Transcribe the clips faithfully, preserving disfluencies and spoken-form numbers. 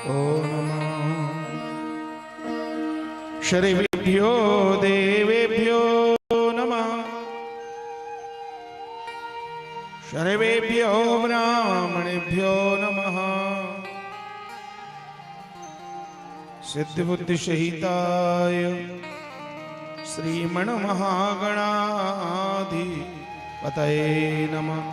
नमः। सर्वेभ्यो देवेभ्यो नमः। सर्वेभ्यो ब्राह्मणेभ्यो नमः। सिद्धिबुद्धिसहिताय श्रीमन्महागणाधिपतये नमः।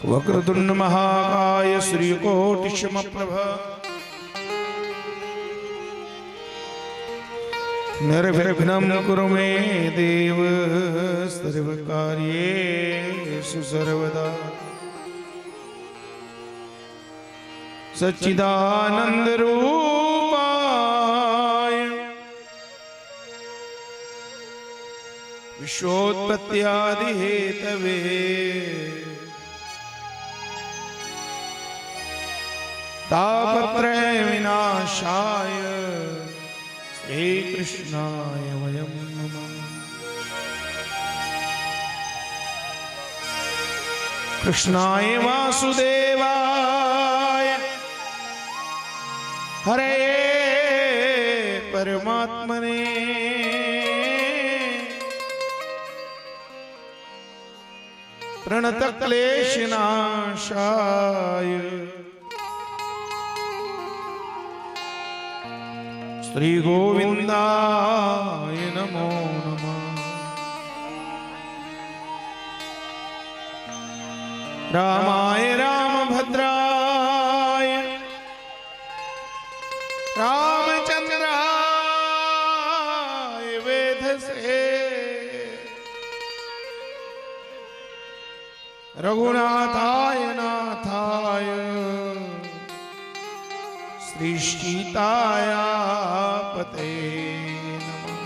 वक्रतुण्ड महाकाय सूर्यकोटि समप्रभ। निर्विघ्नं कुरु मे देव सर्वकार्येषु सर्वदा। सच्चिदानंद रूपाय विश्वोत्पत्त्यादि हेतवे। तापत्रय विनाशाय श्रीकृष्णाय वयं नमः। कृष्णाय वासुदेवाय हरये परमात्मने। प्रणतक्लेशनाशाय श्रीगोविन्दाय नमो नमः। रामाय रामभद्राय रामचन्द्राय वेधसे। रघुनाथाय नाथाय श्रीसीतायापतये नमः।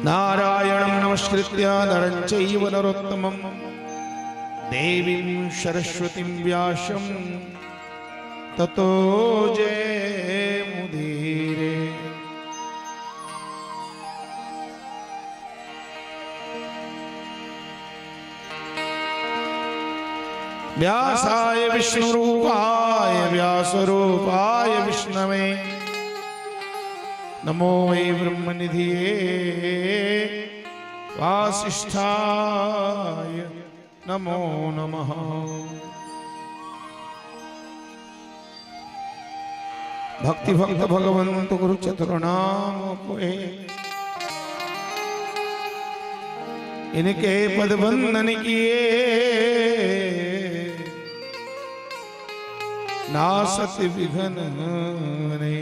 नारायणं नमस्कृत्य नरं चैव नरोत्तमम्। देवीं सरस्वतीं व्यासं ततो जयमुदीरये। व्यासाय विष्णुरूपाय व्यासरूपाय विष्णवे। नमो वै ब्रह्मनिधये वासिष्ठाय नमो नमः। भक्ति भक्त भगवंत गुरु चतुर नाम कोय, इनके पद बंदन किए नासत विघ्न ने।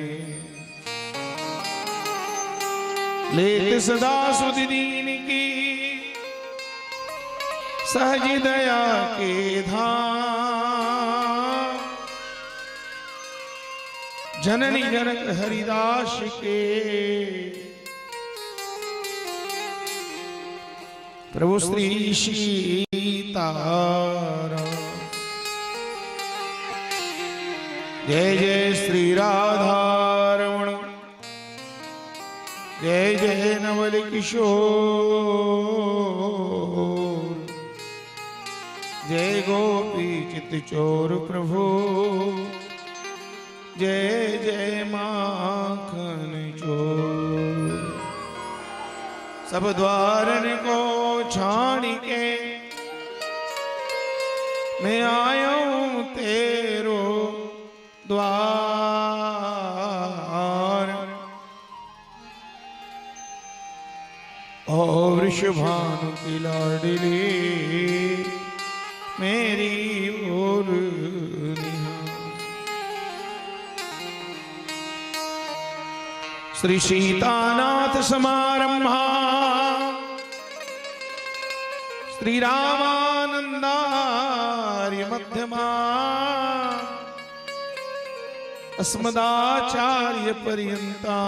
लेत सदा सुधि दीन की सहज दया के धाम। जननी जनक हरिदास के प्रभु श्री सीताराम। जय जय श्री राधारमण। जय जय नवल किशोर। जय गोपी चित चोर प्रभु। जय जय माखन चोर। सब द्वारन को छाड़ के मैं आयो तेरो द्वार। ओ वृषभानु की लाडली मेरी ओर निहार। श्री सीतानाथ समारंभा श्री रामानंदार्य मध्यमा अस्मदाचार्य पर्यंता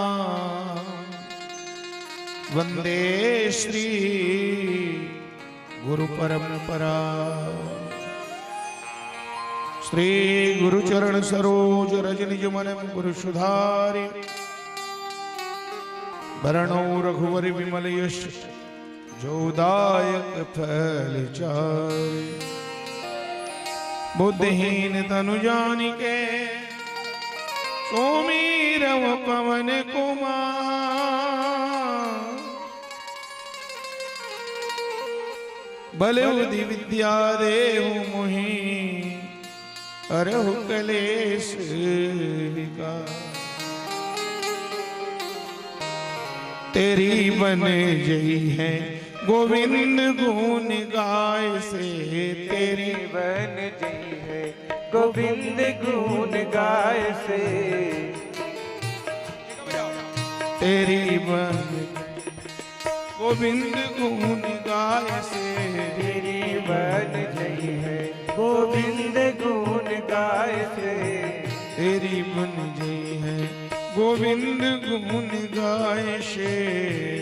वंदे श्री गुरु परंपरा। श्री गुरु चरण सरोज रज निज मन गुरु सुधारि। वरणो रघुवर विमल यश जो दायक फल चारि। बुद्धिहीन तनु जानिके सुमिरव पवन कुमार। बल बुद्धि विद्या देहु मोहि हरहु कलेस विकार। तेरी बन जई है गोविंद गुन गाय से, तेरी बन जई है गोविंद गुन गाय से। तेरी बन गोविंद गुन गाय से, तेरी बन जई है गोविंद गुन गाय से। तेरी बन जई है गोविंद गुन गाय से,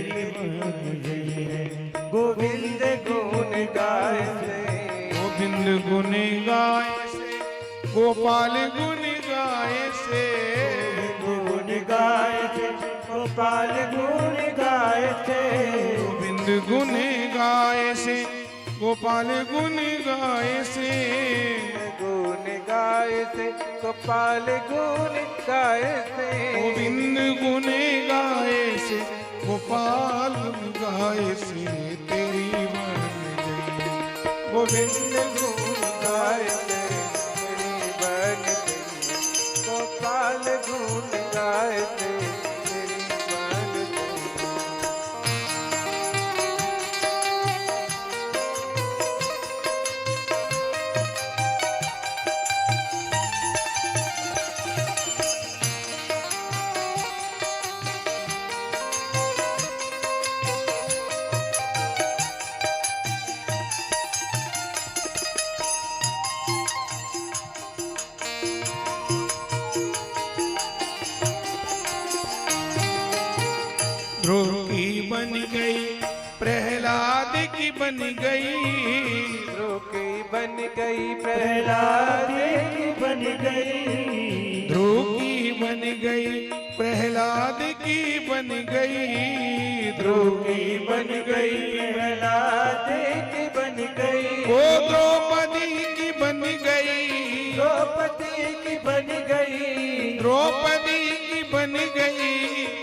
तेरी बन जई है गोविंद गुन गाय से। गोविंद गुन गाय से, गोपाल गुन गाय से। गुन गाय से, गोपाल गुन गाय से। गोविंद गुन गाय से, गोपाल गुन गाय से। गुन गाय से, गोपाल गुन गाय से। गोविंद गुन गाय से, गोपाल गाय से, तेरी बन जई। गोविंद गुन गाय से, तेरी बन जई। गोपाल गुन गाय से, तेरी बन जई। ध्रुव की बन गई, प्रहलाद की बन गई। ध्रुव की बन गई, प्रहलाद की बन गई। ध्रुव की बन गई, प्रहलाद की बन गई। ध्रुव की बन गई, प्रहलाद की बन गई। ओ द्रौपदी की बन गई। द्रौपदी की बन गई। द्रौपदी की बन गई।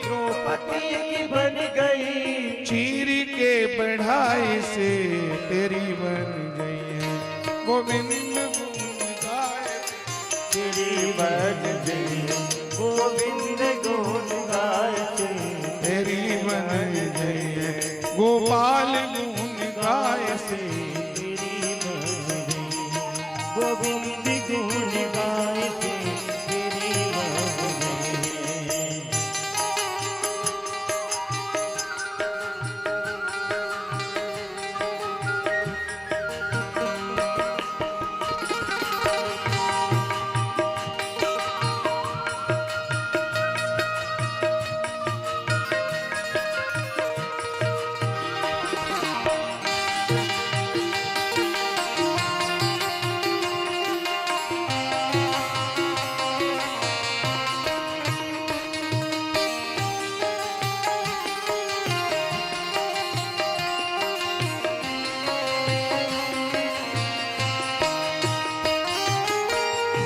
द्रौपदी की बन गई। चीर के बढ़ाए से तेरी बन गई है। गोविंद गुण गाए से तेरी बन गई है। गोविंद गुण गाए से तेरी बन गई है। गोपाल गुण गाए से तेरी बन गई है। गोविंद गुण गाए से तेरी बन गई है।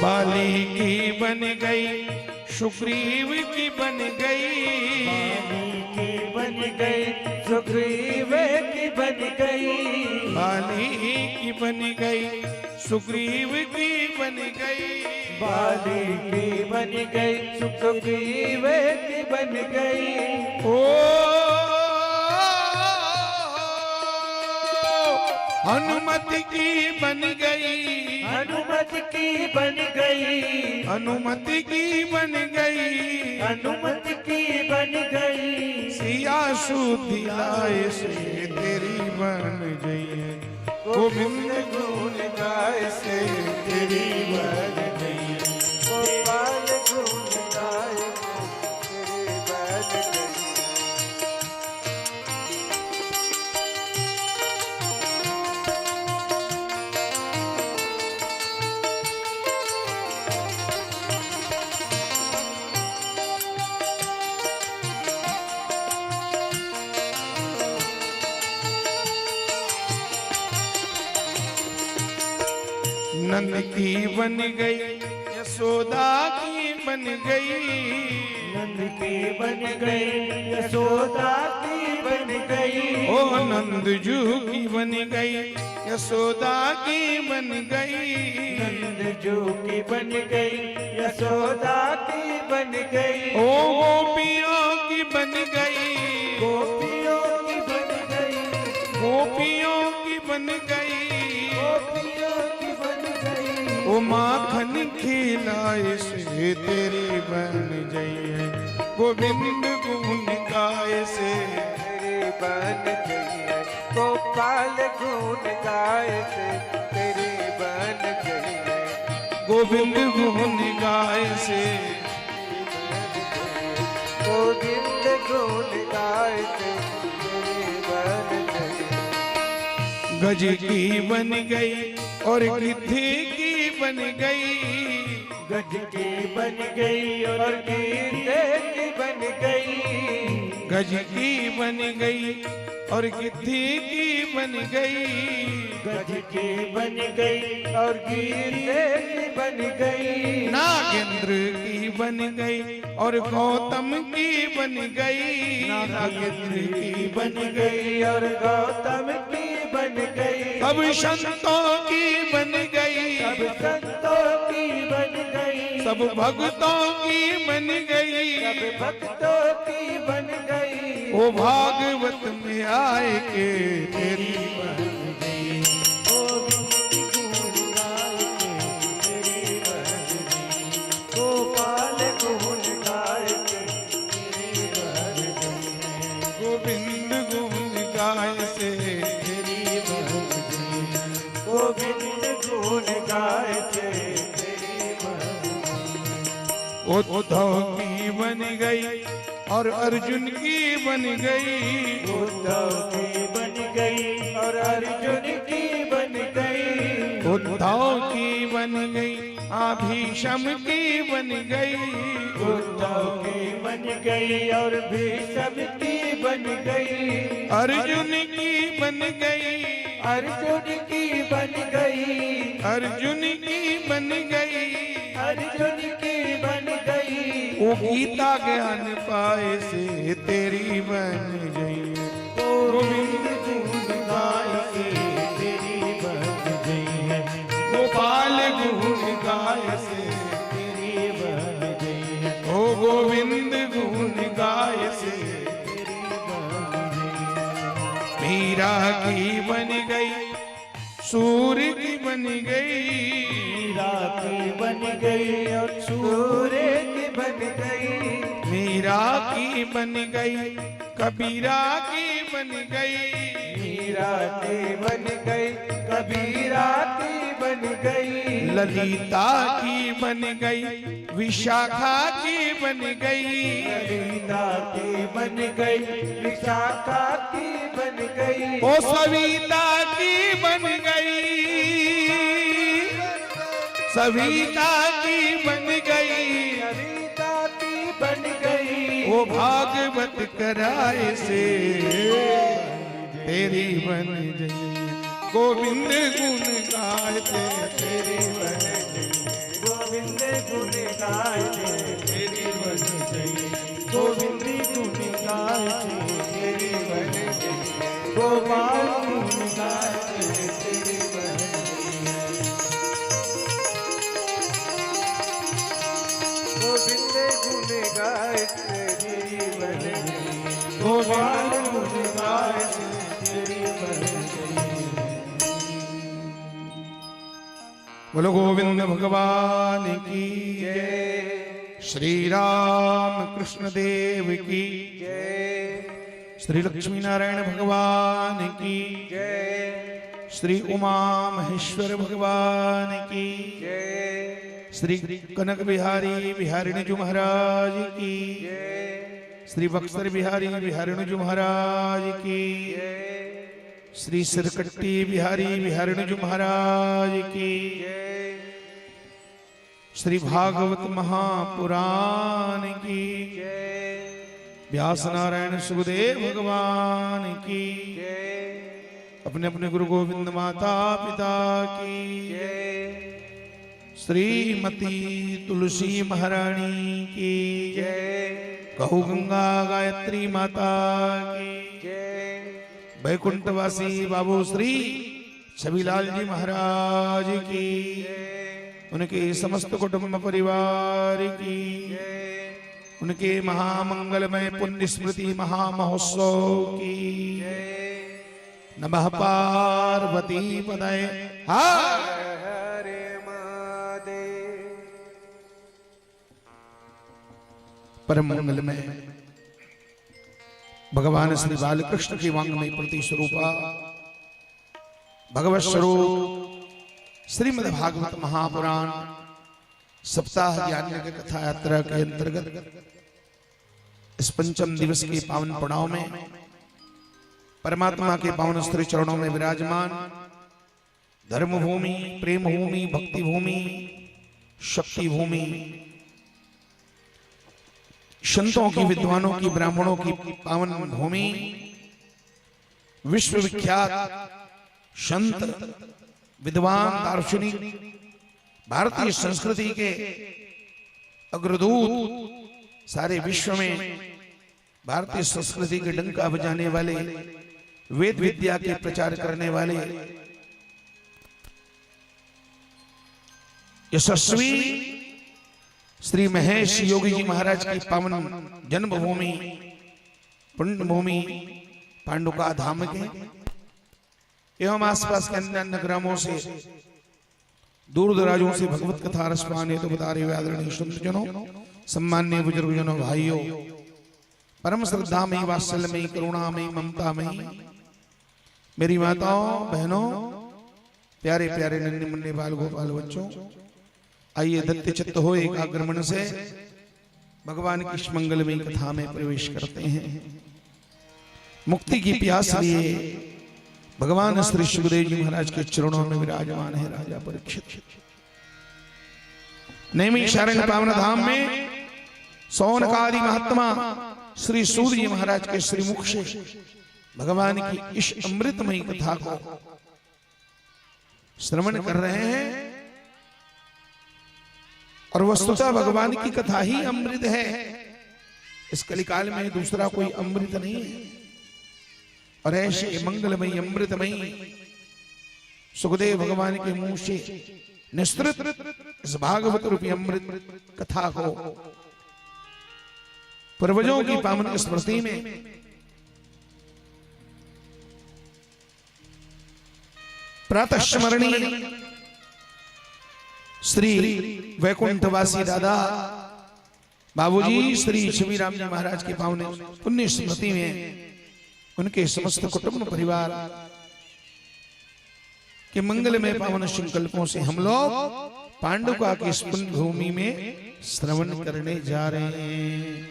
बाली की बन गई, सुग्रीव की बन गई। बाली की बन गई, सुग्रीव की बन गई। बाली की बन गई, सुग्रीव की बन गई। बाली की बन गई, सुग्रीव की बन गई। ओ हनुमत की बन गई। हनुमत की बन गई। हनुमत की बन गई। हनुमत की बन गई। सिया सूत लाए से तेरी बन गई। गोविंद गुण गाए से तेरी बन गई। गोपाल गुण गाए से तेरी बन गई। नंद की बन गई, यशोदा की बन गई। नंद की बन गई, यशोदा की बन गई। ओ नंद जू की बन गई, यशोदा की बन गई। नंद जू की बन गई, यशोदा की बन गई। ओ गोपियों की बन गई। गोपियों की बन गई। गोपियों की बन गई। गोपियों की बन गई। ओ माखन खिलाए से तेरी बन जइहै, गोविंद गुण गाए से तेरी बन जइहै। गोपाल गुण गाए से तेरी बन जइहै। गोविंद गुण गाए से गोविंद गुण गाए से तेरी बन जइहै। गज की बन गई और गिद्धि की बन गई। गज की बन गई और गिद्धि की बन गई। गज की बन गई और गिद्धि की बन गई। गज की बन गई और गिद्धि की बन गई। नागेंद्र की बन गई और गौतम की बन गई। नागेंद्र की बन गई और गौतम की बन गई। सब संतों की बन गई। सब संतों की बन गई। सब भक्तों की बन गई। सब भक्तों की बन गई। ओ भागवत में आए के तेरी बन गई। गोविंद गुण गाए के तेरी बन गई। गोपाल गुण गाए के तेरी बन गई। गोविंद गुण गाए से तेरी बन गई। गोविंद गुण गाए से तेरी बन गई। उद्धव की बन गई और अर्जुन की बन गई। उद्धव की बन गई और अर्जुन की बन गई। उद्धव की बन गई, आ भीष्म की बन गई। उद्धव की बन गई और भीष्म की बन गई। अर्जुन की बन गई। अर्जुन की बन गई। अर्जुन की बन गई। अर्जुन की बन गई। ओ गीता ज्ञान पाए से तेरी बन गई। गोविंद गुण गाए से तेरी बन गई है। गोपाल गुण गाए से तेरी बन गई है। ओ गोविंद गुण गाए से तेरी बन गई है। मीरा की बन गई, सूर की बन गई। मीरा की बन गई और सूर की बन गई। मीरा की बन गई, कबीरा की बन गई। मीरा की बन गई, कबीरा की बन गई। ललिता की बन गई, विशाखा की बन गई। ललिता की बन गई, विशाखा की बन गई। ओ सविता की बन गई, सविता की बन गई। सविता की बन गई। ओ भागवत कराए से तेरी बन गई। गोविंद गुण गाए से तेरी बन गई। गोविंद गुण गाए से तेरी बन गई। गोविंद गुण गाए से तेरी बन गई। गोपाल गुण गाए से तेरी बन गई। गोविंद गुण गाए से तेरी बन गई। गोपाल गुण गाए से तेरी बन गई। बोलो गोविंद भगवान की जय। श्री राम कृष्ण देव की जय। श्री लक्ष्मी नारायण भगवान की जय। श्री उमा महेश्वर भगवान की जय। श्री कनक बिहारी बिहारिणी जी महाराज की जय। श्री बक्सर बिहारी बिहारिणी जी महाराज की जय। श्री सिरकट्टी बिहारी बिहारिणी जी महाराज की जय। श्री भागवत महापुराण की जय। व्यास नारायण सुखदेव भगवान की जय। अपने अपने गुरु गोविंद माता पिता की जय। श्रीमती तुलसी महारानी की जय। गौ गंगा गायत्री माता की जय। बैकुंठवासी बाबू श्री छविलाल जी महाराज की, उनके समस्त कुटुंब परिवार की, उनके महामंगलमय पुण्य स्मृति महामहोत्सव की। नमः पार्वती पदये। हर हर महादेव। परम मंगलमय भगवान श्री बालकृष्ण की वांगमय प्रति स्वरूपा भगवत स्वरूप श्रीमद् भागवत महापुराण सप्ताह ज्ञान यज्ञ कथा यात्रा के अंतर्गत इस पंचम दिवस के पावन पड़ाव में परमात्मा के पावन श्री चरणों में विराजमान धर्म भूमि, प्रेम भूमि, भक्ति भूमि, शक्ति भूमि, संतों की, विद्वानों की, ब्राह्मणों की पावन भूमि, विश्वविख्यात संत, विद्वान, दार्शनिक, भारतीय संस्कृति के अग्रदूत, सारे विश्व में भारतीय संस्कृति के डंका बजाने वाले, वेद विद्या के प्रचार करने वाले यशस्वी श्री महेश योगी जी महाराज की पावन जन्मभूमि, पुण्यभूमि पांडुका धाम के एवं आसपास के अन्य अन्य ग्रामों से, दूर दराजों से भगवत कथा रस पाने तो बता रहे हुए आदरणीय संतजनों, सम्माननीय बुजुर्गजनों, भाइयों, परम श्रद्धा में, वात्सल्य में, करुणा में, ममता में, मेरी माताओं, बहनों, प्यारे प्यारे नन्हे मुन्ने बाल गोपाल बच्चों, आइए दत्त चित्त हो एकाग्र मन से भगवान की इस मंगलमयी कथा में प्रवेश करते हैं। मुक्ति की प्यास लिए भगवान श्री सुखदेव जी महाराज के चरणों में विराजमान है राजा परीक्षित। नैमिषारण्य पावन धाम में शौनकादि महात्मा श्री सूत जी महाराज के श्रीमुख से भगवान की इस अमृतमयी कथा को श्रवण कर रहे हैं। और वस्तुतः भगवान की कथा ही अमृत है, इस कलिकाल में दूसरा कोई अमृत नहीं है। और ऐसे मंगलमयी अमृतमयी सुखदेव भगवान के मुंह से निस्तृत इस भागवत रूपी अमृत कथा को पूर्वजों की पावन स्मृति में प्रातः स्मरणीय श्री वैकुंठवासी दादा बाबूजी श्री छवि राम जी महाराज के पावन पुण्य स्मृति में उनके समस्त कुटुंब परिवार के मंगलमय पावन संकल्पों से हम लोग पांडुका की इस पुण्य भूमि में श्रवण करने जा रहे हैं।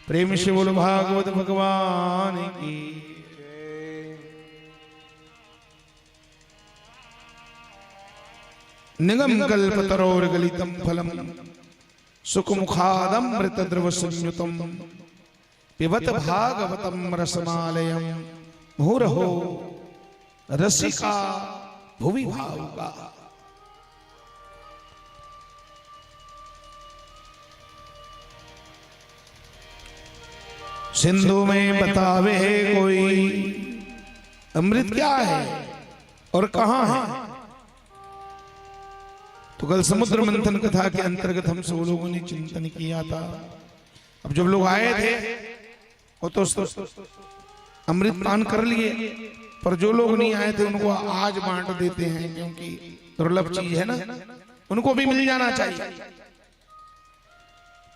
प्रेम से बोलो भागवत भगवान की। निगम कल्पतरोर्गलितं फलं सुखमुखादमृतद्रवसंयुतं पिबत भागवतं रसमालयं मुहुरहो रसिका भुवि भावुका। सिंधु में बतावे कोई अमृत क्या है और कहां है। तो कल समुद्र मंथन कथा के अंतर्गत हम सब लोगों ने चिंतन किया था। अब जब लोग आए थे वो तो अमृत पान कर लिए, पर जो लोग नहीं आए थे उनको आज बांट देते हैं, क्योंकि दुर्लभ चीज है ना, उनको भी मिल जाना चाहिए।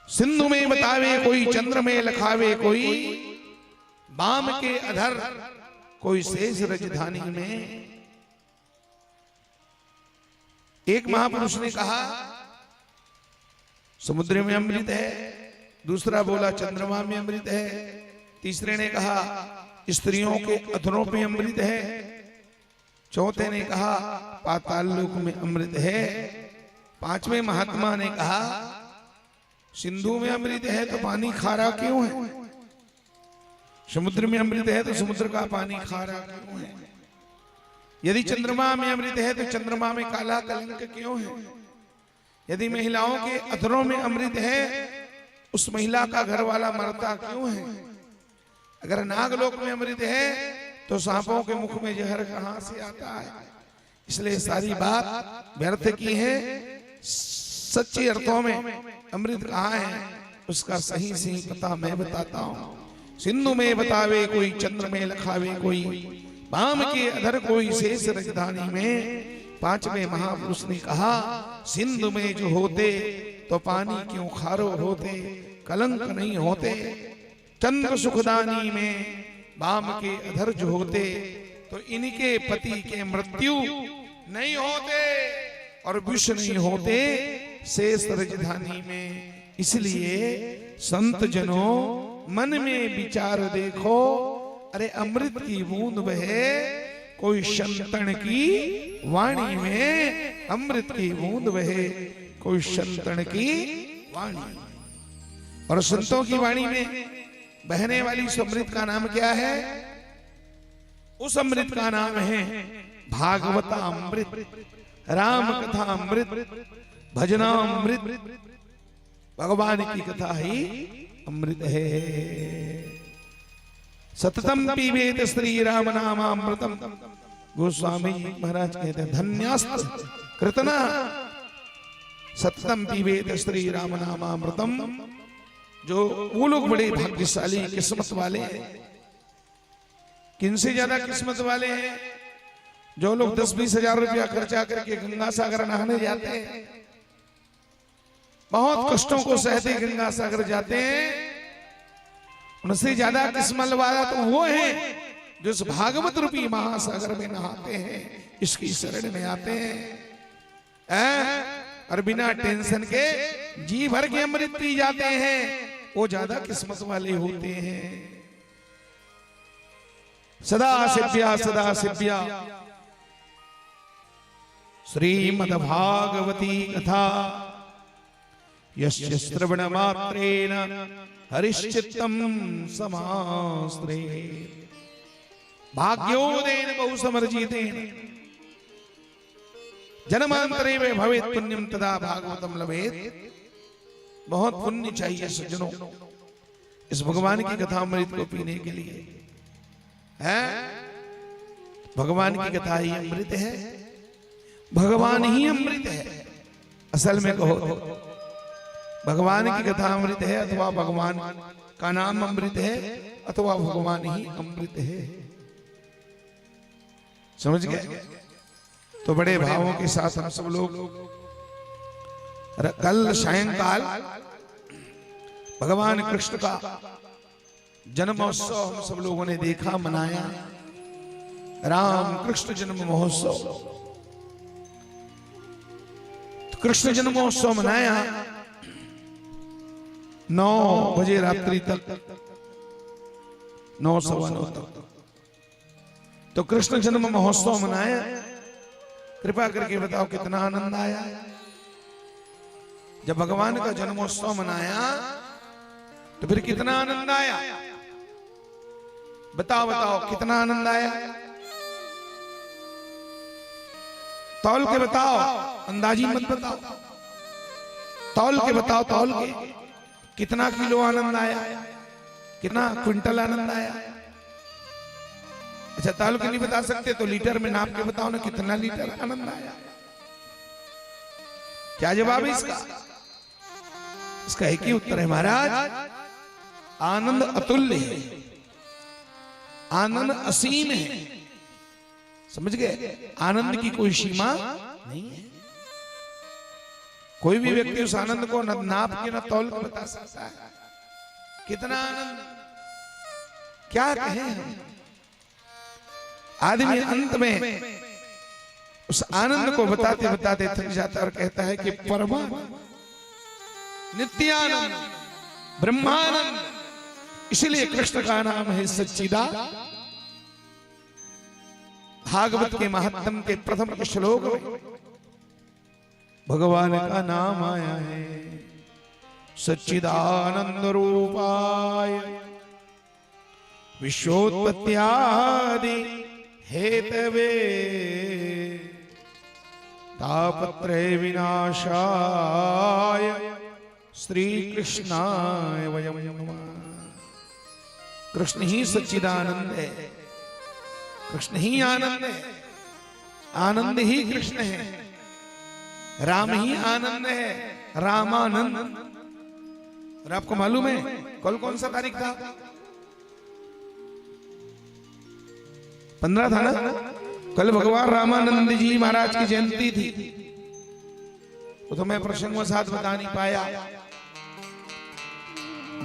सिंधु में बतावे कोई, चंद्र में लखावे कोई, बाम के अधर कोई शेष रजधानी में। एक महापुरुष ने कहा समुद्र में अमृत है, दूसरा बोला चंद्रमा में अमृत है, तीसरे ने कहा स्त्रियों के अधरों में अमृत है, चौथे ने कहा पाताल लोक में अमृत है, पांचवें महात्मा ने कहा सिंधु में अमृत है तो पानी खारा क्यों है? समुद्र में अमृत है तो समुद्र का पानी खारा क्यों है? यदि चंद्रमा में अमृत है तो चंद्रमा में काला कलंक क्यों है? यदि महिलाओं के अधरों में अमृत है, उस महिला का घर वाला मरता क्यों है? अगर नागलोक में अमृत है, तो सांपों के मुख में जहर कहां से आता है? इसलिए सारी बात व्यर्थ की है। सच्चे अर्थों में अमृत कहाँ है, उसका सही सही पता मैं बताता हूँ। सिंधु में बतावे कोई, चंद्र में लखावे कोई, बाम के अधर कोई, शेष रजधानी में। पांचवें महापुरुष ने कहा, सिंधु में जो होते तो पानी क्यों खारो होते, कलंक नहीं होते। चंद्र सुखदानी में बाम के अधर जो होते, तो इनके पति के मृत्यु नहीं होते और विष नहीं होते शेष रजधानी में। इसलिए संत जनों, मन में विचार देखो, अरे अमृत की बूंद बहे कोई शंतन की वाणी में, अमृत की बूंद बहे कोई शंतन की वाणी। और संतों की वाणी में बहने वाली उस अमृत का नाम क्या है? उस अमृत का नाम है भागवत अमृत, राम कथा अमृत, भजना अमृत। भगवान की कथा ही अमृत है। सततम पीबेत श्री राम नामामृतम। गोस्वामी जी महाराज कहते हैं, धन्यास्त कृतना सततम पीबेत श्री राम नामामृतम। जो वो लोग बड़े भाग्यशाली, किस्मत वाले हैं। किनसे ज्यादा किस्मत वाले हैं? जो लोग दस बीस हजार रुपया खर्चा करके गंगा सागर नहाने जाते हैं, बहुत कष्टों को सहते गंगा सागर जाते हैं, उनसे ज्यादा किस्मत वाला तो वो है जो इस भागवत रूपी महासागर में नहाते हैं, इसकी शरण में आते हैं। हैं? और बिना टेंशन के जी भर के अमृत पी जाते हैं, वो ज्यादा किस्मत वाले होते हैं। सदा सेव्या सदा सेव्या श्रीमद्भागवती कथा, यस्य श्रवण मात्रेण हरिश्चित्तं समाश्रयेत्। भाग्योदयेन बहुसमर्जितेन जन्मांतरे वा भवेत् पुण्यं तदा भागवतं लभेत्। बहुत पुण्य चाहिए सज्जनों, इस भगवान की कथा अमृत को पीने के लिए। हैं? भगवान की कथा ही अमृत है, भगवान ही अमृत है। असल में कहो तो भगवान की कथा अमृत है, अथवा भगवान का नाम अमृत है, अथवा भगवान ही अमृत है। समझ गए? तो बड़े भावों के साथ हम सब लोग र-, कल सायंकाल भगवान कृष्ण का जन्मोत्सव हम सब लोगों ने देखा, मनाया, राम कृष्ण जन्म महोत्सव। तो कृष्ण जन्मोत्सव मनाया नौ बजे रात्रि तक, नौ सवा नौ तक। तो कृष्ण जन्म महोत्सव मनाया, कृपा करके बताओ कितना आनंद आया। जब भगवान का जन्मोत्सव मनाया तो फिर कितना आनंद आया? बताओ, बताओ, कितना आनंद आया? तौल के बताओ, अंदाजी मत बताओ, तौल के बताओ, तौल के। कितना किलो आनंद आया, कितना क्विंटल आनंद आया? अच्छा, तौल के नहीं बता सकते तो लीटर में नाप के बताओ ना, कितना लीटर आनंद आया? क्या जवाब है इसका? इसका एक ही उत्तर है महाराज, आनंद अतुल्य है, आनंद असीम है। समझ गए? आनंद की कोई सीमा नहीं है। कोई भी व्यक्ति उस आनंद को न नाप के, न तौल के बता सकता है। कितना आनंद, क्या कहें हम? आदमी अंत में उस आनंद को बताते बताते थक जाता है और कहता है कि परमानंद, नित्यानंद, ब्रह्मानंद। इसलिए कृष्ण का नाम है सच्चिदा। भागवत के महात्म के प्रथम श्लोक में भगवान का नाम आया है, सच्चिदानंद रूपाय विश्वोत्पत्त्यादि हेतवे। तापत्रय विनाशाय श्री कृष्णाय वयम नमः। कृष्ण ही सच्चिदानंद है, कृष्ण ही आनंद है, आनंद ही कृष्ण है, राम ही आनंद है, रामानंद। और आपको मालूम है कल कौन सा तारीख था? पन्द्रह था ना? कल भगवान रामानंद जी महाराज की जयंती थी, वो तो मैं प्रसंगवशात बता नहीं पाया।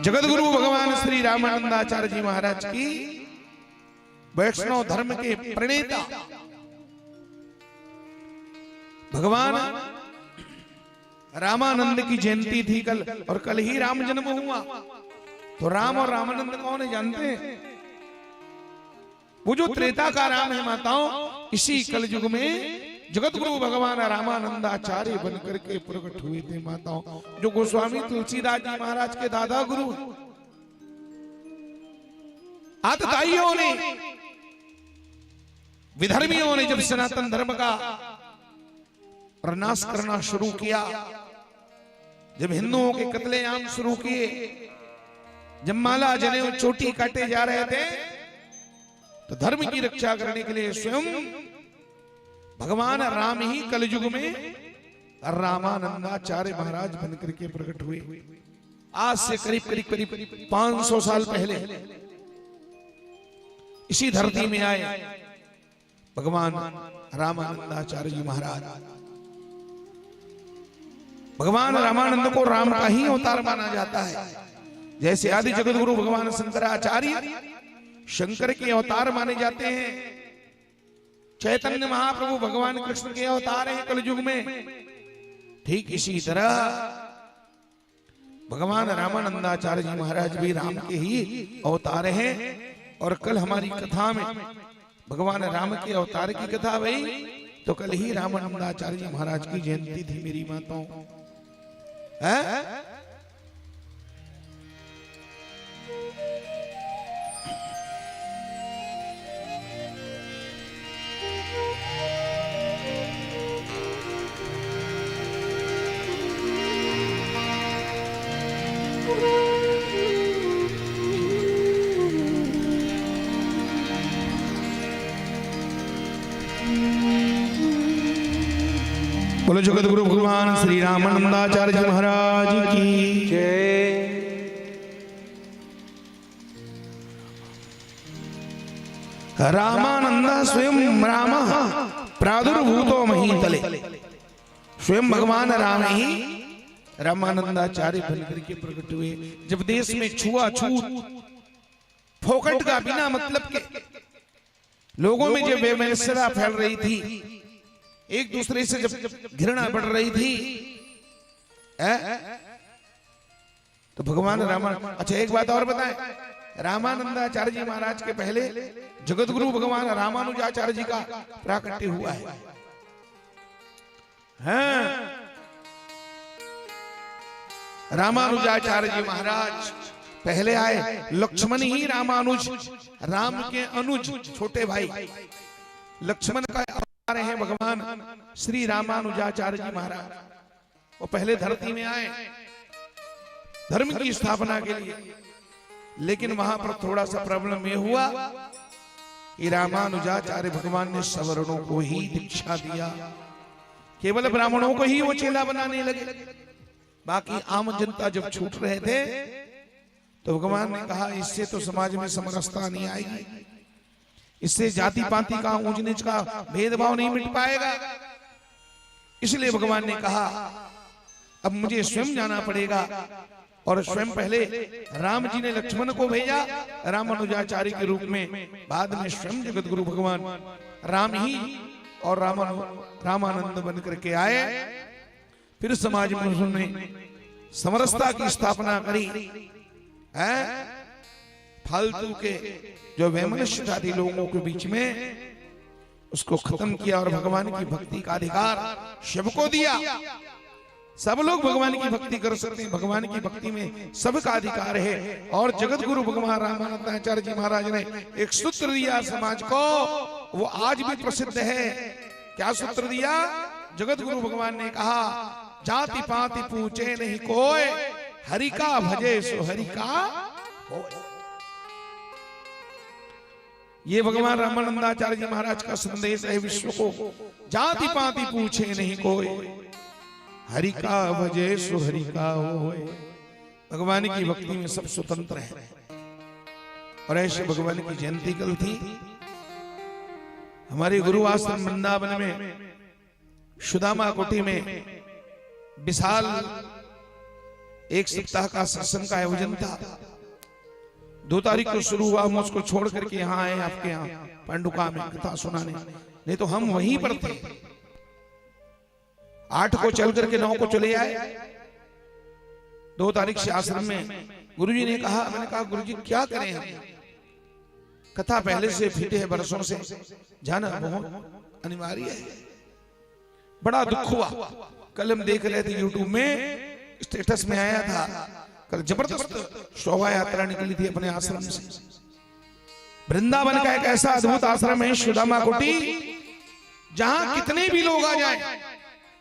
जगत गुरु भगवान श्री रामानंदाचार्य जी महाराज की वैष्णव धर्म के प्रणेता भगवान रामानंद की जयंती थी कल, और कल ही राम जन्म हुआ। तो राम और रामानंद कौन है, जानते हैं? वो जो त्रेता का राम है माताओं, इसी कलयुग में जगत गुरु भगवान रामानंदाचार्य बन करके प्रकट हुए थे माताओं, जो गोस्वामी तुलसीदास जी महाराज के दादा गुरु हैं। आतताइयों ने, विधर्मियों ने जब सनातन धर्म का और नाश करना शुरू किया, जब हिंदुओं के कत्लेआम शुरू किए, जब माला जनेऊ चोटी काटे जा रहे थे, तो धर्म की रक्षा करने के लिए स्वयं भगवान राम ही कलयुग में रामानंदाचार्य महाराज बनकर के प्रकट हुए। आज से करीब करीब करीब पाँच सौ साल पहले इसी धरती में आए भगवान रामानंदाचार्य जी महाराज। भगवान रामानंद को राम का ही अवतार माना जाता है। जैसे आदि जगत गुरु भगवान शंकराचार्य शंकर के अवतार माने जाते हैं, चैतन्य महाप्रभु भगवान कृष्ण के अवतार हैं कलयुग में, ठीक इसी तरह भगवान रामानंदाचार्य जी महाराज भी राम के ही अवतार हैं। और कल हमारी कथा में भगवान राम के अवतार की कथा हुई, तो कल ही रामानंदाचार्य जी महाराज की जयंती थी मेरी माताओं, हैं? बोलो जगत गुरु भगवान श्री रामानंदाचार्य जी महाराज की जय। रामानंद स्वयं राम प्रादुर्भूतो महीतले। स्वयं भगवान राम ही रामानंदाचार्य बनकर के प्रकट हुए। जब देश में छुआछूत, फोकट का, बिना मतलब के लोगों में जब वैमनस्यता फैल रही थी, एक दूसरे से जब घृणा बढ़ रही थी, हैं? तो भगवान रामा, अच्छा, एक बात और बताएं, रामानंदाचार्य जी महाराज के पहले जगत गुरु भगवान रामानुजाचार्य जी का प्राकट्य हुआ है। हैं? रामानुजाचार्य जी महाराज पहले आए। लक्ष्मण ही रामानुज, राम के अनुज, छोटे भाई लक्ष्मण का अवतार हैं भगवान श्री रामानुजाचार्य जी महाराज। वो पहले धरती में आए धर्म की स्थापना के लिए, लेकिन वहां पर थोड़ा सा प्रॉब्लम ये हुआ कि रामानुजाचार्य भगवान ने सवर्णों को ही दीक्षा दिया, केवल ब्राह्मणों को ही वो चेला बनाने लगे। बाकी आम जनता जब छूट रहे थे, तो भगवान ने कहा, इससे तो समाज में समरसता नहीं आएगी, इससे जाति पाति का, ऊंच नीच का भेदभाव नहीं मिट पाएगा। इसलिए भगवान ने कहा, अब मुझे स्वयं जाना पड़ेगा। और स्वयं पहले राम जी ने लक्ष्मण को भेजा रामानुजाचार्य के रूप में, बाद में स्वयं जगत गुरु भगवान राम ही और रामानु-, रामानंद बन करके आए। फिर समाज में उन्होंने समरसता की स्थापना करी, हैं? फालतू के जो वैमनस्य था थी लोगों के बीच में, उसको खत्म किया और भगवान की भक्ति का अधिकार सबको दिया। सब लोग भगवान की भक्ति कर सकते हैं, भगवान की भक्ति में सबका अधिकार है। और जगत गुरु भगवान रामानंदाचार्य जी महाराज ने एक सूत्र दिया समाज को, वो आज भी प्रसिद्ध है। क्या सूत्र दिया? जगत गुरु भगवान ने कहा, जाति पाति पूछे नहीं कोय, हरि का भजे सो हरि का होय। ये भगवान रामानंदाचार्य जी महाराज का संदेश है विश्व को। जाति पाति पूछे नहीं कोय, हरि का भजे सो हरि का होय। भगवान की भक्ति में सब स्वतंत्र है। और ऐसे भगवान की जयंती कल थी। हमारे गुरु आश्रम वृंदावन में सुदामा कुटी में विशाल एक सप्ताह का सत्संग का आयोजन था। दो तारीख को शुरू हुआ, हम उसको छोड़ करके यहाँ आए आपके यहाँ पांडुका में कथा सुनाने, नहीं तो हम वहीं पर थे। आठ को चल करके नौ को चले आए। दो तारीख से आश्रम में गुरुजी ने कहा, मैंने कहा, गुरुजी क्या करें हम, कथा पहले से फिट है बरसों से, जाना बहुत अनिवार्य है। बड़ा दुख हुआ। कल हम देख रहे थे YouTube में, स्टेटस में आया था, कल जबरदस्त शोभा यात्रा निकली थी अपने आश्रम से। वृंदावन का एक ऐसा अद्भुत आश्रम है सुदामा कुटी, जहां कितने भी लोग आ जाएं,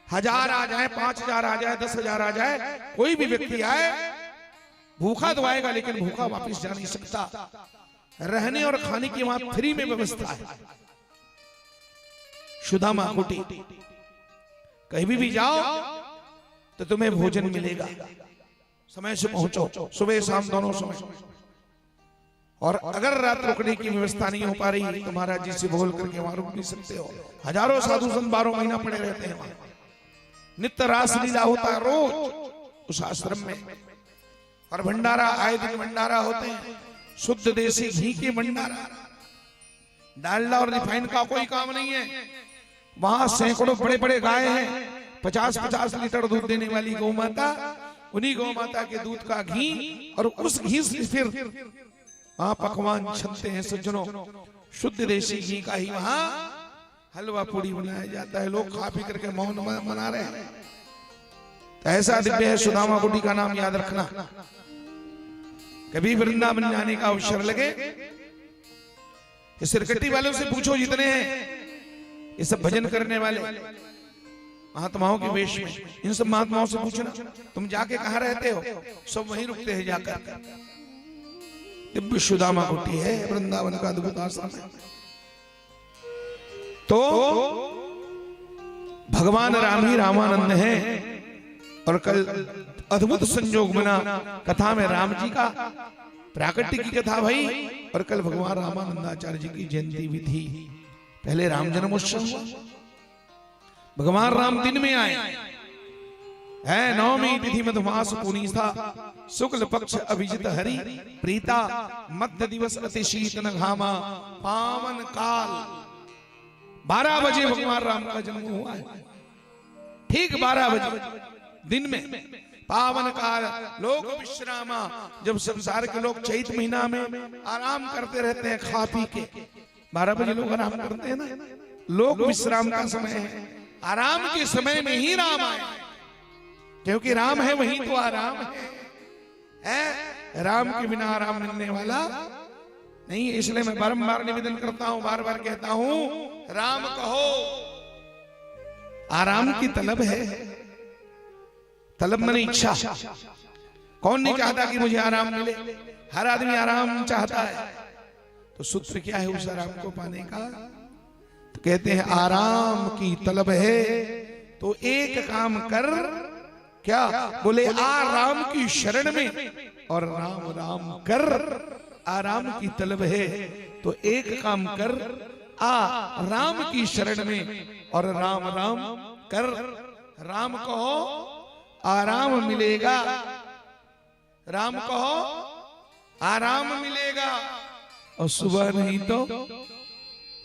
हजार आ जाए, पांच हजार आ जाए, दस हजार आ जाए, कोई भी व्यक्ति आए, भूखा तो आएगा लेकिन भूखा वापस जा नहीं सकता। रहने और खाने की वहां फ्री में व्यवस्था है। सुदामा कुटी, कहीं भी, भी जाओ तो तुम्हें भोजन मिलेगा। समय से पहुंचो, सुबह शाम दोनों समय। और अगर रात रुकने की व्यवस्था नहीं हो पा रही तो महाराज जी से बोल करके वहां रुक भी सकते हो। हजारों साधु संत बारह महीना पड़े रहते हैं वहां। नित्य रासलीला होता है रोज उस आश्रम में। और भंडारा, आए दिन भंडारा होते हैं, शुद्ध देसी घी के भंडारा। डालडा और रिफाइन का कोई काम नहीं है। वहां सैकड़ों बड़े बड़े गाय हैं, पचास पचास लीटर दूध देने वाली गौ माता। उन्हीं गौ माता के दूध का घी, और उस घी से फिर वहां पकवान छनते हैं। सज्जनों, शुद्ध देसी घी का ही वहां हलवा पूड़ी बनाया जाता है। लोग खा पी करके मौन म-, मना रहे हैं। तो ऐसा दिव्य है सुदामा कुटी का नाम, याद रखना। कभी वृंदावन जाने का अवसर लगे, ये सिरकट्टी वालों से पूछो जितने हैं, ये सब भजन करने वाले महात्माओं के वेश में, इन सब महात्माओं से पूछना, तुम जाके कहाँ रहते हो? सब वहीं रुकते हैं जाकर। दिव्य सुदामा कुटी है वृंदावन का अद्भुत आश्रम है। तो भगवान राम ही रामानंद हैं। और कल अद्भुत संयोग बना, कथा में राम जी का प्राकट्य की कथा भई, और कल भगवान रामानंदाचार्य जी की जयंती भी थी। पहले राम जन्मोत्सव हुआ, भगवान राम दिन में आए हैं। नवमी तिथि मधुमास पुनीसा, शुक्ल पक्ष अभिजित हरि प्रीता, मध्य दिवस अति शीतन घामा, पावन काल। बारह बजे भगवान राम का जन्म हुआ है, ठीक बारह बजे दिन में। पावन काल, लोक विश्रामा, जब संसार के लोग चैत महीना में आराम करते रहते हैं खा पी के, बारह बजे लोग आराम करते हैं ना, लोक विश्राम का समय है। आराम के समय में ही राम आए, क्योंकि राम है वही तो आराम है। है, राम के बिना आराम मिलने वाला नहीं है। इसलिए मैं बारंबार निवेदन करता हूं, बार बार कहता हूं, राम कहो। आराम की तलब है, तलब माने इच्छा। कौन नहीं चाहता कि मुझे आराम मिले? हर आदमी आराम चाहता है। तो सूत्र क्या है उस आराम को पाने का? तो कहते हैं, आराम की तलब है तो एक काम कर। क्या बोले? आ राम की शरण में और राम राम कर। आराम की तलब है तो एक काम कर, आ राम की शरण में और राम राम कर। राम कहो, आराम मिलेगा। राम कहो, आराम मिलेगा, और सुबह नहीं तो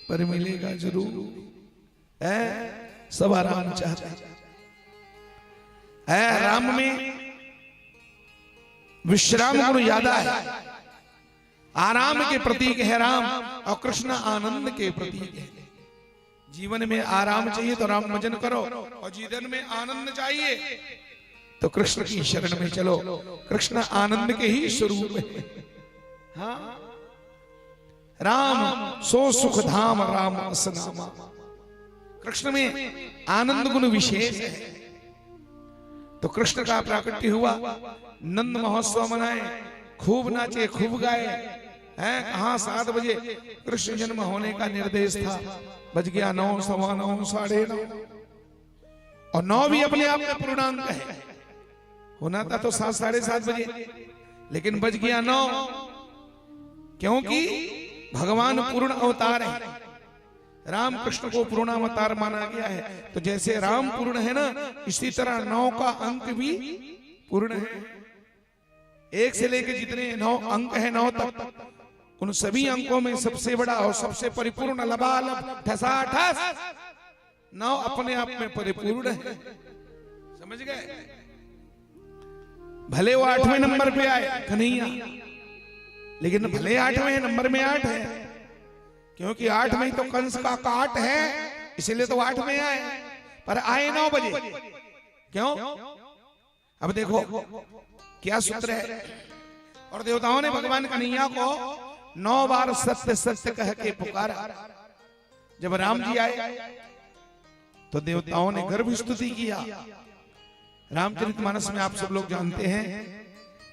पर मिलेगा जरूर। है, सब आराम चाहते हैं। है, राम में विश्राम गुण ज्यादा है। आराम के प्रतीक है राम, और कृष्ण आनंद के प्रतीक है। जीवन में आराम चाहिए तो राम भजन करो, और जीवन में आनंद चाहिए तो कृष्ण की शरण में चलो। कृष्ण आनंद के ही स्वरूप है। हाँ, राम सो सुख धाम राम रस नामा। कृष्ण में आनंद गुण विशेष है। तो कृष्ण का प्राकट्य हुआ, नंद महोत्सव मनाए, खूब नाचे, खूब गाए, हैं? कहाँ सात बजे कृष्ण जन्म होने का निर्देश था, बज गया नौ, सवा नौ, साढ़े नौ। और नौ भी अपने आप में पूर्णांक है, होना था तो सात, साढ़े सात बजे, लेकिन बज गया नौ, क्योंकि भगवान पूर्ण अवतार है। रामकृष्ण को पूर्ण अवतार माना गया है। तो जैसे राम पूर्ण है ना, इसी तरह नौ का अंक भी पूर्ण है। एक से लेकर जितने नौ अंक है, नौ तक, उन सभी अंकों में सबसे बड़ा और सबसे परिपूर्ण लबालब ठसाठस नौ अपने आप में परिपूर्ण है। समझ गए? भले वो आठवें नंबर पे आए कन्हैया, लेकिन भले आठवें नंबर में आठ है, क्योंकि आठ में ही तो कंस का काट है, इसीलिए तो आठ में आए, पर आए नौ बजे। क्यों? अब देखो क्या सूत्र है। और देवताओं ने भगवान कन्हैया को नौ बार सत्य सत्य कह के पुकारा। जब राम जी आए तो देवताओं ने गर्भ स्तुति किया। रामचरित मानस में आप सब लोग जानते हैं,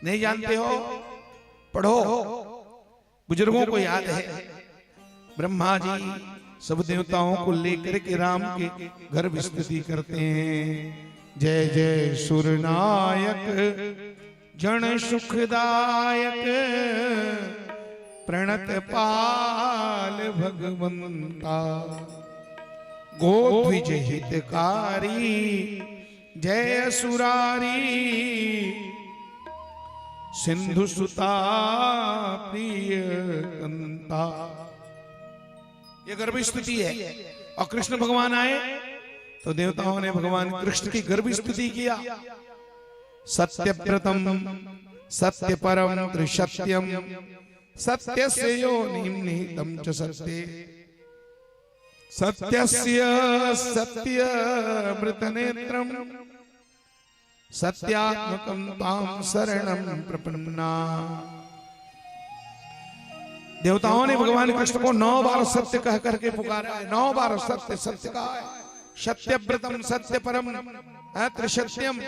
नहीं जानते हो, पढ़ो, बुजुर्गों को याद है। ब्रह्मा जी सब देवताओं को लेकर के राम के गर्भ स्तुति करते हैं। जय जय सुरनायक जन सुखदायक, प्रणत पाल भगवंता, गो द्विज हितकारी, जय सुरारी, सिंधु सुता प्रिय कंता। ये गर्भ स्तुति है। और कृष्ण भगवान आए तो देवताओं ने भगवान कृष्ण की गर्भ स्तुति किया। सत्यव्रतम सत्यपरम त्रिसत्यम, सत्यस्य योनिम निहितम च सत्ये, सत्यस्य सत्यमृत नेत्रम, सत्यात्मकम ताम शरणम प्रपन्ना। देवताओं ने भगवान कृष्ण को नौ बार सत्य कह करके पुकारा है। नौ बार सत्य सत्य कहा है। सत्यव्रतम सत्यपरम, है, त्रिसत्यम,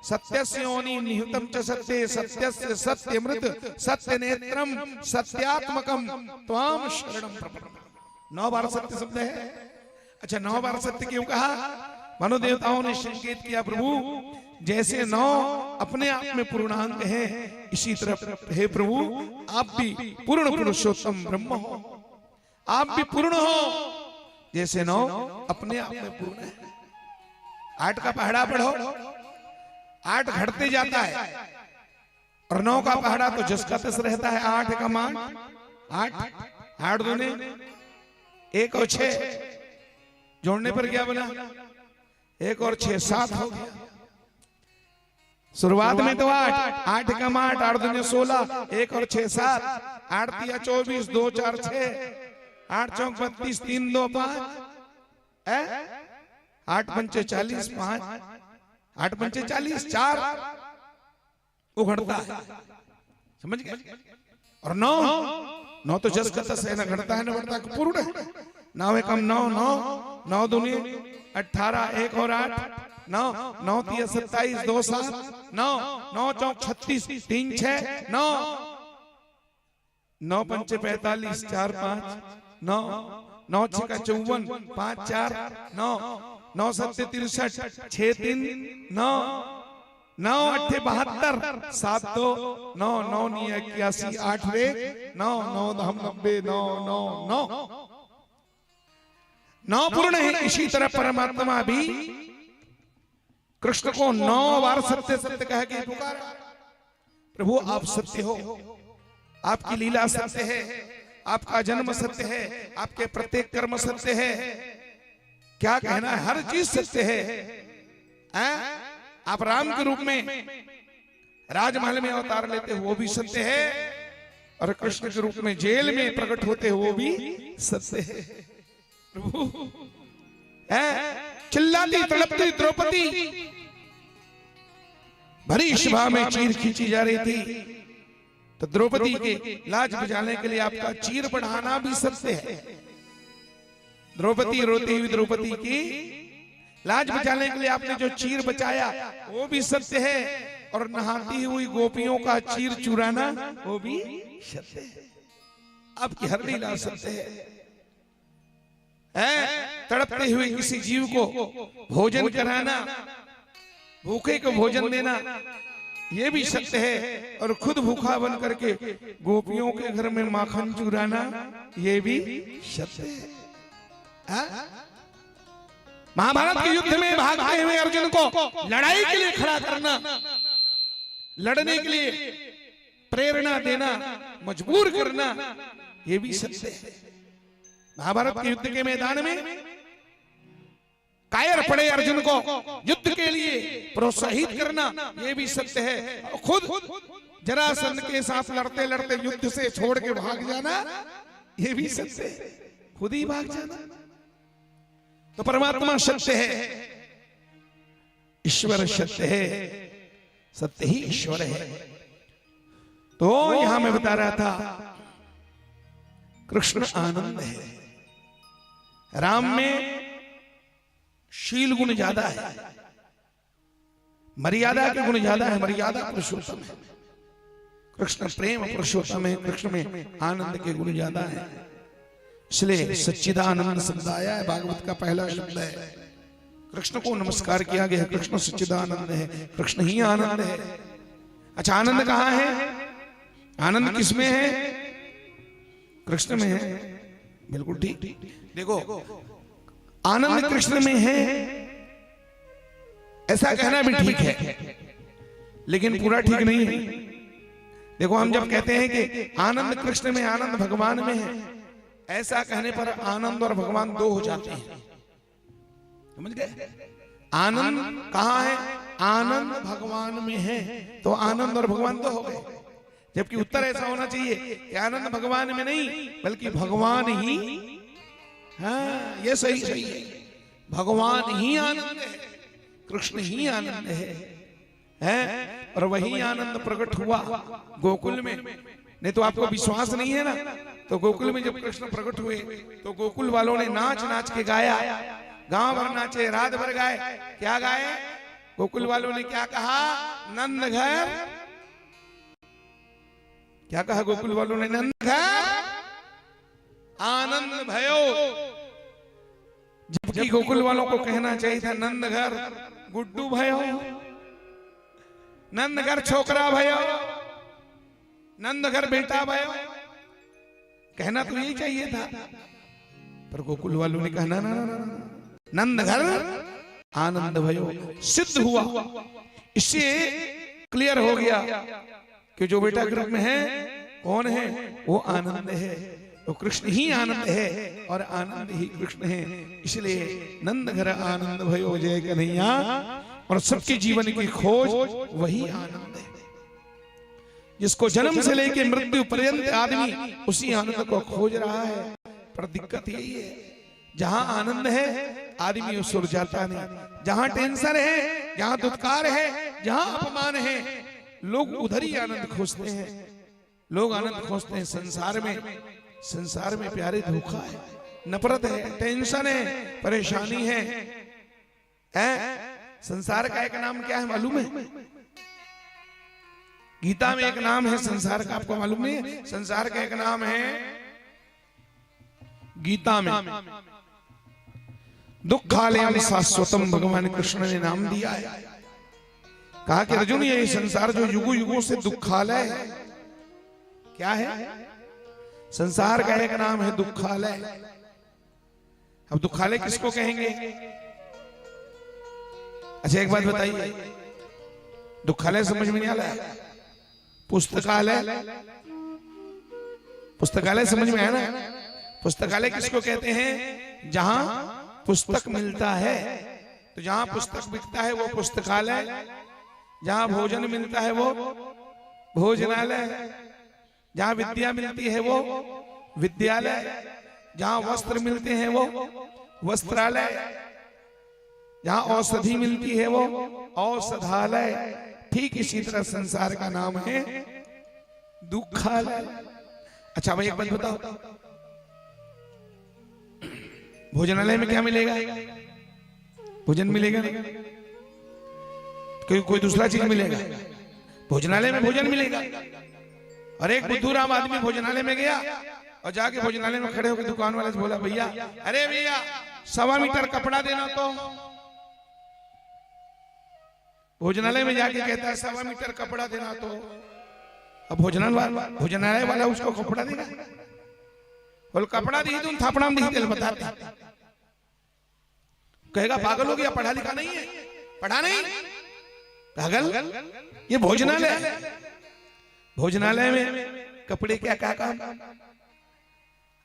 सत्यस्य योनि निहितम च सत्ये, सत्यस्य सत्यमृत सत्य नेत्रम, सत्यात्मकम त्वाम शरणम प्रपन्ना। नौ बार सत्य शब्द है। अच्छा, नौ बार सत्य क्यों कहा? मानो देवताओं ने संकेत किया, प्रभु, जैसे नौ अपने आप में पूर्णांक है, इसी तरह हे प्रभु, आप भी पूर्ण पुरुषोत्तम ब्रह्म हो, आप भी पूर्ण हो, जैसे नौ अपने आप में पूर्ण है। आठ का पहाड़ा पढ़ो, आठ घटते जाता है, और नौ का पहाड़ा तो जस का तस रहता है। आठ एकम आठ, आठ, आठ दूने एक और छह, जोड़ने पर क्या बना? एक और छह, सात हो गया। शुरुआत में तो आठ, आठ एकम आठ, आठ दूने सोलह, एक और छह सात, आठ तिया चौबीस, दो चार छह, आठ चौक बत्तीस, तीन दो पाँच, है? आठ पंचे चालीस, पाँच, आठ पंचे चालीस, चार, वो घटता है। समझ गए? और नौ, नौ तो जस का तस है, ना घटता है ना बढ़ता है, पूर्ण है। नौ एकम नौ, नौ, नौ दूनी अठारह, एक और आठ, नौ, नौ तिया सत्ताईस, दो सात, नौ, नौ चौक छत्तीस, तीन छह, नौ, नौ पंचे पैंतालीस, चार पाँच, नौ, नौ छक्का चौवन, पाँच चार, नौ, नौ सत्ते तिरसठ, छह तीन, नौ, नौ अट्ठे बहत्तर, सात दो, नौ, नौ निया इक्यासी, आठ रे, नौ, नौ दहम नब्बे, नौ, नौ, नौ। नौ पूर्ण है। इसी तरह परमात्मा भी कृष्ण को नौ बार सत्य सत्य कह के पुकारा, प्रभु आप सत्य हो, आपकी लीला सत्य है, आपका जन्म सत्य है, आपके प्रत्येक कर्म सत्य है। क्या कहना है, हर चीज सत्य है। हैं? आप राम के रूप में राजमहल में अवतार लेते हो, वो भी सत्य है, और कृष्ण के रूप में जेल में प्रकट होते हो, वो भी सत्य है। प्रभु, हैं? चिल्लाती तड़पती द्रौपदी भरी सभा में चीर खींची जा रही थी, तो द्रौपदी के लाज बचाने के लिए आपका चीर बढ़ाना भी सत्य है। द्रौपदी, रोती हुई द्रौपदी की लाज बचाने के लिए आपने जो चीर बचाया, वो भी सत्य है, और नहाती हुई गोपियों का चीर चुराना, वो भी सत्य है। आपकी हर लीला सत्य है। हैं? तड़पते हुए किसी जीव को भोजन कराना, भूखे को भोजन देना, ये भी सत्य है। और खुद भूखा बन करके गोपियों के घर में माखन चुराना, ये भी सत्य है। हाँ? महाभारत के युद्ध में भागते हुए अर्जुन को लड़ाई के लिए खड़ा करना, लड़ने के लिए प्रेरणा देना, मजबूर करना, ये भी सत्य है। महाभारत के युद्ध के मैदान में कायर पड़े अर्जुन को युद्ध के लिए प्रोत्साहित करना, ये भी सत्य है। और खुद जरासंध के साथ लड़ते लड़ते युद्ध से छोड़ के भाग जाना, ये भी सत्य है। खुद ही भाग जाना। तो परमात्मा सत्य है, ईश्वर सत्य है, सत्य ही ईश्वर है। तो यहां मैं बता रहा था, कृष्ण आनंद है। राम में शील गुण ज्यादा है, मर्यादा के गुण ज्यादा है, मर्यादा पुरुषोत्तम है। कृष्ण प्रेम पुरुषोत्तम है, कृष्ण में आनंद के गुण ज्यादा है। इसलिए सच्चिदानंद शब्द आया है, भागवत का पहला शब्द है। कृष्ण को नमस्कार किया गया है, कृष्ण सच्चिदानंद है, कृष्ण ही आनंद है। अच्छा, आनंद कहाँ है? आनंद किसमें है? कृष्ण में है। बिल्कुल ठीक। देखो, आनंद कृष्ण में है, ऐसा कहना भी ठीक है, लेकिन पूरा ठीक नहीं है। देखो, हम जब कहते हैं कि आनंद कृष्ण में, आनंद भगवान में है, ऐसा कहने पर आनंद और भगवान दो हो जाते हैं। समझ गए? आनंद कहाँ है? आनंद भगवान में है, तो आनंद और भगवान दो हो गए। जबकि उत्तर ऐसा होना चाहिए कि आनंद भगवान में नहीं, बल्कि भगवान ही। हाँ, ये सही, सही है। भगवान ही आनंद है, कृष्ण ही आनंद है, है। और वही आनंद प्रकट हुआ गोकुल में। नहीं तो आपको विश्वास नहीं है ना, तो गोकुल में जब कृष्ण प्रकट हुए, तो गोकुल वालों ने नाच नाच के गाया, गांव भर नाचे, रात भर गाए। क्या गाए? गोकुल वालों ने क्या कहा? नंद घर। क्या कहा गोकुल वालों ने? नंद घर आनंद भयो। जबकि गोकुल वालों को कहना चाहिए था, नंद घर गुड्डू भयो, नंद घर छोकरा भयो, नंद घर बेटा भयो। कहना तो यही चाहिए था, पर गोकुल वालों ने कहा, ना, ना, ना, ना, ना। नंद घर आनंद भयो। सिद्ध हुआ, इससे क्लियर हो गया कि जो बेटा गर्भ में है, कौन है? वो आनंद है। तो कृष्ण ही आनंद है और आनंद ही कृष्ण है। इसलिए नंद घर आनंद भयो जय कन्हैया, और सबके जीवन की खोज वही आनंद है। जिसको जन्म से लेके मृत्यु पर्यंत आदमी उसी आनंद को खोज रहा है, पर दिक्कत यही है, जहां आनंद है, आदमी उस ओर जाता नहीं। जहां टेंशन है, जहां दुत्कार है, जहां अपमान है, लोग उधर ही आनंद खोजते हैं। लोग आनंद खोजते हैं संसार में। संसार में, प्यारे, धोखा है, नफरत है, टेंशन है, परेशानी है। हैं? संसार का एक नाम क्या है, मालूम है? गीता में एक नाम है संसार का, आपको मालूम नहीं है? संसार का एक नाम है गीता में, दुखालयम शाश्वतम, भगवान कृष्ण ने नाम दिया है। कहा कि अर्जुन, ये संसार जो युगों युगों से दुखालय है, क्या है? संसार का एक नाम है दुखालय। अब दुखालय किसको कहेंगे? अच्छा, एक बात बताइए, दुखालय समझ में नहीं आ रहा है? पुस्तकालय, पुस्तकालय समझ में आया ना? पुस्तकालय किसको कहते हैं? जहां पुस्तक मिलता है, तो जहां पुस्तक बिकता है वो पुस्तकालय, जहां भोजन मिलता है वो भोजनालय, जहां विद्या मिलती है वो विद्यालय, जहां वस्त्र मिलते हैं वो वस्त्रालय, जहां औषधि मिलती है वो औषधालय। ठीक इसी तरह संसार का नाम है दुखालय। अच्छा भाई, एक बात बताओ, भोजनालय में क्या मिलेगा? भोजन मिलेगा ना? कोई कोई दूसरा चीज मिलेगा? भोजनालय में भोजन मिलेगा। और एक बुद्धू राम आदमी भोजनालय में गया और जाके भोजनालय में खड़े होकर दुकान वाले से बोला, भैया, अरे भैया, सवा मीटर कपड़ा देना तो। भोजनालय में जाके कहता है, सवा मीटर कपड़ा देना तो। अब भोजनालय वाला, भोजनालय वाला उसको कपड़ा देगा? बोल, कपड़ा दी तुम थापड़ा में दी तेल बताते। कहेगा, पागल हो गया, पढ़ा लिखा नहीं है, पढ़ा नहीं, पागल। ये भोजनालय है, भोजनालय में कपड़े क्या क्या काम।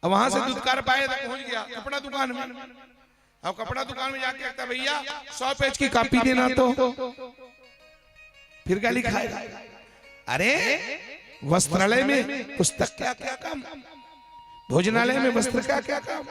अब वहां से दुत्कार पाए तो पहुंच गया कपड़ा दुकान में। अब कपड़ा दुकान में जाके कहता, भैया, सौ पेज की कॉपी देना तो। फिर क्या लिखाएगा? अरे, वस्त्रालय में पुस्तक क्या क्या काम, भोजनालय में वस्त्र क्या क्या काम।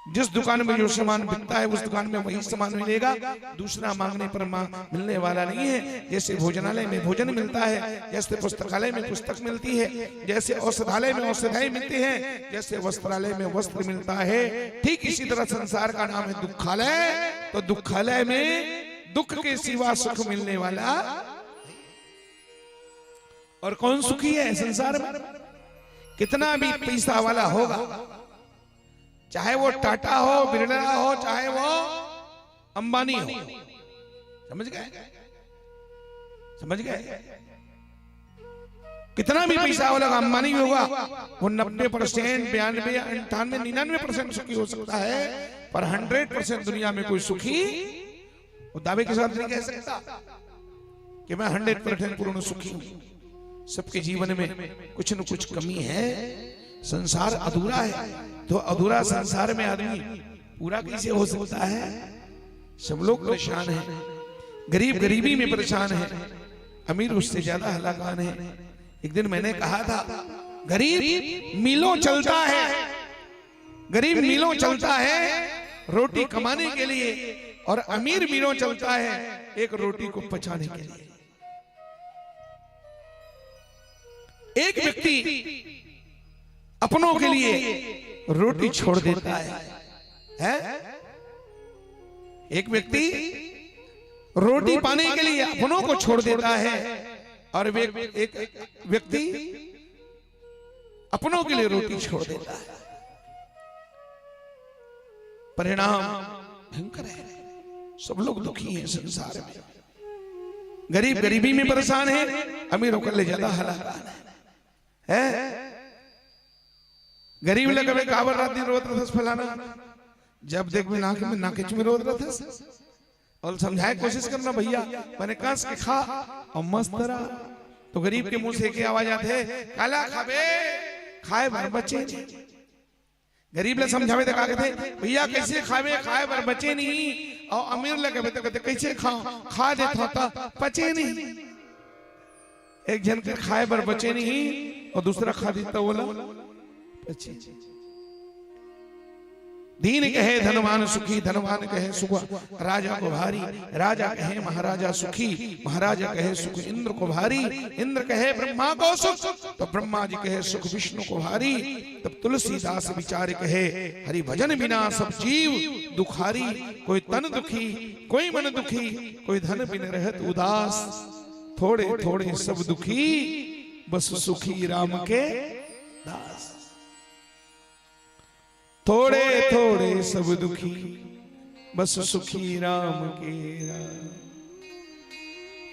जिस दुकान में जो सामान बिकता है, उस दुकान में वही सामान मिलेगा, दूसरा मांगने पर मा-, मिलने वाला नहीं है। जैसे भोजनालय में भोजन मिलता है, जैसे पुस्तकालय में पुस्तक मिलती है, जैसे औषधालय में औषधाएं मिलती हैं, जैसे वस्त्रालय में वस्त्र मिलता है, ठीक इसी तरह संसार का नाम है दुखालय। तो दुखालय में दुख के सिवा सुख मिलने वाला। और कौन सुखी है संसार में? कितना भी पैसा वाला होगा, चाहे वो टाटा हो, बिरला हो, चाहे वो अंबानी हो, समझ गए? समझ गए? कितना भी पैसा वाला होगा, अंबानी भी होगा, वो नब्बे परसेंट, बयानबे, अंठानवे, निन्यानवे परसेंट सुखी हो सकता है, पर हंड्रेड परसेंट दुनिया में कोई सुखी वो दावे के साथ नहीं कह सकता कि मैं हंड्रेड परसेंट पूर्ण सुखी हूं। सबके जीवन में कुछ न कुछ कमी है। संसार अधूरा है, तो अधूरा संसार में आदमी पूरा कैसे हो सकता है? सब लोग परेशान हैं, गरीब गरीबी में परेशान है, अमीर उससे ज्यादा हलाकान है। एक दिन मैंने कहा था, गरीब मीलों चलता है, गरीब मीलों चलता है रोटी कमाने के लिए, और अमीर मीलों चलता है एक रोटी को पचाने के लिए। एक व्यक्ति अपनों के लिए रोटी छोड़ देता है, है? एक व्यक्ति रोटी पाने के लिए अपनों को छोड़ देता है, और वे, एक व्यक्ति अपनों के लिए रोटी छोड़ देता है। परिणाम भयंकर है। सब लोग दुखी हैं संसार में। गरीब गरीबी में परेशान है, अमीर होकर ले ज्यादा हलाकान है। हैं? गरीब ल कबे काबर रात दिन रोत रथस फलाना, जब देख में नाक में नाकेच में रोत रथस। और समझाए कोशिश करना भैया, मैंने कस के खा और मस्त रहा। तो गरीब के मुंह से एक ही आवाज आते है, काला खाबे, खाए भर बचे नहीं। गरीब ले समझावे तो का कहते, भैया कैसे खाबे, खाए भर बचे नहीं। और अमीर ले कहते, कहते कैसे खाओ, खा देता होता, पचे नहीं। एक झन के खाए बर बचे नहीं और दूसरा खा देता बोला पचे। दीन कहे धनवान सुखी, धनवान कहे सुख राजा को भारी, राजा कहे महाराजा सुखी, महाराजा कहे सुख इंद्र को भारी, इंद्र कहे ब्रह्मा को सुख, तो ब्रह्मा जी कहे सुख विष्णु को भारी। तब तुलसीदास विचार कहे, हरि भजन बिना सब जीव दुखारी। कोई तन दुखी, कोई मन दुखी, कोई धन बिन रहत उदास। थोड़े थोड़े सब दुखी, बस सुखी राम के दास। थोड़े थोड़े सब दुखी, बस सुखी राम के दास।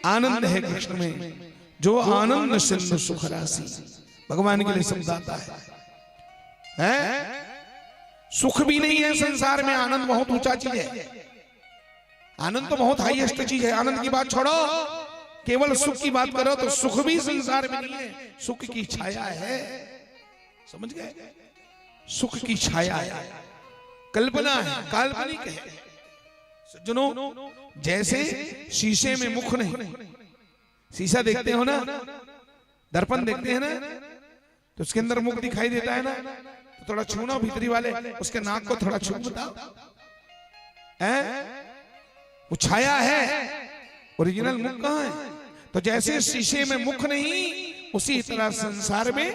आनंद है कृष्ण में, जो आनंद सिंधु सुख राशि। भगवान के लिए समझाता है, हैं? सुख भी नहीं है संसार में, आनंद बहुत ऊंचा चीज है। आनंद तो बहुत हाईएस्ट चीज है। आनंद की बात छोड़ो, केवल सुख की बात करो तो सुख भी संसार में नहीं है, सुख की छाया है। समझ गए? सुख की छाया है, कल्पना है, काल्पनिक है। सज्जनों, जैसे शीशे में मुख नहीं, शीशा देखते हो ना, दर्पण देखते हैं ना, तो उसके अंदर मुख दिखाई देता है ना, तो थोड़ा छूना भीतरी वाले, उसके नाक को थोड़ा छू बताओ, हैं? वो छाया है, ओरिजिनल मुख कहाँ है? तो जैसे शीशे में मुख नहीं, उसी तरह संसार में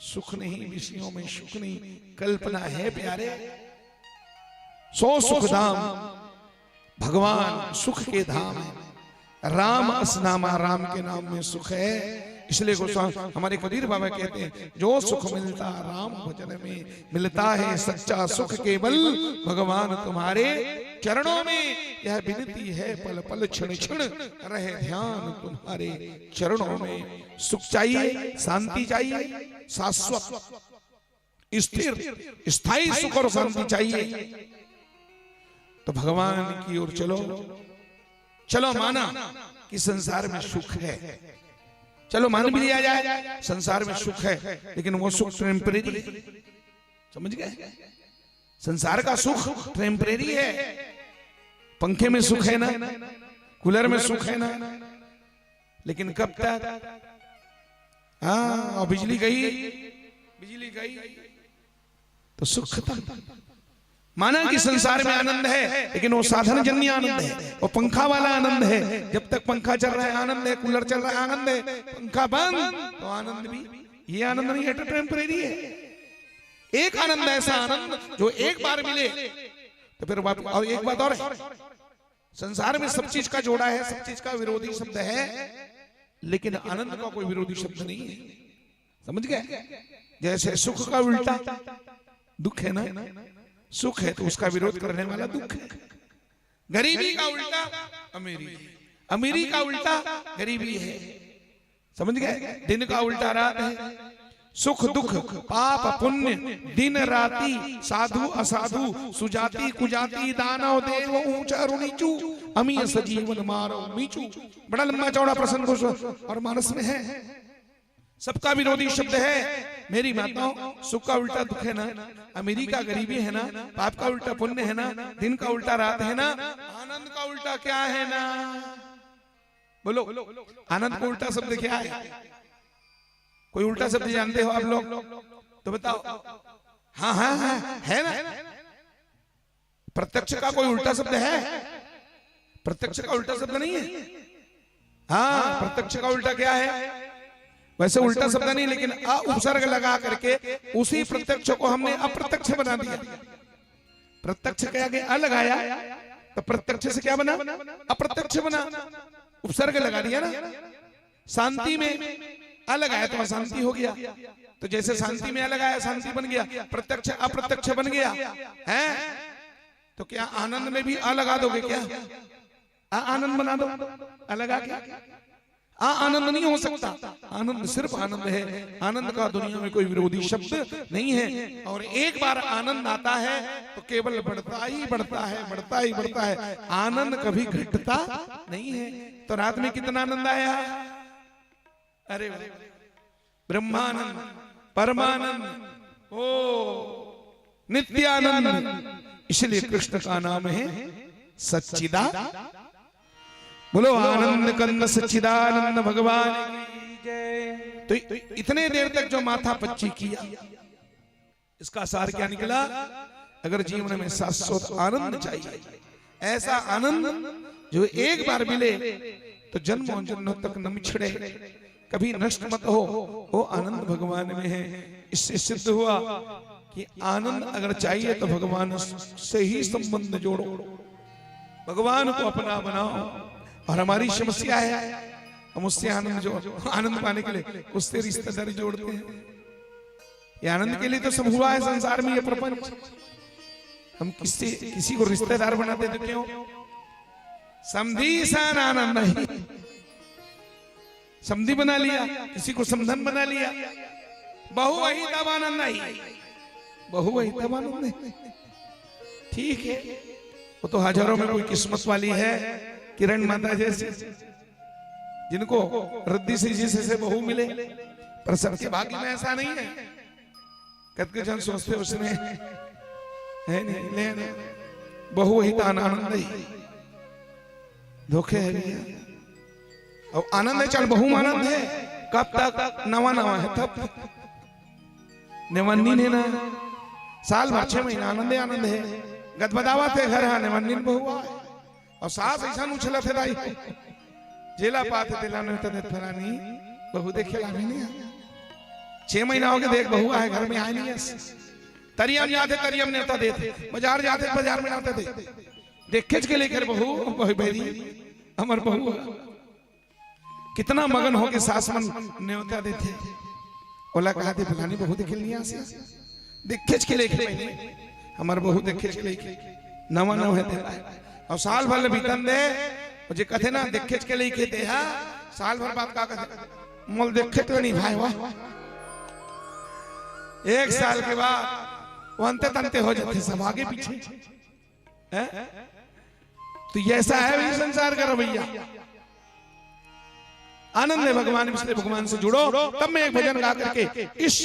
सुख नहीं, विषयों में सुख नहीं, कल्पना है प्यारे। सो सुख धाम, भगवान सुख के धाम है। राम अस नामा, राम के नाम में सुख है। इसलिए गोस्वामी हमारे कबीर बाबा कहते हैं, जो सुख मिलता राम भजन में, मिलता है सच्चा सुख केवल भगवान तुम्हारे चरणों में। यह विनती है पल पल क्षण क्षण, रहे ध्यान तुम्हारे चरणों में। सुख चाहिए, शांति चाहिए, शाश्वत, स्थिर, स्थायी सुख और शांति चाहिए, तो भगवान की ओर चलो। चलो, माना कि संसार में सुख है, चलो, मान भी लिया जाए, संसार में सुख है, लेकिन वो सुख टेम्परेरी है। समझ गए? संसार का सुख टेम्परेरी है। पंखे में सुख है ना, कूलर में सुख है ना, लेकिन कब तक? हाँ, और बिजली गई, बिजली गई तो सुख खत्म। माना कि संसार में आनंद है, लेकिन वो साधन जन्य आनंद है, वो पंखा वाला आनंद है। जब तक पंखा चल रहा है, आनंद है, कूलर चल रहा है, आनंद है। पंखा बंद तो आनंद भी, ये आनंद नहीं है, टेम्परेरी है। एक आनंद, ऐसा आनंद जो एक बार मिले तो फिर वापस। और एक बात और है, संसार में सब चीज का जोड़ा है, सब चीज का विरोधी शब्द है, लेकिन आनंद का कोई विरोधी शब्द नहीं है। समझ गए? जैसे सुख का उल्टा दुख है ना, सुख है तो उसका विरोध करने वाला दुख है। गरीबी का उल्टा अमीरी है, अमीरी का उल्टा गरीबी है। समझ गए? दिन का उल्टा रात है। सुख दुख, पाप पुण्य, दिन राति, साधु असाधु, सुजाति कुजाति, दानव देव ऊंच अरु नीचू, अमी अस जीवन मारो मीचू। बड़ा लंबा चौड़ा प्रसंग उस और मानस में है। सबका विरोधी शब्द है। मेरी माताओं, सुख का उल्टा दुख है ना, अमीरी का गरीबी है ना, पाप का उल्टा पुण्य है ना, दिन का उल्टा रात है ना, आनंद का उल्टा क्या है ना? बोलो, आनंद का उल्टा शब्द क्या है? कोई उल्टा शब्द जानते हो आप लोग तो बताओ। हाँ, हाँ, हाँ, है ना? प्रत्यक्ष का कोई उल्टा शब्द है? प्रत्यक्ष का उल्टा शब्द नहीं है। हाँ, प्रत्यक्ष का उल्टा क्या है? वैसे उल्टा शब्द नहीं, लेकिन अ उपसर्ग लगा करके उसी प्रत्यक्ष को हमने अप्रत्यक्ष बना दिया। प्रत्यक्ष के आगे अ लगाया तो प्रत्यक्ष से क्या बना? अप्रत्यक्ष बना। उपसर्ग लगा दिया ना। शांति में अ लगाया तो अशांति हो गया। तो जैसे शांति में अ लगाया, शांति बन गया, प्रत्यक्ष अप्रत्यक्ष बन गया, है? तो क्या आनंद में भी अ लगा दोगे क्या? अ आनंद बना दो, अ लगा के। अ आनंद नहीं हो सकता। आनंद सिर्फ आनंद है। आनंद का दुनिया में कोई विरोधी शब्द नहीं है। और एक बार आनंद आता है तो केवल बढ़ता ही बढ़ता है, बढ़ता ही बढ़ता है। आनंद कभी घटता नहीं है। तो रात में कितना आनंद आया? अरे वाह। ब्रह्मानंद, परमानंद, ओ नित्यानंद। इसलिए कृष्ण का नाम है सच्चिदा। बोलो, आनंद कंद सच्चिदानंद भगवान की जय। तो इतने देर तक जो माथा पच्ची किया, इसका सार क्या निकला? अगर जीवन में शाश्वत आनंद चाहिए, ऐसा आनंद जो एक बार मिले तो जन्मों जन्मों तक न मिछड़े, कभी नष्ट मत हो, वो आनंद भगवान में है। इससे सिद्ध हुआ कि आनंद अगर चाहिए तो भगवान से ही संबंध जोड़ो, भगवान को अपना बनाओ। और हमारी समस्या है, हम उससे आनंद जो, आनंद पाने के लिए उससे रिश्तेदारी जोड़ते हैं। ये आनंद के लिए तो सब हुआ है संसार में, ये प्रपंच। हम किससे, किसी को रिश्तेदार बनाते तो क्यों? समधी सन आनंद नहीं, समधी बना लिया, किसी को समधन बना लिया, बहु वही तब आनंद नहीं, बहु वही तब आनंद नहीं। ठीक है, वो तो हजारों में कोई किस्मत वाली है, किरण माता जैसी, जिनको रिद्धि सिद्धि से, से बहू मिले, पर सबके भाग्य में ऐसा नहीं है। कतके झन सोचथे उसने, है नहीं, ले नहीं। बहू वही तान आनंद ही। धोखे है भैया। अब आनंद है, चल बहू में आनंद है। कब तक? नवा नवा है तब तक। नेवन्नीन है ना, साल भर छह महीना आनंदे आनंद है। गदबदावत है घर, हाँ, नेवन्नीन बहू आए। और सास ऐसा उछलत है दाई, जेला पात है तेला नहीं तो देत फलानी, बहू देखे ला भी नहीं आया। छह महीना हो गया, देख बहू आए घर में, आए नहीं है। तरिया म जाथे, तरिया म नेवता देथे, बजार जाथे, बजार म नेवता देथे। देखेच के लइके बहू, बहू बहिरी, हमर बहू ह। कितना मगन होके सास मन नेवता देथे। ओला कहा दे, फलानी बहू देखे ल नइ आस। देखेच के लइके बहिनी, हमर बहू देखेच के लइके, नवा नवा हे तेला। अउ साल भर ले बीतन दे, अउ जे कथे ना, देखेच के लइके तेहा, साल भर बाद का कथे, मोल देखेच के नइ भाय वा। एक साल के बाद वो अंते तंते हो जाथे, सब आगे पीछे। हैं? तो ये ऐसा है भी संसार का रवैया। आनंद है भगवान, इसलिए भगवान से जुड़ो। तब मैं एक भजन गा करके इस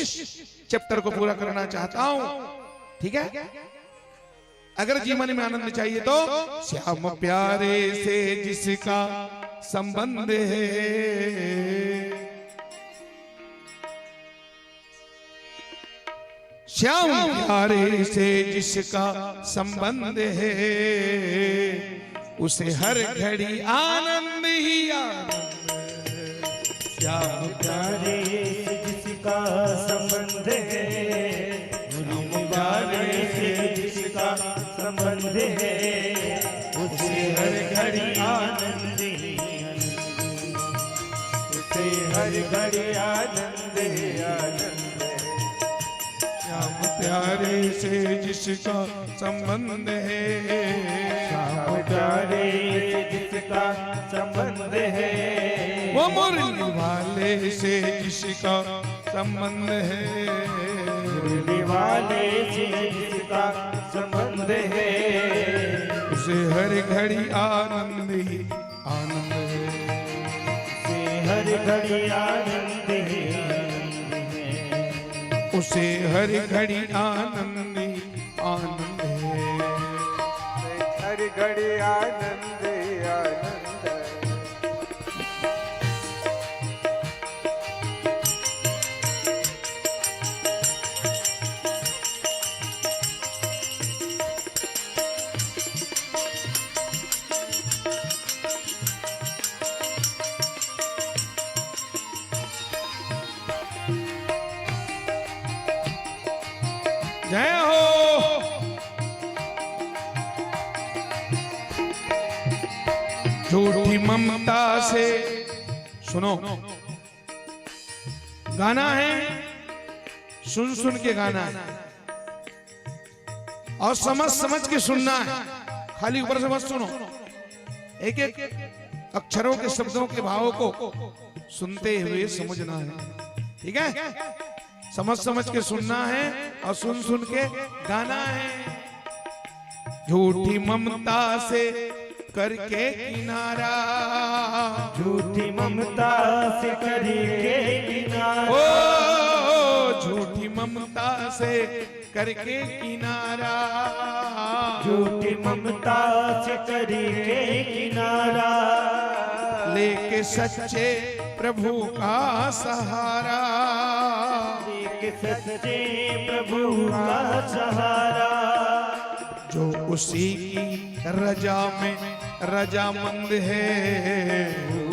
चैप्टर को पूरा करना चाहता हूं, ठीक है? अगर जीवन में आनंद चाहिए तो श्याम प्यारे से जिसका संबंध है, श्याम प्यारे से जिसका संबंध है, उसे हर घड़ी आनंद ही आनंद। श्याम प्यारे से जिसका संबंध है, श्याम प्यारे से जिसका संबंध है, उसे हर घड़ी आनंद ही आनंद, उसे हर घड़ी आनंद ही आनंद। श्याम प्यारे से जिसका संबंध है, श्याम प्यारे से जिसका संबंध है, वो मुरली वाले से जिसका संबंध है, मुरली वाले से जिसका संबंध है, उसे हर घड़ी आनंद ही आनंद है, उसे हर घड़ी आनंद ही आनंद है, उसे हर घड़ी आनंद ही आनंद है, हर घड़ी आनंद ही आनंद है। जय हो। झूठी ममता से, सुनो, गाना है, सुन सुन के गाना है और समझ समझ के सुनना है, खाली ऊपर से मत सुनो। एक एक अक्षरों के, शब्दों के भावों को सुनते हुए समझना है, ठीक है? समझ समझ के सुनना है और सुन सुन के गाना है। झूठी ममता से करके किनारा, झूठी ममता से करके किनारा, ओ, झूठी ममता से करके किनारा, झूठी ममता से करके किनारा, लेके सच्चे प्रभु का सहारा, लेके सच्चे प्रभु का सहारा, जो उसी की रजा में रजामंद है,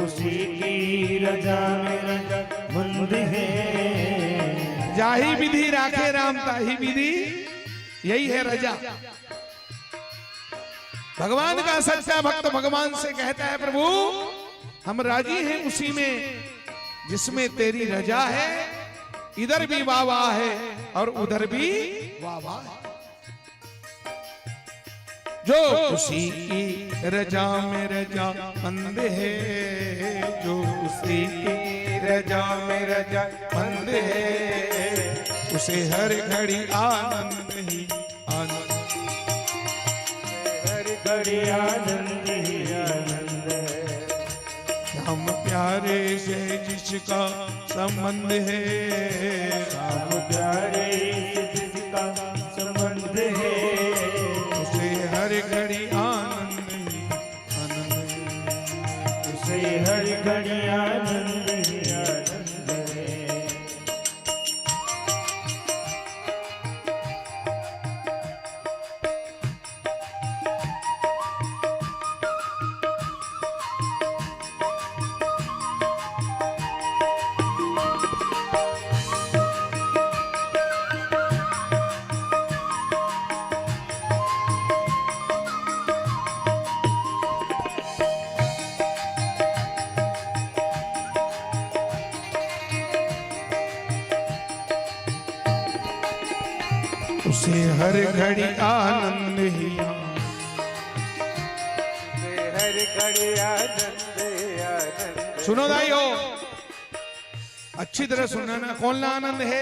उसी की रजा में रजामंद है। जाही विधि राखे राम ताही विधि, यही है रजा। भगवान का सच्चा भक्त भगवान से कहता है, प्रभु, हम राजी हैं उसी में जिसमें तेरी रजा है, इधर भी वाह वाह है और उधर भी वाह वाह है। जो उसी की रजा में रजामंद है, जो उसी की रजा में रजामंद है, उसे हर घड़ी आनंद ही आनंद, हर घड़ी आनंद ही आनंद है। श्याम प्यारे से जिसका संबंध है, श्याम प्यारे से जिसका संबंध है, उसे हर घड़ी आनंद ही आनंद है, उसे हर घड़ी आनंद ही आनंद है। से हर घड़ी आनंद ही आनंद। से हर घड़ी आनंद, आनंद। सुनो दाई हो, अच्छी तरह सुनना ना, कौन ला आनंद हे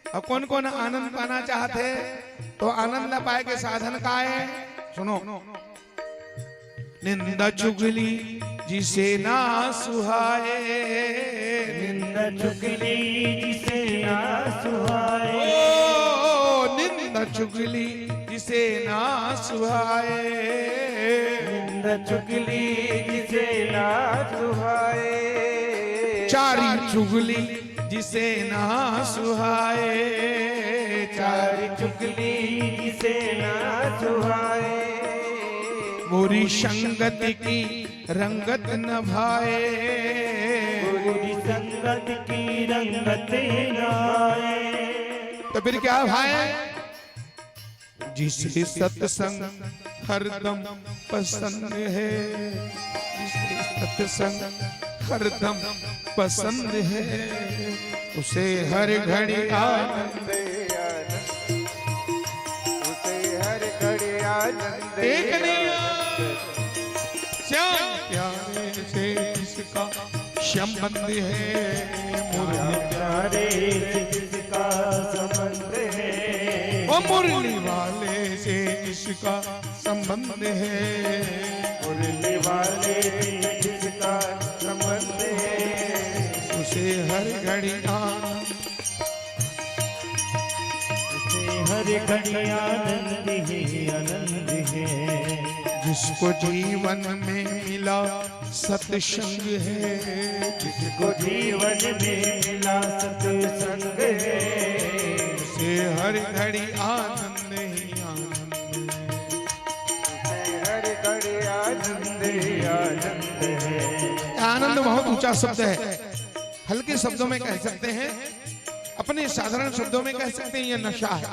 अउ कौन कौन आनंद पाना चाहत हे, तो आनंद ला पाए के साधन का हे? सुनो। निंदा चुगली जिसे ना सुहाए। निंदा चुगली जिसे ना सुहाए। ओ, निंदा चुगली जिसे ना सुहाए। निंदा चुगली जिसे ना सुहाए। चारी चुगली जिसे ना सुहाए। चारी चुगली जिसे ना सुहाए। बुरी संगति की रंगत न भाए। बुरी संगति की रंगत न भाए। तो फिर क्या भाए? जिसे सत्संग हरदम पसंद है, जिसे सत्संग हरदम पसंद है, उसे हर घड़ी आनंद, आनंद, उसे हर घड़ी आनंद। एक नहीं श्याम प्यारे से जिसका संबंध है, मुरली प्यारे से जिसका संबंध है। ओ मुरली वाले से जिसका संबंध है। मुरली वाले से जिसका संबंध है। उसे हर घड़ी आनंद। उसे हर घड़ी आनंद ही आनंद है। जिसको जीवन में मिला सत्संग है। जिसको जीवन में मिला सत्संग है। उसे हर घड़ी आनंद ही आनंद है। उसे हर घड़ी आनंद ही आनंद है। आनंद बहुत ऊंचा शब्द है, हल्के शब्दों में कह सकते हैं, अपने साधारण शब्दों में कह सकते हैं, यह नशा है,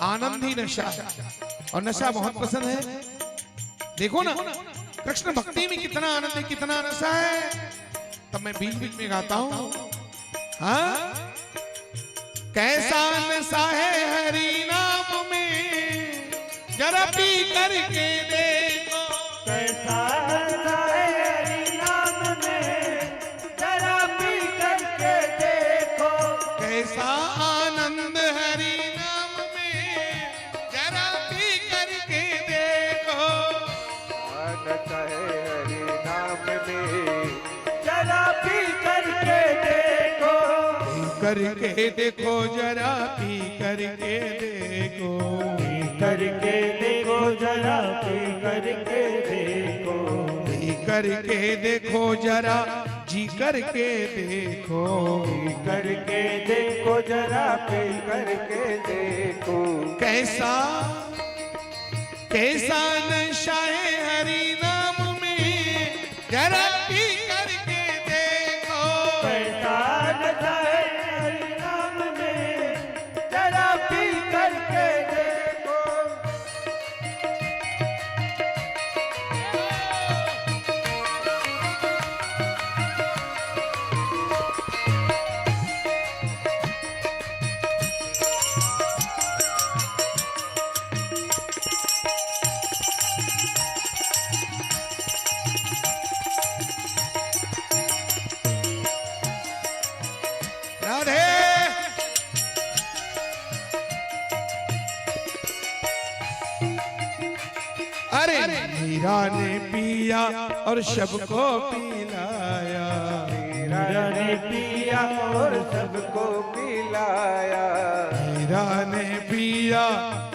आनंद ही नशा है। और नशा बहुत पसंद है। देखो ना, कृष्ण भक्ति में कितना आनंद है, कितना नशा है। तब मैं बीच बीच में गाता हूँ। हाँ, कैसा नशा है हरि नाम में, जरा पी करके देखो। कैसा नशा है हरि नाम में, जरा पी करके देखो। कैसा आनंद हरि नाम में, जरा पी करके देखो। आनंद है हरि नाम में, जरा पी करके देखो। पी करके देखो, जरा पी करके देखो। पी करके देखो, जरा पी करके देखो। पी करके देखो, जरा जी करके देखो। पी करके देखो, जरा पी करके देखो। कैसा, कैसा नशा है हरि नाम में, जरा पी करके देखो। कैसा नशा है हरि नाम में, जरा पी करके देखो। राधे। अरे मीरा ने पिया और सबको पिलाया। मीरा ने पिया और सबको पिलाया। मीरा ने पिया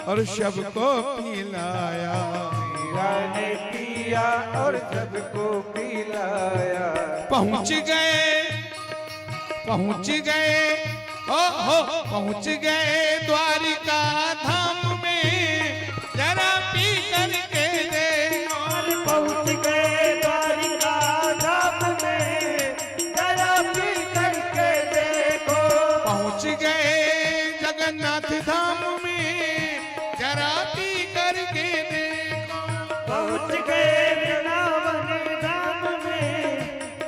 और सबको पिलाया। मीरा ने पिया और सबको पिलाया। पहुंच गए, पहुंच गए, ओ हो, पहुंच गए द्वारिका धाम में, जरा पी करके देखो। और पहुंच गए द्वारिका धाम में, जरा पी करके देखो। पहुंच गए जगन्नाथ धाम में, जरा पी करके देखो। पहुंच गए वृंदावन धाम में,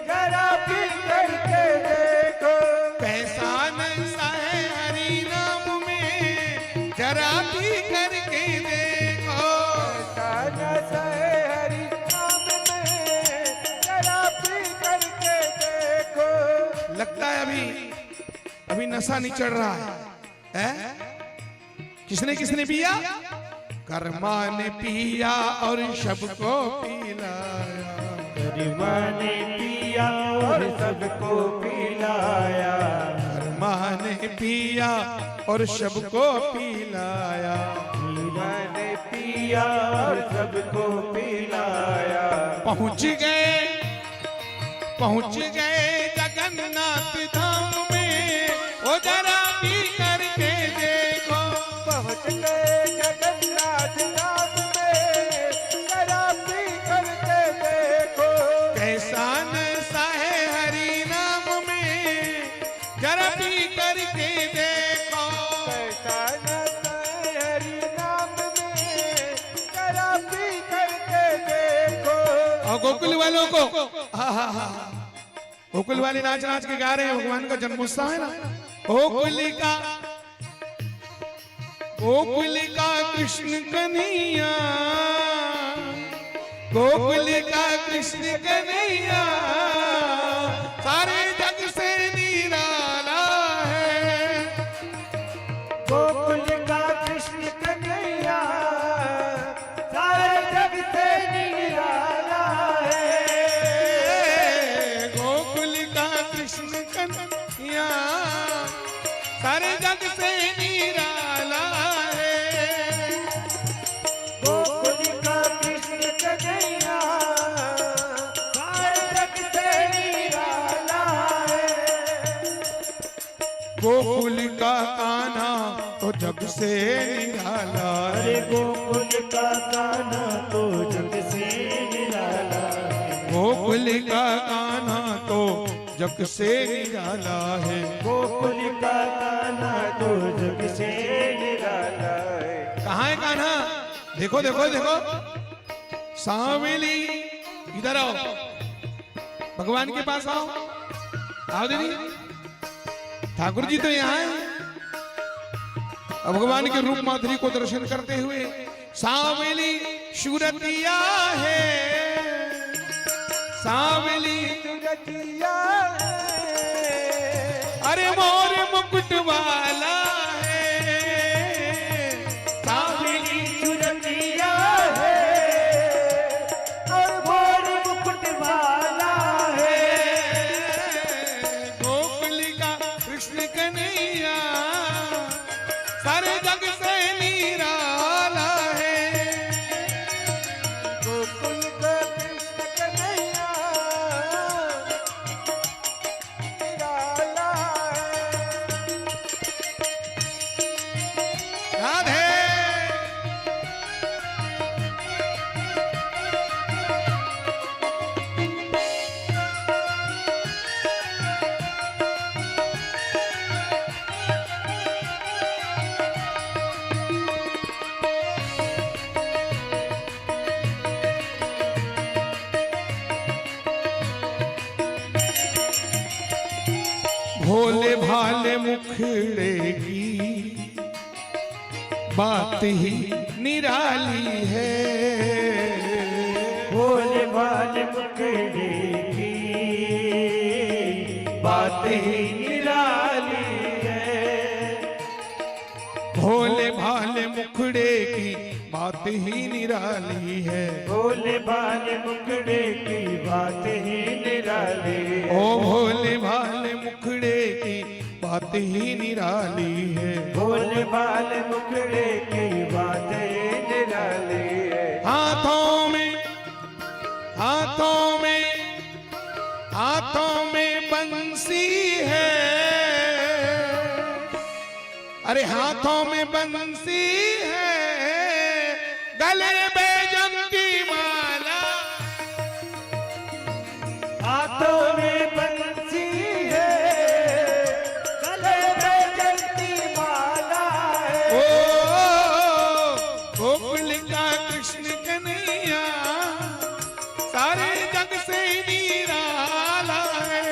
जरा पी करके देखो। कैसा नशा है हरि नाम में, जरा पी नशा नहीं चढ़ रहा है, हैं? किसने किसने पिया? कर्मा ने पिया और सबको पिलाया। कर्मा ने पिया और सबको पिलाया। कर्मा ने पिया और सबको पिलाया। कर्मा ने पिया और सबको पिलाया। पहुंच गए, पहुंच गए जगन्नाथ धाम में, ओ जरा पी करके देखो। पहुंच गए जगन्नाथ धाम में, जरा पी करके देखो। कैसा नशा है हरि नाम में, जरा पी करके देखो। कैसा नशा है हरि नाम में, जरा पी करके देखो। और गोकुल वालों को, हा, हा, हा, हा। गोकुल वाले नाच नाच के गा रहे हैं, भगवान का जन्मोत्सव है ना। गोकुल का, गोकुल का कृष्ण कन्हैया, गोकुल का कृष्ण कन्हैया, सारे जग से निराला है। गोकुल का कृष्ण कन्हैया सारे जग से निराला है। गोकुल का कृष्ण कन्हैया सारे जग से निराला है। गोकुल का कृष्ण कन्हैया सारे जग से निराला है। गोकुल का कान्हा तो जग से निराला है। अरे गोकुल का कान्हा तो जग से निराला है। गोकुल का कान्हा तो जग से निराला है। गोकुल का कान्हा तो जग से निराला है। कहाँ है कान्हा? देखो, देखो, देखो। सांवली, इधर आओ, भगवान के पास आओ, आओ दीदी। ठाकुर जी तो यहाँ हैं। अब भगवान के रूप माधुरी को दर्शन करते हुए, सांवली सूरतिया है, सांवली सूरतिया है। अरे मोर मुकुट वाला है, सांवली सूरतिया है, और मोर मुकुट वाला है। गोकुल का कृष्ण कन्हैया सारे जग से निराला है। गोकुल का कृष्ण कन्हैया निराला है। राधे। भोले भाले मुखड़े की बात ही निराली है। भोले भाले मुखड़े की बात ही निराली है। भोले भाले मुखड़े की बात ही निराली है। भोले भाले मुखड़े की बात ही निराली है। ओ भोले भाले मुखड़े की बात ही निराली है। भोले भाले मुखड़े की बात ही निराली है। हाथों में, हाथों में, हाथों में बंसी है। अरे हाथों में बंसी है, गले में जंती माला। हाथों में बंसी है, गले में जंती माला है। ओ, गोकुल का कृष्ण कन्हैया, सारे जग से निराला है।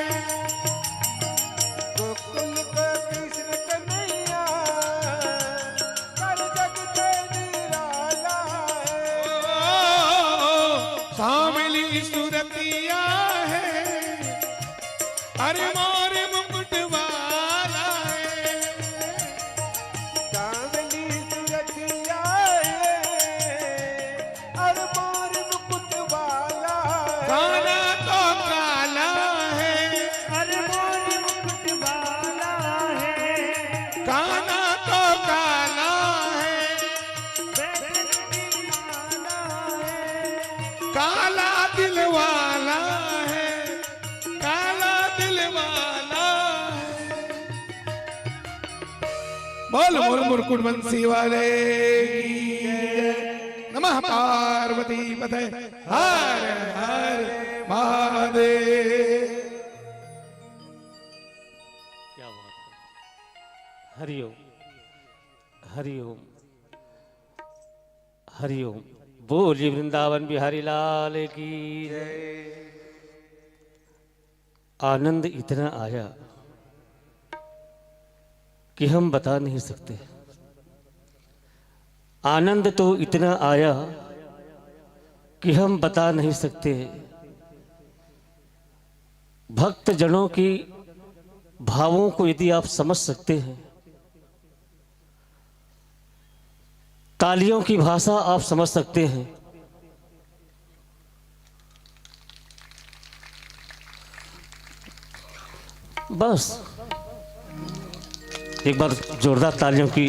गोकुल का कृष्ण कन्हैया, सारे जग से निराला है। ओ, सांवली सूरतिया है, अरे मोर मुकुट वाला है। काला दिल वाला है, काला दिल वाला है। बोल बोल मुरकुट बंसी वाले की जय। नमः पार्वती पते हर हर महादेव। क्या बात है। हरिओम, हरिओम, हरिओम। बोलिए वृंदावन बिहारी लाल की। आनंद इतना आया कि हम बता नहीं सकते। आनंद तो इतना आया कि हम बता नहीं सकते। भक्त जनों की भावों को यदि आप समझ सकते हैं, तालियों की भाषा आप समझ सकते हैं, बस एक बार जोरदार तालियों की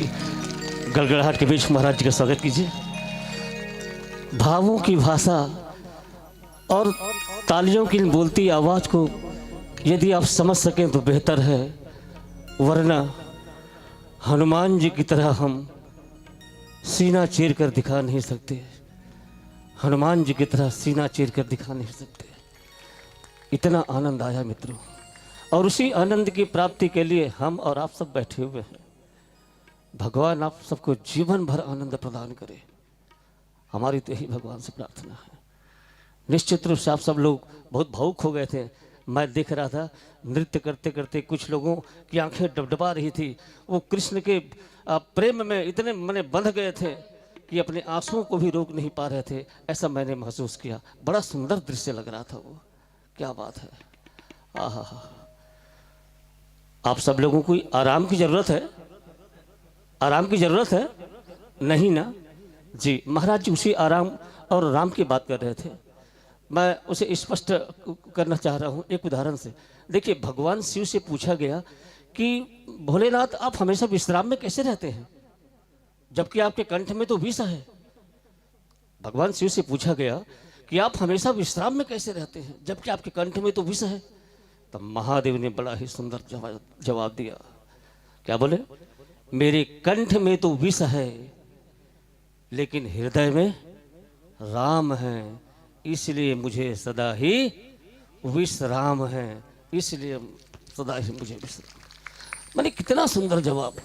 गड़गड़ाहट के बीच महाराज जी का स्वागत कीजिए। भावों की भाषा और तालियों की इन बोलती आवाज को यदि आप समझ सकें तो बेहतर है, वरना हनुमान जी की तरह हम सीना चीर कर दिखा नहीं सकते। हनुमान जी की तरह सीना चीर कर दिखा नहीं सकते। इतना आनंद आया मित्रों, और उसी आनंद की प्राप्ति के लिए हम और आप सब बैठे हुए हैं। भगवान आप सबको जीवन भर आनंद प्रदान करे, हमारी तो यही भगवान से प्रार्थना है। निश्चित रूप से आप सब लोग बहुत भावुक हो गए थे। मैं देख रहा था, नृत्य करते करते कुछ लोगों की आंखें डबडबा रही थी। वो कृष्ण के, आ, प्रेम में इतने मने बंध गए थे कि अपने आंसुओं को भी रोक नहीं पा रहे थे। ऐसा मैंने महसूस किया। बड़ा सुंदर दृश्य लग रहा था वो। क्या बात है। आहा। आप सब लोगों को आराम की जरूरत है। आराम की जरूरत है? नहीं ना? जी महाराज जी उसी आराम और राम की बात कर रहे थे। मैं उसे स्पष्ट करना चाह रहा हूं एक उदाहरण से। देखिए, भगवान शिव से पूछा गया कि भोलेनाथ, आप हमेशा विश्राम में कैसे रहते हैं, जबकि आपके कंठ में तो विष है। भगवान शिव से पूछा गया कि आप हमेशा विश्राम में कैसे रहते हैं, जबकि आपके कंठ में तो विष है। तब महादेव ने बड़ा ही सुंदर जवाब, जवाब दिया। क्या बोले? मेरे कंठ में तो विष है, लेकिन हृदय में राम है, इसलिए मुझे सदा ही विश्राम है, इसलिए सदा ही मुझे विश्राम। माने, कितना सुंदर जवाब।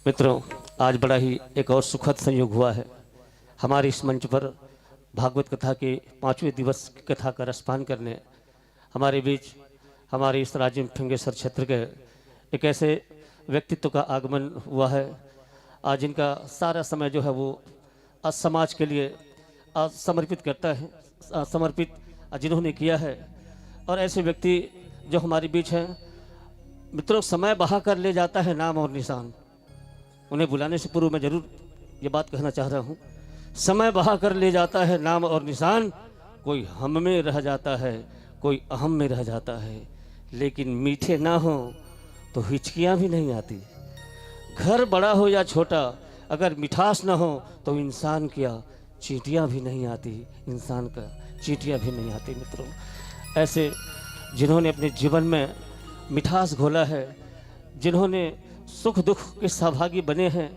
मित्रों, आज बड़ा ही एक और सुखद संयोग हुआ है। हमारे इस मंच पर भागवत कथा के पांचवें दिवस की कथा का रसपान करने हमारे बीच, हमारे इस राजिम ठंगेश्वर क्षेत्र के एक ऐसे व्यक्तित्व का आगमन हुआ है, आज जिनका सारा समय जो है वो आज समाज के लिए आज समर्पित करता है, आ, समर्पित, आ, जिन्होंने किया है। और ऐसे व्यक्ति जो हमारे बीच हैं, मित्रों, समय बहा कर ले जाता है नाम और निशान। उन्हें बुलाने से पूर्व मैं जरूर ये बात कहना चाह रहा हूं, समय बहा कर ले जाता है नाम और निशान। कोई हम में रह जाता है, कोई अहम में रह जाता है, लेकिन मीठे ना हो तो हिचकियां भी नहीं आती। घर बड़ा हो या छोटा, अगर मिठास ना हो तो इंसान क्या, चींटियां भी नहीं आती, इंसान का चींटियां भी नहीं आती। मित्रों, ऐसे जिन्होंने अपने जीवन में मिठास घोला है, जिन्होंने सुख दुख के सहभागी बने हैं,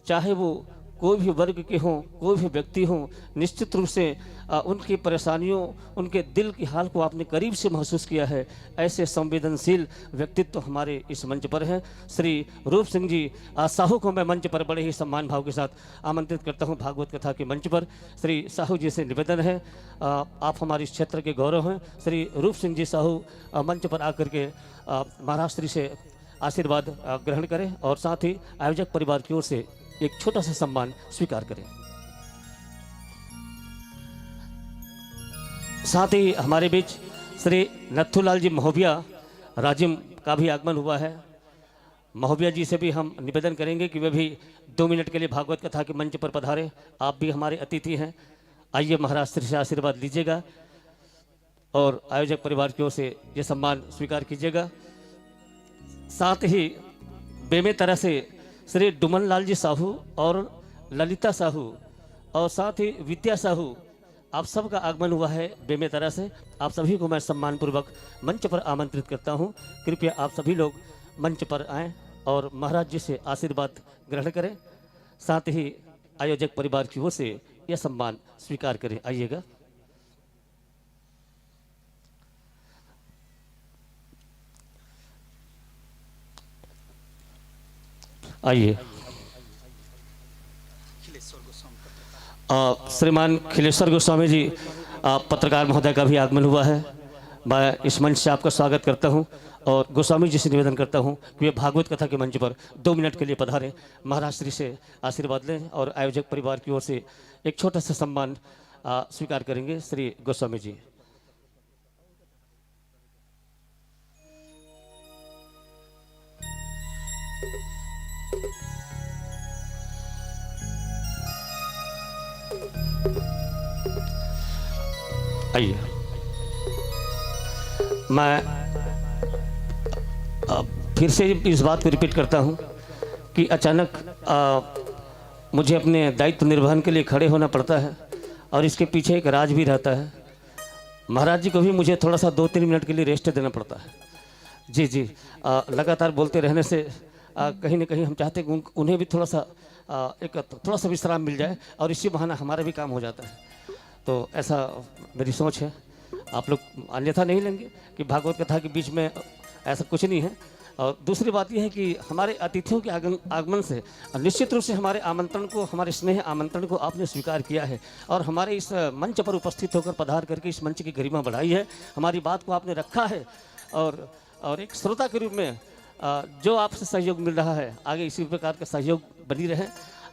चाहे वो कोई भी वर्ग के हों, कोई भी व्यक्ति हों, निश्चित रूप से, आ, उनकी परेशानियों, उनके दिल के हाल को आपने करीब से महसूस किया है। ऐसे संवेदनशील व्यक्तित्व हमारे इस मंच पर हैं। श्री रूप सिंह जी, आ, साहू को मैं मंच पर बड़े ही सम्मान भाव के साथ आमंत्रित करता हूं भागवत कथा के मंच पर। श्री साहू जी से निवेदन है, आ, आप हमारे इस क्षेत्र के गौरव हैं। श्री रूप सिंह जी साहू, आ, मंच पर आकर के, आ, महाराज श्री से आशीर्वाद, आ, ग्रहण करें और साथ ही आयोजक परिवार की ओर से एक छोटा सा सम्मान स्वीकार करें। साथ ही हमारे बीच श्री नथुलाल जी महोबिया, राजिम का भी आगमन हुआ है। महोबिया जी से भी हम निवेदन करेंगे कि वे भी दो मिनट के लिए भागवत कथा के मंच पर पधारें। आप भी हमारे अतिथि हैं, आइए महाराज श्री से आशीर्वाद लीजिएगा और आयोजक परिवार की ओर से ये सम्मान स्वीकार कीजिएगा। साथ ही बेमेतरा से श्री डुमन लाल जी साहू और ललिता साहू और साथ ही विद्या साहू, आप सबका आगमन हुआ है बेमेतरा से। आप सभी को मैं सम्मानपूर्वक मंच पर आमंत्रित करता हूं। कृपया आप सभी लोग मंच पर आएं और महाराज जी से आशीर्वाद ग्रहण करें, साथ ही आयोजक परिवार की ओर से यह सम्मान स्वीकार करें। आइएगा। आइए। अ, श्रीमान खिलेश्वर गोस्वामी जी, अ, पत्रकार महोदय का भी आगमन हुआ है। मैं इस मंच से आपका स्वागत करता हूं और गोस्वामी जी से निवेदन करता हूं कि वे भागवत कथा के मंच पर दो मिनट के लिए पधारें। महाराज श्री से आशीर्वाद लें और आयोजक परिवार की ओर से एक छोटा सा सम्मान, अ, स्वीकार करेंगे श्री गोस्वामी जी। आइए, मैं, अ, फिर से इस बात को रिपीट करता हूं कि अचानक, अ, मुझे अपने दायित्व निर्वहन के लिए खड़े होना पड़ता है और इसके पीछे एक राज भी रहता है। महाराज जी को भी मुझे थोड़ा सा दो तीन मिनट के लिए रेस्ट देना पड़ता है। जी, जी। अ, लगातार बोलते रहने से, अ, कहीं ना कहीं हम चाहते हैं कि उन-, उन्हें भी थोड़ा सा, अ, एक थोड़ा सा विश्राम मिल जाए और इसी बहाना हमारा भी काम हो जाता है। तो ऐसा मेरी सोच है, आप लोग अन्यथा नहीं लेंगे कि भागवत कथा के बीच में ऐसा कुछ नहीं है। और दूसरी बात यह है कि हमारे अतिथियों के आगम-, आगमन से निश्चित रूप से हमारे आमंत्रण को, हमारे स्नेह आमंत्रण को आपने स्वीकार किया है और हमारे इस मंच पर उपस्थित होकर, पधार करके इस मंच की गरिमा बढ़ाई है, हमारी बात को आपने रखा है। और, और एक श्रोता के रूप में, अ, जो आपसे सहयोग मिल रहा है, आगे इसी प्रकार का सहयोग बनी रहे।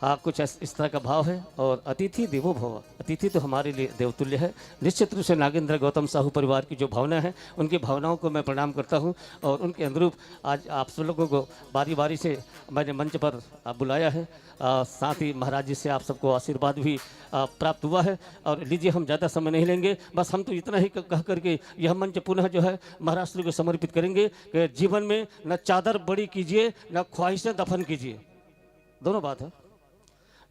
अ, कुछ इस, इस तरह का भाव है। और अतिथि देवो भव, अतिथि तो हमारे लिए देवतुल्य है। निश्चित रूप से नागेंद्र गौतम साहू परिवार की जो भावना है, उनकी भावनाओं को मैं प्रणाम करता हूँ और उनके अनुरूप आज आप सब लोगों को बारी बारी से मैंने मंच पर, अ, बुलाया है। अ, साथ ही महाराज जी से आप सबको आशीर्वाद भी, अ, प्राप्त हुआ है। और लीजिए, हम ज़्यादा समय नहीं लेंगे, बस हम तो इतना ही क-, कह करके यह मंच पुनः जो है महाराज श्री को समर्पित करेंगे कि जीवन में न चादर बड़ी कीजिए, न ख्वाहिशें दफन कीजिए। दोनों बात है।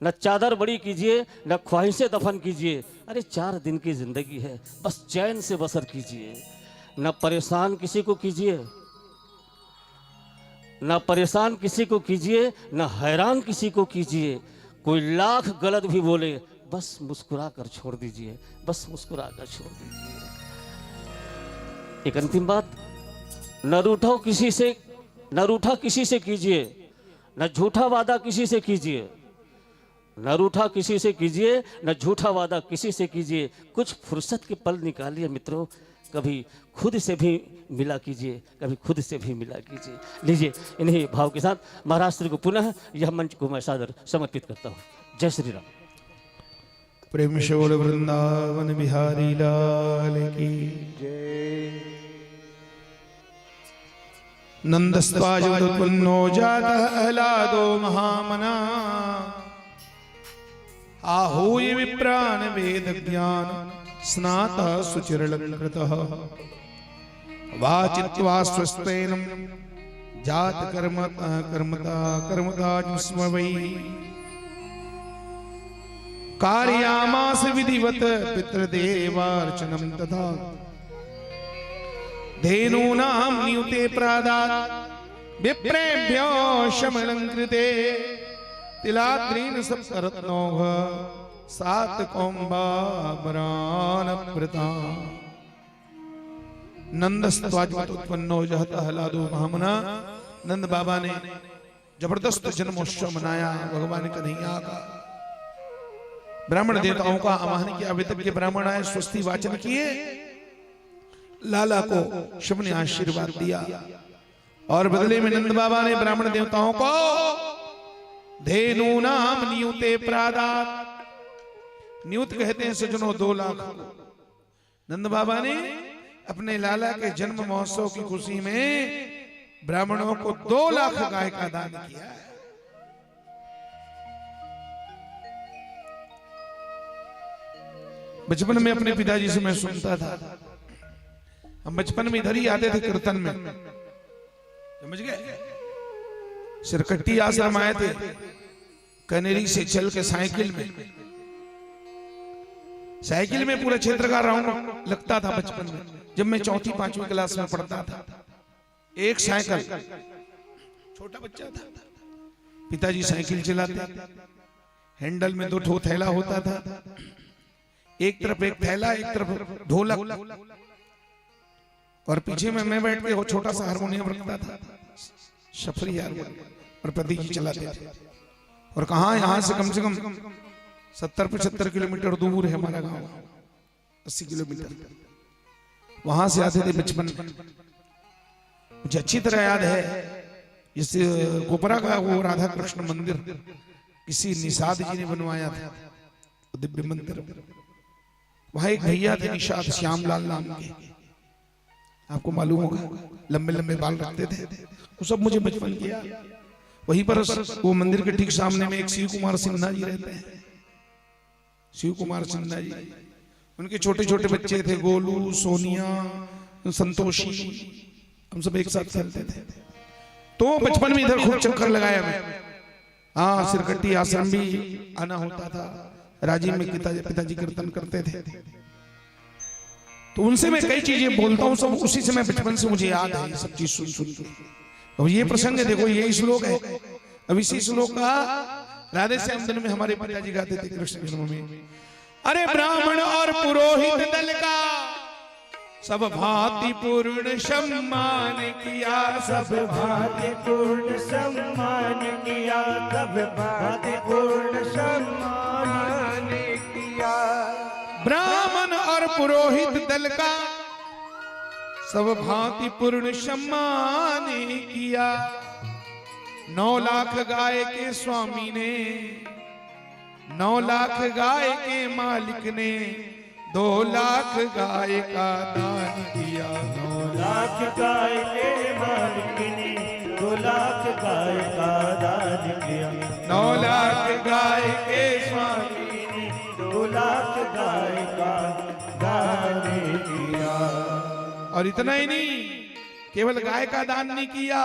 न चादर बड़ी कीजिए, न ख्वाहिशें दफन कीजिए। अरे, चार दिन की जिंदगी है, बस चैन से बसर कीजिए। न परेशान किसी को कीजिए, न परेशान किसी को कीजिए, न हैरान किसी को कीजिए। कोई लाख गलत भी बोले, बस मुस्कुरा कर छोड़ दीजिए, बस मुस्कुरा कर छोड़ दीजिए। एक अंतिम बात, न रूठो किसी से, न रूठा किसी से कीजिए, न झूठा वादा किसी से कीजिए, न रूठा किसी से कीजिए, न झूठा वादा किसी से कीजिए। कुछ फुर्सत के पल निकालिए मित्रों, कभी खुद से भी मिला कीजिए, कभी खुद से भी मिला कीजिए। लीजिए, इन्हीं भाव के साथ महाराज श्री को पुनः यह मंच को मैं सादर समर्पित करता हूँ। जय श्री राम। प्रेम से बोल वृंदावन बिहारी लाल की। नंदस्त्वा जगदुत्पन्नो जातः अहलादो महामना। आहूय विप्रान वेद ज्ञान स्नातः सुचिरलंकृतः। वाचित्वा स्वस्तेनं जात कर्म, कर्मता, कर्मता स्म वै। कारयामास विधिवत पितृदेवार्चनं तथा। धेनूनां नियुते प्रादात् विप्रेभ्यो शमलं कृते। तिलाद्रीन् सप्तरत्नौघ सातकौम्बाभरानभृताम्। नंदस्त्वा जगदुत्पन्नो जात अहलादो महामना। नंद बाबा ने जबरदस्त जन्मोत्सव मनाया भगवान कन्हैया का। ब्राह्मण देवताओं का आवाहन किया, वेदज्ञ ब्राह्मण आए, स्वस्ति वाचन किए, लाला को सबने आशीर्वाद दिया। और बदले में नंद बाबा ने ब्राह्मण देवताओं को धेनूनां नियुते प्रादात्, नियुत कहते हैं सज्जनों, दो लाख को। नंद बाबा ने अपने लाला के जन्म महोत्सव की खुशी में ब्राह्मणों को दो लाख गाय का दान किया है। बचपन में अपने पिताजी से मैं सुनता था, हम बचपन में इधर ही आते थे कीर्तन में, समझ गए? सिरकट्टी आश्रम आए थे, कनेरी से चल के साइकिल में साइकिल में पूरा क्षेत्र का राउंड लगता था बचपन में, जब मैं चौथी पांचवी क्लास में पढ़ता था। एक साइकिल, छोटा बच्चा था, पिताजी साइकिल चलाते, हैंडल में दो ठो थैला होता था, एक तरफ एक थैला, एक तरफ ढोलक, और पीछे में मैं बैठ के वो छोटा सा हारमोनियम रखता था, सफरी हारमोनियम, और प्रदीप जी चलाते थे। और कहाँ, यहाँ से कम से कम सत्तर पचहत्तर किलोमीटर दूर है हमारा गांव, अस्सी किलोमीटर। वहां से आते थे बचपन में। मुझे अच्छी तरह याद है, इस कोपरा का वो राधा कृष्ण मंदिर किसी निषाद जी ने बनवाया था, दिव्य मंदिर। वहां एक भैया थे निषाद, श्यामलाल नाम के, आपको मालूम होगा, लंबे लंबे बाल रखते थे। वो सब मुझे बचपन की याद। वहीं पर वो मंदिर के ठीक सामने में एक शिव कुमार सिन्हा जी रहते हैं, शिव कुमार सिन्हा जी। उनके छोटे छोटे बच्चे थे, गोलू, सोनिया, संतोषी, हम सब एक साथ खेलते थे। तो बचपन में इधर खूब चक्कर लगाया मैं। हाँ, सिरकट्टी आश्रम भी आना होता था। राजिम में पिता, पिताजी कीर्तन करते थे, तो उनसे मैं कई चीजें बोलता हूँ, सब उसी से मैं बचपन से मुझे याद है, ये सब चीज सुन सुन के। अब ये प्रसंग है, देखो, यही श्लोक है। अब इसी श्लोक का राधे श्याम दिन में हमारे पिताजी गाते थे कृष्ण जन्म में। अरे ब्राह्मण और पुरोहित दल का सब भांति पूर्ण सम्मान किया, सब भांति पूर्ण सम्मान किया, सब भांति पूर्ण सम्मान किया। ब्राह्मण और पुरोहित दल का सब भांति पूर्ण सम्मान किया। नौ लाख गाय के स्वामी ने, नौ लाख गाय के मालिक ने दो लाख गाय का दान किया। नौ लाख गाय के मालिक ने दो लाख गाय का दान किया। नौ लाख गाय के स्वामी ने दो लाख गाय का दान किया। और इतना ही नहीं, केवल गाय का दान नहीं किया,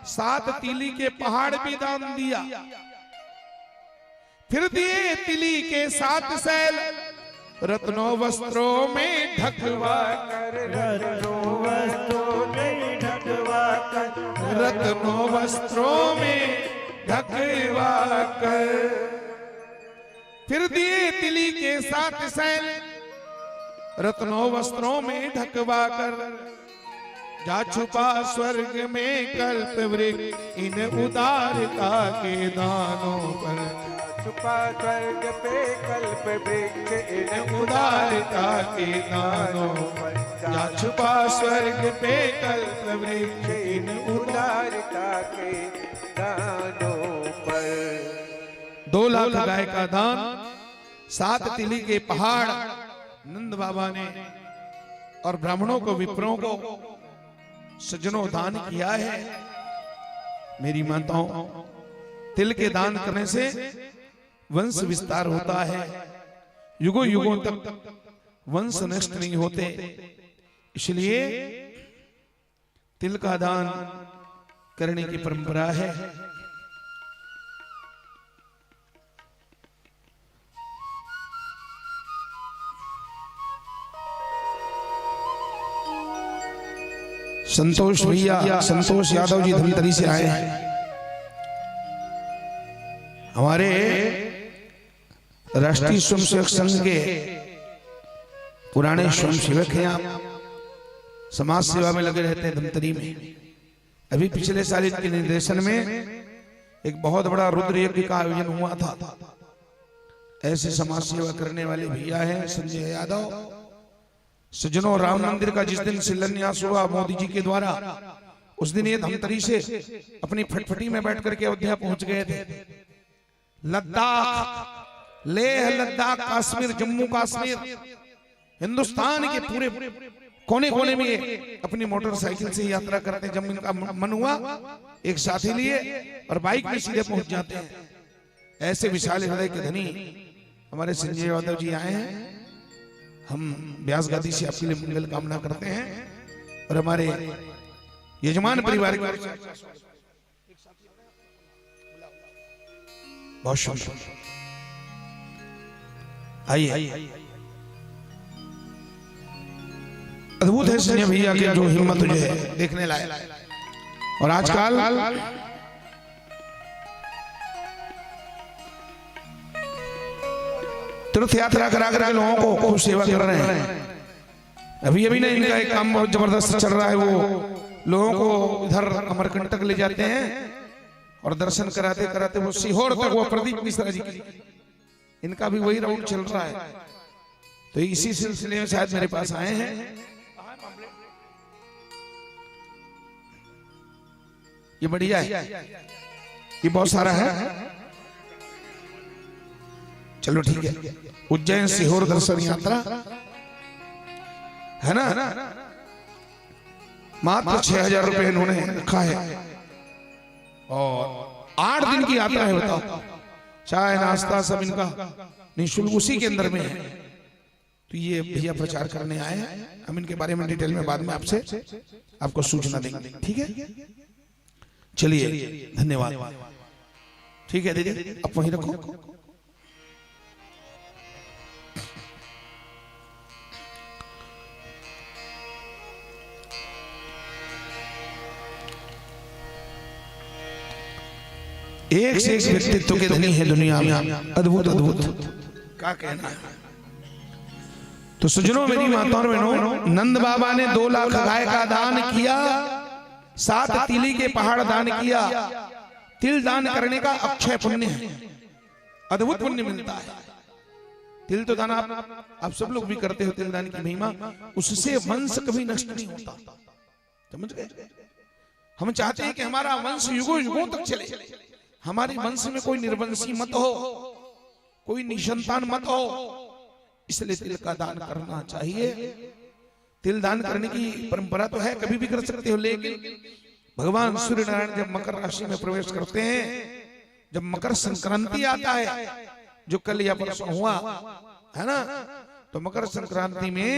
सात तीली के पहाड़ भी दान दिया। फिर दिए तिली के सात सैल, रत्नों वस्त्रों में ढकवा कर, रत्नों वस्त्रों में ढकवा कर, रत्नों वस्त्रों में ढकवा कर। फिर दिए तिली के सात सैल, रत्नों वस्त्रों में ढकवा कर। जा छुपा स्वर्ग में कल्प वृक्ष इन उदारता के दानों पर। जा छुपा स्वर्ग पे कल्प वृक्ष इन उदारता के दानों पर। जा छुपा स्वर्ग पे कल्प वृक्ष इन उदारता के दानों पर। दो लाख गाय का दान, सात तिली के पहाड़ नंद बाबा ने और ब्राह्मणों को, विप्रों को, सज्जनों, दान किया है। मेरी माताओं, तिल के दान करने से वंश विस्तार होता है, युगों युगों तक वंश नष्ट नहीं होते, इसलिए तिल का दान करने की परंपरा है। संतोष भैया, संतोष यादव जी धमतरी से आए हैं। हमारे राष्ट्रीय स्वयंसेवक संघ के पुराने स्वयंसेवक हैं आप, समाज सेवा में लगे रहते हैं धमतरी में। अभी पिछले साल इनके निर्देशन में एक बहुत बड़ा रुद्र यज्ञ का आयोजन हुआ था। ऐसे समाज सेवा करने वाले भैया हैं संजय यादव। सज्जनों, राम मंदिर का जिस दिन शिलान्यास हुआ मोदी जी के द्वारा, उस दिन ये धमतरी से अपनी फटफटी में बैठ करके अयोध्या पहुंच गए थे। लद्दाख, लेह लद्दाख, कश्मीर, जम्मू कश्मीर, हिंदुस्तान के पूरे कोने कोने में ये अपनी मोटरसाइकिल से यात्रा करते हैं। जब इनका मन हुआ, एक साथी लिए और बाइक में सीधे पहुंच जाते हैं। ऐसे विशाल हृदय के धनी हमारे संजय यादव जी आए हैं। हम व्यास गादी से आपके लिए मंगल कामना करते हैं और हमारे यजमान परिवार के बहुत सुंदर। आइए, आइए। अद्भुत है सिंह भैया के जो हिम्मत जो है देखने लायक। और आजकल तीर्थ यात्रा करा करके लोगों को खूब सेवा कर रहे हैं। अभी अभी ना इनका एक काम बहुत जबरदस्त चल रहा है, वो लोगों को इधर अमरकंटक ले जाते हैं और दर्शन कराते कराते वो सीहोर तक, वो प्रदीप मिश्रा जी की, इनका भी वही राउंड चल रहा है। तो इसी सिलसिले में शायद मेरे पास आए हैं। ये बढ़िया है, ये बहुत सारा है। चलो ठीक है, उज्जैन सीहोर दर्शन यात्रा है ना, मात्र छह हजार रुपए इन्होंने रखा है और आठ दिन की यात्रा है। बताओ, चाय नाश्ता सब इनका निःशुल्क उसी के अंदर में है। तो ये भैया प्रचार करने आए हैं, हम इनके बारे में डिटेल में बाद में आपसे, आपको सूचना देंगे, ठीक है? चलिए, धन्यवाद। ठीक है दीदी, आप वहीं रखो। एक से एक व्यक्तित्व के धनी है दुनिया में, अद्भुत, अद्भुत। क्या कहना है? तो सुजनो, मेरी माता और बहनों, नंद बाबा ने दो लाख गाय का दान किया, सात तिली के पहाड़ दान किया। तिल दान करने का अक्षय पुण्य है, अद्भुत पुण्य मिलता है। तिल तो दान आप, आप सब लोग भी करते हो, तिल दान की महिमा, उससे वंश कभी नष्ट नहीं होता। समझ गए? हम चाहते हैं कि हमारा वंश युगों युगों तक चले, हमारे वंश में कोई निर्वंशी मत हो, कोई निसंतान मत हो, इसलिए तिल का दान करना चाहिए। तिल दान करने की परंपरा तो है, कभी भी कर सकते हो, लेकिन भगवान सूर्य नारायण जब मकर राशि में प्रवेश करते हैं, जब मकर संक्रांति आता है, जो कल या परसों हुआ है ना, तो मकर संक्रांति में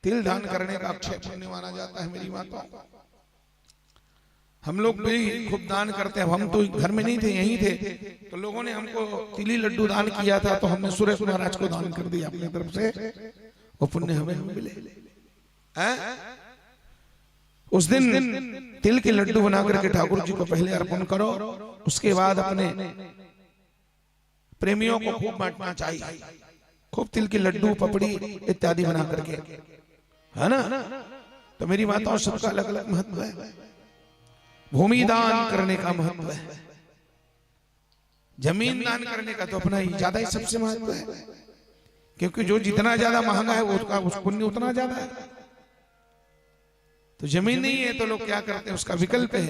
तिल दान करने का अक्षय पुण्य माना जाता है मेरी माता। हम लोग भी खूब दान करते हैं। हम तो घर में नहीं थे, यहीं थे, तो लोगों ने हमको तिली लड्डू दान किया था, तो हमने सुरेश महाराज को दान कर दिया अपनी तरफ से, वो पुण्य हमें मिले। हैं? उस दिन तिल के लड्डू बना करके ठाकुर जी को पहले अर्पण करो, उसके बाद अपने प्रेमियों को खूब बांटना चाहिए, खूब तिल के लड्डू, पपड़ी इत्यादि बना करके, है ना? तो मेरी माताओं, सबका अलग अलग महत्व है। भूमि दान करने का महत्व है, जमीन दान करने का तो अपना ही ज्यादा ही सबसे महत्व है, क्योंकि जो जितना ज्यादा महंगा है, वो उसका, उस पुण्य उतना ज्यादा है। तो जमीन नहीं है तो लोग क्या करते हैं, उसका विकल्प है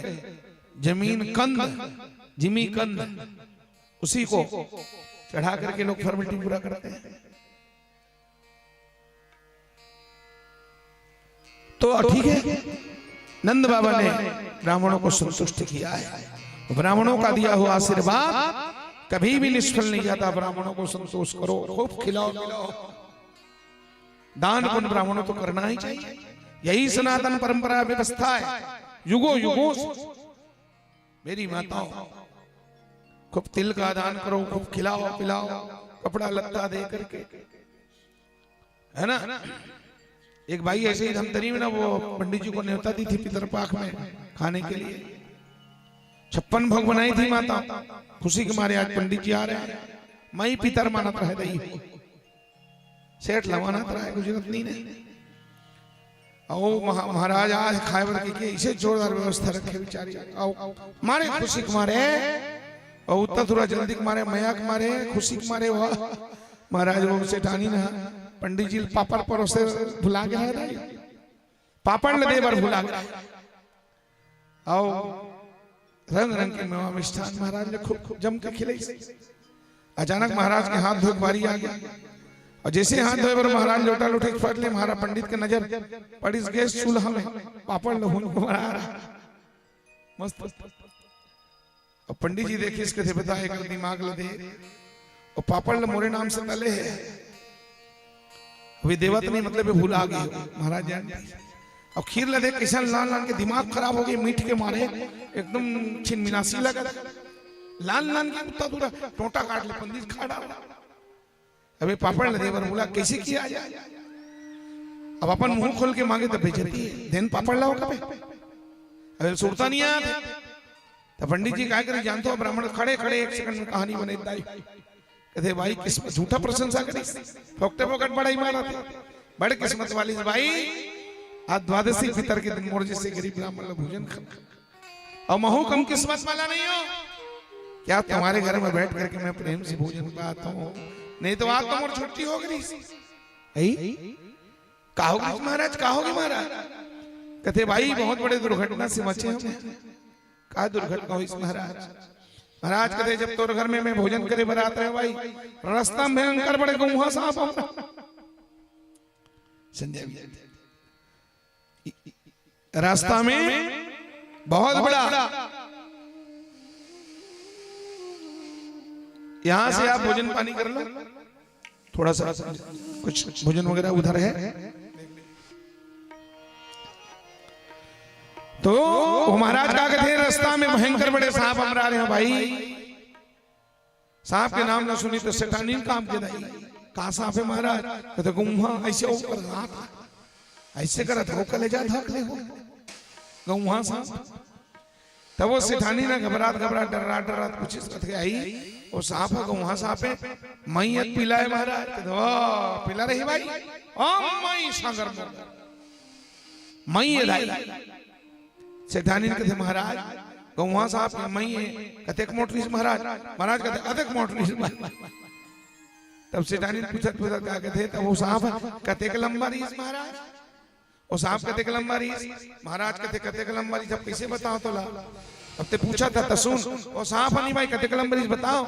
जमीन कंद, जिमी कंद, उसी को चढ़ा करके लोग फॉर्मेलिटी पूरा करते हैं। तो ठीक है, नंद बाबा ने ब्राह्मणों को संतुष्ट किया है। ब्राह्मणों का दिया हुआ आशीर्वाद कभी भी निष्फल नहीं जाता। ब्राह्मणों को संतोष करो, खूब खिलाओ पिलाओ, दान पुण्य ब्राह्मणों को करना ही चाहिए। यही सनातन परंपरा व्यवस्था है युगों युगों से। मेरी माताओं, खूब तिल का दान करो, खूब खिलाओ पिलाओ, कपड़ा लत्ता दे करके, है ना? एक बाई ऐसे ही धमतरी में ना, वो पंडित जी को न्योता दी थी पितरपाख में खाने के लिए। छप्पन भोग बनाई थी माता, खुशी के मारे आज पंडित जी आ रहे हैं। मैं ही पितर मानत रह गई हूँ। सेठ लवाना तरह है, गुजरत नहीं ने। अउ महा-, महाराज आज खाए बर के, के इसे जोरदार व्यवस्था रखे बिचारी। अउ मारे खुशी के मारे, अउ उत्ता थोड़ा जल्दी के मारे, मया के मारे, खुशी के मारे, वाह। महाराज वो सेठानी ना पंडित जी ल पापड़ परोसे भुला गे हे, पापड़ ल दे बर भुला गे। अउ रंग रंग के मेवा मिष्ठान महाराज ल खूब जम के खिलाइस। अचानक महाराज के हाथ धोए के बारी आ गया, अउ जैसे हाथ धोए बर महाराज लोटा लोटे के फट ले, महाराज पंडित के नजर पड़िस गैस चूल्हा में, पापड़ ल भून के बना रहा। मस्त। अब पंडित जी देखिस, कथे, "बता, एकर दिमाग ल दे, अउ पापड़ ल मोरे नाम से तले हे।" अभी देवत नहीं, मतलब ये भुला गे हो, महाराज जान। अब खीर ल देख, कइसन लान लान के दिमाग खराब हो गे, मीठ के मारे एकदम छिनमिनासी लगा। लान लान के उत्ता दूरा टोंटा काट ले, पंडित खा डाला। अबे पापड़ ल दे बर बोला, कैसे किया जाए? अब अपन मुंह खोल के मांगे त बेइज्जती हे, देन पापड़ लाव कबे। अबे सुरता नहीं आत। त पंडित जी काय करे जानथो, ब्राह्मण खड़े खड़े एक सेकंड में कहानी बने दाई। कथे भाई किस्मत, झूठा प्रशंसा करिस, फोकटे फोकट बड़ाई मारत हे। बड़ किस्मत वाली बाई, आज द्वादशी पितर के दिन मोर जइसे गरीब ब्राह्मण ल भोजन खा। अउ महूं कम किस्मत वाला नहीं हूं क्या? तुम्हारे घर में बैठ करके मैं प्रेम से भोजन पात हूं, नहीं तो आज तो मोर छुट्टी हो गई। अई, का हो गई महाराज, का हो गई महाराज? कथे भाई बहुत बड़े दुर्घटना से बचे हम। का दुर्घटना होइस महाराज? महाराज कथे जब तोर घर में मैं भोजन करे बर आत रहेंव भाई, रास्ता में भयंकर बड़े गौहा सांप हमर। संजय भैया, रास्ता में बहुत बड़ा, यहां से आप भोजन पानी कर लो, थोड़ा सा कुछ भोजन वगैरह उधर है। तो वो महाराज का कथे, रास्ता में भयंकर बड़े सांप हमर आ रहे हैं भाई। सांप के नाम ला सुनी त सेठानी कांप गे दाई। का सांप हे महाराज? कथे गौहा। अइसे ओ करत, अइसे करत हो कलेजा धक ले हो, गौहा सांप। तब वो सेठानी ना घबरात घबरात, डर्रात डर्रात पूछिस, कथे आई, ओ सांप हे, गौहा सांप हे, मई ए त पीला हे महाराज? कथे ओ पीला रही भाई, ओ मई सांगर मोर, मई ए दाई। सेठानी कथे महाराज, गौहा सांप हे, मई ए, कतेक मोट रहिस महाराज? महाराज कथे अतेक मोट रहिस महाराज। तब सेठानी पूछत पूछत का कथे, तब वो सांप कतेक लंबा रहिस महाराज? वो सांप कतेक लंबा रहिस? महाराज कथे कतेक लंबा रहिस, अब कइसे बतावंव तोला? अब तें पूछत हस त सुन, वो सांप हे नहीं भाई, कतेक लंबा रहिस बताव।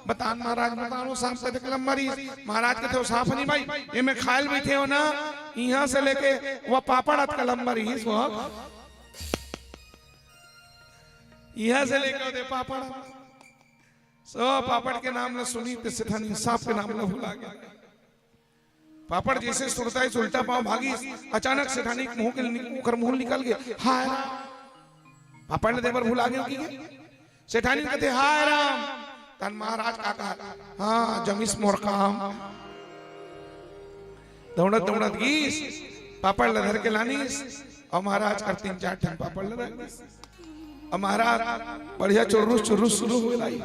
बतान महाराज, बतान वो सांप कतेक लंबा रहिस। महाराज कथे वो सांप हे नहीं भाई, एमे खाय ल बइठे हो ना, इहां से लेके वो पापड़ अतका लंबा रहिस वो। इहां से लेके ओदे पापड़। सो पापड़ के नाम ल सुनी त सेठानी सांप के नाम ल भुला गे। पापड़ जइसे सुरताइस उल्टा पांव भागिस, अचानक सेठानी के मुंह के नि-, ओकर मुंह निकल गे, हाय राम। पापड़ ल दे बर भुला गेंव कि। सेठानी कथे हाय राम। तहन महाराज का कहा, हां जमिस मोर काम। दौड़त दौड़त गिस, पापड़ ल धर के लानिस, अउ महाराज कर तीन चार ठन पापड़ ल रख दिस। अउ महाराज बढ़िया चुर्रुस चुर्रुस शुरू होय लाइस।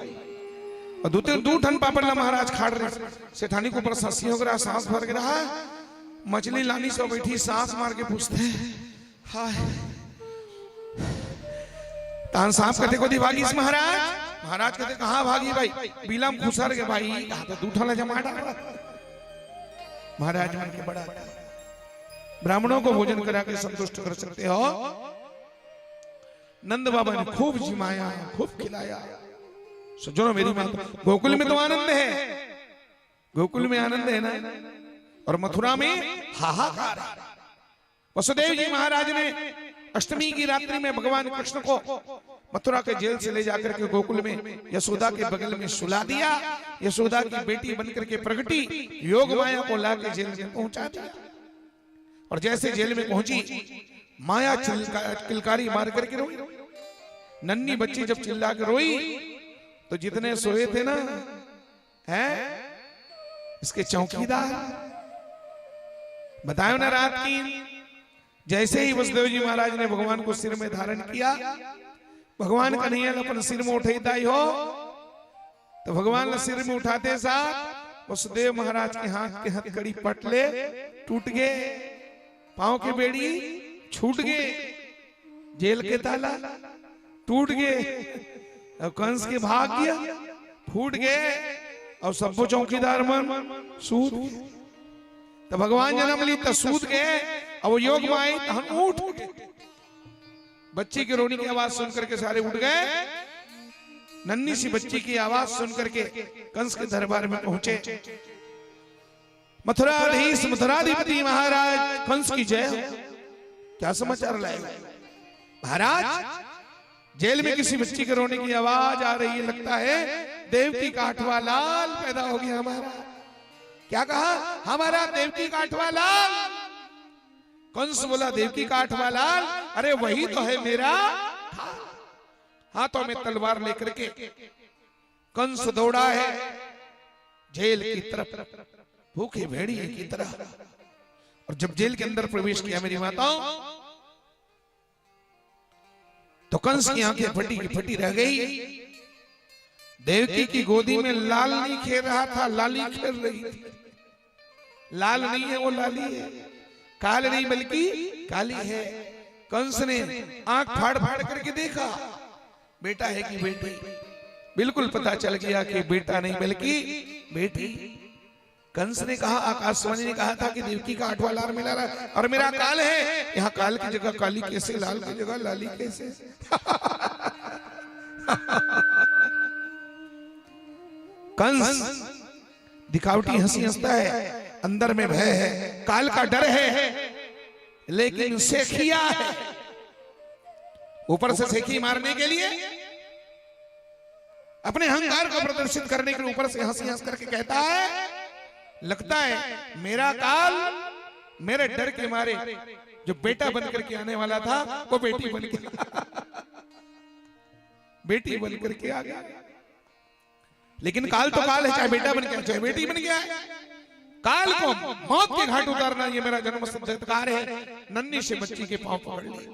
अउ दू तीन, दू ठन पापड़ ल महाराज खाय डरिस। सेठानी के ऊपर सांसी हो गे रहा, सांस भर गे रहा। मछली लानिस अउ बइठिस, सांस मार के पूछथे, हाय। तहन सांप कथे कोती भागिस महाराज? महाराज कथे कहां भागिस भाई? बिला म खुसर गे भाई। कहा तो दू ठन ल जमा डार। महाराज मन के बड़ा ब्राह्मणों को भोजन करा के संतुष्ट कर सकते हो। नंद बाबा ने खूब जिमाया, खूब खिलाया। सज्जनों, मेरी माता, गोकुल में तो आनंद है, गोकुल में आनंद है ना, और मथुरा में हाहाकार है। वसुदेव जी महाराज ने अष्टमी की रात्रि में भगवान कृष्ण को मथुरा के जेल से ले जाकर के गोकुल में यशोदा के बगल में सुला दिया। यशोदा की बेटी बनकर के प्रगटी, योग माया को ला के जेल में पहुंचा दिया। और जैसे जेल में पहुंची, माया चिल्का-, किलकारी मार करके रोई। नन्ही बच्ची जब चिल्ला के रोई, तो जितने सोए थे ना, हैं, इसके चौकीदार, बतायो ना रात की, जैसे ही वसुदेव जी महाराज ने भगवान को सिर में धारण किया, भगवान कन्हैया ल अपन सिर में उठई दाई हो, तो भगवान ल सिर में उठाते साथ वसुदेव महाराज के हाथ के हथकड़ी पट ले, टूट गे, पांव के बेड़ी छूट गे, जेल के ताला टूट गे, अउ कंस के भाग्य फूट गे, अउ सब्बो चौकीदार मन सूत गे। त भगवान जनम लीस त सूत गे, अउ योग माया आई तहन उठ गे। बच्ची के रोने की आवाज सुन करके सारे उठ गए। नन्ही सी बच्ची की आवाज सुन करके कंस के दरबार में पहुंचे। मथुराधीश मथुराधिपति महाराज कंस की जय हो। क्या समाचार लाए हो? महाराज, जेल में किसी बच्ची के रोने की आवाज आ रही है, लगता है देवकी का आठवां लाल पैदा हो गया हमारा। क्या कहा? हमारा देवकी का आठवां लाल। कंस बोला, देवकी का आठवां लाल? अरे वही तो है मेरा। हाथों में तलवार लेकर के कंस दौड़ा है जेल की तरफ, भूखे भेड़िए की तरह। और जब जेल के अंदर प्रवेश किया मेरी माताओं, तो कंस की आंखें फटी की फटी रह गई। देवकी की गोदी में लाल नहीं खेल रहा था, लाली खेल रही थी। लाल नहीं है, वो लाली है। काल नहीं बल्कि काली है। कंस ने आंख फाड़ फाड़ करके देखा, बेटा है कि बेटी। बिल्कुल पता चल गया कि बेटा नहीं बल्कि बेटी। कंस ने कहा, आकाशवाणी ने कहा था कि देवकी का आठवां लाल मिला रहा है और मेरा काल है। यहाँ काल की जगह काली कैसे, लाल की जगह लाली कैसे? कंस दिखावटी हंसी हंसता है, अंदर में भय है, काल का डर है, लेकिन शेखिया है। ऊपर से शेखी मारने के लिए, अपने अहंकार को प्रदर्शित करने के लिए ऊपर से हंसी हंस करके कहता है, लगता है मेरा काल मेरे डर के मारे जो बेटा बन करके आने वाला था, वो बेटी बन के बेटी बन करके आ गया। लेकिन काल तो काल है, चाहे बेटा बन गया, चाहे बेटी बन गया है। काल को मौत के घाट उतारना, ये मेरा जन्म सिद्ध अधिकार है। नन्ही से बच्ची के पांव पकड़ लिए।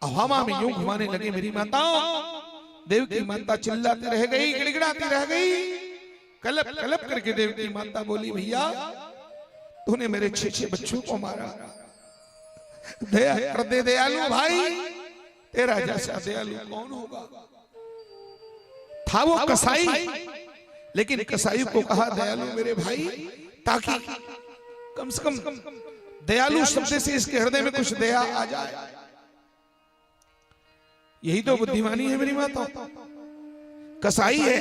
अब हवा में यूं घुमाने लगे मेरी माताओं। देवकी माता चिल्लाती रह गई, गिड़गिड़ाती रह गई। कलप कलप करके देवकी माता बोली, भैया, तूने मेरे छह छह बच्चों को मारा। दया कर दे दयालु भाई, तेरा जैसा दयालु कौन होगा? था वो कसाई, लेकिन कसाई को कहा, दयालु मेरे भाई, ताकि कम से कम दयालु शब्द से इसके हृदय में कुछ दया आ जाए। यही तो बुद्धिमानी है मेरी माता। कसाई है,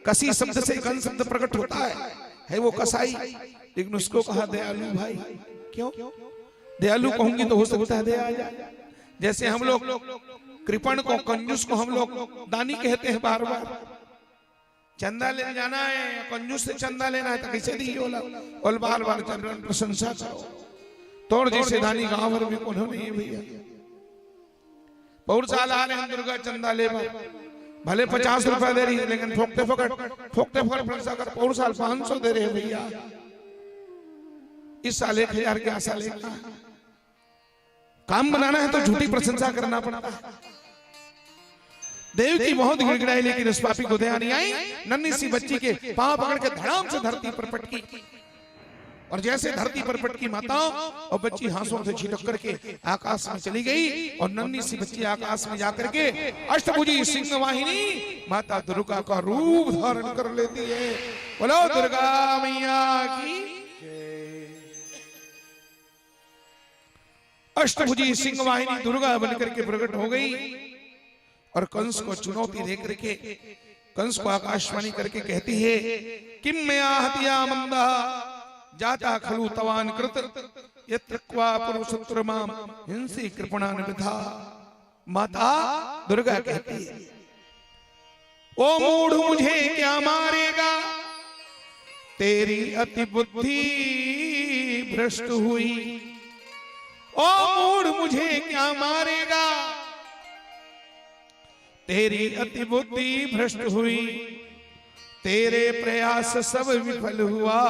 कसी शब्द से कन शब्द प्रकट होता है, है वो कसाई, लेकिन उसको कहा दयालु भाई। क्यों दयालु कहूंगी तो हो सकता है दया आ जाए। जैसे हम लोग कृपण को, कंजूस को हम लोग दानी कहते हैं बार बार। चंदा लेने जाना है, कंजूस से चंदा लेना है तो कैसे दी बोला? बोल, बार बार चंद्रन प्रशंसा करो। तोर जैसे दानी गांव भर में कोनो नहीं है भैया। पौर साल आ रहे हैं दुर्गा चंदा ले, भले पचास रुपया दे रही है, लेकिन फोकते फोकट, फोकते फोकट प्रशंसा कर, पौर साल पांच सौ दे रहे हैं भैया, इस साल एक हजार के आशा लेना है। काम बनाना है तो झूठी प्रशंसा करना पड़ता है। देवकी बहुत गिड़गिड़ाई, लेकिन उस पापी को दया नहीं आई। नन्ही सी बच्ची के पांव पकड़ के धड़ाम से धरती पर पटकी, और जैसे धरती पर पटकी माता, और बच्ची हाथों से छिटक करके आकाश में चली गई, और नन्ही सी बच्ची आकाश में जाकर के अष्टभुजी सिंह वाहिनी माता दुर्गा का रूप धारण कर लेती है। बोलो दुर्गा मैया की। अष्टभुजी सिंह वाहिनी दुर्गा बनकर के प्रकट हो गई और कंस को चुनौती दे करके, कंस को आकाशवाणी करके कहती है, किम मया हतिया मंदा जाता खलु तवान कृत यत्र क्वा पुरुषोत्तमाम हिंसी कृपणान वृथा। माता दुर्गा कहती है, ओ मूढ़, मुझे क्या मारेगा, तेरी अति बुद्धि भ्रष्ट हुई। ओ मूढ़, मुझे क्या मारेगा, तेरी अति बुद्धि भ्रष्ट हुई। तेरे प्रयास सब विफल हुआ,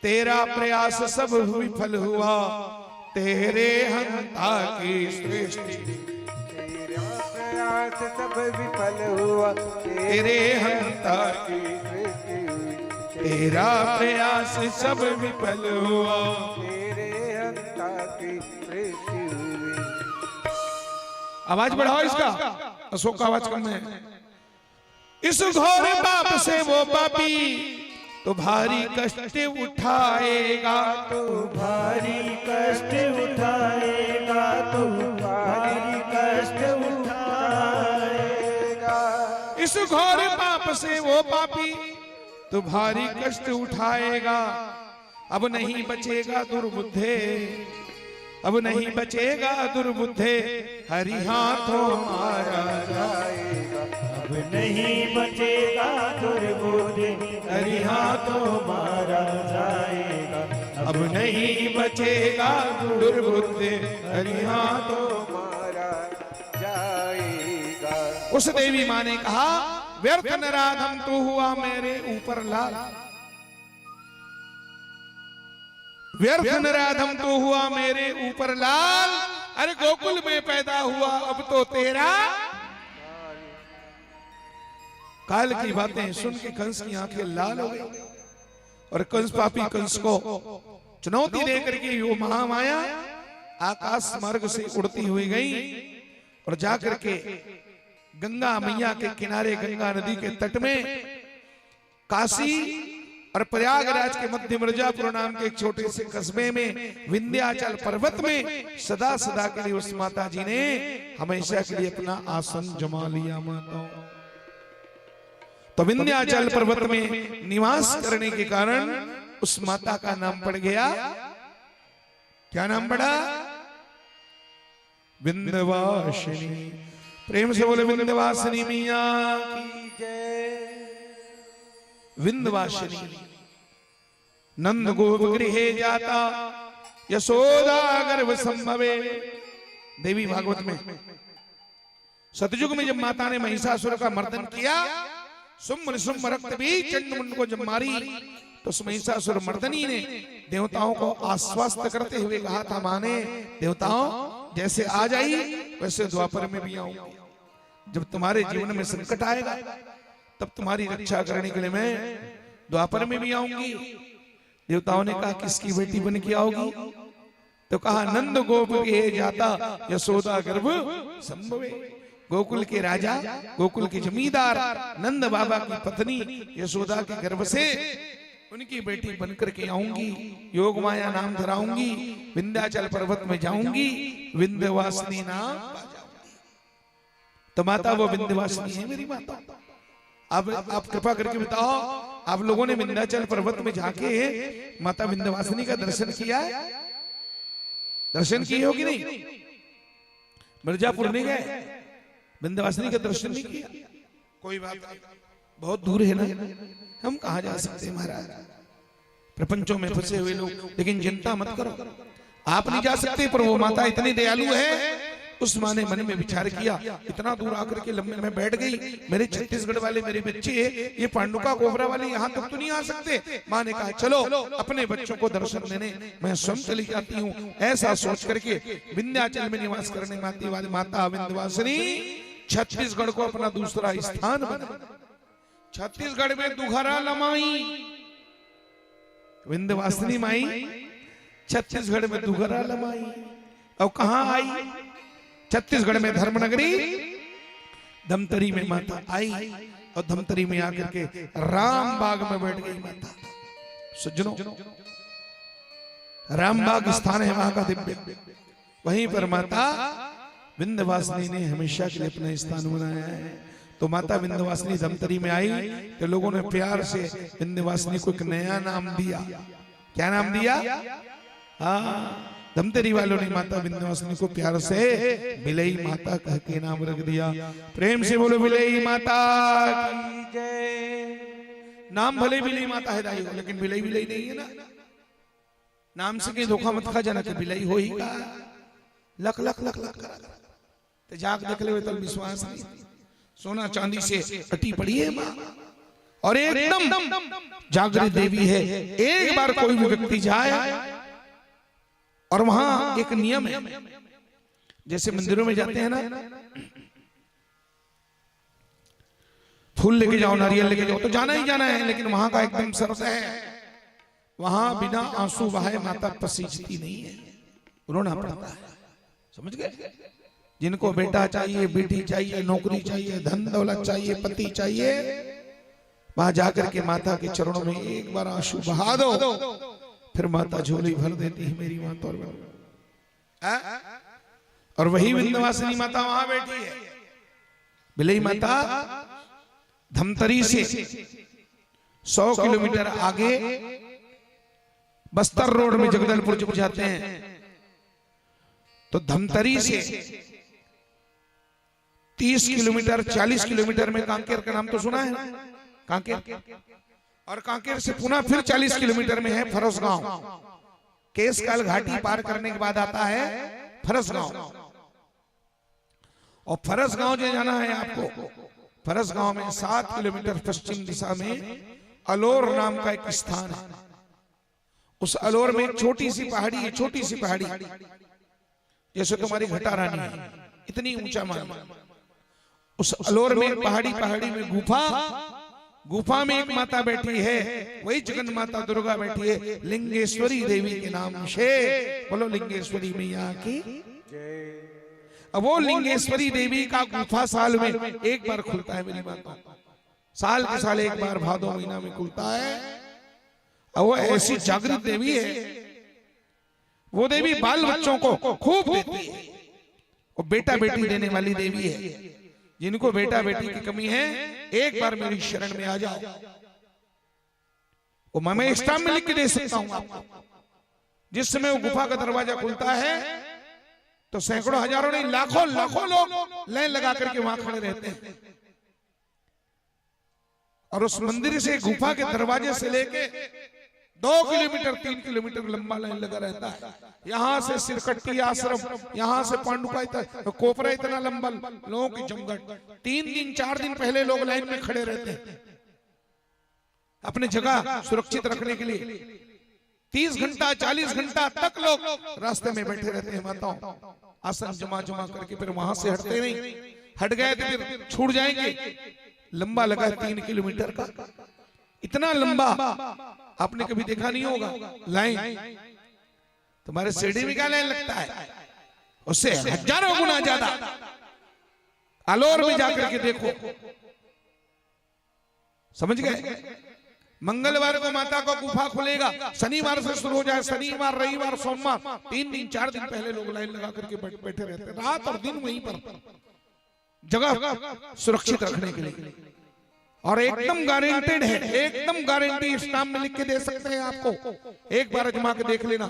तेरा प्रयास सब विफल हुआ, तेरे हंता की सृष्टि। तेरा प्रयास सब विफल हुआ, तेरे हंता की सृष्टि हुई। तेरा प्रयास सब विफल हुआ, तेरे हंता की सृष्टि हुई। आवाज बढ़ाओ इसका, अशोक का आवाज कम है। इस घोर पाप से वो पापी तो भारी कष्ट उठाएगा, तो भारी कष्ट उठाएगा, तो भारी कष्ट उठाएगा। इस घोर पाप से वो पापी तो भारी कष्ट उठाएगा। अब नहीं बचेगा दुर्बुद्धे, अब नहीं बचेगा दुर्बुद्धे, हरि हाथों मारा जाएगा। अब नहीं बचेगा दुर्बुद्धे, हरि हाथों मारा जाएगा। अब नहीं बचेगा दुर्बुद्धे, हरि हाथों मारा जाएगा। उस देवी माँ ने कहा, व्यर्थ नराधम तू हुआ मेरे ऊपर लाल। व्यर्थ नराधम तो हुआ मेरे ऊपर लाल, अरे गोकुल में पैदा हुआ अब तो तेरा। काल की बातें सुन के कंस की आंखें लाल हो गई और कंस, पापी कंस को चुनौती दे करके वो महामाया आकाश मार्ग से उड़ती हुई गई और जा करके गंगा मैया के किनारे, गंगा नदी के तट में, काशी और प्रयागराज के मध्य मिर्जापुर नाम के एक छोटे से कस्बे में विंध्याचल पर्वत में सदा सदा के लिए उस माता जी ने हमेशा के लिए अपना आसन जमा लिया। माता, तो विंध्याचल पर्वत में निवास करने के कारण उस माता का नाम पड़ गया। क्या नाम पड़ा? विंध्यवासिनी। प्रेम से बोले, विंध्यवासिनी मैया की जय। विंध्यवासिनी। नंद गोप गृहे जाता यशोदा गर्भ संभवे। देवी भागवत में सतयुग में जब माता ने महिषासुर का मर्दन किया, शुंभ निशुंभ रक्त भी चंड मुंड को जब मारी, तो उस महिषासुर मर्दनी ने देवताओं को आश्वस्त करते हुए कहा था, माने देवताओं, जैसे आज आई वैसे द्वापर में भी आऊंगी। जब तुम्हारे जीवन में संकट आएगा, तब तुम्हारी रक्षा करने के लिए मैं द्वापर में भी आऊंगी। देवताओं ने कहा, किसकी बेटी बन के आओगी? तो कहा, नंद गोप गृहे जाता यशोदा गर्भ संभवे। गोकुल के राजा, गोकुल के जमींदार, नंद बाबा की पत्नी यशोदा के गर्भ से उनकी बेटी बन करके आऊंगी, योग माया नाम धराऊंगी, विंध्याचल पर्वत में जाऊंगी, विंध्यवासिनी नाम पा जाऊंगी। तो माता वो विंध्यवासिनी है मेरी माता। अब आप कृपा करके बताओ, आप लोगों ने विंध्याचल पर्वत में जाके माता विंध्यवासिनी का दर्शन किया है? दर्शन किए हो कि नहीं? मिर्जापुर नहीं गए, विंध्यवासिनी का दर्शन नहीं किया? कोई बात नहीं, बहुत दूर है ना, हम कहाँ जा सकते हैं महाराज? प्रपंचों में फंसे हुए लोग। लेकिन चिंता मत करो, आप नहीं जा सकते, पर वो माता इतनी दयालु है। उस माँ ने मन में विचार किया, इतना दूर आकर के लंबे में बैठ गई, मेरे छत्तीसगढ़ वाले मेरे बच्चे, ये पांडुका कोबरा वाले यहाँ तक तो नहीं आ सकते। माँ ने कहा, चलो अपने बच्चों को दर्शन देने मैं स्वयं चली जाती हूँ। ऐसा सोच करके विंध्याचल में निवास करने वाली माता विंध्यवासिनी छत्तीसगढ़ को अपना दूसरा स्थान बना। छत्तीसगढ़ में दुघरा लमाई, विंध्यवासिनी माई छत्तीसगढ़ में दुघरा लमाई। और कहाँ आई? छत्तीसगढ़ में धर्मनगरी धमतरी में माता आई और धमतरी में आकर के राम बाग में बैठ गई माता। सज्जनों, राम बाग स्थान है वहां का दिव्य, वहीं पर माता विंध्यवासिनी ने हमेशा के लिए अपना स्थान बनाया है। तो माता विंध्यवासिनी धमतरी में आई तो लोगों ने प्यार से विंध्यवासिनी को एक नया नाम दिया। क्या नाम दिया? हाँ, धमतरी वालों ने माता विंध्यवासिनी को प्यार से बिलई माता कह के नाम रख दिया। प्रेम से बोलो, बिलई माता की जय। नाम भले बिलई माता है दाई हो, लेकिन बिलई बिलई नहीं है ना। नाम से कहीं धोखा मत खा जाना कि बिलई होही का। लख लख लख लख करा। तो जाके देख लेवे, तब विश्वास नहीं। सोना चांदी से अटी पड़ी है माँ, और एकदम जागृत देवी है। एक बार कोई भी व्यक्ति जाए, और वहां एक नियम है, जैसे मंदिरों में जाते हैं ना, फूल लेके जाओ, नारियल लेके जाओ, तो जाना ही जाना है, लेकिन वहां का एकदम शर्त है, वहां बिना आंसू बहाए माता पसीजती नहीं है, रोना पड़ता है। समझ गए? जिनको बेटा चाहिए, बेटी चाहिए, नौकरी चाहिए, धन दौलत चाहिए, पति चाहिए, वहां जाकर के माता के चरणों में एक बार आंसू बहा दो, फिर माता झोली भर देती है मेरी माता। और, हाँ? और वही विंध्यवासिनी माता वहां बैठी है। बिलई माता धमतरी से सौ किलोमीटर आगे बस्तर रोड में जगदलपुर जब जाते हैं, तो धमतरी से तीस किलोमीटर, चालीस किलोमीटर में कांकेर का नाम तो सुना है ना? कांकेर। और कांकेर से पुनः फिर चालीस किलोमीटर में है फरसगांव। केशकाल घाटी पार करने के बाद आता है फरसगांव। और फरसगांव जो जाना है आपको, फरसगांव में सात किलोमीटर पश्चिम दिशा में अलोर नाम का एक स्थान है। उस अलोर में एक छोटी सी पहाड़ी है, छोटी सी पहाड़ी, जैसे तुम्हारी घटा रानी है, इतनी ऊंचा मान। उस अलोर में पहाड़ी, पहाड़ी में गुफा, गुफा में एक माता बैठी है, वही जगन माता दुर्गा बैठी है, लिंगेश्वरी देवी के नाम से। बोलो लिंगेश्वरी मैया की। अब वो लिंगेश्वरी देवी का गुफा साल में एक बार खुलता है मेरी माता, साल के साल एक बार भादो महीना में खुलता है। अब वो ऐसी जागृत देवी है, वो देवी बाल बच्चों को खूब देती है। वो बेटा बेटी देने वाली देवी है। जिनको बेटा बेटी की कमी है, एक बार मेरी शरण में आ जाओ। वो मैं स्टाम्प में लिख के दे सकता हूं आपको। जिस समय वो गुफा का दरवाजा खुलता है, तो सैकड़ों, हजारों नहीं, लाखों, लाखों लोग लाइन लगा करके वहां खड़े रहते हैं। और उस मंदिर से, गुफा के दरवाजे से लेके दो किलोमीटर, तीन किलोमीटर लंबा लाइन लगा रहता है। यहां से सिरकट्टी आश्रम, यहां से पांडुका, इतना कोपरा, इतना लंबा, लोगों की जमघट। तीन दिन, चार दिन पहले लोग लाइन में खड़े रहते हैं अपने जगह सुरक्षित रखने के लिए। तीस घंटा, चालीस घंटा तक लोग रास्ते में बैठे रहते हैं माताओं, आसन जमा जमा करके, फिर वहां से हटते नहीं। हट गए तो फिर छूट जाएंगे। लंबा लगा है, तीन किलोमीटर का, इतना लंबा आपने कभी देखा नहीं होगा लाइन। तुम्हारे शिरडी में क्या लाइन लगता है, उससे हजारों गुना ज्यादा। अलोर में जाकर के देखो, समझ गए? मंगलवार को माता का गुफा खुलेगा, शनिवार से शुरू हो जाए, शनिवार, रविवार, सोमवार, तीन दिन, चार दिन पहले लोग लाइन लगा करके बैठ, बैठे रहते हैं, रात और दिन वहीं पर जगह सुरक्षित रखने के लिए। और एकदम गारंटेड है, एकदम गारंटी स्टाम्प में लिख के दे सकते हैं आपको। एक बार आजमा के देख लेना,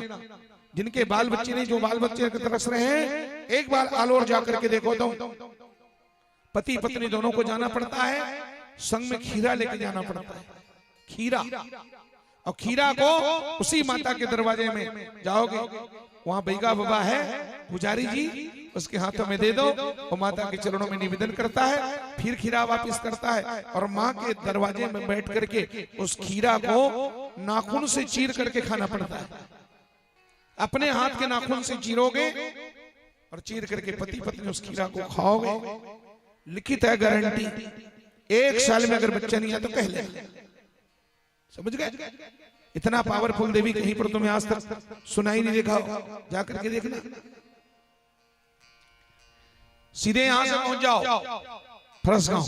जिनके बाल बच्चे नहीं, जो बाल बच्चे के तरस रहे हैं, एक बार आलोर जा करके देखो तो। पति पत्नी दोनों को जाना पड़ता है, संग में खीरा लेके जाना पड़ता है। खीरा, और खीरा को उसी माता के दरवाजे में जाओगे, वहां बैगा बाबा है, पुजारी जी, उसके हाथों में दे दो। वो माता के चरणों में निवेदन करता है, फिर खीरा वापस करता है, और माँ के दरवाजे में बैठ करके उस खीरा को नाखून से चीर करके खाना पड़ता है। अपने हाथ के नाखून से चीरोगे और चीर करके पति पत्नी उस खीरा को खाओगे, लिखित है गारंटी, एक साल में अगर बच्चा नहीं आया तो कह ले। समझ गए? इतना पावरफुल देवी कहीं पर तुम्हें आज तक सुनाई नहीं देखा हो, जाकर के देखना। सीधे यहां से पहुंच जाओ फरसगांव।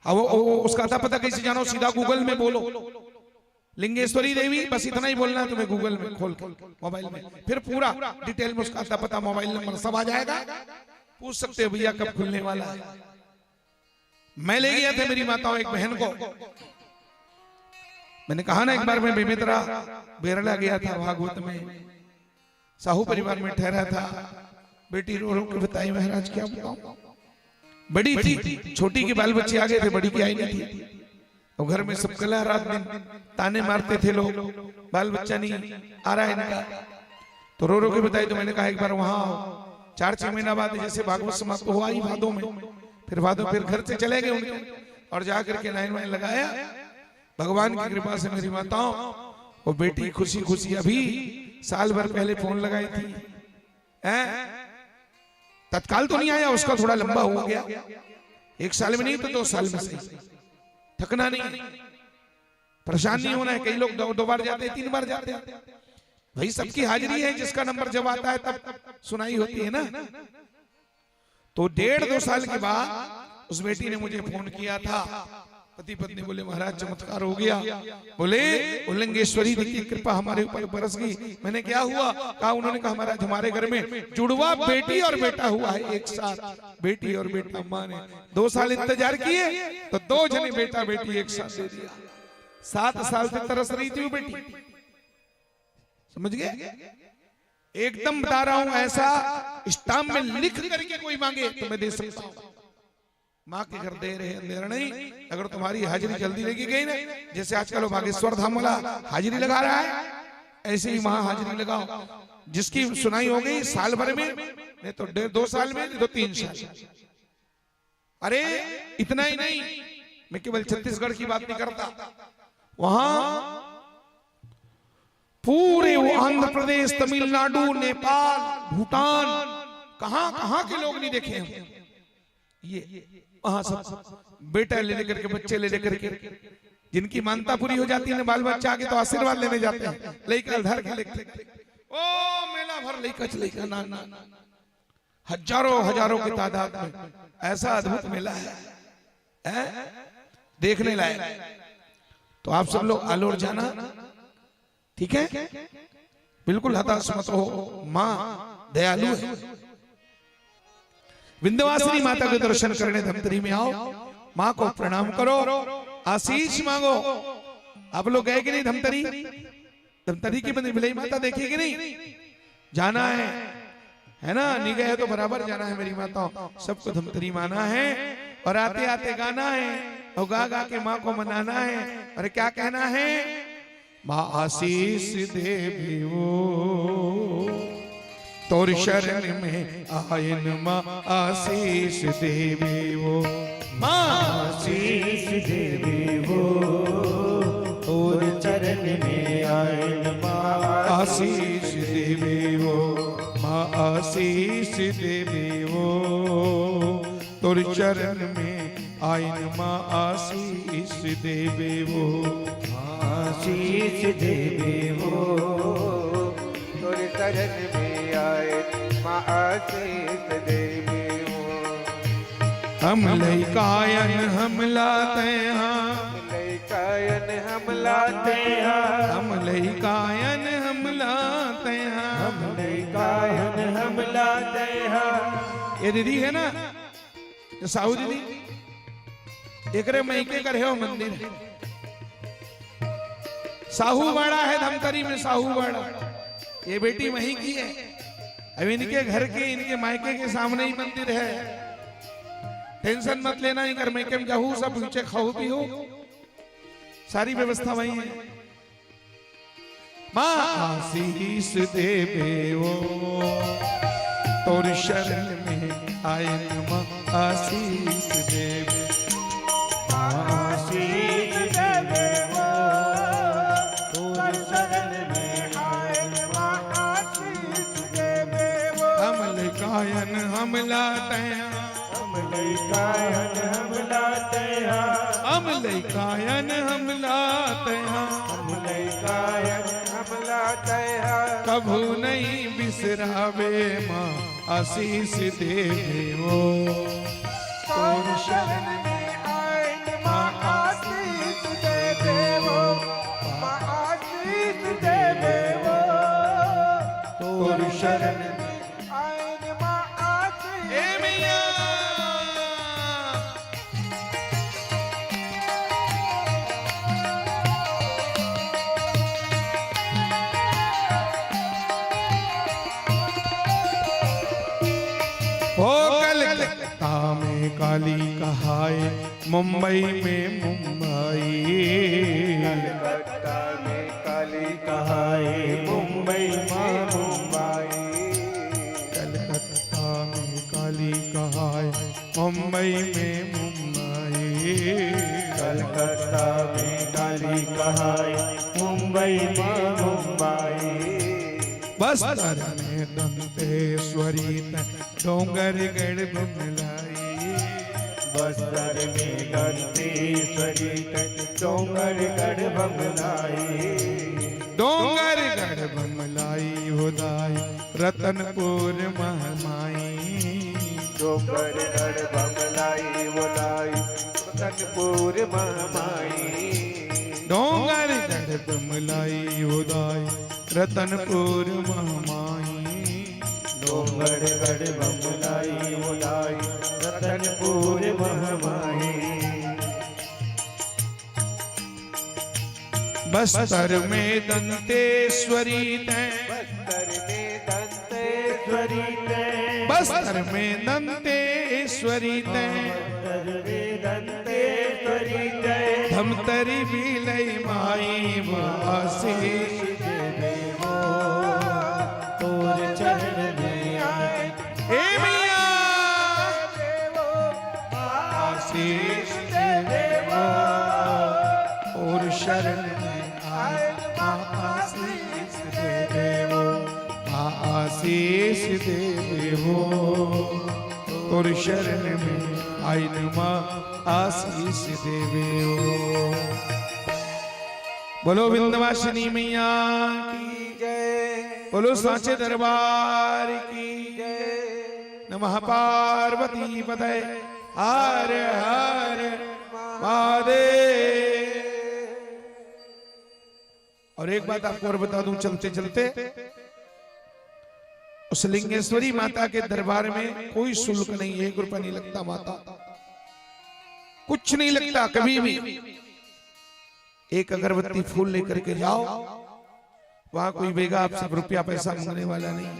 अब वो, वो, उसका अता पता कैसे जानो? सीधा गूगल में बोलो लिंगेश्वरी देवी, बस इतना ही बोलना है तुम्हें गूगल में खोल के, मोबाइल में, फिर पूरा डिटेल में उसका अता पता, मोबाइल नंबर सब आ जाएगा। पूछ सकते हो भैया कब खुलने वाला है। मैं ले गया था मेरी माताओं एक बहन को, मैंने कहा ना एक बार मैं बेमेतरा बेरला गया था भागवत में, साहू परिवार में ठहरा था। बेटी रो रो के बताई, महाराज क्या बताऊं, बड़ी थी, छोटी के बाल बच्चे आ गए थे, बड़ी की आई नहीं थी। और घर में सब कला रात दिन ताने मारते थे लोग, बाल बच्चा नहीं आ रहा है इनका। तो रो रो के बताई, तो मैंने कहा एक बार वहां आओ। चार छह महीना बाद जैसे भागवत समाप्त हुआ ही भादों में, फिर भादों फिर घर से चले गए उनके, और जा करके लाइन वाइन लगाया। भगवान की कृपा से मेरी माताओं, वो बेटी खुशी खुशी अभी साल भर पहले फोन लगाई थी, हैं? तत्काल तो नहीं आया, उसका थोड़ा लंबा हो गया, एक साल में नहीं तो दो साल में सही। थकना नहीं, परेशान नहीं होना है। कई लोग दो, दो बार जाते हैं, तीन बार जाते हैं। भाई, सबकी हाजिरी है, जिसका नंबर जब आता है तब सुनाई होती है ना। तो डेढ़ दो साल के बाद उस बेटी ने मुझे फोन किया था। पति पत्नी बोले, महाराज चमत्कार हो गया। बोले, उल्लंगेश्वरी जी की कृपा हमारे ऊपर बरस गई। मैंने, क्या हुआ? कहा, उन्होंने कहा, महाराज हमारे घर में जुड़वा बेटी और बेटा हुआ है एक साथ, बेटी और बेटा माने। दो साल इंतजार किए तो दो जने बेटा बेटी एक साथ दे दिया। सात साल से तरस रही थी वो बेटी, समझ गए? एकदम बता रहा हूं, ऐसा स्टाम्प में लिख करके कोई मांगे तो मैं दे सकता हूं। माँ के घर दे रहे अंधेरा नहीं। अगर तुम्हारी हाजिरी जल्दी लगी गई ना, जैसे आजकल वो बागेश्वर धाम वाला हाजिरी लगा रहा है, ऐसे ही वहां हाजिरी लगाओ। जिसकी सुनाई हो गई साल भर में, नहीं तो डेढ़ दो साल में, नहीं तो तीन साल। अरे, इतना ही नहीं, मैं केवल छत्तीसगढ़ की बात नहीं करता, वहां पूरे वो आंध्र प्रदेश, तमिलनाडु, नेपाल, भूटान, कहां कहां के लोग नहीं देखे हम। ये वहां सब बेटा ले लेकर के, बच्चे ले लेकर के, जिनकी मानता पूरी हो जाती है ना, बाल बच्चा आगे तो आशीर्वाद लेने जाते हैं, लइका धर के लेकर, ओ मेला भर लइका च लइका, ना ना, हजारों हजारों की तादाद में ऐसा अद्भुत मेला है, है? देखने लायक। तो आप सब लोग आलोर जाना, ठीक है? बिल्कुल हताश मत हो, माँ दयालु है। विंध्यवासिनी माता के दर्शन करने धमतरी में आओ, माँ को प्रणाम करो, आशीष मांगो। आप लोग गए कि नहीं धमतरी? धमतरी की बनी भिलाई माता देखी कि नहीं? जाना है, है ना? नहीं गए तो बराबर जाना है मेरी माताओं, सबको धमतरी माना है। और आते आते गाना है और गा गा के माँ को मनाना है। और क्या कहना है? माँ आशीष देवी वो, तोर शरण में आयन माँ आशीष देवी वो। माँ आशीष देवी वो, तोर चरण में आयन माँ आशीष देवी वो। माँ आशीष देवी वो, तोर चरण में आयन माँ आशीष देवी वो। आशीष देवी वो, तोर चरण में आयन माँ आशीष देवी वो। हम लइकायन हमला तैहा, हम लइकायन हमला तैहा, हम लइकायन हमला तैहा, हम लइकायन हमला तैहा। ये दीदी है ना, ये साहू दीदी, एकरे मइके कर हे वो मंदिर। साहू बाड़ा है धमतरी में, साहू बाड़ा। ये बेटी वहीं की है। अब इनके घर के, इनके मायके के सामने ही मंदिर है। टेंशन मत लेना, इनकर मइके में जाहू, सब पीछे खाऊ पीहू, सारी व्यवस्था वहीं है। माँ आशीष देवे वो, तोर शरण में आयन माँ आशीष देवे। माँ आशीष देवे वो, तोर शरण में आयन माँ आशीष देवे वो। हम लइकायन हमला तैहा, हम लइकायन हमला तैहा, हम लइकायन हमला तैहा, हम लइकायन हमला तैहा। कभू नहीं बिसरावे माँ आशीष देवे वो। तोर शरण में आयन माँ आशीष देवे वो, माँ आशीष देवे वो। तोर शरण में आयन माँ आशीष। ए मैया। ओ कलकत्ता में काली कहाय, मुंबई में मुंबई। कलकत्ता में काली कहाय, मुंबई में मुंबई। कलकत्ता में काली कहाय, मुंबई में मुंबई। कलकत्ता में काली कहाय, मुंबई में मुंबई। बस्तर में दंतेश्वरी तैं, डोंगरगढ़ बमलाई। बस्तर में दंतेश्वरी तैं, डोंगरगढ़ बमलाई। डोंगरगढ़ बमलाई हो दाई, रतनपुर महमाई। डोंगरगढ़ बमलाई हो दाई, रतनपुर महमाई। डोंगरगढ़ बमलाई हो दाई, रतनपुर महमाई। डोंगरगढ़ बमलाई हो दाई, रतनपुर महमाई। बस्तर में दंतेश्वरी तैं, बस्तर में दंतेश्वरी तैं, बस्तर में दंतेश्वरी तैं, बस्तर में दंतेश्वरी तैं। धमतरी भिलाई माई वो आशीष देवे वो, तोर चरण में आए। ए मैया, आशीष देवे वो, तोर शरण में आए, माँ आशीष आशीष देवे हो, तोर शरण में आइन माँ आशीष देवे हो। बोलो विंध्यवासिनी मैया की जय, बोलो सांचे दरबार की जय। नमः पार्वती पतये, हर हर महादेव। और एक बात आपको और बता दूं, चलते चलते उस लिंगेश्वरी माता के दरबार में कोई शुल्क नहीं है, एक रुपया नहीं लगता माता, कुछ नहीं लगता कभी भी। एक अगरबत्ती फूल लेकर के जाओ, वहां कोई बेगा आपसे रुपया पैसा मांगने वाला नहीं है,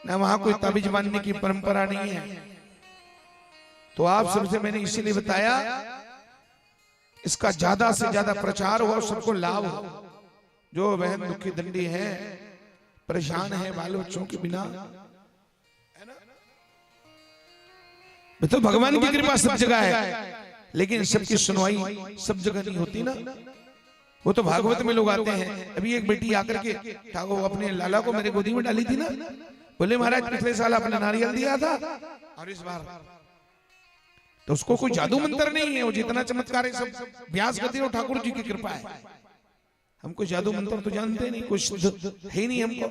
ना वहां कोई ताबीज बांधने की परंपरा नहीं है। तो आप सबसे मैंने इसीलिए बताया, इसका ज्यादा से ज्यादा प्रचार हो और सबको लाभ हो। जो बहन दुखी दंडी है, परेशान है बाल बच्चों के बिना, है ना? तो भगवान की कृपा सब जगह है, लेकिन सबकी सुनवाई सब जगह नहीं होती ना। वो तो भागवत में लोग आते हैं। अभी एक बेटी आकर के ठाकुर अपने लाला को मेरे गोदी में डाली थी ना, बोले महाराज पिछले साल आपने नारियल दिया था और इस बार। तो उसको कोई जादू मंत्र नहीं है, वो जितना चमत्कार है सब व्यास गति और ठाकुर जी की कृपा है। हम कोई जादू मंत्र तो जानते नहीं, कुछ सिद्ध है ही नहीं हमको,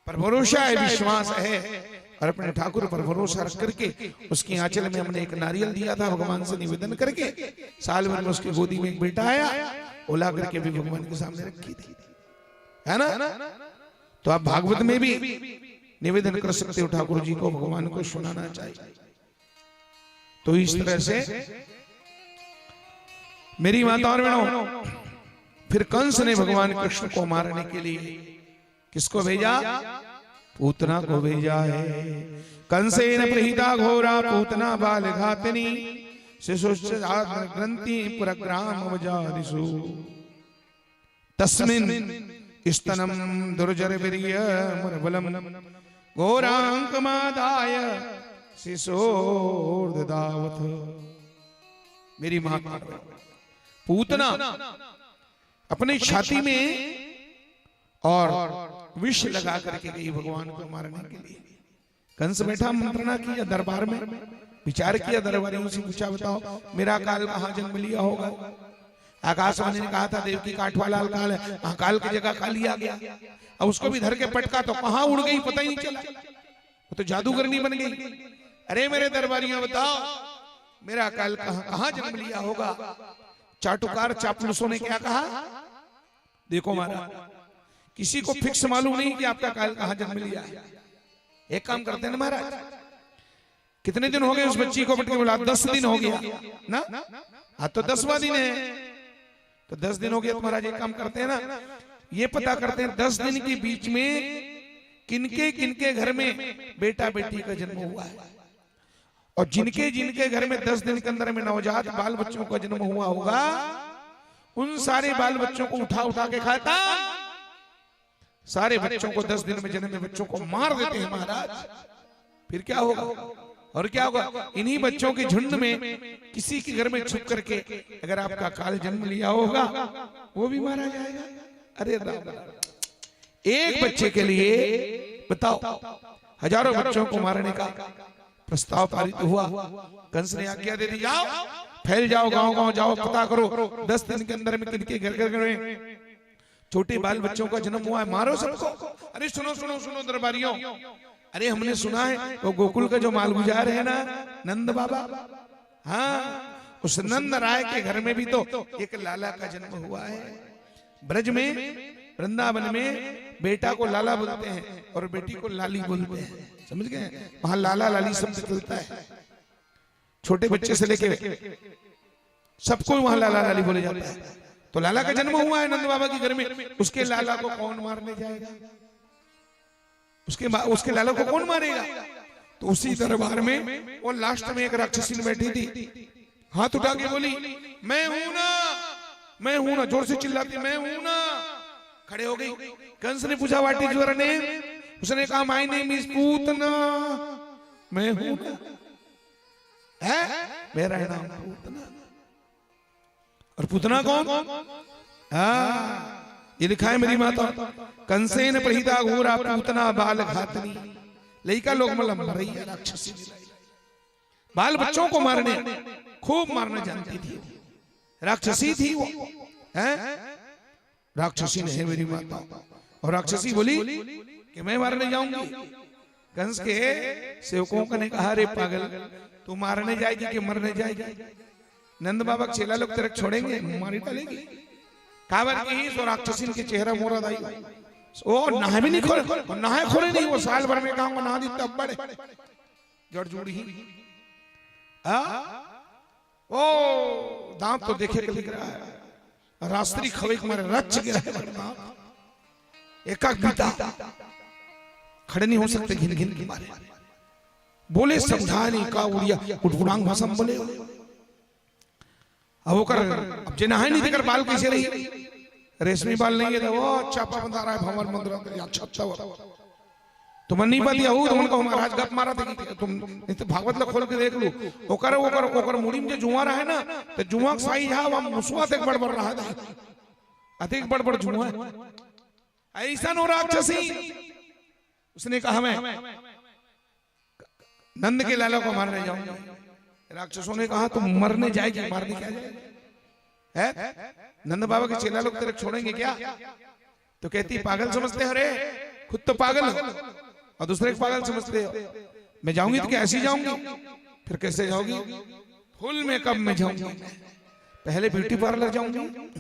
पर भरोसा है, विश्वास है। और अपने ठाकुर पर भरोसा रख करके उसकी आंचल में हमने एक नारियल दिया था भगवान से निवेदन करके। साल भर में उसकी गोदी में एक बेटा आया, वो ला करके भी भगवान के सामने रखी थी, है ना? तो आप भागवत में भी निवेदन कर सकते हो, ठाकुर जी को, भगवान को सुनाना चाहिए। तो इस तरह से मेरी माता और बहनों, फिर कंस ने भगवान कृष्ण को मारने के लिए किसको भेजा? पूतना को भेजा है। कंसेन प्रहिता घोरा पूतना बाल घातिनी, शिशुश्च जात ग्रंथि पुर ग्राम वजादिषु। तस्मिन स्तनम दुर्जर वीर्य मुरबलम घोरांकमादाय शिशोर्ददावथ। मेरी माता पूतना अपनी छाती में और विष लगा करके गई भगवान को मारने के लिए। कंस बैठा, मंत्रणा किया दरबार में, विचार किया, दरबारियों से पूछा, बताओ मेरा काल कहाँ जन्म लिया होगा? आकाशवाणी ने कहा था देवकी काठवाला काल है, वहां काल की जगह काली आ गया। अब उसको भी धर के पटका तो कहाँ उड़ गई पता ही नहीं चला, वो तो जादूगरनी बन गई। अरे मेरे दरबारियों बताओ मेरा काल कहाँ, कहाँ जन्म लिया होगा? चाटुकार चापलूसों ने क्या कहा? देखो महाराज, किसी को फिक्स मालूम नहीं कि आपका काल कहाँ जन्म लिया है। एक काम करते हैं ना महाराज, कितने दिन हो गए उस बच्ची को पटके? बोला दस दिन हो गया ना, आज तो दसवां दिन है। तो दस दिन हो गया तो महाराज एक काम करते हैं ना, ये पता करते हैं दस दिन के बीच में किनके किनके घर में बेटा बेटी का जन्म हुआ है, और जिनके जिनके घर में दस दिन के अंदर में नवजात बाल बच्चों का जन्म हुआ होगा, उन सारे बाल बच्चों को उठा उठा के खाता। सारे बच्चों को दस दिन में जन्मे बच्चों को मार देते हैं महाराज, फिर क्या होगा? और क्या होगा? इन्हीं बच्चों के झुंड में किसी के घर में छुप करके अगर आपका काल जन्म लिया होगा, वो भी मारा जाएगा। अरे राम, एक बच्चे के लिए बताओ, हजारों बच्चों को मारने का प्रस्ताव पारित हुआ। कंस ने आज्ञा दे दी, जाओ, फैल जाओ, गांव गांव जाओ, पता करो दस दिन के अंदर में किनके घर घर में छोटे बाल बच्चों का जन्म हुआ है, मारो सबको। अरे सुनो सुनो सुनो दरबारियों, अरे हमने सुना है वो गोकुल का जो मालगुजार है ना, नंद बाबा, हाँ, उस नंद राय के घर में भी तो एक लाला का जन्म हुआ है। ब्रज में, वृंदावन में बेटा को लाला बोलते हैं और बेटी को लाली बोलते हैं, समझ गए? वहां लाला लाली शब्द चलता है। छोटे बच्चे से लेके सबको वहां लाला लाली बोले जाता है। तो लाला का जन्म हुआ है नंद बाबा के घर में, उसके लाला को कौन मारने जाएगा? उसके मा-, उसके लाला को कौन मारेगा? तो उसी दरबार में वो लास्ट में एक राक्षसीन बैठी थी, हाथ उठा के बोली, मैं हूं ना, मैं हूं ना। जोर से चिल्लाती, मैं हूं ना। खड़े हो गई। कंस ने पूछा, what is your name? उसने कहा, my name is पूतना, मैं हूं ना। है, मेरा नाम पूतना। और पूतना कौन? हाँ, ये लिखा है मेरी माता, कंसेन प्रहिता घोरा पूतना बाल घातनी। लइका लोग मतलब मरैया राक्षसी। बाल बच्चों को मारने, खूब मारना जानती थी, राक्षसी थी वो, हैं? राक्षसी नहीं मेरी माता। और राक्षसी बोली कि मैं मारने जाऊंगी। कंस के सेवकों ने कहा, "अरे पागल, तू मारने जाएगी कि मरने जाएगी? नंद बाबा के चेला लोग तेरे को छोड़ेंगे, मारी डालेगी।" काबर की सो राक्षसीन के चेहरा मोरा दाई। ओ नहाए भी नहीं खोले, नहाए खोले नहीं, वो साल भर में गांव को नहा दी तब बड़े। जड़ जुड़ी ही। आ? ओ, दांत तो देखे के लिख रहा है। रास्त्री खवे के मारे रच गया है दांत। एकाक बीता। खड़े नहीं हो सकते, घिन घिन के मारे। बोले समझा नहीं का उड़िया, उटपुटांग भाषा में बोले। अब ओकर, अब जे नहाए नहीं तेकर बाल कैसे रही? रेशमी बाल नहीं है तो वो चापा बंधा रहा है भंवर मंदरा के, अच्छा, अच्छा हुआ। तुम नहीं बात यहू, तुमन को महाराज गप मारा थे कि तुम नहीं तो भागवत ला खोल के देख लो। ओकर, ओकर, ओकर मुड़ी में जो जुआ रहा है ना, तो जुआ के साइज है, वह मुसवा अतेक बड़ बड़ रहा है, अतेक बड़ बड़ जुआ है। ऐसा नो राक्षसी। उसने कहा, "मैं नंद के लाला को मारने जाऊंगा।" राक्षसों ने कहा, "तुम मरने जाएगी, मारने क्या जाएगी? है? नंद बाबा के चेला लोग तेरे को छोड़ेंगे क्या?" तो कहती, "पागल समझते हो रे? खुद तो पागल हो और दूसरे को पागल समझते हो। मैं जाऊंगी तो क्या ऐसी जाऊंगी? फिर कैसे जाओगी? फुल मेकअप में जाऊंगी। पहले ब्यूटी पार्लर जाऊंगी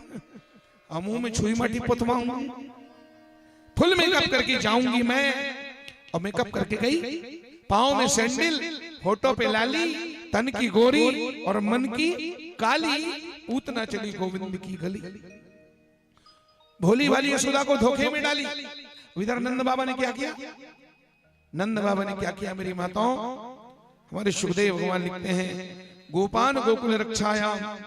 और मुंह में छुई माटी पोतवाऊंगी। फुल मेकअप करके जाऊंगी मैं।" और मेकअप करके गई, पाँव में सैंडल, होठों पे लाली, तन की गोरी और मन की काली। पूतना चली गोविंद की गली। भोली भाली यशोदा को धोखे में डाली। इधर नंद बाबा ने क्या किया? नंद बाबा ने क्या किया मेरी माताओं? हमारे सुखदेव भगवान लिखते हैं, "गोपान गोकुल रक्षायाम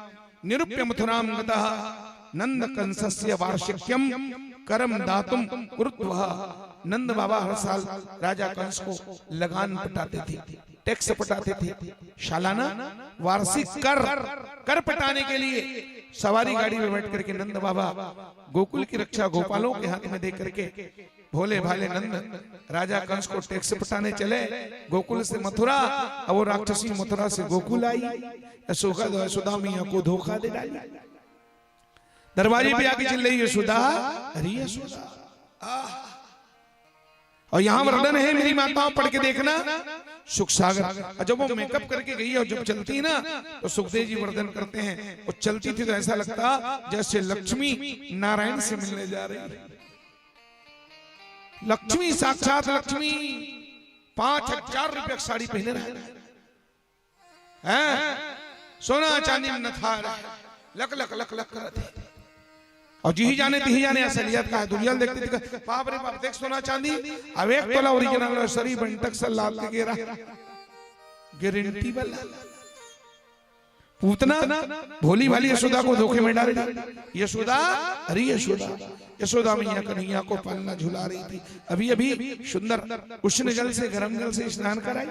निरूप्य मथुराम गतः नंद कंसस्य वार्षिक्यम करम दातुम कुरुत्वः।" नंद बाबा हर साल राजा कंस को लगान पटाते थे, टैक्स पटाते थे, सालाना वार्षिक कर, कर पटाने के लिए सवारी गाड़ी में बैठ करके नंद बाबा गोकुल की रक्षा गोपालों के हाथ में दे करके भोले भाले नंद राजा कंस को टैक्स पटाने चले गोकुल से मथुरा। अब वो राक्षसी मथुरा से गोकुल आई, यशोदा, यशोदा मैया को धोखा दे डाली। दरवाजे पे आके चिल्लाई, "यशोदा, अरे यशोदा।" आह। और यहाँ वर्णन है मेरी माताओं, पढ़ के देखना, सुख सागर। और जब वो मेकअप करके गई और जब चलती ना, तो सुखदेव जी वर्णन करते हैं, वो चलती थी तो ऐसा लगता जैसे लक्ष्मी नारायण से मिलने जा रही है। लक्ष्मी, साक्षात लक्ष्मी, पांच हजार रुपया की साड़ी पहने रहे हैं, सोना चांदी में नथा रहे, लक लक लक लक करत हे। और जिही जाने तिही जाने असलियत का है। दुनिया देखते देखते, "बाप रे बाप, देख सोना चांदी, अब एक तोला ओरिजिनल है, सरी बंटक से लाद के गिरा, गारंटी वाला।" पूतना भोली भाली यशोदा को धोखे में डाल दी। यशोदा, अरे यशोदा, यशोदा मैया कन्हैया को पालना झुला रही थी। अभी अभी सुंदर उष्ण जल से, गर्म जल से स्नान कराई।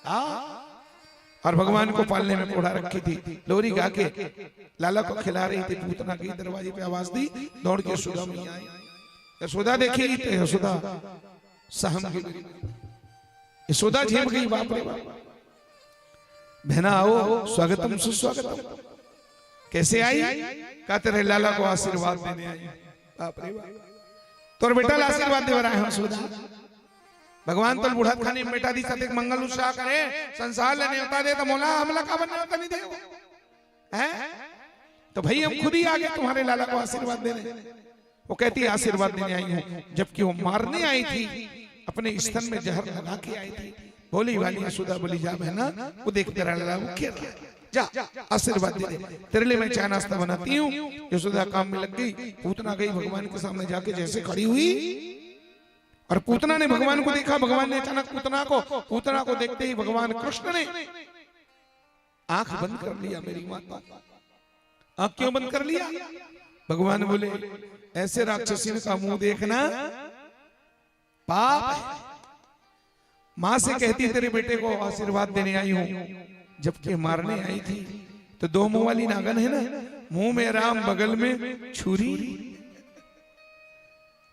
हाँ, और भगवान को पालने में कोढ़ा रखी थी। लोरी गा के लाला को खिला रही थी। पूतना गई, दरवाजे पे आवाज दी, दौड़ के यशोदा मैया आई। यशोदा देखी तो यशोदा सहम गई। यशोदा झेम गई, "बाप रे बाप, बहना आओ, स्वागतम सुस्वागतम।" "कैसे आई?" "कहा तेरे लाला को आशीर्वाद देने आई।" "बाप रे बाप, तोर बेटा ला आशीर्वाद दे रहा है यशोदा।" भगवान तो बूढ़त खानी में बेटा दी सतेक मंगल उत्साह करे, संसार ले नेवता दे तो मोला, हमला का बनने होता नहीं दे। हैं? तो भाई हम खुद ही आ गए तुम्हारे लाला को आशीर्वाद देने। वो कहती है, "आशीर्वाद देने आई हूँ," जबकि वो मारने आई थी, अपने स्तन में जहर लगा के आई थी। भोली भाली यशोदा बोली, "जा बहना, वो देख तेरा लाला वो खेल रहा है, जा आशीर्वाद दे दे, तेरे लिए मैं चाय नाश्ता बनाती हूँ।" यशोदा काम में लग गई, पूतना गई भगवान के सामने जाके जैसे खड़ी हुई और पूतना ने भगवान को देखा, भगवान ने अचानक पूतना को, पूतना को देखते ही भगवान कृष्ण ने आंख बंद कर लिया मेरी माता। आंख क्यों बंद कर लिया? भगवान बोले, "ऐसे राक्षसी का मुंह देखना पाप है।" माँ से कहती, "तेरे बेटे को आशीर्वाद देने आई हूँ," जबकि मारने आई थी। तो दो मुंह वाली नागन है ना, मुंह में राम, बगल में छुरी।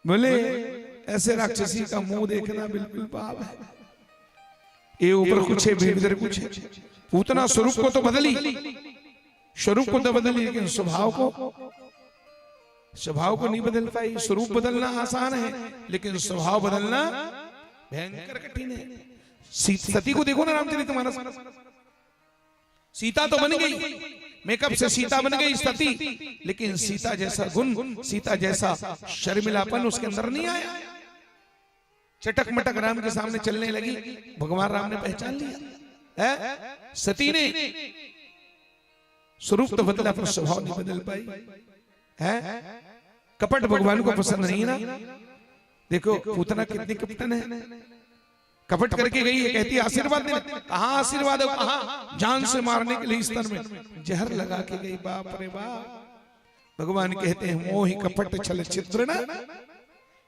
बोले, ऐसे राक्षसी का मुंह देखना बिल्कुल पाप है। ये ऊपर कुछ है, भीतर कुछ है। पूतना स्वरूप को तो बदली, स्वरूप को तो बदली, लेकिन स्वभाव को, स्वभाव को नहीं बदल पाई। स्वरूप बदलना आसान है, लेकिन स्वभाव बदलना भयंकर कठिन है। सी-, सती को देखो ना, रामचरितमानस। सीता तो बन गई, मेकअप से सीता बन गई सती, लेकिन सीता जैसा गुण, सीता जैसा शर्मिलापन उसके अंदर नहीं आया। चटक मटक राम के सामने चलने लगी, भगवान राम ने पहचान लिया। है, सती ने स्वरूप तो बदला, पर स्वभाव नहीं बदल पाई। है, कपट भगवान को पसंद नहीं ना। देखो, पूतना कितनी कपटन है। कपट करके गई है, कहती, "आशीर्वाद देने।" कहाँ आशीर्वाद है, कहाँ? जान से मारने के लिए स्तन में जहर लगा के गई। बाप रे बाप। भगवान कहते हैं, "मोहि कपट छल छिद्र न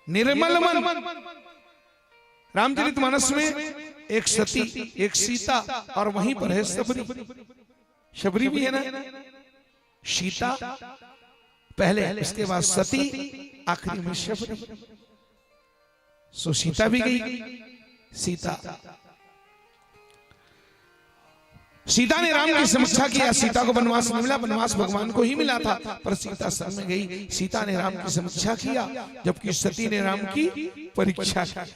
निर्मल मन।" रामचरित मानस में एक सती, एक सीता और वहीं पर है शबरी। शबरी भी है ना, सीता पहले, उसके बाद सती, आखिरी में शबरी। सो सीता भी गई। सीता, सीता ने राम की समीक्षा किया। सीता को वनवास नहीं मिला, वनवास भगवान को ही मिला था, पर सीता संग में गई। सीता ने राम की समीक्षा किया, जबकि सती ने राम की परीक्षा की।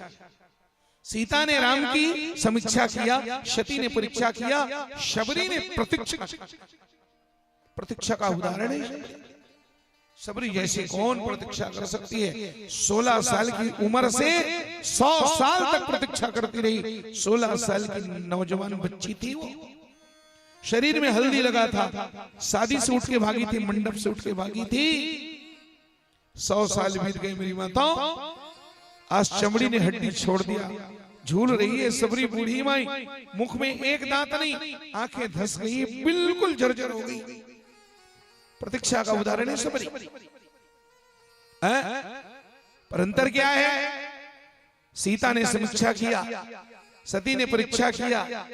सीता ने राम की समीक्षा किया, सती ने परीक्षा किया, शबरी ने प्रतीक्षा। प्रतीक्षा का उदाहरण है शबरी। शबरी जैसी कौन प्रतीक्षा कर सकती है? सोलह साल की उम्र से सौ साल तक प्रतीक्षा करती रही। सोलह साल की नौजवान बच्ची थी वो, शरीर में हल्दी लगा था, शादी से उठ के भागी थी, मंडप से उठ के भागी थी। सौ साल बीत गए मेरी माताओं, आज चमड़ी ने हड्डी छोड़ दिया। झूल रही है शबरी बूढ़ी माई, मुख में एक दांत नहीं, आंखें धस गई, बिल्कुल जर्जर हो गई। प्रतीक्षा का उदाहरण है शबरी। हैं? पर अंतर क्या है? सीता ने समीक्षा किया, सती ने परीक्षा किया,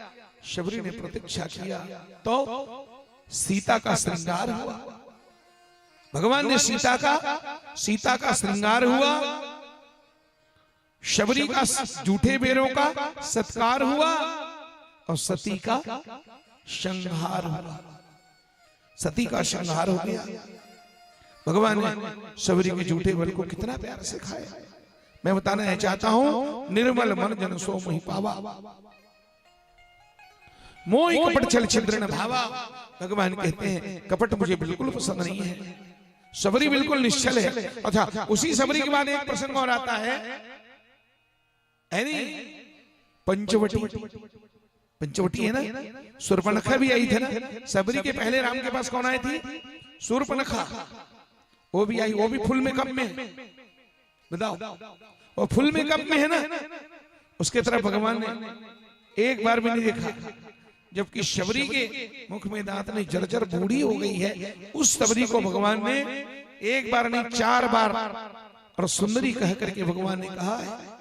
शबरी ने प्रतीक्षा किया। तो सीता का श्रृंगार हुआ, भगवान ने सीता का, सीता का श्रृंगार हुआ, शबरी का, जूठे बेरों का सत्कार हुआ और सती का संहार हुआ। सती का संहार हो गया। भगवान ने शबरी के जूठे बेर को कितना प्यार से खाया। मैं बताना यह चाहता हूं, "निर्मल मन जन सो मोहि पावा।" "मोहि कपट छल छिद्र न भावा।" भगवान कहते हैं, "कपट मुझे बिल्कुल पसंद नहीं है।" शबरी बिल्कुल निश्छल है। अच्छा, उसी शबरी के बाद एक प्रसंग और आता है, है नहीं? पंचवटी, पंचवटी है ना, शूर्पणखा भी आई थी ना। शबरी के पहले राम के पास कौन आई थी? शूर्पणखा। वो भी आई, वो भी फुल मेकअप में। बताओ, वो फुल मेकअप में है ना, उसके तरफ भगवान ने एक बार भी नहीं देखा। जबकि शबरी के मुख में दांत नहीं, जर्जर बूढ़ी हो गई है, उस शबरी को भगवान ने एक बार नहीं, चार बार और सुंदरी कह करके भगवान ने कहा है।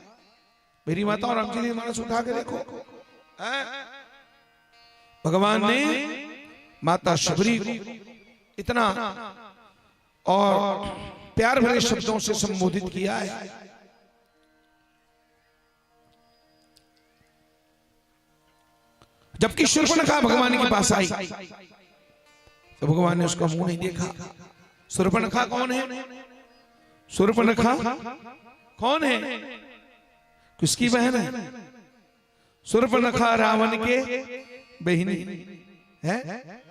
मेरी माता, और रामचरित मानस उठा के देखो, हैं? भगवान ने माता शबरी को इतना और प्यार भरे शब्दों से संबोधित किया है। जबकि शूर्पणखा भगवान के पास आई तो भगवान ने उसका मुंह नहीं देखा। शूर्पणखा कौन है? शूर्पणखा कौन है? किसकी बहन है? शूर्पणखा रावण के बहिनी है।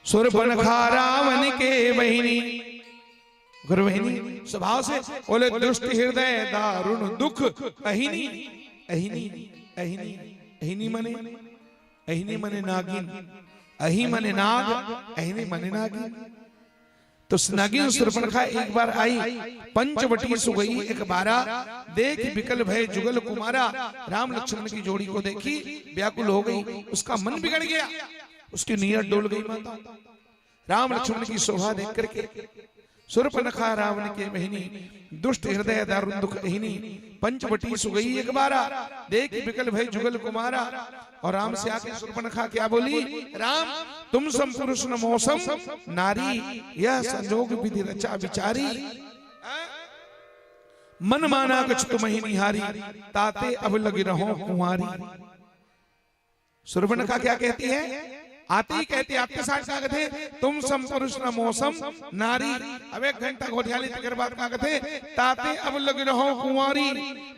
शूर्पणखा रावण के बहिनी, गुरु बहिनी स्वभाव से। बोले, "दुष्ट हृदय दारुण दुख अहिनी।" अहिनी, अहिनी, अहिनी मने, अहिनी मने नागिन, अही मने नाग, अहिनी मने नागिन। तो नागिन शूर्पणखा एक बार आई, पंचवटी सु गई एक बारा, देख बिकल भय जुगल कुमारा। राम लक्ष्मण की जोड़ी को देखी, व्याकुल हो गई, उसका मन बिगड़ गया, उसकी नीयत डोल गई माता। राम लक्ष्मण की शोभा देख करके शूर्पणखा रावण के बहिनी, दुष्ट हृदय दारुण दुख अहिनी, पंचवटी सु गई एक बारा, देख बिकल भय जुगल कुमारा। और राम से आके शूर्पणखा क्या बोली? "राम तुम सम पुरुष न मौसम नारी, यह संजोग विधि रचा विचारी।" मन माना कछु तुमहि निहारी, ताते अब लगी रहो कुंवारी। सूर्पनखा क्या कहती है? आते ही कहती है, आते साठ का कहते हैं, "तुम सम पुरुष न मो सम नारी।" अब एक घंटा गोठियाली, तेकर बाद का कहते हैं, "ताते अब लगी रहो कुंवारी।"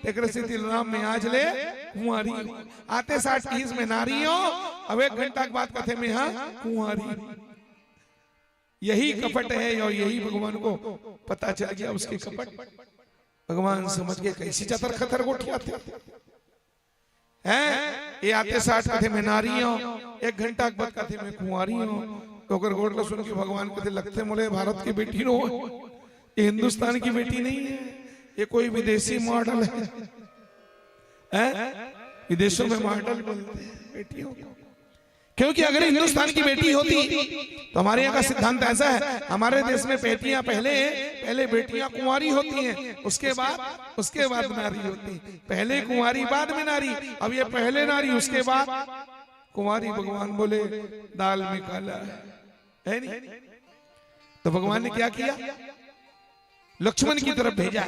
तेकर से तिलराम में आज ले कुंवारी। आते साठ की इसमें नारी हो, अब एक घंटा के बाद कहते, "मैं हाँ कुंवारी।" यही कपट है और यही भगवान को पता चल गया उसके कपट। भगवान समझ गए, कैसी चतर खतर गोठियाथे हैं। ये आते साठ कथे, "मैं नारी हूँ," एक घंटा के बाद कथे, "मैं कुंवारी हूँ।" तो ओकर गोठ ल सुन के भगवान कथे, "लगथे मोला भारत की बेटी नो, ये हिंदुस्तान की बेटी नहीं है, ये कोई विदेशी मॉडल है।" हैं? विदेशों में मॉडल बोलते हैं बेटियों को। क्योंकि अगर हिंदुस्तान की बेटी होती तो हमारे यहाँ का सिद्धांत ऐसा है, हमारे देश में बेटियां पहले, पहले बेटियां कुंवारी होती हैं, उसके बाद, उसके बाद नारी होती है। पहले कुंवारी, बाद में नारी। अब ये पहले नारी, उसके बाद कुंवारी। भगवान बोले, "दाल में काला है।" है नहीं? तो भगवान ने क्या किया? लक्ष्मण की तरफ भेजा।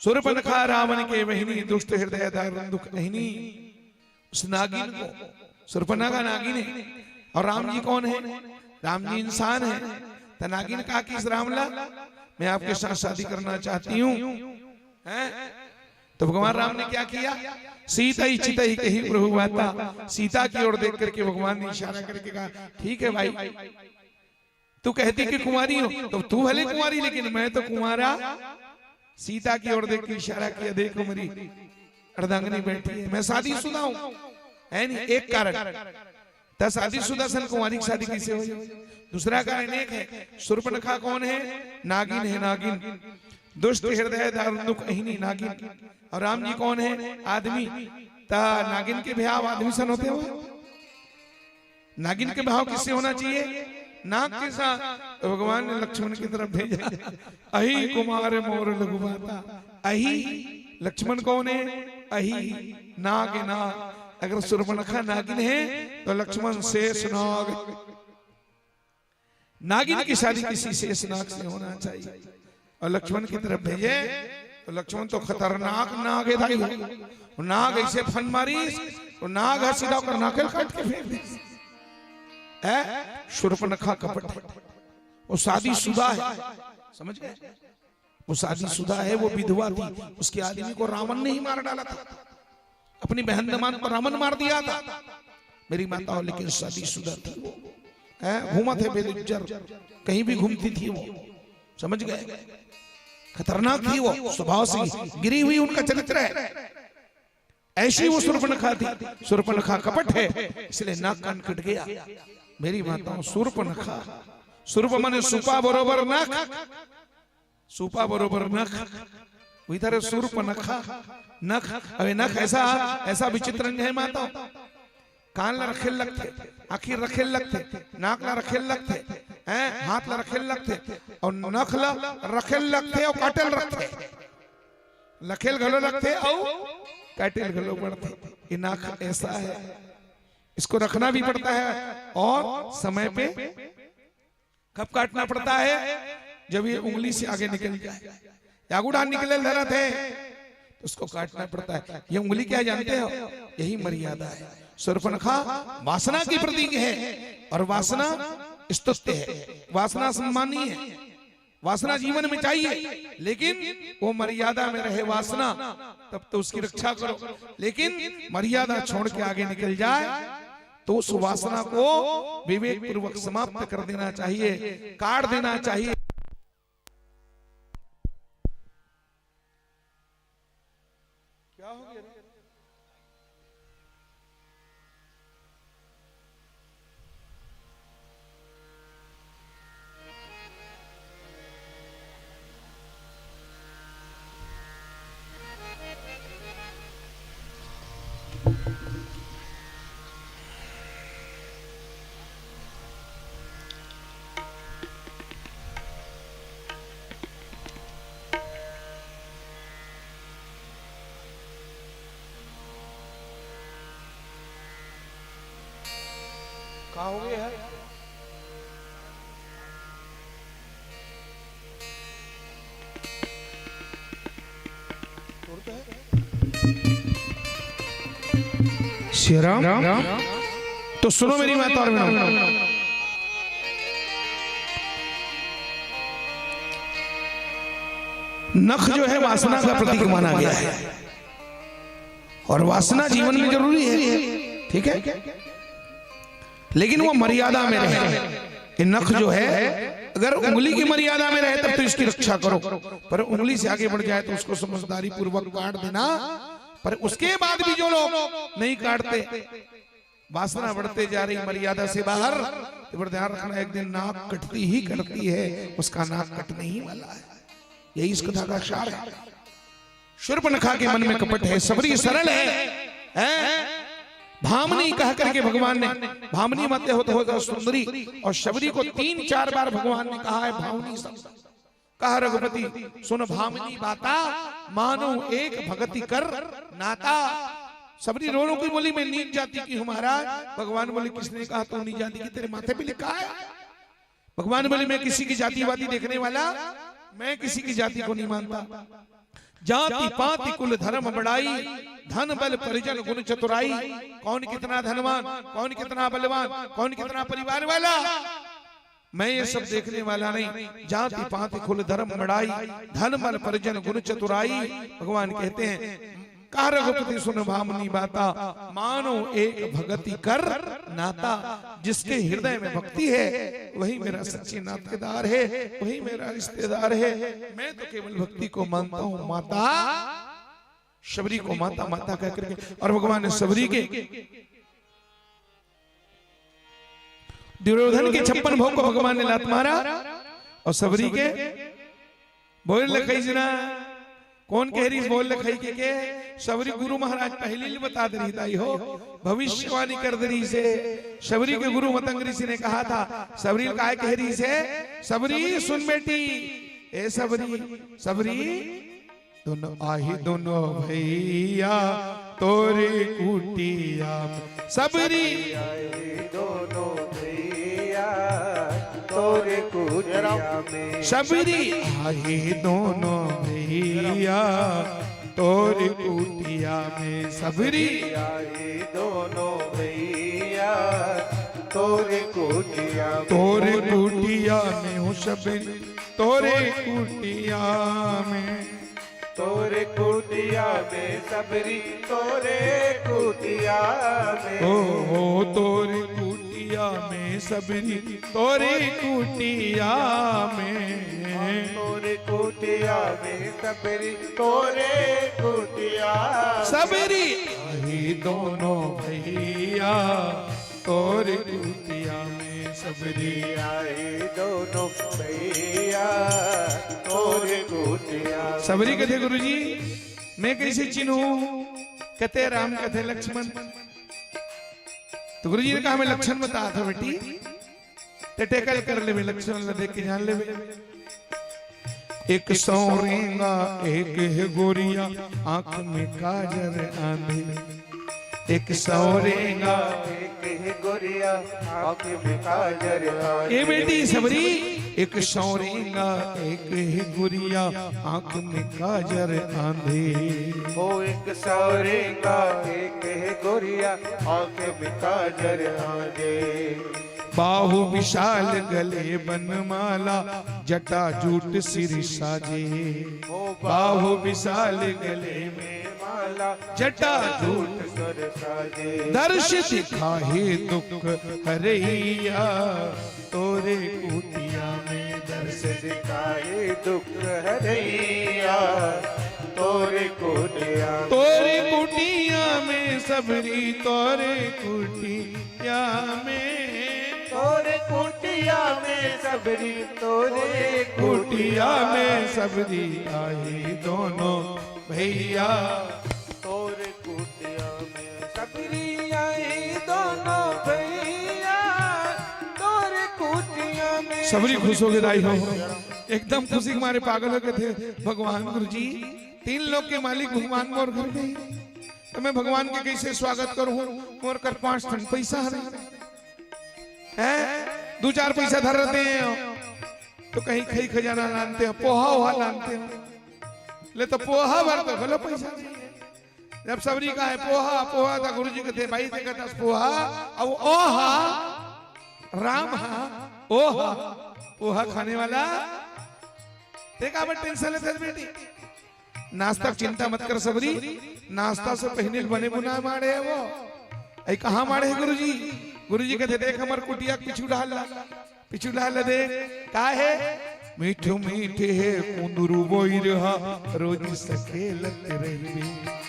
"सूर्पनखा रावण के वहिनी, दुष्ट हृदय दारुण दुख अहिनी।" उस नागिन को, सूर्पनखा नागिन है, और राम जी कौन है? राम जी इंसान है। तो नागिन कहा कि "इस राम ला, मैं आपके साथ शादी करना चाहती हूँ।" हैं? तो भगवान राम ने क्या किया? "सीतई चितई कही प्रभु बाता।" सीता की ओर देख करके भगवान ने इशारा करके कहा, "ठीक है भाई, तू कहती कि कुंवारी हो, तो तू भले कुंवारी, लेकिन मैं तो कुंवारा।" सीता की ओर देख के इशारा किया, "देखो मेरी अर्धांगिनी बैठी है, मैं शादीशुदा हूँ।" है नहीं? एक कारण। त शादीशुदा सन कुंवारी की शादी कैसे हो? दूसरा कारण एक है, सूर्पनखा कौन है? नागिन है, नागिन। दुष्ट हृदय दारुण दुख अहिनी नागिन। और राम जी कौन है? आदमी। त नागिन के भाव आदमी सन होते हो? नागिन के भाव किससे होना चाहिए? नाग के साथ। तो भगवान ने लक्ष्मण की तरफ भेजा, "अहि कुमार मोर लघु बाता।" अहि, लक्ष्मण कौन है? अहि, नाग है, नाग। अगर सूर्पनखा नागिन है तो लक्ष्मण शेष नाग। नागिन की शादी किसी शेष नाग से होना चाहिए। और लक्ष्मण की तरफ भेजे तो लक्ष्मण तो खतरनाक नाग है भाई। वो नाग ऐसे फन मारिस, वो नाग ह सीधा ओकर नाकेल काट के फेंक दिस। है सूर्पनखा कपट है, वो शादीशुदा है, समझ गए? वो शादीशुदा है, वो विधवा थी, उसके आदमी को रावण ने ही मार डाला था। अपनी बहन दमांद पर रावण मार दिया था। मेरी माता हो, लेकिन शादीशुदा थी वो। हैं, घूमत है बेलुज्जर, कहीं भी घूमती थी वो। समझ गए? खतरनाक थी वो, स्वभाव से गिरी हुई उनका चरित्र है। ऐसी वो सूर्पनखा थी। सूर्पनखा कपट है, इसलिए नाक कान कट गया। मेरी माता हो, सूर्पनखा, सूर्प माने सुपा बरोबर नाक, सुपा बरोबर नख, वही तरह सूर्पनखा, नख। अबे नख ऐसा, ऐसा विचित्र अंग है माता, कान ला रखेल लगथे, आँखी रखेल लगथे, नाक ला रखेल लगथे, हैं, हाथ ला रखेल लगथे, और नख ला रखेल लगथे और काटेल रखथे। लखेल घलो लगथे और काटेल घलो पड़थे। ये नाक ऐसा है, इसको रखना भी पड़ता है और समय पे कब काटना पड़ता है? जब ये उंगली से आगे निकल जाए, या आगू डाहर निकले धरत है, तो उसको काटना पड़ता है। ये उंगली क्या है जानते हो? यही मर्यादा है। सूर्पनखा वासना की प्रतीक है और वासना स्तुत्य है, वासना सम्मानीय है, वासना जीवन में चाहिए, लेकिन वो मर्यादा में रहे वासना, तब तो उसकी रक्षा करो। लेकिन मर्यादा छोड़ के आगे निकल जाए, तो उस वासना को विवेक पूर्वक समाप्त कर देना चाहिए, काट देना चाहिए। क्या हो गया रे? का हो गया है? सियाराम। तो सुनो मेरी माता और बहनों, नख जो है वासना का प्रतीक माना गया है और वासना जीवन में जरूरी है, ठीक है, लेकिन वो मर्यादा में रहे। ये नख जो है, अगर उंगली की मर्यादा में रहे तब तो इसकी रक्षा करो, पर उंगली से आगे बढ़ जाए तो उसको समझदारी पूर्वक काट देना। पर उसके बाद भी जो लोग नहीं काटते, वासना बढ़ते जा रही मर्यादा से बाहर, तो बड़ा ध्यान रखना, एक दिन नाक कटती ही कटती है, उसका नाक कटने ही वाला है। यही इस कथा का सार है। शूर्पणखा के मन में कपट है, शबरी सरल है, हैं? भामनी कह करके भगवान ने, भामनी माते होते होते सुंदरी, और शबरी को तीन चार बार भगवान ने कहा है भामनी शब्द। कहा रघुपति सुन भामनी बाता, मानो एक भगति कर नाता। शबरी रो रो के बोली, मैं नीच जाति की हूँ महाराज। भगवान बोले, किसने कहा तू नीच जाति की, तेरे माथे पे लिखा है। भगवान बोले, मैं किसी की जाति वाति देखने वाला, मैं किसी की जाति को नहीं मानता। जाति पाति कुल धर्म बड़ाई, धन बल परिजन गुण चतुराई। कौन कितना धनवान, कौन कितना बलवान, कौन कितना परिवार वाला, मैं ये सब देखने वाला नहीं। जाति पाति कुल धर्म बड़ाई, धन बल परिजन गुण चतुराई। भगवान कहते हैं, कहा रघुपति सुन भामनी बाता, मानो एक भगति कर नाता। जिसके हृदय में भक्ति है, वही मेरा सच्ची नातेदार है, वही मेरा रिश्तेदार है। मैं तो केवल भक्ति को मानता हूँ माता। शबरी को माता माता कह करके, और भगवान ने शबरी के, दुर्योधन के छप्पन भोग को भगवान ने लात मारा, और शबरी के बोल लखई जी ना, कौन कह रही बोल लखई के, के? शबरी गुरु महाराज पहले ही बता दे रही दाई हो, भविष्यवाणी कर दे रही से। शबरी के गुरु मतंग ऋषि ने कहा था, शबरी काय कह रही से, शबरी सुन बेटी, ए शबरी, शबरी दोनों आही दोनों भैया तोरी कुटिया में। शबरी आही दोनों भैया तोरी कुटिया में। शबरी आही दोनों भैया तोरी कुटिया में। शबरी आही दोनों भैया तोरी कुटिया में। तोरी कुटिया में हो शबरी, तोरी कुटिया में। तोरे कुटिया में शबरी, तोरे कुटिया में। ओ हो, तोरे कुटिया में शबरी, तोरे कुटिया में। तोरे कुटिया में शबरी, तोरे कुटिया में। शबरी आही दोनों भैया तोर कुटिया में शबरी। शबरी आही दोनों भैया तोर कुटिया। शबरी कथे, गुरुजी, मैं कैसे चिन्हूं? कथे राम, कथे लक्ष्मण। तो गुरुजी ने कहा, मैं लक्षण बताथंव बेटी, ते टेकल कर लेबे, लक्षण ला देख के जान लेबे। एक सौरेंगा, एक है गोरिया, आंख में काजर आंधी। एक सौरेंगा, एक है गोरिया, आंख में काजर आंधी। ए बेटी शबरी, एक सौरेंगा, एक है गोरिया, आंख में काजर आंधी। ओ एक सौरेंगा, एक है गोरिया, आंख में काजर आंधी। बाहु विशाल गले बनमाला, जटा जूट सिर साजे। ओ बाहु विशाल गले में माला, जटा जूट सिर साजे। दर्श दिखाए दुख हरैया, तोरे कुटिया में दर्श दिखाए दुख हरैया, तोरे कुटिया। तोरे कुटिया में शबरी, तोरे कुटिया में। तोरे कुटिया में शबरी, तोरे कुटिया में शबरी, आही दोनों भैया। तोरे कुटिया में शबरी, आही दोनों भैया। तोरे कुटिया में शबरी खुश हो गे दाई हो, एकदम खुशी के मारे पागल हो गे थे। भगवान गुरुजी, तीन लोक के मालिक भगवान मोर घर में, त मैं भगवान के कैसे स्वागत करूं? मोर कर पांच ठन पैसा हरे, हैं? दू चार पैसा धर रहते हैं, तो कहीं खई खजाना लानते हैं, पोहा वोहा लानते हैं, ले तो पोहा भर तो घलो पैसा नहीं है। जब सबरी कहे पोहा, पोहा, त गुरुजी कथे, "भाई, ते कहत हस पोहा, अउ ओहा, राम हा, ओहा, पोहा खाने वाला, ते काबर tension लेथस बेटी? नाश्ता के चिंता मत कर सबरी, नाश्ता से पहिले बने बुनाए माड़े हे वो।" "अई कहाँ माड़े हे गुरुजी?" गुरुजी कथे, "देख हमर कुटिया के पीछू डहर ला।" पीछू डहर ला देख, का हे? "मीठ मीठ हे कुंदरू बोइर हा, रोज सकेलत रहिबे।"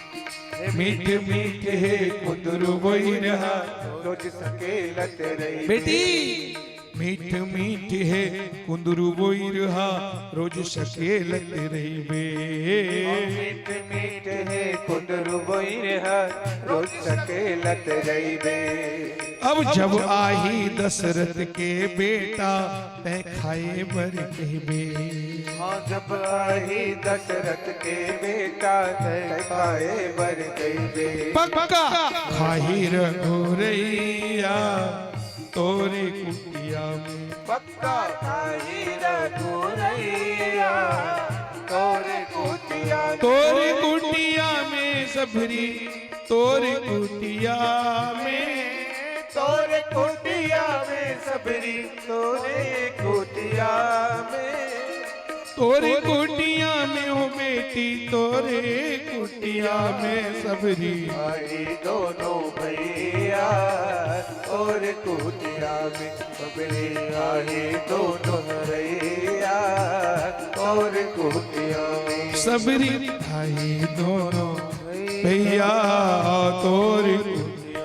मीठ मीठ हे कुंदरू बोइर हा, रोज सकेलत रहिबे। बेटी, "मीठ मीठ हे कुंदरू बोइर हा, रोज सकेलत रहिबे।" मीठ मीठ हे कुंदरू बोइर हा, रोज सकेलत रहिबे। "अब जब आही दशरथ के बेटा, तैं खाए बर कहिबे।" हाँ, जब आही दशरथ के बेटा, तैं खाए बर कहिबे। पक्का। "खाही रघुरैया तोरे कुटिया में।" पक्का। "खाही रघुरैया तोरे कुटिया में।" तोरे कुटिया में सबरी, तोरे कुटिया में। तोरे कुटिया में सबरी, तोरे कुटिया में। तोरे कुटिया में हो बेटी, तोरे कुटिया में सबरी। आही दोनों भैया, तोरे कुटिया में सबरी। आही दोनों भैया, तोरे कुटिया में। सबरी आही दोनों भैया, तोरे कुटिया।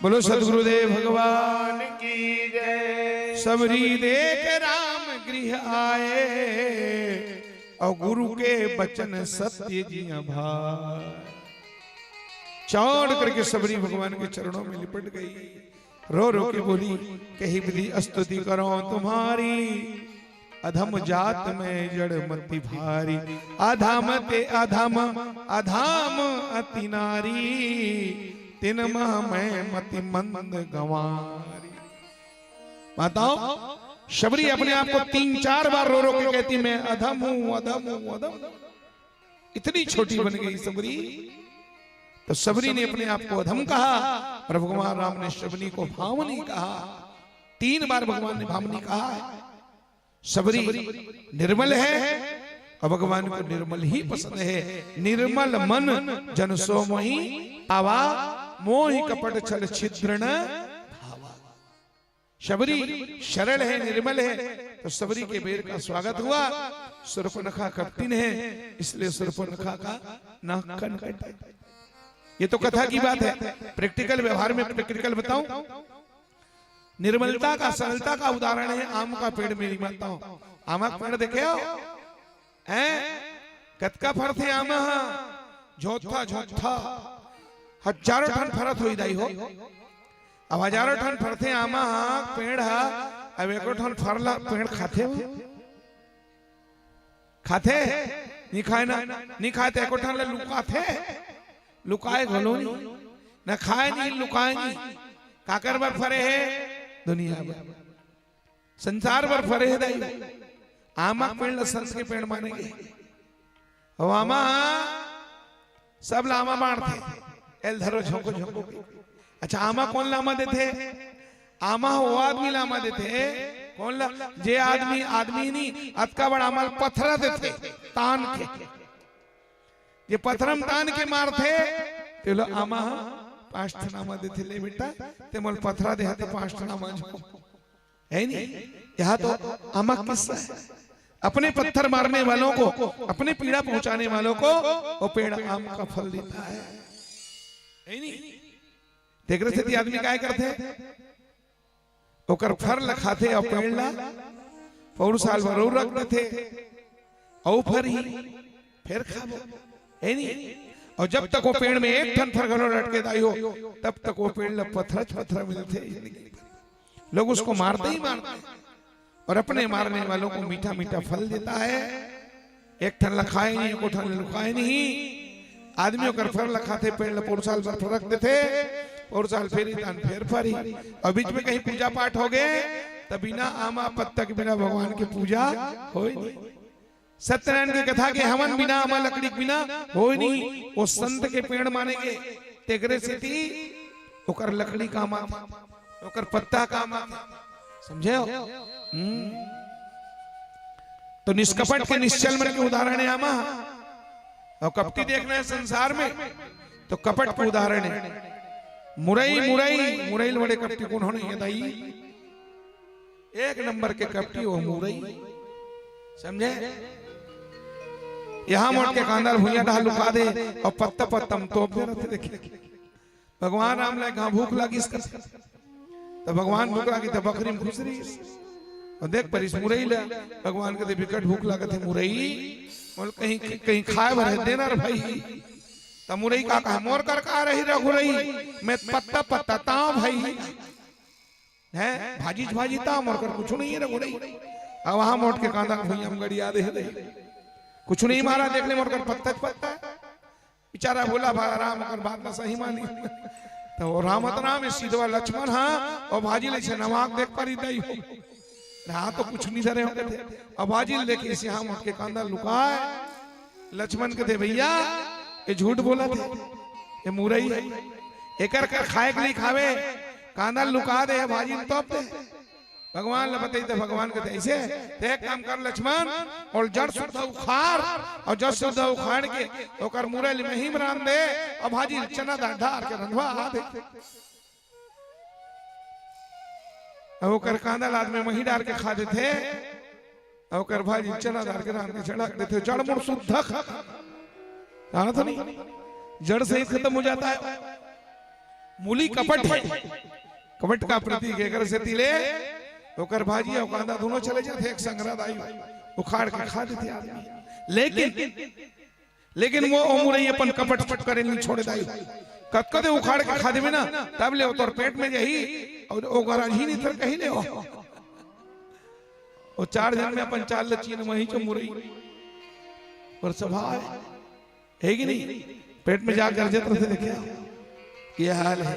बोलो सतगुरुदेव भगवान की जय। सबरी देख राम गृह आए, अउ गुरु के बचन सत्य जिया भाए। चौड़ करके सबरी भगवान के चरणों में लिपट गई, रो रो के बोली, "कहि विधि स्तुति करो तुम्हारी, अधम जात में जड़ मति भारी। अधम ते अधम, अधम अति नारी, तिन मह में मति मंद गंवारी।" माताओं, शबरी अपने आप को तीन चार बार रो रो के कहती, "मैं अधम हूं, अधम हूं, अधम हूं।" इतनी छोटी बन गई शबरी। तो शबरी ने अपने आप को अधम कहा और भगवान राम ने शबरी को भामनी कहा। तीन बार भगवान ने भामनी कहा है। शबरी निर्मल है और भगवान को निर्मल ही पसंद है। "निर्मल मन जन सो मोहि भावा, मोहि कपट छल छिद्र न भावा।" शबरी सरल है, निर्मल है, तो शबरी के बेर का स्वागत हुआ। शूर्पणखा कपटिन है, इसलिए शूर्पणखा का नाक कान कटा। ये तो कथा की बात है, practical व्यवहार में practical बताऊं, निर्मलता का, सरलता का उदाहरण है आम का पेड़। मेरी माताओं, आमा का पेड़ देखे हो? हैं? कतका फरथे आमा ह? झोंथहा, झोंथहा। हजारों ठन फरत होही दाई हो। अब हजारों ठन फरथे आमा ह, पेड़ ह, अब एको ठन फर ला पेड़ खाथे हो? खाथे? नी खाय ना, नी खाय त एको ठन ला लुकाथे? लुकाय घलो नी। न खाय नी, लुकाय नी। काकर बर फरे हे? दुनिया बर। संसार बर फरे हे दाई। आमा के पेड़ ल संत के पेड़ माने गे। अउ आमा सब ल आमा बांटथे। एल धरो झोंको झोंको के। अच्छा, आमा कोन ल आमा देथे? आमा ह ओ आदमी ल आमा देथे। कोन ल? जे आदमी, आदमी नी, अतका बड़ आमा ल पथरा देथे, तान के। जे पथरा म तान के मारथे, तेला आमा ह पांच ठन आमा देथे, "ले बेटा, ते मोला पथरा दे हस, ते पांच ठन आमा झोंक।" है नी? यह तो आमा किस्सा है। अपने पत्थर मारने वालों को, अपने पीड़ा पहुंचाने वालों को वो पेड़ आम का फल देता है। है नी? तेकरे सेती आदमी काय करथे? ओकर फर ल खाथे अउ पेड़ ल पौर साल भर अउ रख देथे, अउ फरही, फेर खाबो, है नी? अउ जब तक वो पेड़ में एक ठन फर घलो लटके दाई हो, तब तक वो पेड़ ल पथरा च पथरा मिलथे। लोग उसको मारते ही मारते हैं और अपने मारने वालों को मीठा मीठा फल देता है। एक ठन ल खाय नहीं, एको ठन ल लुकाय नहीं। आदमी ओकर फर ल खाथे, पेड़ ल पौर साल भर फरक देथे, पौर साल फेर ही तान फेर फरही। अउ बीच में कहीं पूजा पाठ हो गे, त बिना आमा पत्ता के बिना भगवान के पूजा होय नहीं। सत्यनारायण के कथा के हवन बिना, आमा लकड़ी के बिना होय नहीं। वो संत के पेड़ माने गे, तेकरे सेती ओकर लकड़ी काम आथे, ओकर पत्ता काम आथे। समझे हो? हम्म। तो निष्कपट के निश्चल मन के उदाहरण हे आमा। अउ कपटी देखना हे संसार में, तो कपट के उदाहरण हे। मुरई, मुरई, मुरई ले बड़े कपटी कोनो नइ हे दाई। एक नंबर के कपटी वो मुरई, समझे? यहाँ मोट के कांदा ल भुइयां डाल लुका दे अउ पत्ता पत्ता म तोप दे रथे। देखे, भगवान राम ला कहाँ भूख लागिस कथे, त भगवान भूख लागिस त बखरी म खुसरिस। अउ देख परिस मुरई ला, भगवान कथे बिकट भूख लागत हे मुरई, मोला कहीं, कहीं खाय बर हे देना रे भाई। त मुरई का कहा, मोर कर का रही रघुरई, मैं पत्ता पत्ता ताव भाई। हैं? भाजी च भाजी ताव, मोर कर कुछु नइ हे रघुरई। अउ वहाँ मोट के कांदा भुइयां म गड़िया दे दे। कुछु नइ मारा, देख ले मोर कर पत्ता च पत्ता हे। बेचारा भोला भाला राम ओकर बात ला सही मानिस। त वो राम त राम हे, सिधवा लक्ष्मण हा, अउ भाजी ल अइसे नवाक देख परिस दाई हो। हाँ तो कुछु नइ धरे हो कथे। अउ भाजी ल देखे अइसे हाँ मोट के कांदा लुकाय। लक्ष्मण कथे, भइया, ये झूठ बोलत हे, ये मुरई हे, एकर कर खाय के नइ खावे, कांदा लुका दे, भाजी ल तोप दे। भगवान ला बताइस त भगवान कथे, अइसे? त एक काम कर लक्ष्मण, ओला जड़ सुद्धा उखाड़, अउ जड़ सुद्धा उखाड़ के ओकर मुरई ल मही म रांध दे, अउ भाजी ल चना दार डार के रंधवा दे। अउ ओकर कांदा ल आदमी मही डार के खा देथे, अउ ओकर भाजी ल चना डार के रांध के चढ़ा देथे, जड़ मुड़ सुद्धा खा। जानत नहीं, जड़ सहित खतम हो जाता हे। मूली कपट हे, कपट का प्रतीक हे, एकर सेती ले ओकर भाजी अउ कांदा दूनों चले जाथे एक संग, दाई उखाड़ के खा देथे आदमी। लेकिन, लेकिन वो ओ मुरई अपन कपट पट करे नइ छोड़े दाई। कतको दे उखाड़ के खा देबे ना, तब ले वो तोर पेट में जाही अउ ओकर अझी नइ थर कहीं ले हो। वो चार झन में अपन चार लचीन वहीं च मुरई पर सभा हे। हे कि नहीं? पेट में जा गरजत रथे, देखे हो? ये हाल हे।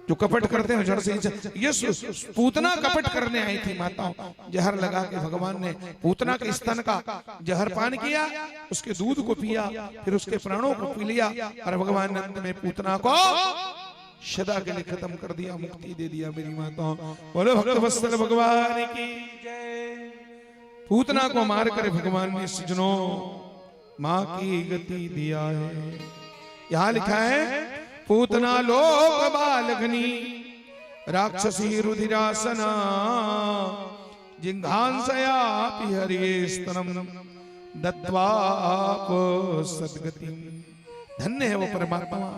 जो कपट करते हैं, जड़ से ही च-, ये सु-, पूतना कपट करने आई थी माताओं, जहर लगा के भगवान ने पूतना के स्तन का जहर पान किया, उसके दूध को पिया, फिर उसके प्राणों को पी लिया, और भगवान ने अंत में पूतना को सदा के लिए खतम कर दिया, मुक्ति दे दिया मेरी माताओं। बोलो भक्त वत्सल भगवान की जय। पूतना को मार कर भगवान ने सज्जनों माँ की गति दिया है। यहाँ लिखा है, पूतना लोक बालघनी राक्षसी रुधिरासना, जिघांसया पि हरे स्तनम दत्वाप सद्गतिम। धन्य है वो परमात्मा,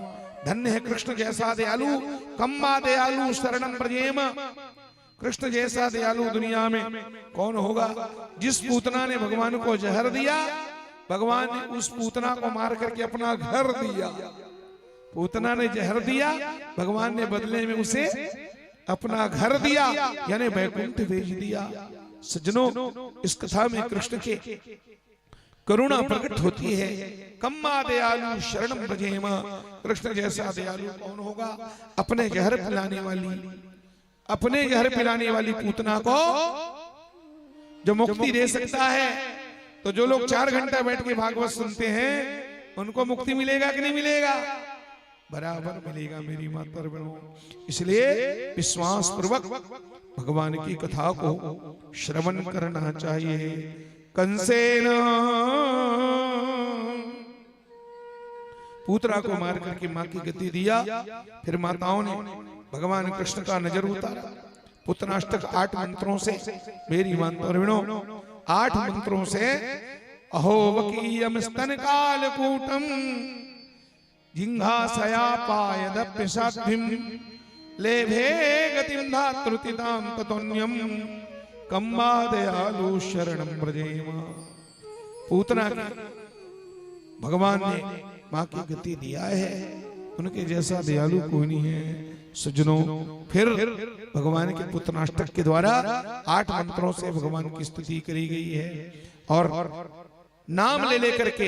धन्य है कृष्ण जैसा दयालु। कम्मा दयालु शरणम ब्रजेम। कृष्ण जैसा दयालु दुनिया में कौन होगा? जिस पूतना ने भगवान को जहर दिया, भगवान ने उस पूतना को मार करके अपना घर दिया। पूतना ने जहर दिया, भगवान ने बदले में उसे अपना घर दिया, यानी बैकुंठ भेज दिया। सज्जनों, इस कथा में कृष्ण के करुणा प्रकट होती है। कम्मा दयालु शरणम ब्रजेम। कृष्ण जैसा दयालु कौन होगा? अपने जहर पिलाने वाली, अपने जहर पिलाने वाली पूतना को जो मुक्ति दे सकता है, तो जो लोग चार घंटा बैठ के भागवत सुनते हैं, उनको मुक्ति मिलेगा कि नहीं मिलेगा? बराबर मिलेगा मेरी माता बहनों। इसलिए विश्वास पूर्वक भगवान की कथा को श्रवण करना चाहिए। कंसेन पूतना को मार करके माँ की गति दिया। फिर माताओं ने भगवान कृष्ण का नजर उतारा। पूतनाष्टक आठ मंत्रों से, मेरी माता बहनों, आठ मंत्रों से, अहोवकीयम स्तन कालकूटम जिघांसया पायदप्यसाध्वीं लेभे गतिं धातृति तां ततोऽन्यं कम्मा दयालु शरणं व्रजेम। पूतना के भगवान ने माँ की गति दिया है, उनके जैसा दयालु कोई नहीं है। सज्जनों, फिर भगवान के पूतनाष्टक के द्वारा आठ मंत्रों से भगवान की स्तुति करी गई है और नाम ले लेकर के,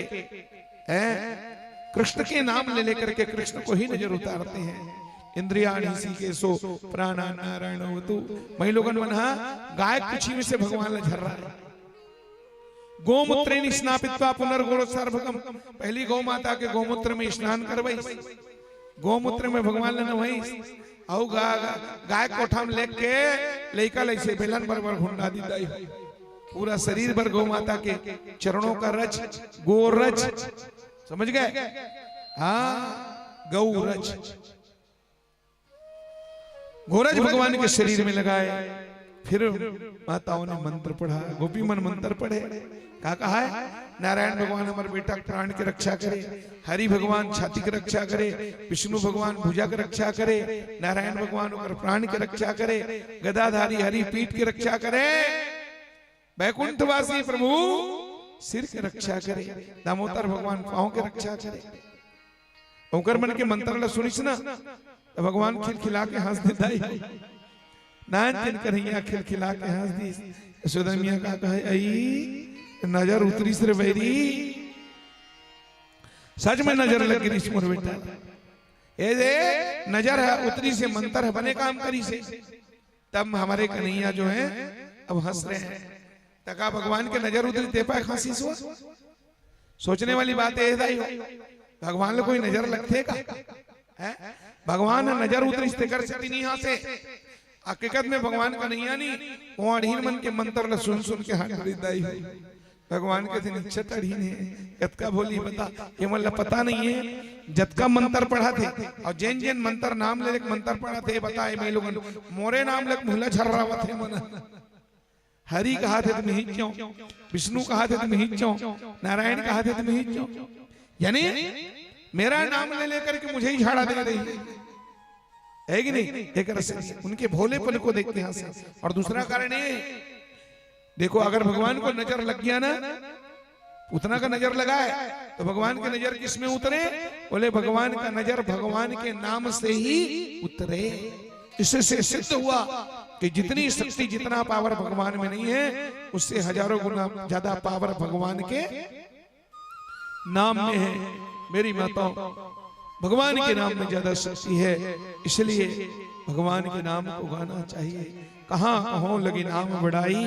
हैं, कृष्ण के नाम ले लेकर के कृष्ण को ही नजर उतारते हैं। इंद्रियाणि शीकेशो प्राणा नारायणोऽवतु। मई लोगन मन हा गाय कुछी में से भगवान ला झर्रा हे। गोमूत्रेण स्नापित्वा पुनर्गोरोत्सर्भकम। पहली गौ माता के गोमूत्र में स्नान करवाइस, गोमूत्र में भगवान ला नहवाइस, अउ गा-, गा-, गाय कोठा में लेके लइका लइसे बेलन बर बर हुंडा दिस दाई। पूरा शरीर भर गौ माता के चरणों का रज, गोरज, समझ गए? हाँ, गौ रज। गोरज भगवान के शरीर में लगाए, फिर माताओं ने मंत्र पढ़ा, गोपी मन मंत्र पढ़े। का कहा है? नारायण भगवान हमर बेटा के प्राण के रक्षा करे, हरि भगवान छाती के रक्षा करे, विष्णु भगवान भुजा के रक्षा करे, नारायण भगवान ओकर प्राण के रक्षा करे, गदाधारी हरि पीठ के रक्षा करे, बैकुंठवासी प्रभु सिर के रक्षा करे, दामोदर भगवान पाँव के रक्षा करे। ओकर मन के मंत्र ला सुनिस ना, त भगवान खिलखिला के हंस दिस दाई। नानचन कन्हैया खिलखिला के हंस दिस। यशोदा मैया का कहे, "अई, नजर उतरिस रे बैरी, सच में नजर लग गिस मोर बेटा। ए दे, नजर ह उतरिस हे, मंत्र ह बने काम करिस हे।" तब हमारे कन्हैया जो है, अब हंस रहे हैं। त का भगवान के नजर उतरिस ते पाए हंसिस वो? सोचने वाली बात ये दाई हो, भगवान ला कोई नजर लगथे का? हैं? भगवान नजर उतरिस तेकर सेती नहीं हंसे। हकीकत में भगवान कन्हैया नहीं, वो अड़हीन मन के मंत्र ला सुन सुन के हंस दिस दाई हो। भगवान के दिन इच्छा तड़ही ने, कतका भोली बता, ये मन ला पता नहीं है, जतका मंत्र पढ़थे, अउ जेन जेन मंत्र नाम ले लेके मंत्र पढ़थे, बता, ये मैं लोगन मोरे नाम ले मुहला झर्रावत हे मन। हरि कहाथे त मिहिच चौं, विष्णु कहाथे त मिहिच चौं, नारायण कहाथे त मिहिच चौं। यानी मेरा नाम ले लेकर के मुझे ही झाड़ा दे रही है, है कि नहीं? एक तरह से उनके भोलेपन को देख के हंसे। और दूसरा कारण ये, देखो, अगर भगवान को नजर लग गया ना, उतना का नजर लगाए, तो भगवान की नजर किस में उतरे? बोले, भगवान का नजर भगवान के नाम से ही उतरे। इससे सिद्ध हुआ कि जितनी शक्ति, जितना पावर भगवान में नहीं है, उससे हजारों गुना ज्यादा पावर भगवान के नाम में है। मेरी माताओं, भगवान के नाम में ज्यादा शक्ति है, इसलिए भगवान के नाम को गाना चाहिए। कहाँ कहो लगी नाम बड़ाई,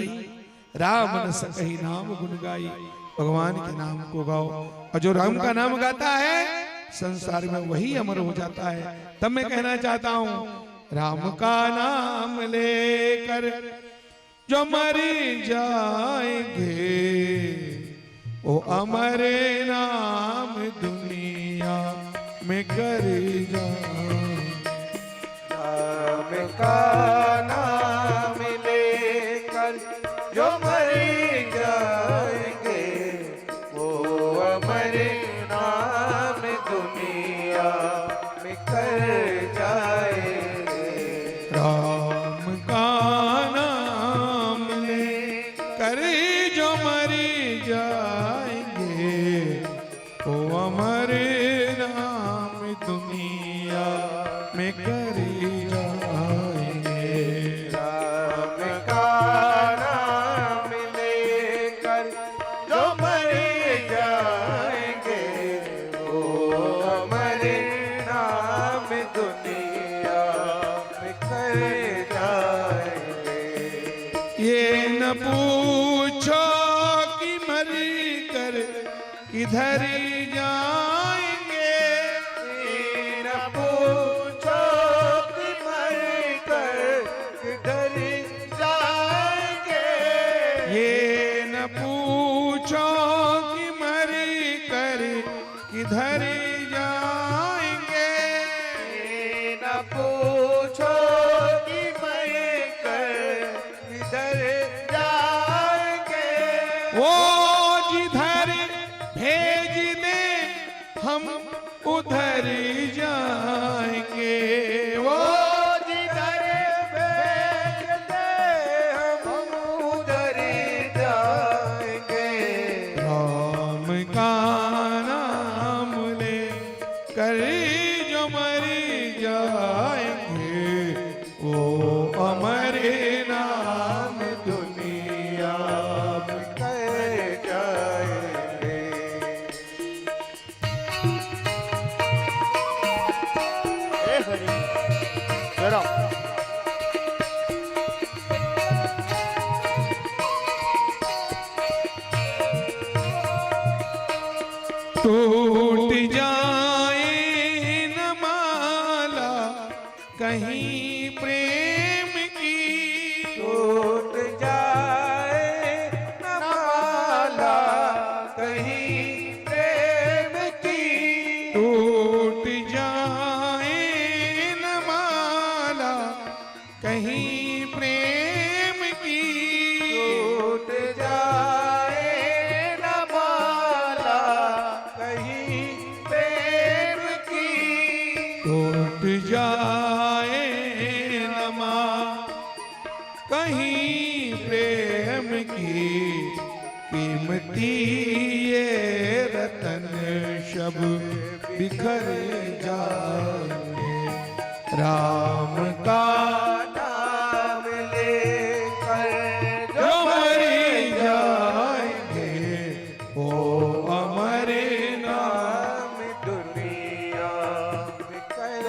राम न सकहि नाम गुण गाई। भगवान के नाम को गाओ, और जो राम का नाम गाता है, संसार में वही अमर हो जाता है। तब मैं कहना चाहता हूँ, राम का नाम लेकर जो मर जाएंगे, वो अमर नाम दुनिया में कर जाएंगे। राम का नाम लेकर जो मर जाएंगे, वो अमर नाम दुनिया में कर जाएंगे। राम का नाम लेकर जो मर जाएंगे, वो अमर नाम दुनिया में कर जाएंगे। राम का नाम लेकर जो मर जाएंगे, वो अमर नाम दुनिया में कर जाएंगे। ये न पूछो कि मर कर किधर जाएंगे, ये न पूछो कि मर कर किधर जाएंगे। ये न पूछो कि मर कर किधर जाएंगे। ये न पूछो कि मर कर किधर जाएंगे। वो जिधर भेज दे हम उधर जाएंगे। वो जिधर भेज दे हम उधर जाएंगे। राम का नाम ले कर जो मर जाएंगे, वो अमर नाम दुनिया में कर जाएंगे। हे हरि। टूट जाए न माला कहीं प्रेम की। टूट जाए न माला कहीं प्रेम की। टूट जाए न माला कहीं प्रेम की। टूट जाए न माला कहीं प्रेम की। टूट जाए न माला कहीं प्रेम की। कीमती ये रतन सब बिखर जाएंगे। राम का नाम लेकर जो मर जाएंगे, वो अमर नाम दुनिया में कर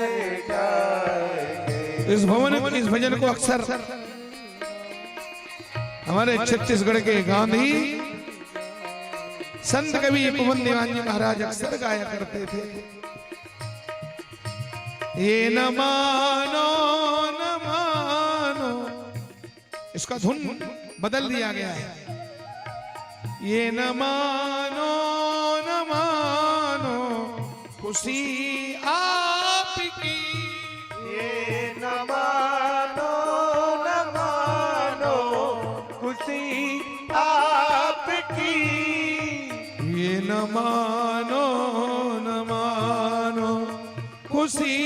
जाएंगे। इस भवन, इस भजन को अक्सर हमारे छत्तीसगढ़ के गांधी संत कवि पवन दीवान जी महाराज अक्सर गाया करते थे। ये न मानो, न मानो, इसका धुन बदल दिया गया है। ये न मानो, न मानो, खुशी आपकी। ये न मानो, न मानो, खुशी आपकी। ये न मानो, न मानो, खुशी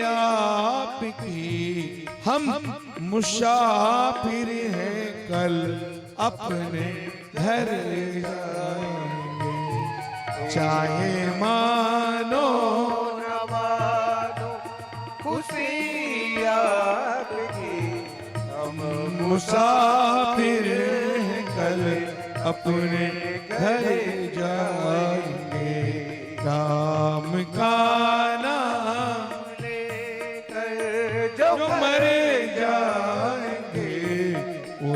आपकी। हम मुसाफिर हैं, कल अपने घर जाएंगे। चाहे मानो न मानो, खुशी आपकी। हम मुसाफिर हैं, कल अपने घर जाएंगे। राम का नाम लेकर जो मर जाएंगे, वो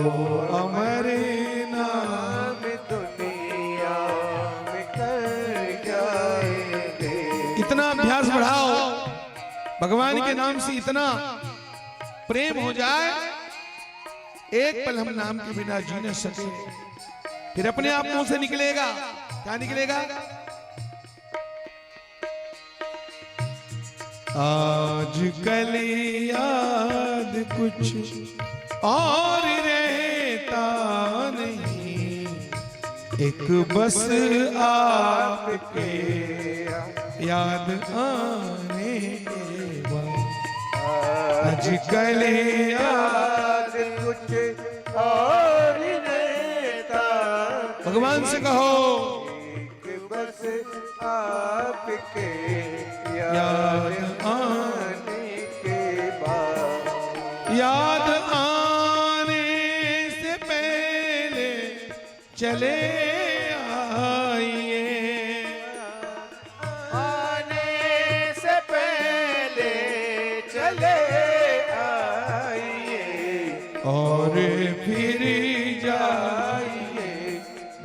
अमर नाम दुनिया में कर जाएंगे। इतना अभ्यास बढ़ाओ, भगवान के नाम से इतना प्रेम हो जाए, एक पल हम नाम के बिना जी न सके। फिर अपने आप मुंह से निकलेगा, क्या निकलेगा? आजकल याद कुछ और रहता नहीं, एक बस आपके याद आने के बाद। आजकल याद कुछ और रहता। भगवान से कहो, एक बस आपके याद याद आने के बाद। याद आने से पहले चले आइए। आने से पहले चले आइए। और फिर जाइए,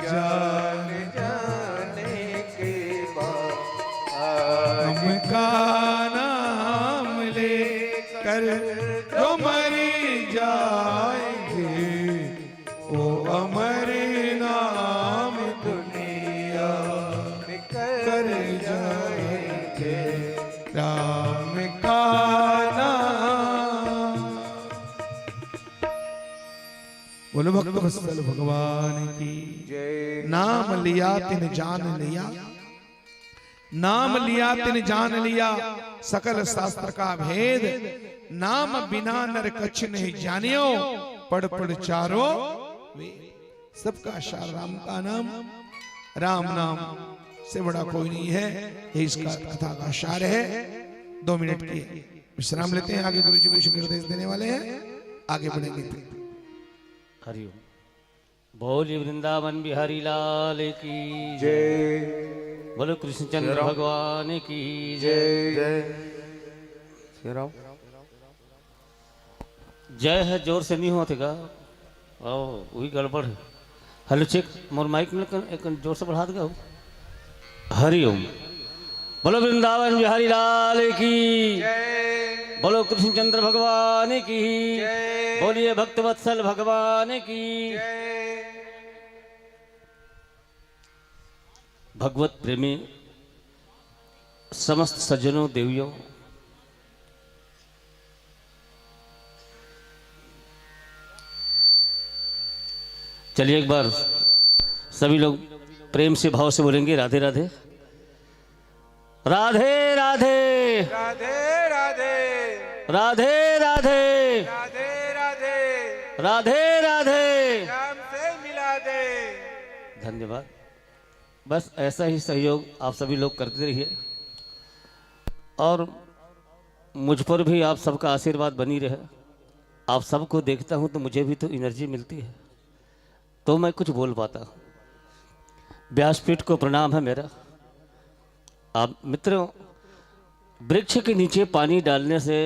जान जाने के बाद। राम का नाम लेकर जो मर जाएंगे, वो अमर नाम दुनिया में कर जाएंगे। राम का नाम। बोलो भक्त वत्सल भगवान की। जय। नाम लिया तिन जान लिया, नाम लिया तिन जान लिया, सकल शास्त्र का भेद। नाम बिना नर कछ नहीं जानियो, पढ़ पढ़ चारों वेद। सबका सार राम का नाम, राम नाम से बड़ा कोई नहीं है। यही इसका कथा का सार है। दो मिनट की विश्राम लेते हैं, आगे गुरु जी कुछ निर्देश देने वाले हैं, आगे बढ़ेंगे। हरिओम। बोलिए वृंदावन बिहारी लाल की जय। बोलो कृष्णचंद्र श्री राम। भगवान की जय। जय। श्री राम। जय है, जोर से नहीं होते का? आओ, वही गड़बड़ है। हेलो, चेक, मोर माइक में कन-, एक जोर से बढ़ा देगा हो। हरिओम। बोलो वृंदावन बिहारी लाल की। बोलो कृष्णचंद्र भगवान की। बोलिए भक्तवत्सल भगवान की। भगवत प्रेमी समस्त सज्जनों, देवियों, चलिए एक बार सभी लोग प्रेम से, भाव से बोलेंगे, राधे राधे। राधे राधे। राधे राधे। राधे राधे। राधे राधे। राधे राधे। श्याम से मिला दे। धन्यवाद। बस ऐसा ही सहयोग आप सभी लोग करते रहिए और मुझ पर भी आप सबका आशीर्वाद बनी रहे। आप सबको देखता हूँ तो मुझे भी तो एनर्जी मिलती है, तो मैं कुछ बोल पाता हूँ। व्यासपीठ को प्रणाम है मेरा। आप मित्रों, वृक्ष के नीचे पानी डालने से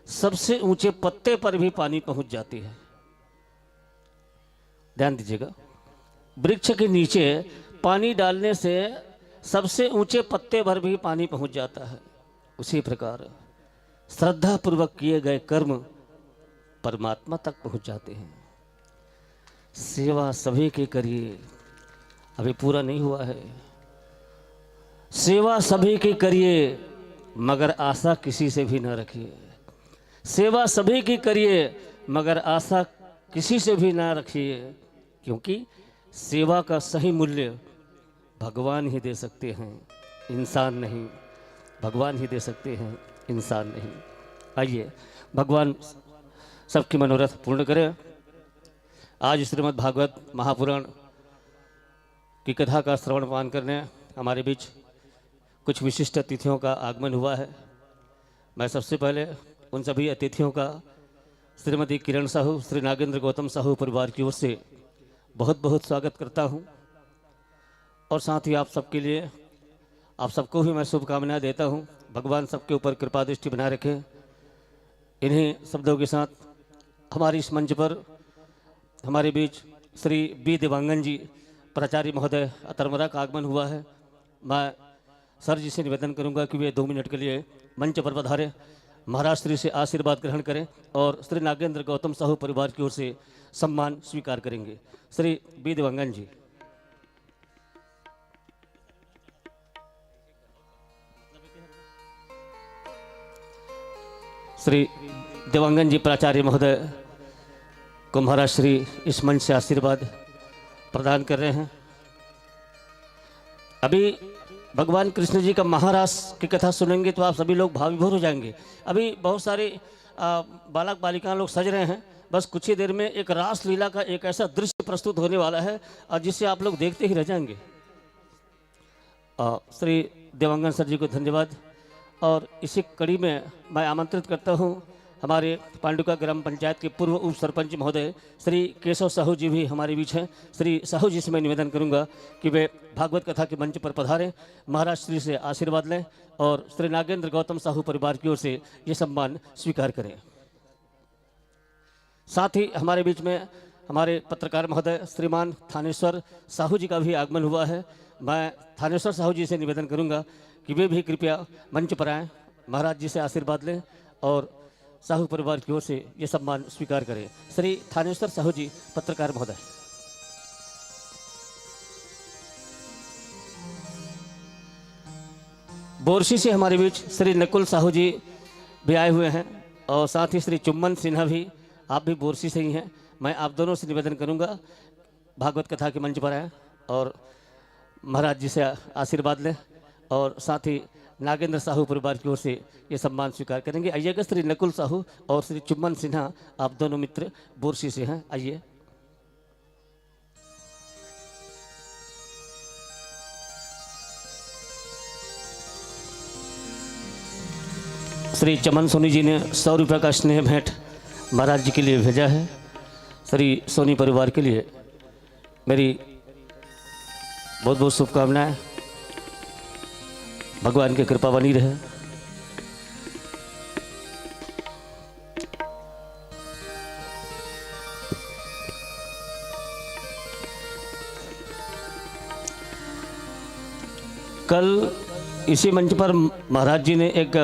सबसे ऊंचे पत्ते पर भी पानी पहुंच जाती है। ध्यान दीजिएगा, वृक्ष के नीचे पानी डालने से सबसे ऊंचे पत्ते पर भी पानी पहुंच जाता है। उसी प्रकार श्रद्धापूर्वक किए गए कर्म परमात्मा तक पहुंच जाते हैं। सेवा सभी की करिए, अभी पूरा नहीं हुआ है। सेवा सभी की करिए, मगर आशा किसी से भी ना रखिए। सेवा सभी की करिए, मगर आशा किसी से भी ना रखिए, क्योंकि सेवा का सही मूल्य भगवान ही दे सकते हैं, इंसान नहीं। भगवान ही दे सकते हैं, इंसान नहीं। आइए, भगवान सबकी मनोरथ पूर्ण करें। आज श्रीमद् भागवत महापुराण की कथा का श्रवण पान करने हमारे बीच कुछ विशिष्ट अतिथियों का आगमन हुआ है। मैं सबसे पहले उन सभी अतिथियों का श्रीमती किरण साहू, श्री नागेंद्र गौतम साहू परिवार की ओर से बहुत बहुत स्वागत करता हूं और साथ ही आप सबके लिए, आप सबको भी मैं शुभकामनाएं देता हूं। भगवान सबके ऊपर कृपा दृष्टि बनाए रखें। इन्हीं शब्दों के साथ हमारे इस मंच पर हमारे बीच श्री बी देवांगन जी, प्राचार्य महोदय अतरमरा का आगमन हुआ है। मैं सर जी से निवेदन करूंगा कि वे दो मिनट के लिए मंच पर पधारें, महाराज श्री से आशीर्वाद ग्रहण करें और श्री नागेंद्र गौतम साहू परिवार की ओर से सम्मान स्वीकार करेंगे। श्री बी देवांगन जी। श्री देवांगन जी प्राचार्य महोदय को महाराज श्री इस मंच से आशीर्वाद प्रदान कर रहे हैं। अभी भगवान कृष्ण जी का महारास की कथा सुनेंगे तो आप सभी लोग भाव विभोर हो जाएंगे। अभी बहुत सारे, आ, बालक बालिकाएं लोग सज रहे हैं। बस कुछ ही देर में एक रासलीला का एक ऐसा दृश्य प्रस्तुत होने वाला है और जिसे आप लोग देखते ही रह जाएंगे। अ, श्री देवांगन सर जी को धन्यवाद। और इसी कड़ी में मैं आमंत्रित करता हूं हमारे पांडुका ग्राम पंचायत के पूर्व उप सरपंच महोदय श्री केशव साहू जी भी हमारे बीच हैं। श्री साहू जी से मैं निवेदन करूंगा कि वे भागवत कथा के मंच पर पधारें, महाराज श्री से आशीर्वाद लें और श्री नागेंद्र गौतम साहू परिवार की ओर से ये सम्मान स्वीकार करें। साथ ही हमारे बीच में हमारे पत्रकार महोदय श्रीमान थानेश्वर साहू जी का भी आगमन हुआ है। मैं थानेश्वर साहू जी से निवेदन करूंगा कि वे भी कृपया मंच पर आएं, महाराज जी से आशीर्वाद लें और साहू परिवार की ओर से ये सम्मान स्वीकार करें। श्री थानेश्वर साहू जी, पत्रकार महोदय। बोरसी से हमारे बीच श्री नकुल साहू जी भी आए हुए हैं और साथ ही श्री चुम्बन सिन्हा भी, आप भी बोरसी से ही हैं। मैं आप दोनों से निवेदन करूंगा, भागवत कथा के मंच पर आए और महाराज जी से आशीर्वाद लें और साथ ही नागेंद्र साहू परिवार की ओर से ये सम्मान स्वीकार करेंगे। आइएगा, श्री नकुल साहू और श्री चुम्बन सिन्हा, आप दोनों मित्र बोरसी से हैं, आइए। श्री चमन सोनी जी ने सौ रुपये का स्नेह भेंट महाराज जी के लिए भेजा है। श्री सोनी परिवार के लिए मेरी बहुत बहुत शुभकामनाएं, भगवान की कृपा बनी रहे। कल इसी मंच पर महाराज जी ने एक,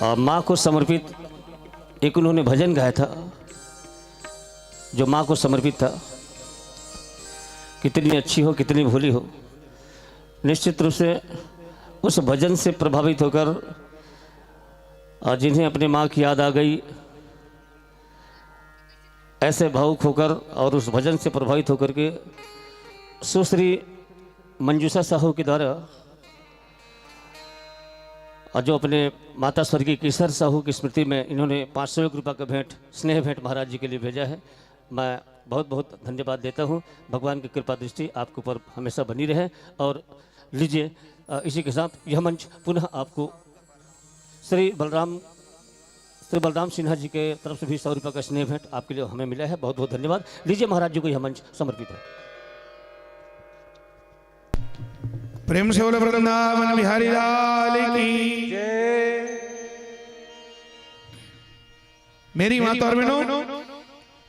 अ, माँ को समर्पित एक उन्होंने भजन गाया था, जो माँ को समर्पित था, कितनी अच्छी हो, कितनी भोली हो। निश्चित रूप से उस भजन से प्रभावित होकर, अ, जिन्हें अपनी माँ की याद आ गई, ऐसे भावुक होकर और उस भजन से प्रभावित होकर के सुश्री मंजूषा साहू के द्वारा, और जो अपने माता स्वर्गीय केसर साहू की स्मृति में इन्होंने पाँच सौ एक रुपये का भेंट, स्नेह भेंट महाराज जी के लिए भेजा है, मैं बहुत बहुत धन्यवाद देता हूँ। भगवान की कृपा दृष्टि आपके ऊपर हमेशा बनी रहे। और लीजिए, अ, इसी के साथ यह मंच पुनः आपको श्री बलराम, श्री बलराम सिन्हा जी के तरफ से भी सौ रुपये का स्नेह भेंट आपके लिए हमें मिला है। बहुत बहुत धन्यवाद। लीजिए, महाराज जी को यह मंच समर्पित है। प्रेम से बोलो वृंदावन बिहारी लाल की। मेरी माता और बहनों,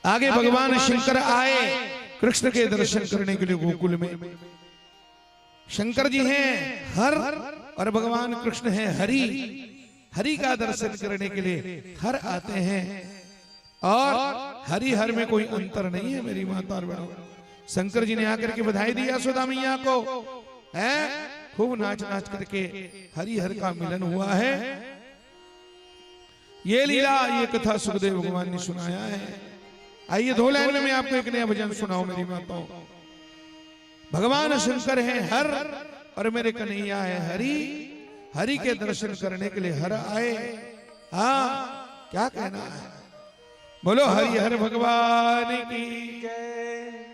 आगे भगवान शंकर आए कृष्ण के दर्शन करने के लिए गोकुल में। शंकर जी हैं हर और भगवान कृष्ण हैं हरि। हरि का दर्शन करने के लिए हर आते हैं और हरि हर में कोई अंतर नहीं है। मेरी माता और बहनों, शंकर जी ने आकर के बधाई दी यशोदा मैया को, हैं? खूब नाच नाच करके हरि हर का मिलन हुआ है। ये लीला, ये कथा सुखदेव भगवान ने सुनाया है। आइए, दो लाइन में मैं आपको एक नया भजन सुनाऊं मेरी माताओं। भगवान शंकर है हर और मेरे कन्हैया है हरि। हरि के दर्शन करने के लिए हर आए। हाँ, क्या कहना है? बोलो हरि हर भगवान की जय।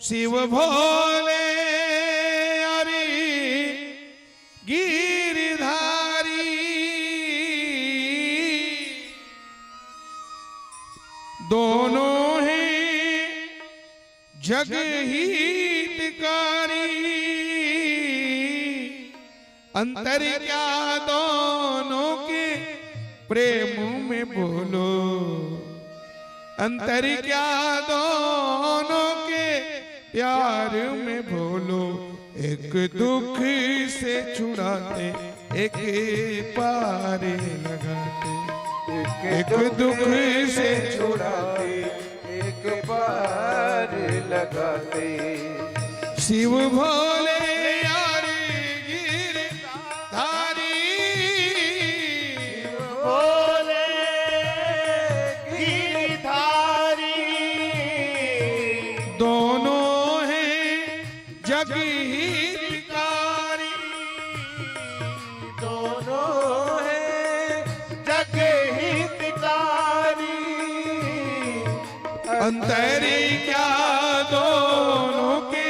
शिव भोले हरि गिरधारी, दोनों हैं जग हितकारी। अंतर क्या दोनों के प्रेम में बोलो, अंतर क्या दोनों के प्यार में बोलो। एक दुख से छुड़ाते, एक पार लगाते। एक दुख से छुड़ाते, एक पार लगाते। शिव भोले हरि गिरधारी, भोले गिरधारी। दोनों हैं जग हितकारी, दोनों हैं जग हितकारी। अंतर क्या दोनों के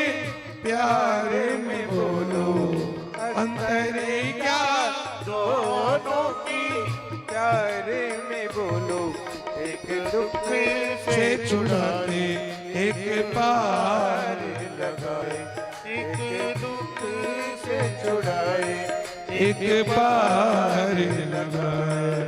प्यार में बोलो, अंतर क्या दोनों की प्यार में बोलो। एक दुख से छुड़ाते, एक पार लगाए। एक दुख से छुड़ाए, एक पार लगाए।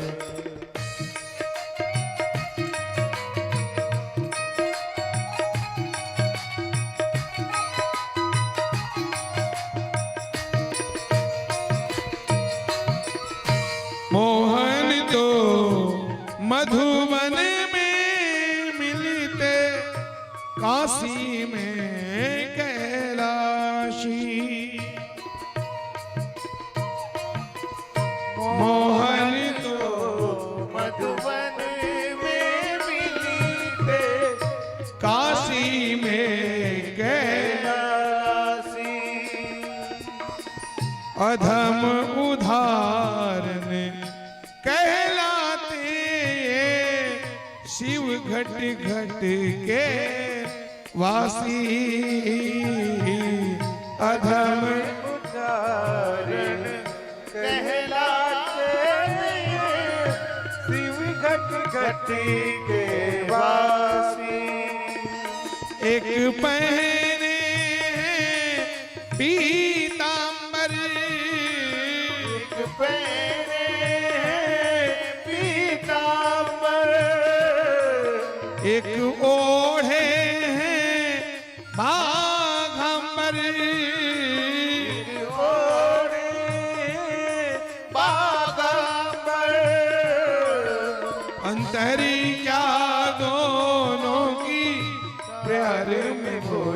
मोहन तो मधुबन में मिलते, काशी में कैलाशी। मोहन तो मधुबन में मिलते, काशी में कैलाशी। अधम उदाहरण कहलाते, शिव घट घट के वासी। अधम उदाहरण कहलाते, शिव घट घट के वासी। एक पहने हैं पीतांबर, एक पहने हैं पीतांबर, एक ओढ़े हैं बाघंबर, एक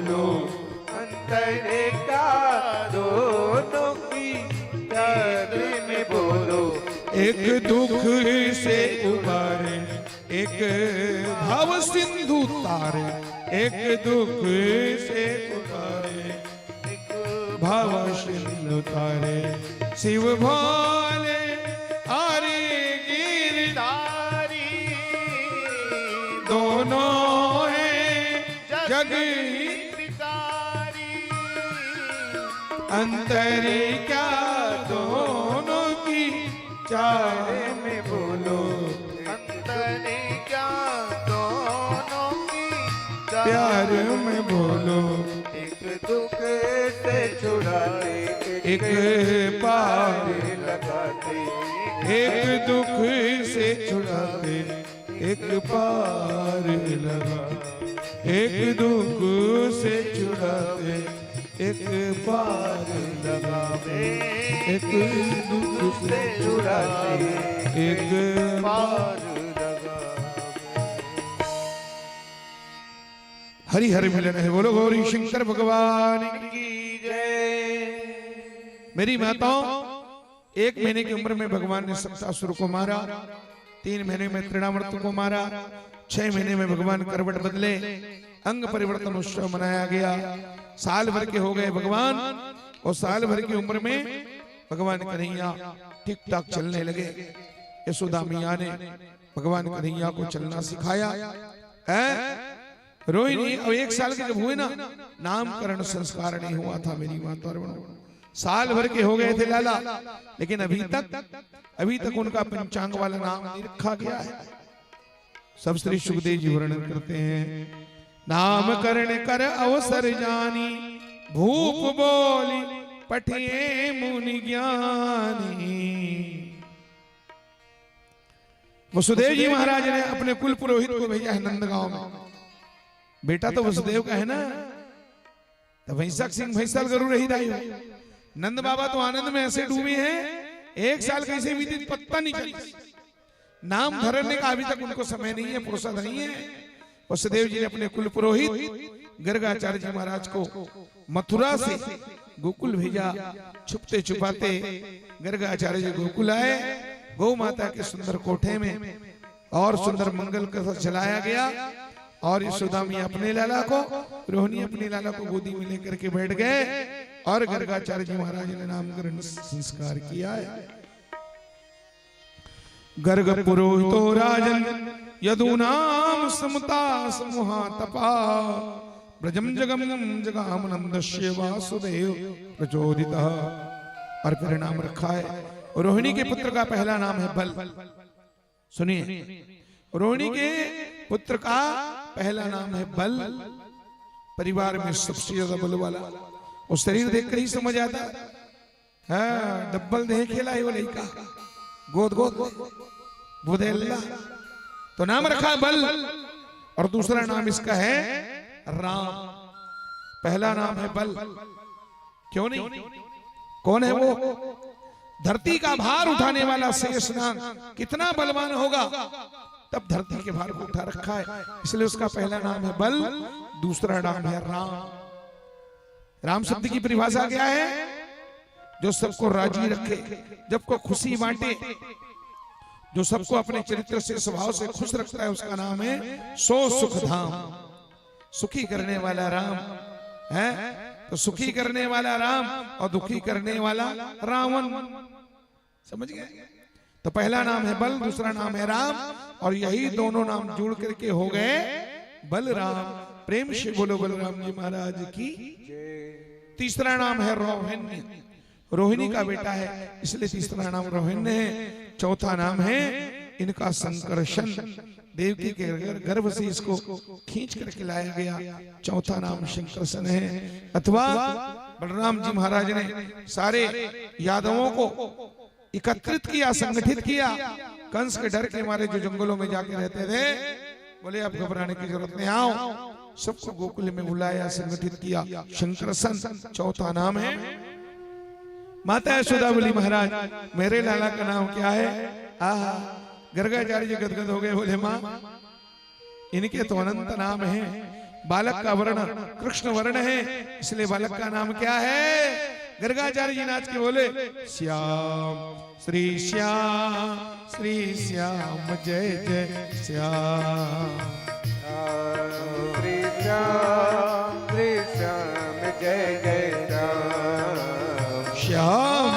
अंतर क्या दोनों की, प्यार में बोलो। एक दुख से उबारे, एक भाव सिंधु तारे। एक दुख से उबारे, एक भाव सिंधु तारे। शिव भोले हरि गिरधारी, दोनों हैं जग हितकारी। अंतर क्या दोनों की, चाह में बोलो। अंतर क्या दोनों की, चाह प्यार में बोलो। एक दुख से छुड़ा दे, एक पार लगा दे। एक दुख से छुड़ा दे, एक पार लगा। एक दुख से छुड़ा दे, एक पार लगा दे। एक दुख से छुड़ा दे, एक पार लगा दे। हरि हरि मिलन है। बोलो गौरी शंकर भगवान की जय। मेरी माताओं, एक महीने की उम्र में भगवान ने सप्तासुर को मारा, तीन महीने में तृणावर्त को मारा, छह महीने में भगवान करवट बदले, अंग परिवर्तन उत्सव मनाया गया। साल भर के हो गए भगवान, और साल भर की उम्र में भगवान कन्हैया ठीक ठाक चलने लगे। यशोदा मैया ने भगवान कन्हैया को चलना सिखाया है। रोहिणी अब एक साल के जब हुए ना, नामकरण संस्कार नहीं हुआ था मेरी माता और बहनों। साल भर के हो गए थे लाला, लेकिन अभी तक, अभी तक उनका पंचांग वाला नाम नहीं रखा गया है। सब श्री सुखदेव जी वर्णन करते हैं, नामकरण कर अवसर जानी, भूप बोली पठिए मुनि ज्ञानी। वसुदेव जी महाराज ने अपने कुल पुरोहित को भेजा है नंदगांव में। बेटा तो वसुदेव का है ना, तो भैंसा के सींग भैंसा ल गरू रही दाई। नंद बाबा तो आनंद में ऐसे डूबे हैं, एक साल कैसे बीती पता नहीं चली। नाम धरने का अभी तक उनको समय नहीं है, फुर्सत नहीं है। वसुदेव जी ने अपने कुल पुरोहित गर्गाचार्य जी महाराज को मथुरा से गोकुल भेजा। छुपते छुपाते गर्गाचार्य जी गोकुल आए, गौ माता के सुंदर कोठे में और सुंदर मंगल का चलाया गया। और यशोदा मैया अपने लाला को, रोहिणी अपने लाला को गोदी में लेकर के बैठ गए और गर्गाचार्य जी महाराज ने नामकरण संस्कार किया है। गर्ग पुरोहितो राजन यदूनाम समता समूहा तपा, ब्रजम जगम जगाम नंदस्य वासुदेव प्रचोदितः। और फिर नाम रखा है, रोहिणी के पुत्र का पहला नाम है बल। सुनिए, रोहिणी के पुत्र का पहला नाम है बल। परिवार में सबसे ज्यादा बल वाला, और शरीर देखकर ही समझ आता है। हाँ, डब्बल देह खेला है वो लड़का, गोद गोद बुदेल्ला। तो नाम रखा है बल, और दूसरा नाम इसका है राम। पहला नाम है बल, क्यों नहीं? कौन है वो? धरती का भार उठाने वाला शेषनाग कितना बलवान होगा, तब धरती के भार को उठा रखा है, इसलिए उसका पहला नाम है बल, दूसरा नाम है राम। राम शब्द की परिभाषा क्या है? जो सबको राजी रखे, जबको खुशी बांटे, जो सबको अपने चरित्र से, स्वभाव से खुश रखता है, उसका नाम है सो सुख धाम। सुखी करने वाला राम है, तो सुखी करने वाला राम और दुखी करने वाला रावण। समझ गए? तो पहला नाम है बल, दूसरा नाम है राम, और यही दोनों नाम जुड़ करके हो गए बलराम। प्रेम से बोलो बलराम जी महाराज की। तीसरा नाम है रोहिणी, रोहिणी का बेटा है, इसलिए तीसरा नाम रोहिणी है। चौथा नाम है इनका संकर्षण, देवकी के गर-, गर्भ से इसको खींच करके लाया गया। चौथा नाम संकर्षण है। अथवा बलराम जी महाराज ने सारे यादवों को एकत्रित किया, संगठित किया। कंस के डर के मारे जो जंगलों में जाके रहते थे, बोले, "अब घबराने की जरूरत नहीं, आओ।" सबको गोकुल में बुलाया, संगठित किया। संकर्षण चौथा नाम है। माता यशोदा बोली, "महाराज, मेरे लाला का नाम क्या है?" आहा, गर्गाचार्य जी गदगद हो गए, बोले, "माँ, इनके तो अनंत नाम हैं।" बालक का वर्ण कृष्ण वर्ण है, इसलिए बालक का नाम क्या है? गर्गाचार्य जी नाच के बोले, श्याम श्री श्याम श्री श्याम जय जय श्याम। श्री श्याम श्री श्याम जय जय श्याम। श्याम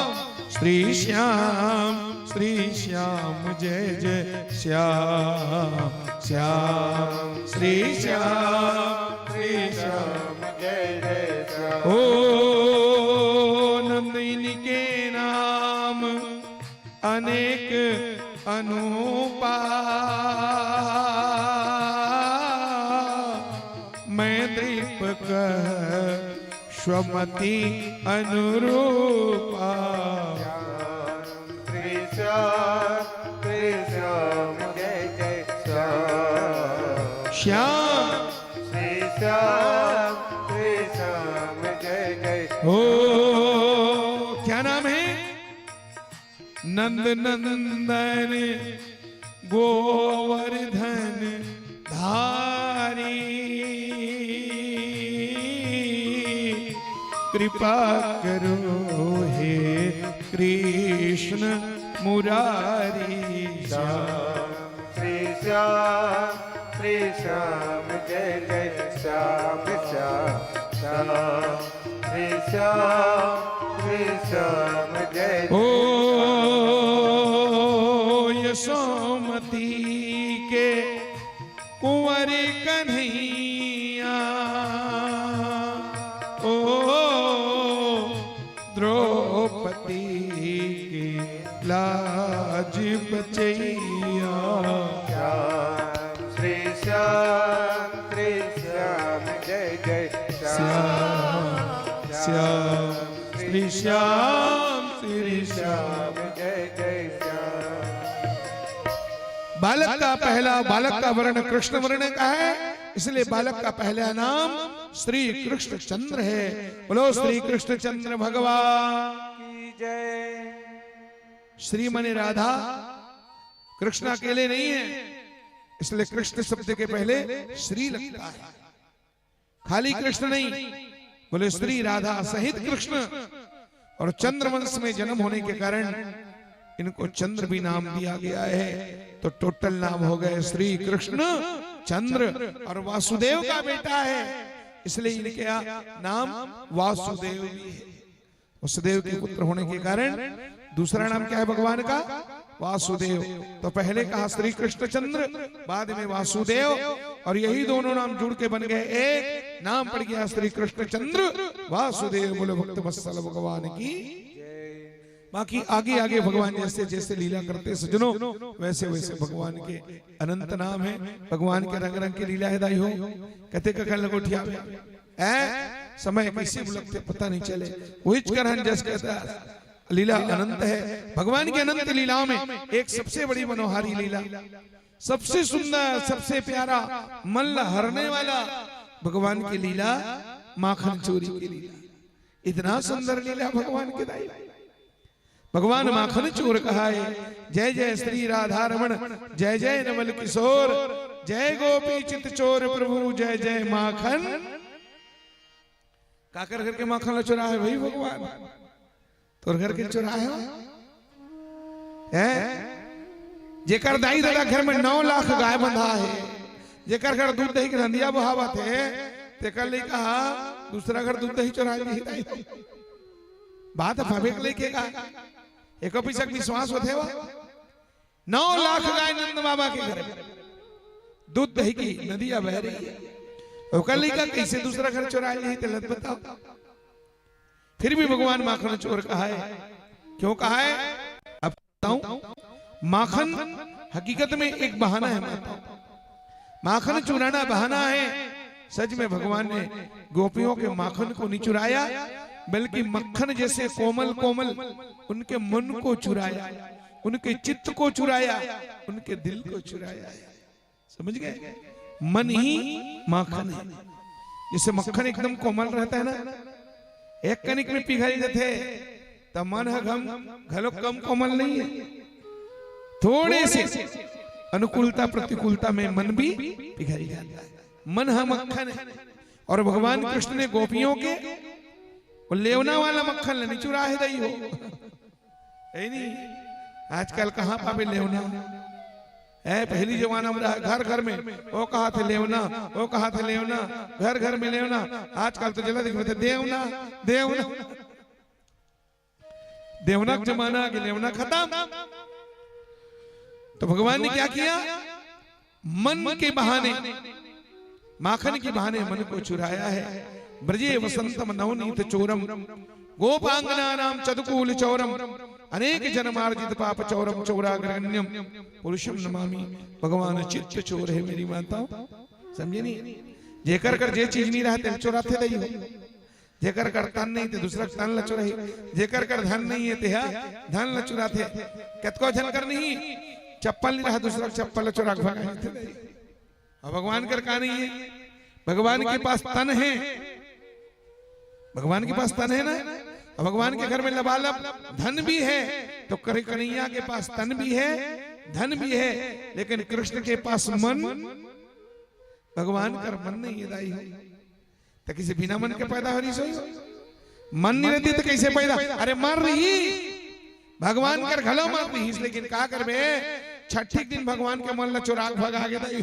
श्री श्याम श्री श्याम जय जय श्याम। श्याम श्री श्याम श्री श्याम जय जय श्याम। ओ नंद इनके नाम अनेक अनूपा। मैं दीपक श्वमति अनुरूपा। श्री श्याम श्री श्याम जय जय श्याम। श्याम श्री श्याम श्री श्याम जय जय। ओ क्या नाम है? नंद नंदन गोवर्धन धारी। कृपा करो हे कृष्ण मुरारी। श्याम श्री श्याम श्री श्याम जय जय श्याम। श्याम श्याम श्री श्याम श्री श्याम जय ओ यशोमती के कुंवर कन्हैया, ओ द्रौपदी के लाज बचैया। श्याम श्री श्याम श्री श्याम जय जय श्याम। श्याम श्याम श्री श्याम श्री श्याम। श्याम जय जय श्याम। बालक का पहला, बालक का वर्ण कृष्ण वर्ण का है, इसलिए बालक का पहला नाम श्री कृष्ण चंद्र है। बोलो श्री कृष्ण चंद्र भगवान। की जय। श्री माने राधा, कृष्ण अकेले नहीं है, इसलिए कृष्ण शब्द के पहले श्री लगता है। खाली कृष्ण नहीं, बोले श्री राधा सहित कृष्ण। और चंद्रवंश में जन्म होने के कारण इनको चंद्र भी नाम दिया गया है। तो टोटल नाम हो गए श्री कृष्ण चंद्र। और वासुदेव का बेटा है, इसलिए इनके यहाँ नाम वासुदेव भी है। वसुदेव के पुत्र होने के कारण दूसरा नाम क्या है भगवान का? वासुदेव। तो पहले कहा श्री कृष्णचंद्र, बाद में वासुदेव, और यही दोनों नाम जुड़ के बन गए एक, नाम पड़ गया श्री कृष्णचंद्र वासुदेव। बोले भक्त वत्सल भगवान की। बाकी आगे आगे भगवान जैसे जैसे लीला करते सज्जनों, वैसे वैसे भगवान के अनंत नाम है। भगवान के रंग रंग की लीला है दाई हो, कते कखन लगोठिया है। समय कैसे बुलकते पता नहीं चले। वही करहन जस कहता लीला अनंत है। भगवान की अनंत लीलाओं में एक सबसे बड़ी मनोहारी लीला, सबसे सुंदर, सबसे प्यारा, मन ला हरने वाला भगवान की लीला, माखन चोरी की लीला। इतना सुंदर लीला भगवान के दाई। भगवान माखन चोर कहाए, जय जय श्री राधा रमण, जय जय नवल किशोर, जय गोपी चित चोर प्रभु, जय जय माखन। काकर घर के माखन ला चोरा है भाई भगवान? तोर घर के चोरा है? हैं? जेकर दाई ददा घर में नौ लाख गाय बंधा है, जेकर घर दूध दही के धंधिया बहावत है, तेकर लइका हा दूसरा घर दूध दही चोरा ली दाई। बात भावे के लइके का एको पइसा के विश्वास होथे वा? नौ लाख गाय नंद बाबा के घर में, दूध दही की नदिया बह रही है। ओकर लइका कैसे दूसरा घर चोरा ली, तेला बताओ। फिर भी भगवान माखन चोर कहाए। क्यों कहाए? अब बताऊं, माखन हकीकत में एक बहाना है माता। माखन चुराना बहाना है। सच में भगवान ने गोपियों के माखन को नहीं चुराया, बल्कि मक्खन जैसे कोमल कोमल उनके मन को चुराया, उनके चित्त को चुराया, उनके दिल को चुराया है। समझ गए? मन ही माखन है। जैसे मक्खन एकदम कोमल रहता है ना, एक कनिक में पिघल जाथे, त मन ह घम घलो कम कोमल नहीं है। थोड़े से अनुकूलता प्रतिकूलता में मन भी पिघल जाता है। मन ह मक्खन हे। और भगवान कृष्ण ने गोपियों के वो लेवना वाला मक्खन ल नइ चुराहे दई हो। हे नहीं, आजकल कहाँ पाबे लेवना? ए, पहली जमाना में रहा, घर घर में वो कहाथे लेवना, वो कहाथे लेवना, घर घर में लेवना। आजकल तो जला दिखबे त देवना, देवना। देवना के जमाना आगे, लेवना खत्म। तो भगवान ने क्या किया? मन के बहाने, माखन के बहाने मन को चुराया है। ब्रजे वसंतम नवनीत चोरम, गोपांगनानाम चतुकूल चौरम, अनेक जन्मार्जित पाप चौरम चौराग्रगण्यम पुरुषम नमामि। भगवान चित्त चोर है मेरी माताओं, समझे नहीं? जेकर कर जे चीज नहीं रहा, तेल चोराथे दई हो। जेकर कर तन नहीं, ते दूसरा के तन ल चुराही। जेकर कर धन नहीं है, ते हा धन ल चुराथे। कतको झन कर नहीं, चप्पल नहीं रहा, दूसरा के चप्पल ल चुरा के भगाही। अब भगवान कर का नहीं है? भगवान के पास तन है, भगवान के पास तन है ना? अब भगवान के घर में लबालब धन भी है, तो करे कन्हैया के पास तन भी है, धन भी है, लेकिन कृष्ण के पास मन, भगवान कर मन नहीं है दाई हो। त किसी बिना मन के पैदा हो रही सो? मन नहीं रहती तो कैसे पैदा? अरे मर रही, भगवान कर घलो मर रही, लेकिन का करबे? छठी के दिन भगवान के मन ला चुराक भगा के दई।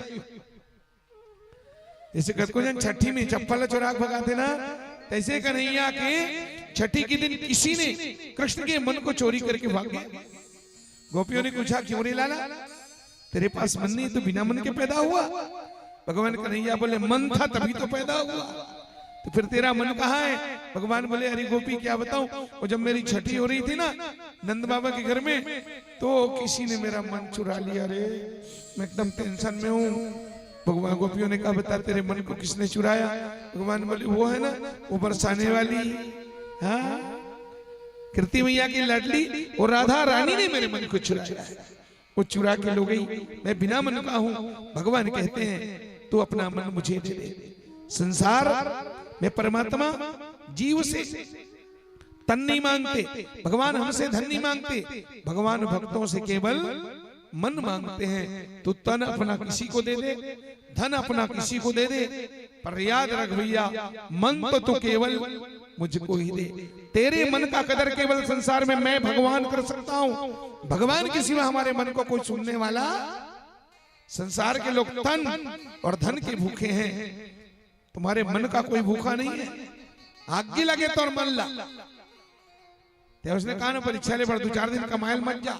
जैसे कतको जन छठी में चप्पल ला चुराक भगाथे ना, तैसे कन्हैया के छठी के दिन किसी ने कृष्ण के मन को चोरी करके भाग गया। गोपियों ने पूछा, "क्यों रे लाला, तेरे पास मन नहीं, तू बिना मन के पैदा हुआ?" भगवान कन्हैया बोले, "मन था तभी तो पैदा हुआ, तो फिर तेरा मन कहाँ है?" भगवान बोले, "अरे गोपी, क्या बताऊं, वो जब मेरी छठी हो रही थी ना नंद बाबा के घर में, तो किसी ने मेरा मन चुरा लिया रे, मैं एकदम टेंशन में हूँ।" भगवान, गोपियों ने कहा, "बता, तेरे मन को किसने चुराया?" भगवान बोले, "वो है ना, वो बरसाने वाली, हाँ, कृति मैया की लाडली, वो राधा रानी ने मेरे मन को चुराया है, वो चुरा के लो गई, मैं बिना मन का हूँ।" भगवान कहते हैं, "तू अपना मन मुझे दे दे।" संसार में परमात्मा जीव से तन नहीं मांगते, भगवान हमसे धन नहीं मांगते, भगवान भक्तों से केवल मन मांगते हैं। तू तन अपना किसी को दे दे, धन अपना किसी को दे दे, पर याद रख भैया, मन तो तू केवल मुझको ही दे। तेरे मन का कदर केवल संसार में मैं भगवान कर सकता हूँ। भगवान के सिवा हमारे मन को कोई सुनने वाला, संसार के लोग तन और धन के भूखे हैं, तुम्हारे मन का कोई भूखा नहीं है। आगी लगे तोर मन ला। ते उसने कहा ना, परीक्षा ले बर, दू चार दिन कमायल मत जा,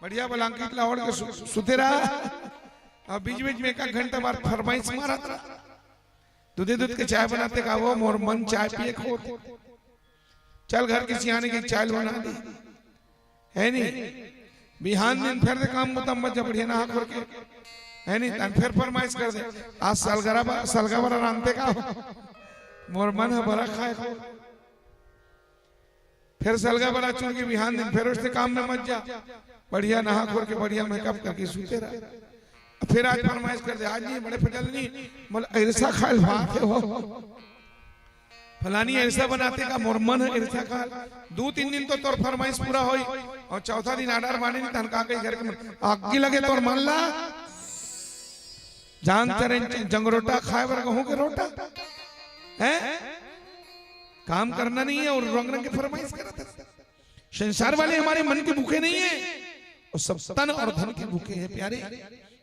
बढ़िया ब्लैंकेट ला ओढ़ के सु-, सुते रहा। अब बीच बीच में एक आध घंटा बाद फरमाइश मारत रहा। दूधे दूध के चाय बनाते का, "वो मोर मन चाय पिए को होते।" चल घर के सियाने के चाय बना दे, है नहीं? बिहान दिन फिर से काम बूता मत जा, बढ़िया नहा खोर के, है नहीं? तन फिर फरमाइश कर दे, "आज सलगरा बा-, सलगा बरा रांधते का, मोर मन है बरा खाए को।" फिर सलगा बरा चुन के बिहान दिन फिर उसने काम में मत जा, बढ़िया नहा खोर के, बढ़िया मेकअप करके सूते रहा। फिर आज फरमाइश कर दे, "आज नहीं, बड़े फजल नहीं, मोला अइरसा खायल भात है हो, फलानी अइरसा बनाते का, मोर मन है अइरसा खायल।" दू तीन दिन तो तोर फरमाइश पूरा होई, और चौथा दिन आर्डर माने नहीं, तन का कही घर के मन, आगी लगे तोर मन ला, जान चरे जंगरोटा खाए बर गहूं के रोटा, हैं? काम करना नहीं है और रंग रंग के फरमाइश करत है। संसार वाले हमारे मन के भूखे नहीं है, वो सब तन और धन के भूखे हैं प्यारे।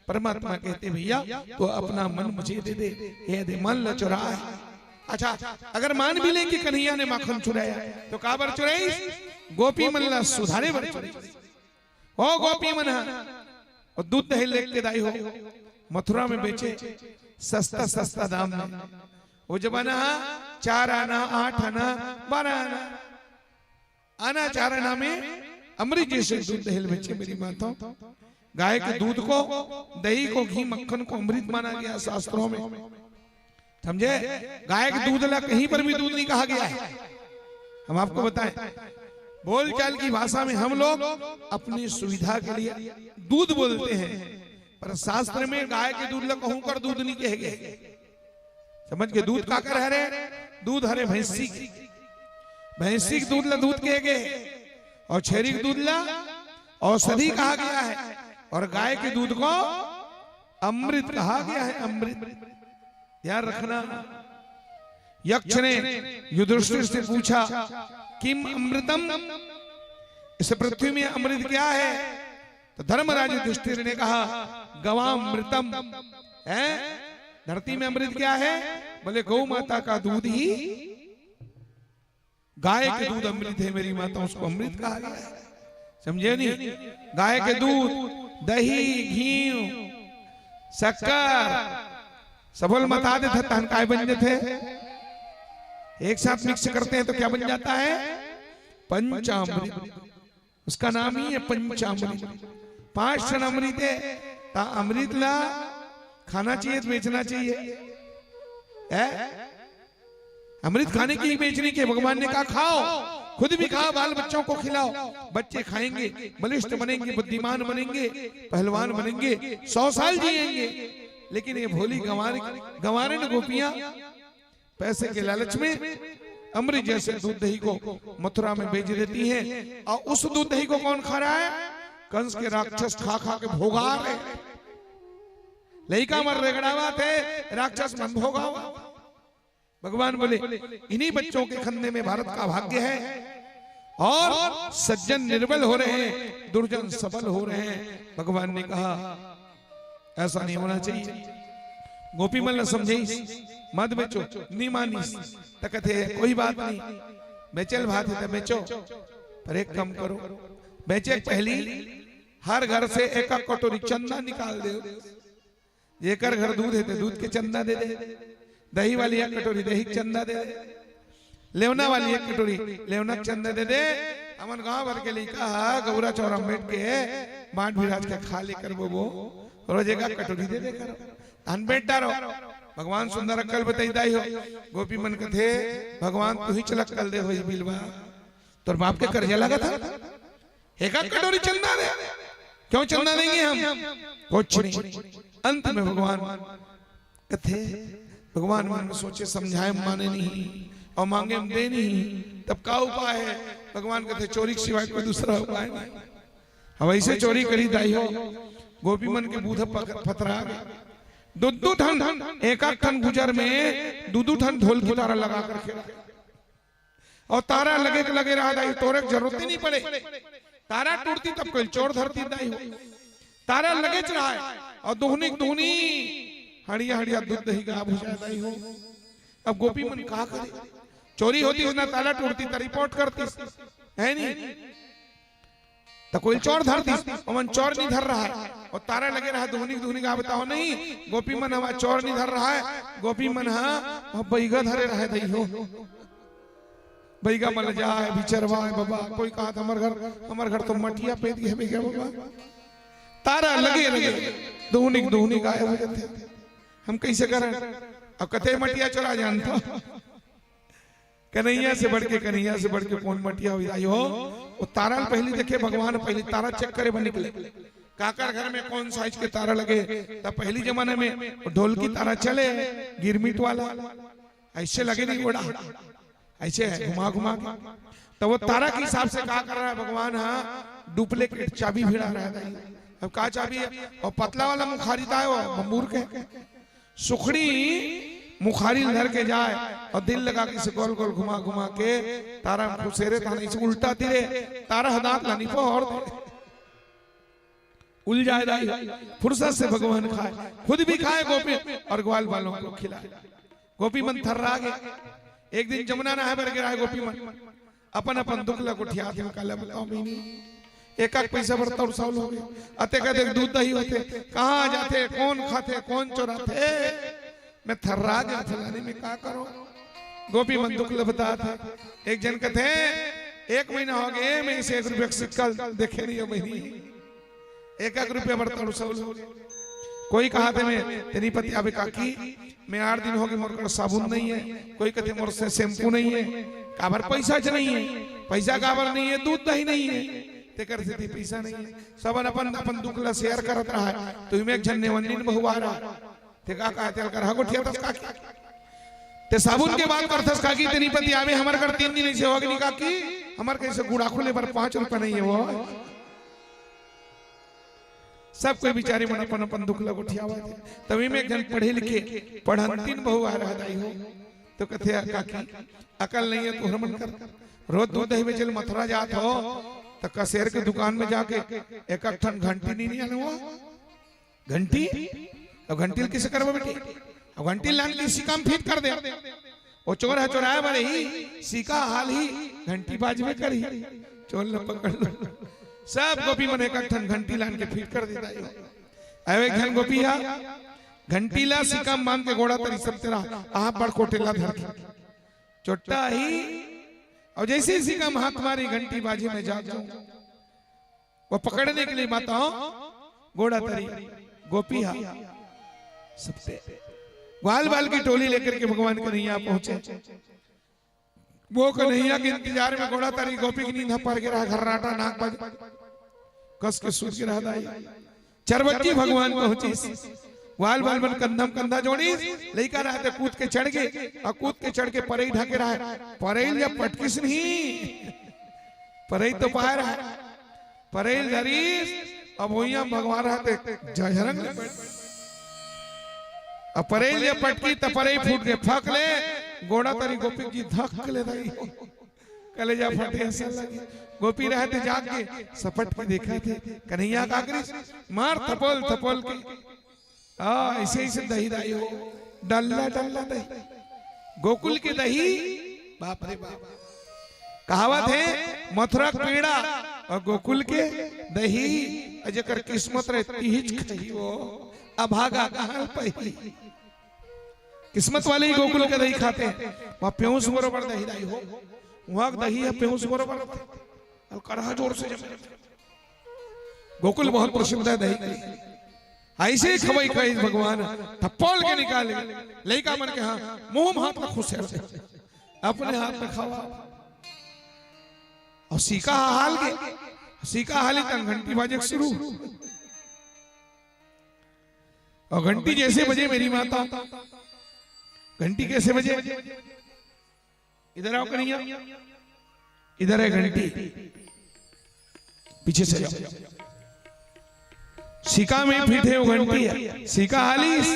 परमात्मा कहते, "भैया, तो अपना मन मुझे दे दे, ये दे मन ला चुरा है।" अच्छा, अगर मान भी लें कि कन्हैया ने माखन चुराया, तो काबर चुराई? गोपी मन ला सुधारे बर चुराई। ओ गोपी मन हा, और दूध दही लेके दाई हो, मथुरा में बेचे सस्ता सस्ता दाम में। वो जमाना हा, चार आना, आठ आना, बारह आना, आना चार आना में अमृत जैसे दूध दही बेचे मेरी माता। गाय के दूध को, दही को, घी मक्खन को अमृत माना गया शास्त्रों में। समझे? गाय के दूध ला कहीं पर भी दूध नहीं कहा गया है। हम आपको बताएं, बोलचाल की भाषा में हम लोग अपनी सुविधा के लिए दूध बोलते हैं, पर शास्त्र में गाय के दूध ला कहूं कर दूध नहीं कहे गए। समझ के? दूध काकर हरे? दूध हरे भैंसी के, भैंसी के दूध ला दूध कहे गए, और छेरी के दूध ला औषधि कहा गया है, और गाय के दूध को अमृत कहा गया है। अमृत। ध्यान रखना, यक्ष ने युधिष्ठिर से पूछा, "किम अमृतम?" इस पृथ्वी में अमृत क्या है? तो धर्मराज युधिष्ठिर ने कहा, "गवामृतम।" है, धरती में अमृत क्या है? बोले, "गौ माता का दूध ही, गाय के दूध अमृत है मेरी माता, उसको अमृत कहा गया है।" समझे नहीं? गाय के दूध, दही, घी, शक्कर, सबल मता देते, तहन काय बन जाते? एक साथ मिक्स करते हैं तो क्या बन जाता है? पंचामृत। उसका नाम ही है पंचामृत। पांच ठन अमृत है, ता अमृत ला खाना चाहिए तो बेचना चाहिए, है? अमृत खाने की ही बेचने के। भगवान ने कहा, "खाओ, खुद भी खाओ, बाल बच्चों को खिलाओ।" बच्चे खाएंगे, बलिष्ठ बनेंगे, बुद्धिमान बनेंगे, पहलवान बनेंगे, सौ साल जिएंगे। लेकिन ये भोली गंवार, गंवारिन गोपियां पैसे के लालच में अमृत जैसे दूध दही को मथुरा में बेच देती हैं। और उस दूध दही को कौन खा रहा है? कंस के राक्षस खा खा के भोगा रहे। लइका मन रेगड़ावत हे, राक्षस मन भोगावत। भगवान बोले, इन्हीं बच्चों के खन्ने में भारत का भाग्य है। और सज्जन निर्बल हो रहे हैं, दुर्जन सबल हो रहे हैं। भगवान ने कहा, ऐसा नहीं होना चाहिए। गोपी मन ला समझाइस, "मत बेचो।" नी मानिस। त कथे, "कोई बात नहीं, बेचे ल भात हे त बेचो, पर एक काम करो, बेचे के पहली हर घर से एक एक कटोरी चंदा निकाल देव। जेकर घर दूध हे, ते दूध के चंदा दे दे, दही वाली एक कटोरी दही के चंदा दे दे, लेवना वाली एक कटोरी लेवना के चंदा दे दे। हमन गांव भर के लइका ह गौरा चौरा में बैठ के बांट बिराज के खा ले करबो, वो रोज एक कटोरी दे दे करो।" धन बेटा रो, भगवान सुंदर अक्कल बताई दाई हो। गोपी मन कथे, "भगवान तू ही चल अक्कल दे हो बिलवा, तोर बाप के कर्जा लगा था, एक कटोरी चंदा दे, क्यों चंदा देंगे हम, कुछ नहीं।" अंत में भगवान कथे, भगवान मन में सोचे, समझाए माने नहीं और मांगे हम दे नहीं, तब का उपाय है? भगवान कथे, "चोरी के सिवाय कोई दूसरा उपाय नहीं।" अब ऐसे चोरी करी दाई हो, गोपी मन के बूथ पक-, फतरा गए। दू दू ठन, एक एक ठन गुजर में दू दू ठन ढोल की तारा लगा करके रखे। और तारा लगे के लगे रहा दाई, तोरे के जरूरत ही नहीं पड़े। तारा टूटती तब कोई चोर धरती दाई हो। तारा लगे च रहा है और दुहनी दुहनी हड़िया हड़िया दूध दही गायब हो जाए दाई हो। अब गोपी मन का करे? चोरी होती ना, तारा टूटती त रिपोर्ट करती, है नहीं? त कोई चोर धर दिस, ओमन चोर नहीं धर रहा है। और तारा लगे रहा दुहनी दुहनी का बताओ नहीं, गोपी मन हमारा चोर नहीं धर रहा है, गोपी मन हा वहाँ बैगा धरे रहे दाई हो। बैगा मन जाए बिचरवाए बाबा, कोई कहा त हमर घर, हमर घर तो मटिया पेद गे बैगा बाबा। तारा लगे लगे दुहनी दुहनी गायब हो जाते। हम कैसे करें? अब कते मटिया चोरा जानता। कन्हैया से बढ़ के, कन्हैया से बढ़ के कौन मटिया हो जाई हो? वो तारा ल पहली देखे भगवान, पहली तारा चेक करे बर निकले। काकर घर में कौन साइज के तारा लगे, तब पहली जमाने में ढोलकी तारा चले, गिरमिट वाला, ऐसे लगे नहीं गोड़ा, ऐसे है घुमा घुमा के। तो वो तारा के हिसाब से का कर रहा है भगवान? हाँ, डुप्लीकेट चाबी भिड़ा रहा है। अब का चाबी है? और पतला वाला मुखारी था वो बम्बूर के। सुखड़ी मुखारी धर के जाए और दिल लगा के इसे गोल गोल घुमा घुमा के तारा में खुसेरे, तारा इसे उल्टा तिरे, तारा ह दांत ला नी फोड़ दे। उल जाए दाई, फुर्सत से भगवान खाए, खुद भी खाए गोपी और ग्वाल वालों को खिलाए। गोपी मन थर्रा गे। एक दिन जमुना नहाए बर गे रहे गोपी मन, अपन अपन दुख ला गोठियात हे, काला बताओ मिनी। एक एक पैसा बर तरसावल हो गे। अतेक अतेक दूध दही होथे, कहाँ जाथे, कौन खाथे, कौन चोराथे? मैं थर्रा गे, फलानी में का करो? गोपी मन दुख ला बतात हे। एक जन कथे, "एक महीना हो गे, मैं इसे एक रुपया का सिक्का देखे नहीं हो बहिनी।" एक एक रुपया बर तरसावल हो गे। कोई कहा थे मैं तेनी पति आवे काकी, मैं आठ दिन हो गे, मोर कर साबुन नहीं है। कोई कथे मोर से शैम्पू नहीं है। काबर पैसा च नहीं है, पैसा काबर नहीं है, दूध दही नहीं है, तेकर सेती पैसा नहीं है। सबन अपन अपन दुख ला शेयर करत रहा है। तो इमे एक झन नेवन्निन बहुआ रहा, ते का कहा, तेल कर हा गोठिया तस काकी। ते साबुन के बात करथस काकी, तेनी पति आवे, हमर कर तीन दिन ऐसे हो गे नहीं काकी, हमर कैसे गुड़ाखू ले बर पाँच रुपया नहीं है वो। सब कोई बिचारी मन अपन अपन दुख ल गोठियावत हे। तभी में एक झन पढ़े लिखे पढ़ंतिन बहू आ रहा दाई हो, तो कथे, "काकी, अकल नहीं है, तू हरमन कर, रोज दूध दही बेचल मथुरा जात हो, तो कसेर के दुकान में जाके एक एक ठन घंटी नहीं, नहीं आनवा?" घंटी? अब घंटी ल किसे करबो बेटी? अब घंटी लान के सिक्का म फिट कर दे। वो चोर ह चोराय बर ही, सिक्का हालही, घंटी बाजबे करही। चोर ल पकड़ लो। सब गोपी मन एक ठन घंटी लान के फिट कर देता है। अब एक झन गोपी ह घंटी ला सिक्का म बांध के गोड़ा तरी सब तेरा आप बड़ कोटेला धर के चोट्टा ही। और जैसे ही सिक्का म हाथ मारी, घंटी बाजी, मैं जाग जाऊं। वो पकड़ने के लिए माता हो, गोड़ा तरी गोपी हा। सबते ग्वाल बाल की टोली लेकर के भगवान कन्हैया पहुंचे। वो कन्हैया के इंतजार में गोड़ा तरी गोपी के नींद पर गिरा, घर्राटा नाक बज, कस के सूत गिरा दाई। चरबक्की भगवान पहुंचिस। ग्वाल बाल मन कंधा म कंधा जोड़िस, लइका रहते कूद के चढ़ गे, और कूद के चढ़ के परई ढाके रहा। परई जब पटकिस नहीं, परई तो पाए रहा, परई धरिस, अब वही भगवान रहते झझरंग ले बैठ। अब परई जब पटकी त परई फूट के फक ले, गोड़ा तरी गोपी जी धक ले दाई। कलेजा फटे, ऐसा लगे। गोपी रहते जाग के सपट के देखा थे, कन्हैया का करिस, मार थपोल थपोल के। आ, ऐसे ऐसे दही दाई हो, डल्ला डल्ला दही। गोकुल के दही, बाप रे बाप। कहावत है, मथुरा के पेड़ा और गोकुल के दही, और जेकर किस्मत रहे तिहिच खही हो, अभागा कहाँ पही। किस्मत वाले ही गोकुल के दही खाते हैं। वहाँ पेऊस बरोबर दही दाई हो, वहाँ के दही है पेऊस बरोबर। और कढ़ा जोर से जमे। गोकुल बहुत प्रसिद्ध है दही के लिए। ऐसे ही खवाई खाई भगवान, थप्पड़ के निकाले। लइका मन के हाँ, मुंह म हाथ में खुश है। अपने हाथ में खावा। और सिक्का हाल के, सिक्का हाली तन घंटी बाजे शुरू। और घंटी जैसे बजे मेरी माता, घंटी कैसे बजे? इधर आओ कन्हैया, इधर है घंटी, पीछे से जाओ। सिक्का में फिट है वो घंटी है, सिक्का हालिस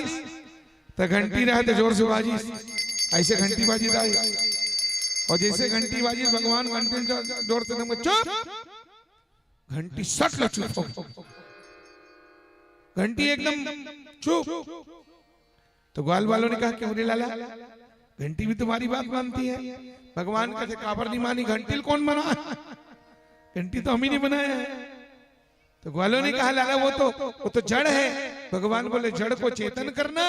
त घंटी रहे त जोर से बाजिस, ऐसे घंटी बाजी दाई। और जैसे घंटी बाजिस भगवान घंटी ल जोर से दम चुप, घंटी सट ले चुप हो गई। घंटी एकदम चुप। तो ग्वाल वालों ने कहा, "क्यों रे लाला, घंटी भी तुम्हारी बात मानती है?" भगवान कथे, "काबर नहीं मानी, घंटी ल कौन मनाय? घंटी तो हम ही नहीं बनाया है।" तो ग्वालों ने कहा, "लाला, वो तो, वो तो जड़ है।" भगवान बोले, "जड़ को चेतन करना,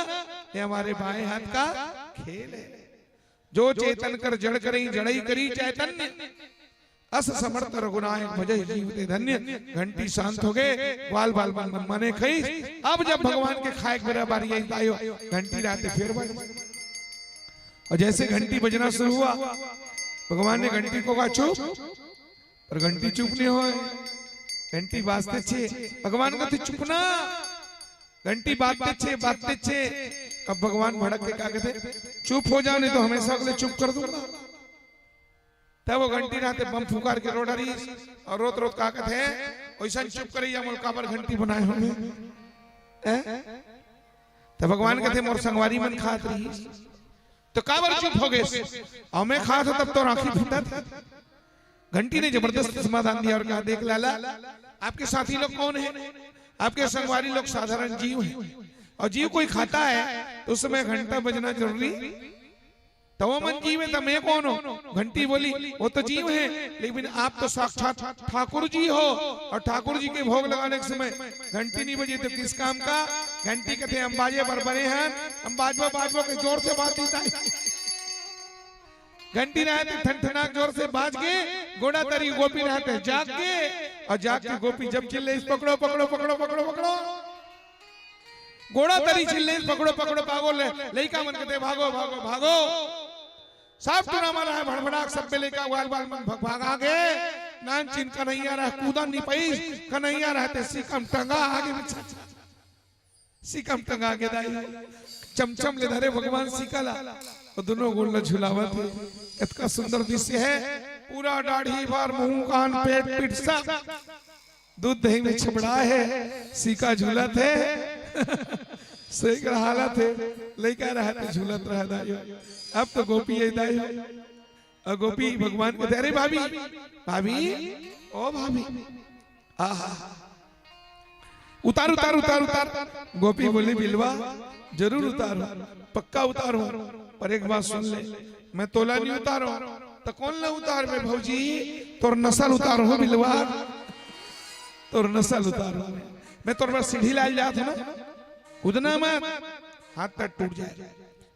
ये हमारे बाएं हाथ का खेल है। जो चेतन कर जड़ करइ, जड़ई करी चैतन्य। अस समर्थ रघुनायक भजहि जीव ते धन्य।" घंटी शांत हो गए, ग्वाल बाल मन मन माने खई। अब जब भगवान के खाए के बेरा बारी आई, त आयो, घंटी रहते फिर बज। और जैसे घंटी बजना शुरू हुआ, भगवान ने घंटी को कहा, "चुप।" पर घंटी चुप नहीं होय, घंटी बाजते छे। भगवान कथे, "चुप ना।" घंटी बाजते छे, बाजते छे। अब भगवान भड़क के का कथे, "चुप हो जाओ, नहीं तो हमेशा के लिए चुप कर दूंगा।" तब वो घंटी रहते बम फुकार के रो डरिस और रोत रोत का कथे, "ओइसन चुप करइया मोला काबर घंटी बनाए होगे?" हैं? तब भगवान कथे, "मोर संगवारी मन खात रहिस, तो काबर चुप हो गेस? अउ मैं खात हों तब तोर आँखी फूटत।" घंटी ने जबरदस्त समाधान दिया और कहा, "देख लाला, आपके साथी लोग कौन है? आपके संगवारी लोग साधारण जीव हैं, और जीव कोई खाता है तो उस समय घंटा बजना जरूरी, तो वो मन जीव है, तो मैं कौन हूँ?" घंटी बोली, "वो तो जीव है, लेकिन आप तो साक्षात ठाकुर जी हो, और ठाकुर जी के भोग लगाने के समय घंटी नहीं बजी तो किस काम का?" घंटी कथे, "हम बाजे बर बने हैं, हम बाजबो बाजबो के जोर से बाज देता है।" घंटी रहते ठनठनाक जोर से बाज के, गोड़ा तरी गोपी रहते जाग के, और जाग के गोपी जब चिल्ले, "इस पकड़ो, पकड़ो, पकड़ो, पकड़ो, पकड़ो।" गोड़ा तरी चिल्ले, "पकड़ो, पकड़ो, भागो ले।" लइका मन कथे, "भागो, भागो, भागो।" सब टूरा मन है भड़भड़ाक, सब लइका ग्वाल बाल मन भग भागा गे। नानचिन कन्हैया रह कूदा नहीं पाइस, कन्हैया रहते सिक्का म टंगा आगे पीछे। सिक्का म टंगा के दाई, चमचम ले धरे भगवान सिक्का ला, वो दोनों गोड़ ला झुलावत हे। कतका सुंदर दृश्य है, पूरा दाढ़ी बार, मुंह, कान, पेट, पीठ सब। दूध दही में छपड़ा हे, सीका झूलत हे, सेक रहा हालत हे, लइका रहा त झूलत रहा दाई हो। अब तो गोपी हे दाई हो। अउ गोपी भगवान कथे, "अरे भाभी, भाभी, ओ भाभी, आहा, उतार, उतार, उतार, उतार।" गोपी बोली, "बिलवा, जरूर उतारूं, पक्का उतारूं, पर एक बात सुन ले, मैं तोला नहीं उतारूं, त कोन ला उतारबे भौजी, तोर नसा ल उतारूं बिलवा, तोर नसा ल उतारूं। मैं तोर बर सीढ़ी लाय ल जात हंव ना, कूदना मत, हाथ पैर टूट जाय।"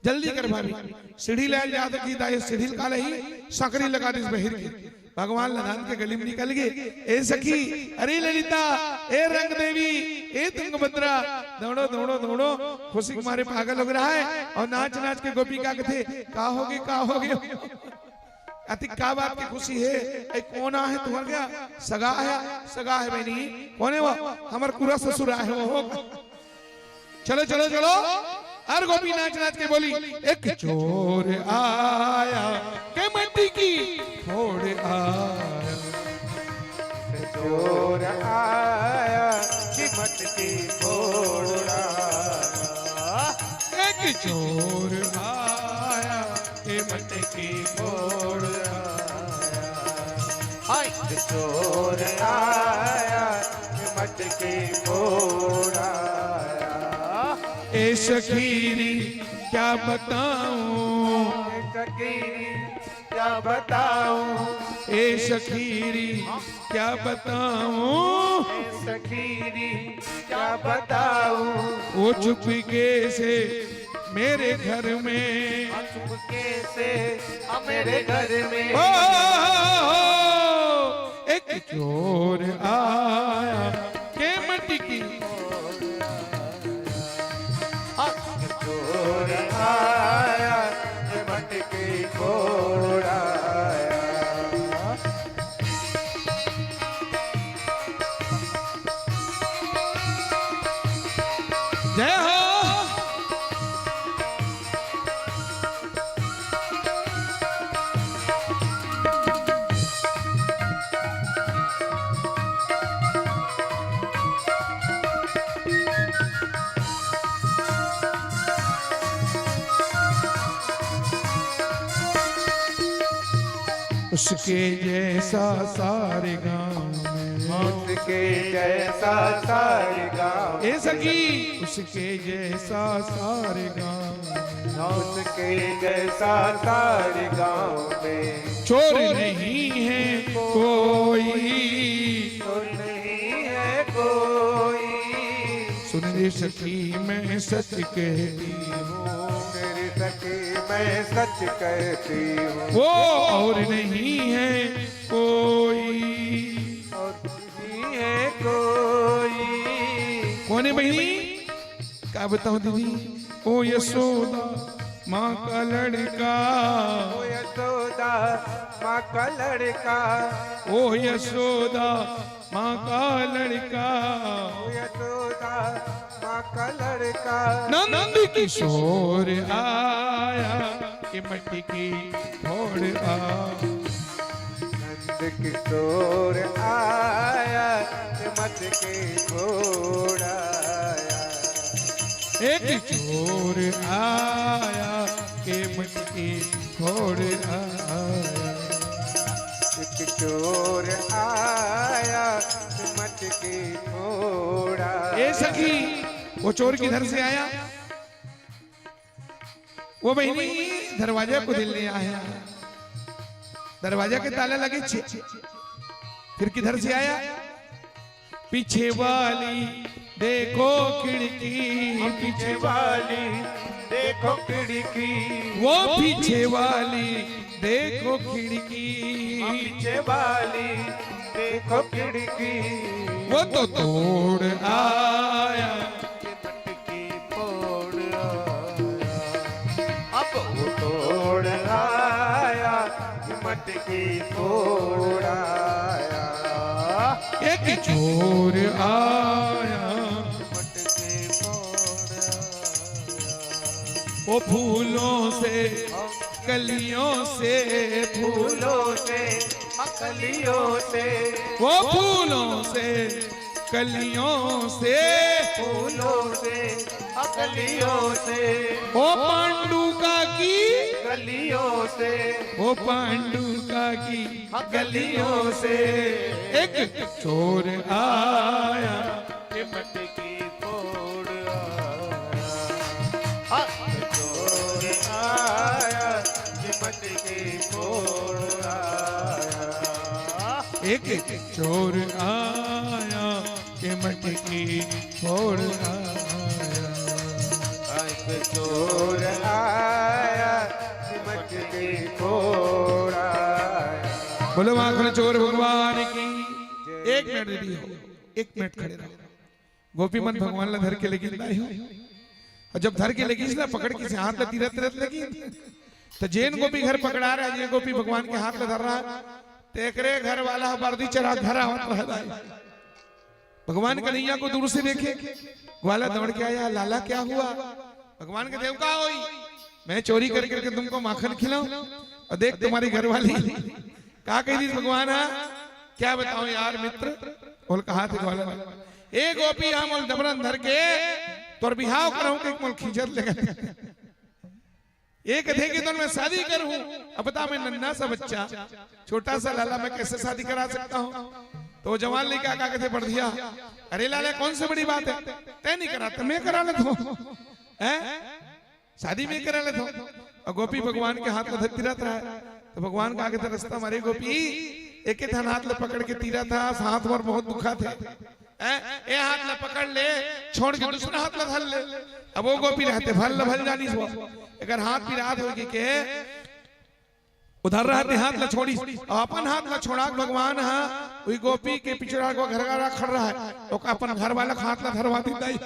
जल्दी कर भाभी, सीढ़ी लाय ल जात हंव कि दाई, सीढ़ी ल काला ही, सांकरी लगा दिस बहिर के। भगवान ल लान के गली में निकल गे। ए सखी, अरे ललिता, ए रंग देवी, ए तुंगभद्रा, दौड़ो, दौड़ो, दौड़ो, खुशी के मारे पागल हो गे हे। अउ नाच नाच के गोपी का कथे, "का होगे, का होगे?" अति का बात के खुशी हे? ए, कोन आहे तुंहर घर? सगा हे, सगा हे बहिनी। कोन हे वो? हमर कुरा ससुर आहे वो। चलो, चलो, चलो। अउ गोपी नाच नाच के बोली, "एक चोर आया के मटकी फोड़ आया।" चोर आया कि मटकी फोड़ आया। एक चोर आया के मटकी फोड़ आया। हाय। चोर आया के मटकी फोड़ आया। ए सखी री क्या बताऊं, ए सखी री क्या बताऊं, ए सखी री क्या बताऊं, ए सखी री क्या बताऊं। वो चुपके से मेरे घर में, वो चुपके से मेरे घर में। ओ, एक चोर आया के मटकी। हाँ, चोर आया, मटकी फोड़ आया। जय हो। उसके जैसा सारे गांव में। उसके जैसा सारे गांव में। ए सखी, उसके जैसा सारे गांव में। उसके जैसा सारे गांव में। चोर नहीं है कोई। चोर नहीं है कोई। सुन रे सखी, मैं सच कहती हूँ। मेरी सखी, मैं सच कहती हूँ। वो और नहीं है कोई। और नहीं है कोई। कोन हे बहिनी? का बताऊं दीदी? ओ यशोदा माँ का लड़का। ओ यशोदा माँ का लड़का। ओ यशोदा माँ का लड़का। ओ यशोदा माँ का लड़का। नंद किशोर आया, ये मटकी फोड़ आया। नंद किशोर आया, ये मटकी फोड़ आया। एक चोर आया, ये मटकी फोड़ आया। एक चोर आया, मटकी फोड़ आया। ए सखी, वो चोर किधर से आया? वो बहिनी दरवाजा कुदेल ले आया, दरवाजा के ताला लगे छे। फिर किधर से आया? पीछे वाली देखो खिड़की, पीछे वाली देखो खिड़की। वो पीछे वाली देखो खिड़की, पीछे वाली देखो खिड़की। वो तो तोड़ आया, मटकी फोड़ आया। अब वो तोड़ आया, मटकी फोड़ आया। एक चोर आया, मटकी फोड़ आया। वो फूलों से कलियों से, फूलों से, कलियों से, वो फूलों से, कलियों से, फूलों से, कलियों से, ओ पांडु का की, कलियों से, ओ पांडु का की, कलियों से, एक चोर आया। के मटकी फोड़ आया। हाँ। चोर आया, के मटकी फोड़ आया। एक चोर आया, के मटकी फोड़ आया। एक चोर आया, के मटकी फोड़ आया। बोलो माखन चोर भगवान की। एक मिनट दीदी हो, एक मिनट खड़े रहो। गोपी मन भगवान ला धर के लेगिन दाई हो। अउ जब धर के लेगिस ना, पकड़ के से हाथ ला तीरत तीरत लेगिन, त जेन गोपी घर पकड़ा रहा, जे गोपी भगवान के हाथ ला धर रहा, तेकरे घर वाला ह बरदी चरा घर आवत रहा दाई। भगवान कन्हैया को दूर से देखे, ग्वाला दौड़ के आया, "लाला क्या हुआ?" भगवान के देव का होई, "मैं चोरी कर करके तुमको माखन खिलाऊं, और देख तुम्हारी घरवाली।" का कही दिस भगवान हा, क्या बताऊं यार मित्र, बोल कहा थे ग्वाला, ए गोपी हा मोल जबरन धर के तोर बिहाव कराऊं के मोल खींचत लेगत। ये कथे कि तोर मैं शादी करूं, अब बता मैं नन्ना सा बच्चा, छोटा सा लाला, मैं कैसे शादी करा सकता हूं? तो वो जवान लइका का कथे बढ़िया, अरे लाला कौन सी बड़ी बात है, तय नहीं करा तो मैं करा लेता हूं, हैं? शादी में करा लेता हूं। और गोपी भगवान के हाथ ला धर तीरत रहा है, तो भगवान का आगे तो रास्ता मारे गोपी, एक ही हाथ ला पकड़ के तीरत हा, हाथ मोर बहुत दुखा थे, हैं? ए हाथ ला पकड़ ले, छोड़ के दूसरा हाथ ला धर ले। अब वो गोपी रहते भल भल जानी सो, अगर हाथ पिरात होगी के उधर रहते हाथ ला छोड़ी, अब अपन हाथ ला छोड़ा के भगवान हा, वही गोपी के पिछड़ा को घर का खड़ रहा है, ओका अपन घर वाला के हाथ ला धरवा दी दाई,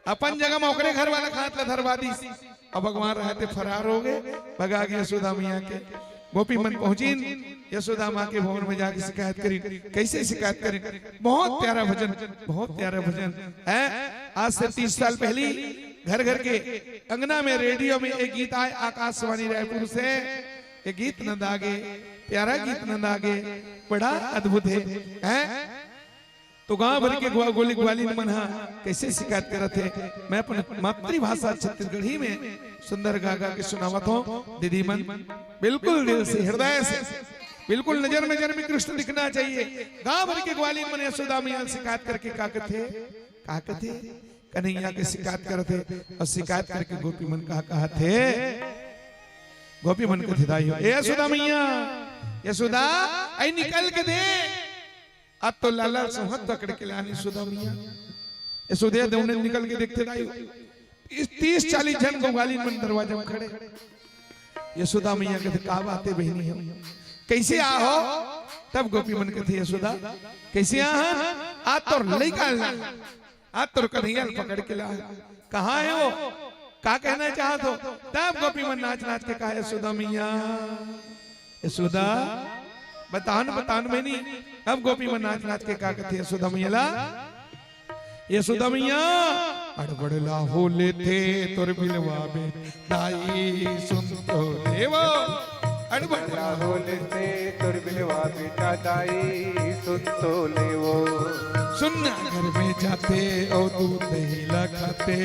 अपन जगह में ओकरे घर वाला के हाथ ला धरवा दी। अब भगवान रहते फरार हो गए, भगा गए यशोदा मैया के। गोपी मन पहुंचिन यशोदा माँ के भवन में जाके शिकायत करिन। कैसे शिकायत करिन? बहुत प्यारा भजन, बहुत प्यारा भजन है। आज से तीस साल पहली घर घर के अंगना में रेडियो में एक गीत आए, आकाशवाणी रायपुर से एक गीत नंदा गे, प्यारा गीत नंदा गे, बड़ा अद्भुत है, हैं? तो गांव भर के ग्वा-, गोली ग्वालिन मन हा कैसे शिकायत करत हे। मैं अपन मातृभाषा छत्तीसगढ़ी में सुंदर गा गा के सुनावत हूँ दीदी मन, बिल्कुल दिल से, हृदय से, बिल्कुल नजर में जन्म कृष्ण दिखना चाहिए। गांव भर के ग्वालिन मन यशोदा मैया शिकायत करके का कथे, का कथे, कन्हैया के शिकायत करत हे, और शिकायत करके गोपी मन कहा, कहा थे, गोपी मन कथे दाई हो, ए यशोदा मैया, यशोदा, आई निकल के दे, अब तो लाला सोहत पकड़ के लानी यशोदा मैया। यशोदा देवने निकल के देखते दाई हो, इस तीस चालीस झन ग्वालिन मन दरवाजा में खड़े। यशोदा मैया कथे, का बात है बहनी हो, कैसे आ हो? तब गोपी मन कथे, यशोदा, कैसे आ हा? आ तोर लइका ला, आ तोर कन्हैया ला पकड़ के ला। कहाँ है वो? का कहना चाहत हो? तब गोपी मन नाच नाच के कहा, यशोदा मैया, यशोदा, बतान, बतान बहनी। तब गोपी मन नाच नाच के का कथे यशोदा मैया ला, यशोदा मैया, अड़बड़ ला हो लेथे तोर बिलवा बेटा दाई, सुन तो लेवो। अड़बड़ ला हो लेथे तोर बिलवा बेटा दाई, सुन तो लेवो। सुन ना घर में जाते अउ दूध दही ला खाते,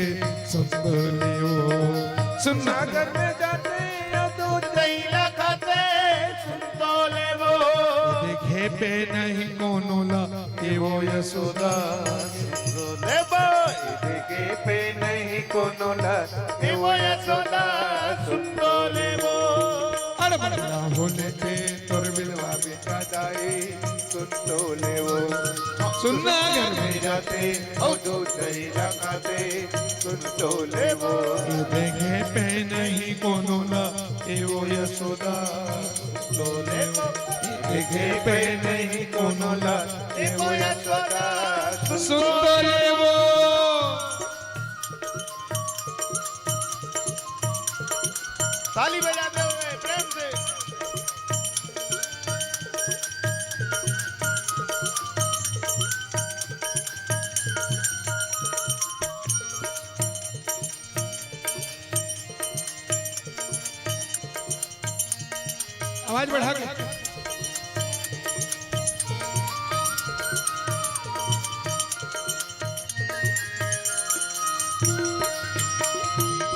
सुन तो लेवो। सुन ना घर में जाते अउ दूध दही ला खाते, सुन तो लेवो। देखे पे नहीं कोनो ला, ए वो यशोदा, सुन तो लेवो। देखे पे नहीं कोनो ला, ए वो यशोदा, सुन तो लेवो। अड़बड़ ला हो लेथे तोर बिलवा बेटा दाई, सुन तो लेवो। सुन ना घर में जाते अउ दूध दही ला खाते, सुन तो लेवो। देखे पे नहीं कोनो ला, ए वो यशोदा, सुन तो लेवो। देखे पे नहीं कोनो ला, ए वो यशोदा, सुन तो लेवो। ताली बजाते हुए प्रेम से। आवाज बढ़ा के।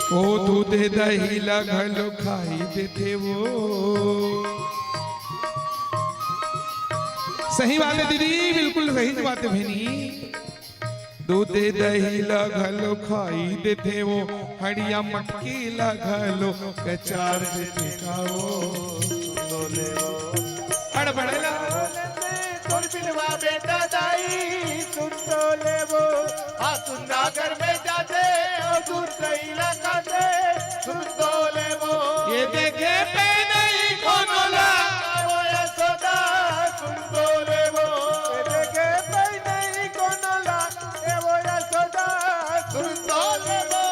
ओ दूध दही ला घलो खाई देथे वो। सही बात है दीदी, बिल्कुल सही बात है बहिनी। दूध दही ला घलो खाई देथे वो, हड़िया मटकी ला घलो कचार देथे का वो। अड़ बड़े ला। तोर बिलवा बेटा दाई सुन तो ले वो, आ सुन्ना घर में जाथे, ओ दूध दही ला खाथे, सुन तो ले वो। ये देखे पे नहीं कोनो ला। वो यशोदा सुन तो ले वो। ये देखे पे नहीं कोनो ला। ए वो यशोदा सुन तो ले वो।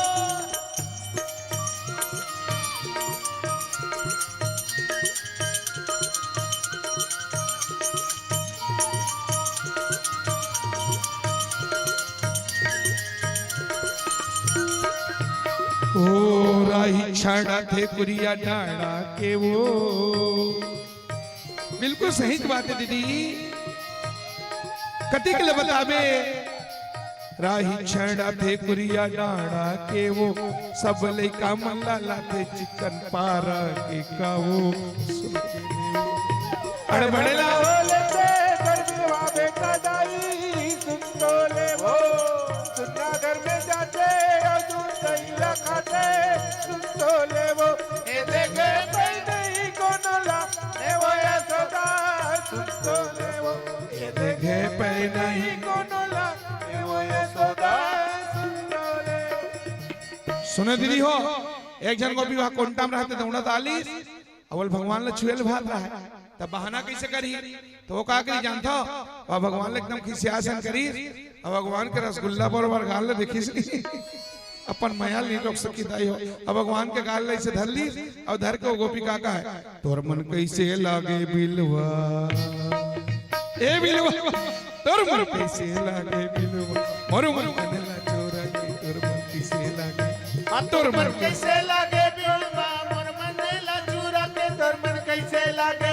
ओ राही छाड़ा थे कुरिया डाड़ा के वो। बिल्कुल सही बात है दीदी, कतिक ले बताबे। राही छाड़ा थे कुरिया डाड़ा के वो, सब लइका मन ला लाथे चिकन पारा के का वो। अड़ बड़े ला। बोले ते कर बिलवा बेटा दाई सुन तो ले वो, सुन्ना घर में जाथे, ओ दूध दही ला खाथे, सुन तो ले वो। ए देखे पे नहीं कोनो ला, ए वो यशोदा सुन तो ले वो। ए देखे पे नहीं कोनो ला, ए वो यशोदा सुन तो ले वो। सुने दीदी हो, एक झन गोपी वहाँ कोंटा में रहथे, दौड़त आलिस, अउ भगवान ला छुए ल भात रहे, त बहाना कइसे करही? त वो का करी जानथव? वो भगवान ला एकदम खिसिया सन करिस, अउ भगवान के रसगुल्ला बरोबर गाल ला देखिस, अपन मया ल नइ रोक सकिस दाई हो। अउ भगवान के गाल ला अइसे धर लिस, अउ धर के वो गोपी का कहे, "तोर मन कइसे लागे बिलवा, ए बिलवा।" तोर मन कइसे लागे बिलवा, मोर मन ला चोरा के तोर मन कइसे लागे। आ तोर मन कइसे लागे बिलवा, मोर मन ला चोरा के तोर मन कइसे लागे।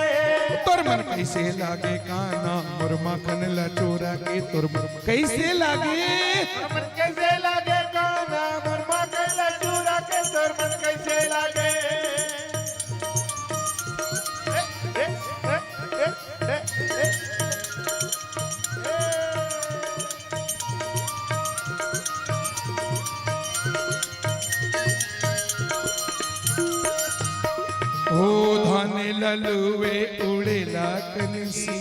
तोर मन कइसे लागे काना, मोर माखन ला चोरा के तोर मन कइसे लागे। तोर मन कइसे लागे काना, मोर माखन ला चोरा के तोर मन कइसे लागे। ए, ए, ए, ए, ए, ए। ओ धान ललुए उड़ेला कनसी,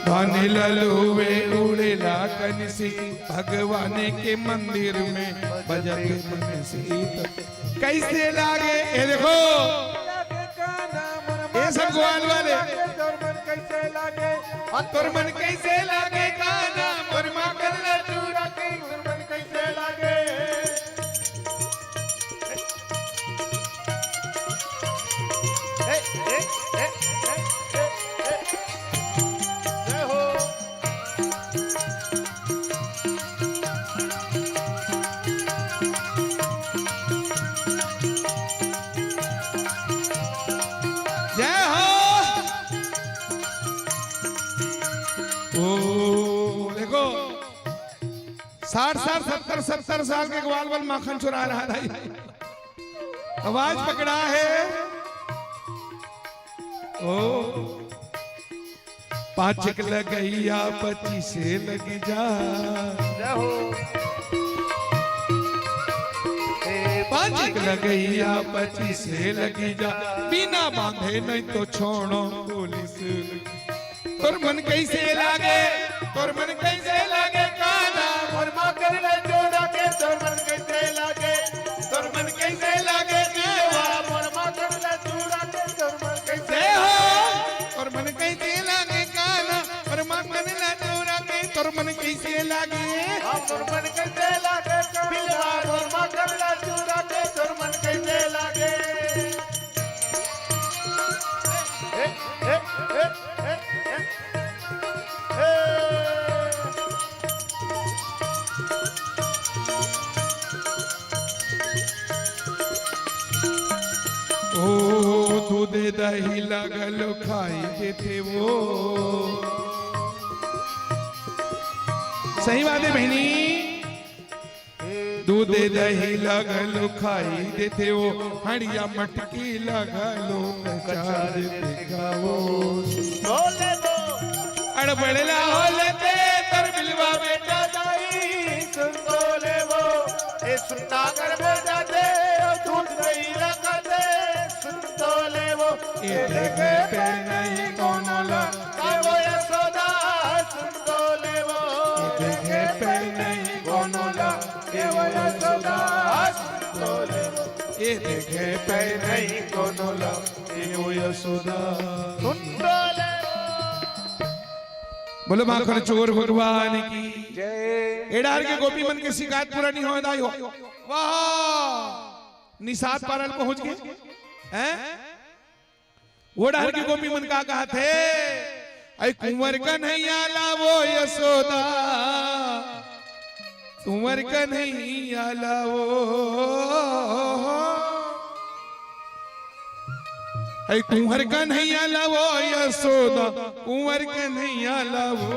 धान ललुए उड़ेला कनसी, भगवान के मंदिर में बजत बंसी। कइसे लागे? ए देखो, ए सब ग्वाल वाले। तोर मन कइसे लागे? तोर मन कइसे लागे काना? मोर माखन ला चोरा के तोर मन कइसे लागे? ए, ए, ए, ए, ए, ए। जय हो। जय हो। ओ, देखो, साठ साल, सत्तर, सत्तर साल के ग्वाल वाल माखन चुरा रहा था। आवाज पकड़ा है। ओ, पाँच एक लगइया पच्चीस लगी जा। जय हो। ए, पाँच एक लगइया पच्चीस लगी जा, बिना बांधे नहीं तो छोड़ो पुलिस। तोर मन कइसे लागे, तोर मन कइसे लागे काना, मोर माखन ला चोरा के, तोर मन कइसे लागे, तोर मन कइसे लागे देवा, मोर माखन ला चोरा के, तोर मन कइसे हो, तोर मन कइसे लागे काना, मोर माखन ला चोरा के, तोर मन कइसे लागे। हाँ, तोर मन कइसे लागे काना, मोर माखन ला चोरा के, तोर मन कइसे लागे। ए, ए, ए, ए, ए। दूध दही ला घलो खाई देथे वो। सही बात हे बहिनी, दूध दही ला घलो खाई देथे वो, हंड़िया मटकी ला घलो कचार देथे वो। बोले तो। अड़बड़ला होले ते तर बिलवा बेटा दाई, सुन तो ले वो, ए सुन नागर बजा दे, ओ दूध दही ला खा दे, सुन तो ले वो, ए देखे पैर नहीं कोनो ला, ए वो यशोदा, सुन तो ले वो, ए देखे पैर नहीं कोनो ला, ए वो यशोदा, सुन तो ले वो, ए देखे पैर नहीं कोनो ला, ए वो यशोदा, सुन तो ले वो। बोलो माखन चोर भगवान की जय। ए डाहर के गोपी मन के शिकायत पूरा नहीं होय दाई हो। वाह, निषाद पारा ल पहुंच गे। हैं? वो डाहर के गोपी मन का कहत हे, "ऐ कुंवर कन्हैया ला वो यशोदा, कुंवर कन्हैया ला वो।" ऐ कुंवर कन्हैया ला वो यशोदा, कुंवर कन्हैया ला वो।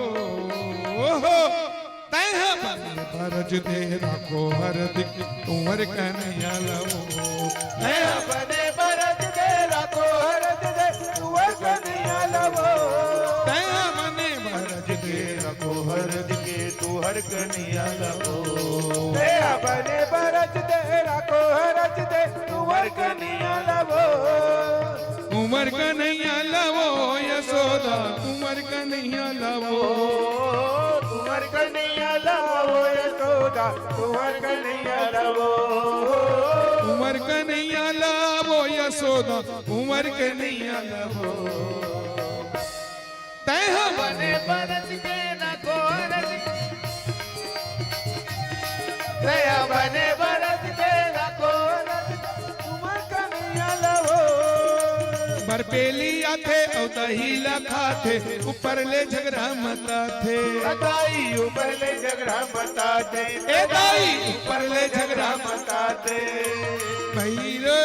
तैं ह बने बरज दे राखो हरदि, कुंवर कन्हैया ला वो। तैं ह बने बरज दे राखो हरदि दे, कुंवर कन्हैया ला वो। तैं ह बने बरज दे राखो हरदि दे, कुंवर कन्हैया ला वो। तैं ह बने बरज दे राखो हरदि दे, कुंवर कन्हैया ला वो। कुंवर कन्हैया ला वो यशोदा, कुंवर कन्हैया ला वो। कुंवर कन्हैया ला वो यशोदा, कुंवर कन्हैया ला वो। कुंवर कन्हैया ला वो यशोदा, कुंवर कन्हैया ला वो। तैं ह बने बरज दे राखो हरदि। तैं ह बने बरज दे राखो हरदि, कुंवर कन्हैया ला वो। बरपेली आथे अउ दही ला खाथे, ऊपर ले झगरा मताथे। ए दाई ऊपर ले झगरा मताथे। ए दाई ऊपर ले झगरा मताथे। भैरो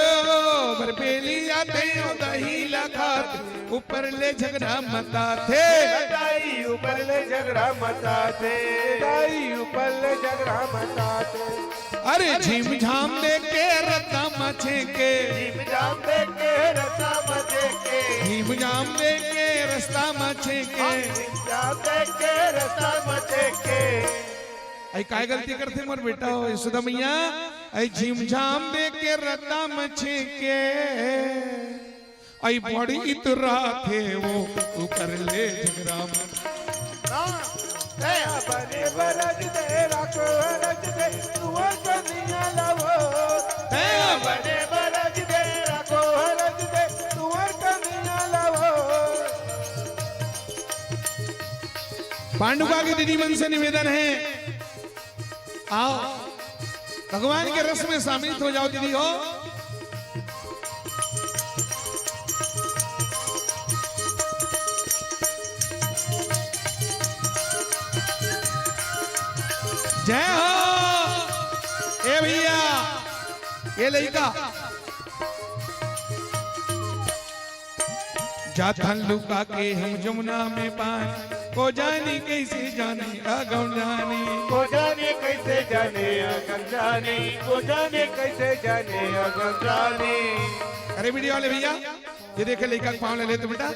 बरपेली आथे अउ दही ला खाथे, ऊपर ले झगरा मताथे। दाई ऊपर ले झगरा मताथे। दाई ऊपर ले झगरा मताथे। अरे झिमझाम दे के रस्ता म छेके। झिमझाम दे के रस्ता म छेके। झिमझाम दे के रस्ता म छेके। झिमझाम दे के रस्ता म छेके। ऐ काय गलती करथे मोर बेटा हो यशोदा मैया। ऐ झिमझाम दे के रस्ता म छेके। ऐ बड़ी इतराथे वो ऊपर ले झगरा मत। तैं ह बने बरज दे राखो हरदि दे, कुंवर कन्हैया ला वो। तैं ह बने बरज दे राखो हरदि दे, कुंवर कन्हैया ला वो। पांडुका के दीदी मन से निवेदन हे, आओ, भगवान के रस में सम्मिलित हो जाओ दीदी हो। जय हो। ए भैया, ए लइका, जाथन लुका के हम जमुना में पानी, को जानी कइसे जाने अगम जानी। को जानी कइसे जाने अगम जानी, को जानी कइसे जाने अगम जानी। अरे वीडियो वाले भैया, ये देखे लइका के पाँव ले ले तो बेटा,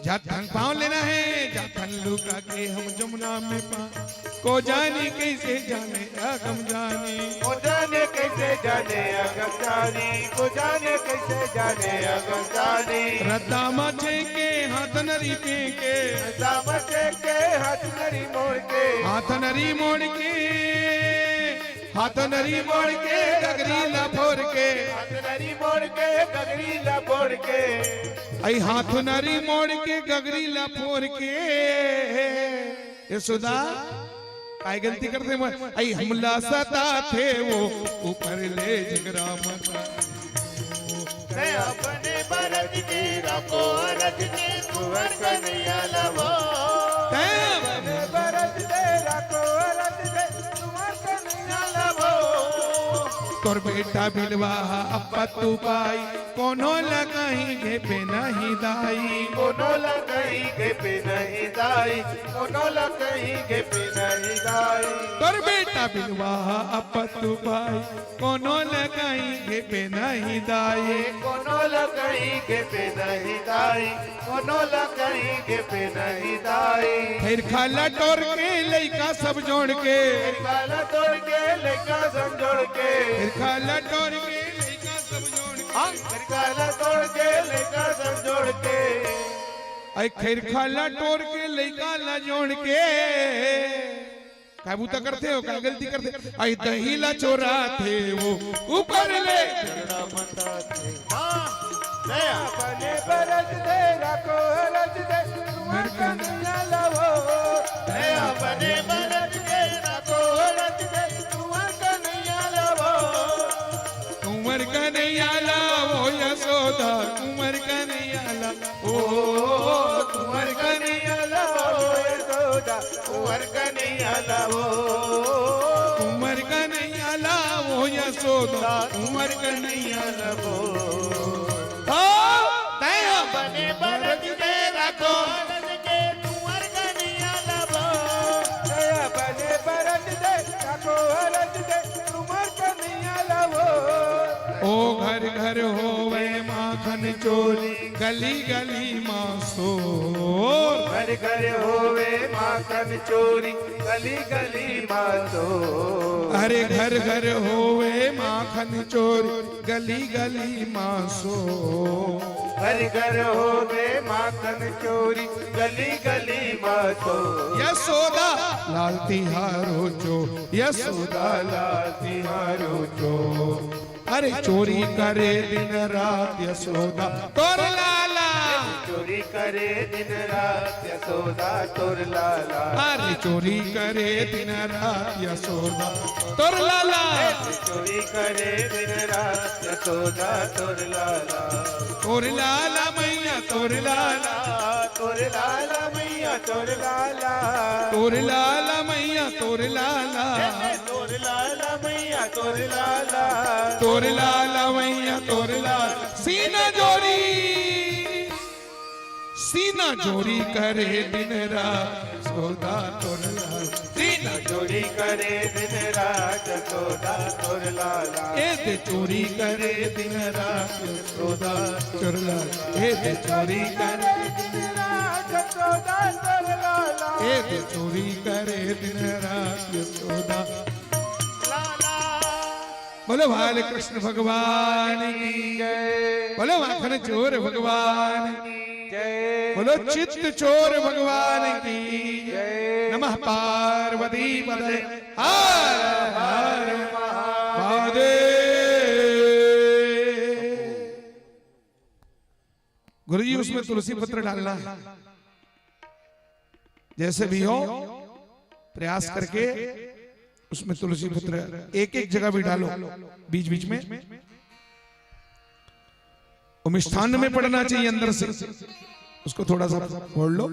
जाथन पाँव लेना हे, जाथन लुका के हम जमुना में पानी। को जानी कइसे जाने अगम जानी। को जानी कइसे जाने अगम जानी। को जानी कइसे जाने अगम जानी। रद्दा म छेके हाथ नरी फेंके। रद्दा म छेके हाथ नरी मोड़ के। हाथ नरी मोड़ के, हाथ नरी मोड़ के गगरी ला फोर के। हाथ नरी मोड़ के गगरी ला फोर के। ऐ हाथ नरी मोड़ के गगरी ला फोर के। यशोदा, काय गलती करथे मैं? ऐ हमला सताथे वो ऊपर ले झगरा मता। तैं ह बने बरज दे राखो हरदि दे कुंवर कन्हैया ला वो। तैं ह बने बरज दे राखो हरदि दे कुंवर कन्हैया ला वो। तो तोर बेटा बिलवा ह अब पत्तू पाई, कोनो ल कहीं घेपे नहीं दाई। कोनो ल कहीं घेपे नहीं दाई, कोनो ल कहीं घेपे नहीं दाई। तोर बेटा बिलवा ह अब पत्तू पाई, कोनो ल कहीं घेपे नहीं दाई। कोनो ल कहीं घेपे नहीं दाई, कोनो ल कहीं घेपे नहीं दाई। खैरखा ल टोर के लइका सब जोड़ के। खैरखा ल टोर के लइका सब जोड़ के। खैरखा ल टोर के लइका सब जोड़ के। हाँ, खैरखा ल टोर के लइका सब जोड़ के। अई खैरखा ल टोर के लइका ल जोड़ के। का बूता करथे हो, का गलती करथे? अई दही ला चोराथे वो ऊपर ले। हाँ, दया। बने बरत दे, राखो रज दे, तुमर कन्हैया लावो। दया बने बरत दे, राखो रज दे, तुमर कन्हैया लावो। तुमर कन्हैया लावो यशोदा, तुमर कन्हैया लावो। ओ, तुमर कन्हैया लावो यशोदा, तुमर कन्हैया लावो। तुमर कन्हैया लावो यशोदा, तुमर कन्हैया लावो। ओ, दया बने बरत दे राखो। तुमर कन्हैया लावो। दया बने बरत दे राखो, रज दे, तुमर कन्हैया लावो। ओ घर घर होवे माखन चोरी, गली गली मां शोर। घर घर होवे माखन चोरी, गली गली मां शोर। अरे घर घर होवे माखन चोरी, गली गली मां शोर। घर घर होवे माखन चोरी, गली गली मां शोर। यशोदा लाल तिहारो चोर, यशोदा लाल तिहारो चोर। अरे चोरी करे दिन रात यशोदा तोर लाला। चोरी करे दिन रात यशोदा तोर लाला। अरे चोरी करे दिन रात यशोदा तोर लाला। चोरी करे दिन रात यशोदा तोर लाला। तोर लाला मैया तोर लाला। तोर लाला मैया तोर लाला। तोर लाला मैया तोर लाला। तोर लाला मैया तोर लाला। तोर लाला मैया तोर लाला। सीना जोरी, सीना जोरी करे दिन रात यशोदा तोर लाला। सीना जोरी करे दिन रात यशोदा तोर लाला। ए दे चोरी करे दिन रात यशोदा तोर लाला। ए दे चोरी करे दिन रात यशोदा तोर लाला। ए दे चोरी करे दिन रात यशोदा। बोलो बाल कृष्ण भगवान की जय। बोलो माखन चोर भगवान की जय। बोलो चित्त चोर भगवान की जय। नमः पार्वती पतये। हर हर महादेव। गुरुजी, उसमें तुलसी पत्र डालना है। जैसे भी हो, प्रयास करके उसमें तुलसी पत्र एक एक जगह भी डालो, बीच बीच में। वो मिष्ठान्न में पड़ना चाहिए अंदर से, उसको थोड़ा सा फोड़ लो,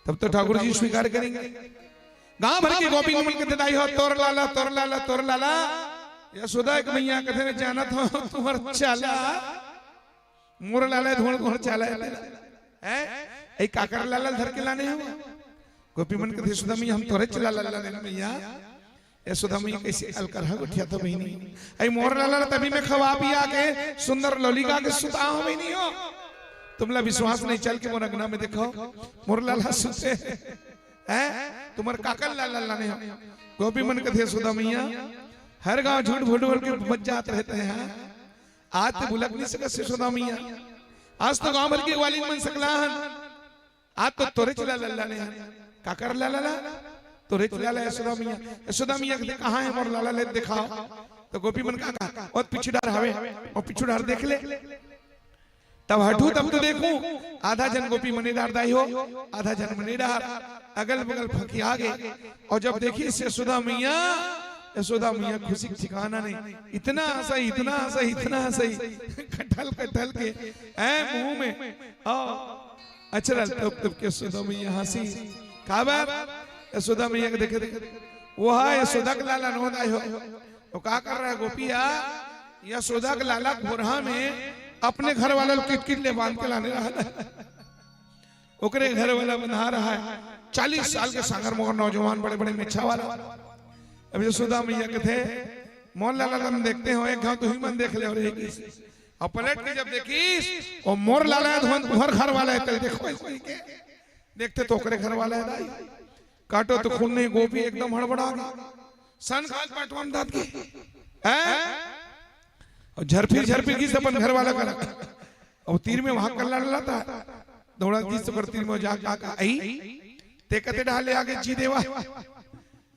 तब तो ठाकुर जी स्वीकार करेंगे। गांव भर के गोपी मन कथे दाई हो, तोर लाला, तोर लाला, तोर लाला। यशोदा के मैया कथे, मैं जानत हंव तुम्हर चाला। मोर लाला धोर मोर चाला है। हैं? ए काकर लाला धर के लाने हो? गोपी मन कथे, यशोदा मैया, हम तोरे च लाला लाने हन मैया। यशोदा मैया कइसे अलकरहा गोठियाथो बहिनी। ए मोर लाला ला तभी मैं खवा पिया के सुंदर लोलिका के सुताहूं बहिनी हो। तुमला विश्वास नहीं चल के मोर अंगना में देखो, मोर लाला सुते हैं। तुम्हर काकर लाला लाने हो? गोपी मन कथे, यशोदा मैया, हर गांव झूठ बोल बोल के बच जात रहते हैं। आज तो बुलक नहीं सकस यशोदा मैया, आज तो गांव भर के ग्वालिन मन सकला हन, आज तो तोरे च लाला लाने हन। काकर लाला ला? तोरे च लाला यशोदा मैया। यशोदा मैया कथे, कहां है मोर लाला, ले दिखाओ। तो गोपी मन का कहा, ओ पीछू डार हवे, ओ पीछू डार देख ले। तब हटू तब तो देखूं, आधा झन गोपी मने डार दाई हो, आधा झन मने डार, अगल बगल फकिया गे। अउ जब देखिस यशोदा मैया, यशोदा मैया खुशी के ठिकाना नहीं, इतना हंसई, इतना हंसई, इतना हंसई, कटल कटल के, ऐ मुंह में, आ, अचरल तब तब के यशोदा मैया हंसी। काबर? यशोदा मैया के देखे देखे, वो हा यशोदा के लाला नोहन आए हो। तो का कर रहा है गोपिया? यशोदा के लाला के बोरहा में अपने घर वाला ल किटकिट ले बांध के लाने रहा है। ओकरे घर वाला बंधा रहा है। चालीस साल के सांगर मोर नौजवान, बड़े बड़े मेछा वाला। अब यशोदा मैया कथे, "मोर लाला ल हम देखते हो, एक घाव तुही मन देख ले।" और एक, और पलट के जब देखिस, "ओ मोर लाला है, तुहर घर वाला है, तैं देखो।" ऐसे कहिके देखथे तो ओकरे घर वाला है दाई। काटो तो खून नहीं, गोपी एकदम हड़बड़ा गे। सन खाल पाटवा म दात के। हैं? अउ झरफिर झरफिर गिस अपन घर वाला करा। अउ तीर में वहां कल्ला डला था। दौड़ा गिस ओकर तीर में जा का, का, "आई, तैं कते डहा ले आगे जी देवा।"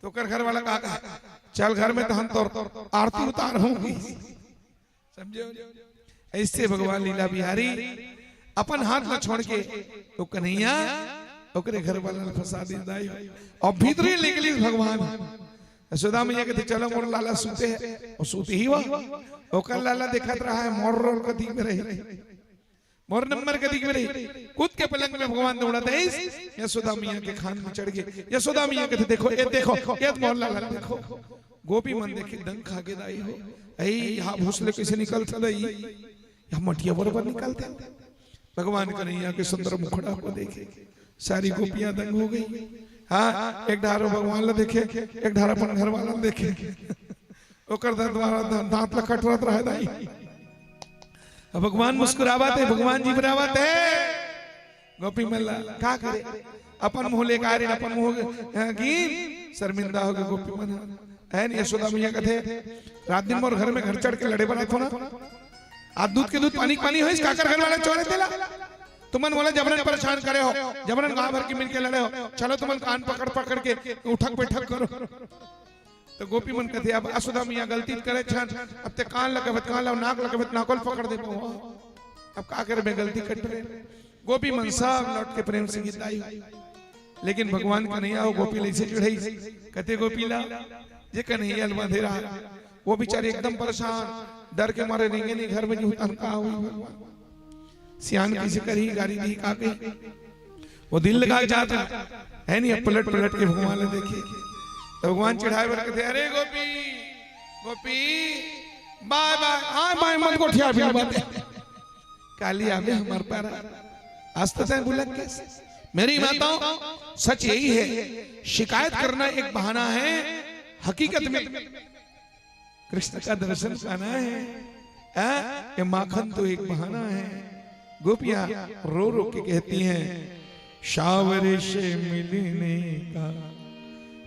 तो ओकर घर वाला का, का, "चल घर में तो हम तोर आरती उतार होंगी।" समझे हो? ऐसे भगवान लीला बिहारी अपन हाथ ला छोड़ के तो कन्हैया ओकरे घर वाला ला फंसा दे दाई। और भीतरे निकली भगवान। यशोदा मैया कथे, "चलो मोर लाला सूते हे।" और सूते ही हुआ, ओकर लाला देखत रहा है, मोर रोल कती में रही, मोर नंबर कती में रही। कूद के पलंग में भगवान दौड़त हे, यशोदा मैया के खान में चढ़ गे। यशोदा मैया कथे, "देखो, ये देखो, ये मोर लाला देखो।" गोपी मन देखे, दंग खा गे दाई हो। "ऐ, यहाँ भूसले कैसे निकलथे दाई? यहाँ मटिया बरोबर निकलथे।" भगवान कन्हैया के सुंदर मुखड़ा को देखे, सारी गोपियां दंग हो गई। हाँ, एक ढारो भगवान ला देखे, एक ढारा अपन घर वाला ला देखे। ओकर दांत वाला दांत, दांत ला कटरत रहे दाई। अब भगवान मुस्कुरावत हे, भगवान जी बरावत हे। गोपी मन ला का करे, अपन मुंह लेकर, अपन मुंह, अ, गिन, शर्मिंदा हो गे गोपी मन। है नहीं, यशोदा मैया कथे, "रात दिन मोर घर में घर चढ़ के लड़े बर आथो ना, आज दूध के दूध, पानी के पानी होइस, काकर घर वाला चोर हे तेला? तुमन मोला जबरन परेशान करे हो, जबरन गांव भर के मिलके लड़े हो, चलो तुमन कान पकड़ पकड़ के उठक बैठक करो।" तो गोपी मन कथे, "अब यशोदा मैया गलती त करे छन, अब तैं कान लगबे त कान ला, नाक लगबे त नाको ल पकड़ देबो। अब का करबे, गलती कटे।" गोपी मन सब लौट के प्रेम से गीत गाई। लेकिन भगवान कन्हैया हो गोपी ला ऐसे चिढ़ाई, कथे गोपी ला, जे कन्हैया ल बांधे रहा, वो बेचारी एकदम परेशान, डर के मारे रेंगे नहीं घर में, जो तन का हुई भगवान। सियान कैसे करी, गारी दी का कही, वो दिल लगा के जात हे, है नहीं, अब पलट पलट के भगवान ला देखे। तो भगवान चिढ़ाए बर कथे, "अरे गोपी, गोपी, बाय बाय, आय बाय मत गोठिया बिल बात।" काली आवे हमर पारा। आज तो तैं बुला के। मेरी माताओं, सच यही है, शिकायत करना एक बहाना है, हकीकत में कृष्ण का दर्शन पाना है। हैं? ये माखन तो एक बहाना है। गोपियां रो रो के कहती हैं, "सांवरे से मिलने का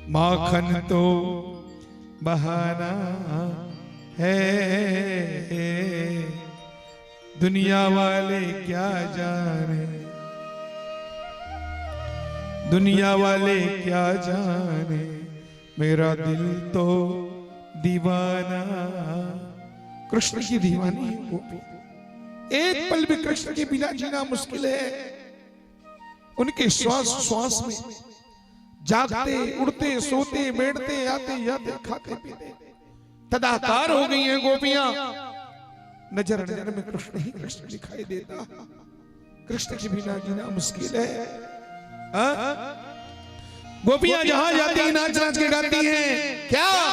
माखन तो बहाना है।" दुनिया वाले क्या जाने, दुनिया वाले क्या जाने, मेरा दिल तो दीवाना। कृष्ण की दीवानी है गोपी। एक पल भी कृष्ण के बिना जीना मुश्किल है। उनके श्वास श्वास में, जागते, उठते, सोते, बैठते, आते, जाते, खाते, पीते, तदाकार हो गई हैं गोपियां। नजर नजर में कृष्ण ही कृष्ण दिखाई देता। कृष्ण के बिना जीना मुश्किल है। हाँ? गोपियां जहां जाती हैं, नाच नाच के गाती हैं। क्या?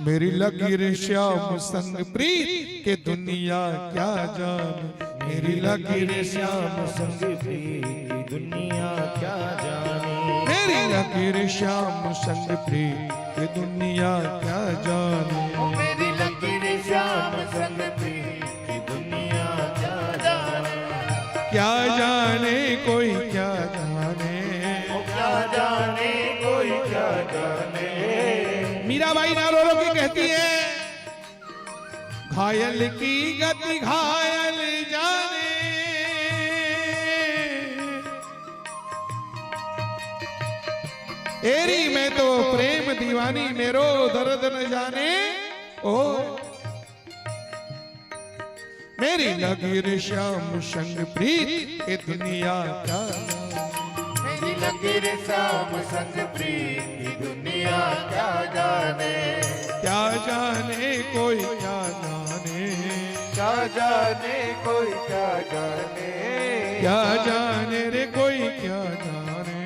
मेरी लकीर श्याम संग प्रीत के दुनिया क्या जाने। मेरी लकीर श्याम संग प्रीत की दुनिया क्या जाने। मेरी लकीर श्याम संग प्रीत की दुनिया क्या जाने। ओ मेरी लकीर श्याम संग प्रीत की दुनिया क्या जाने। क्या जाने कोई क्या जाने। ओ क्या जाने कोई क्या जाने। मीराबाई ना रो रो के कहती है, घायल की गति घायल जाने। एरी मैं तो प्रेम दीवानी, मेरो दर्द न जाने। ओ मेरी लकीर श्याम संग प्रीत, ये दुनिया क्या मेरी लकीर श्याम संग प्रीत की दुनिया क्या जाने। क्या जाने कोई क्या जाने। क्या जाने कोई क्या जाने। क्या जाने रे कोई क्या जाने।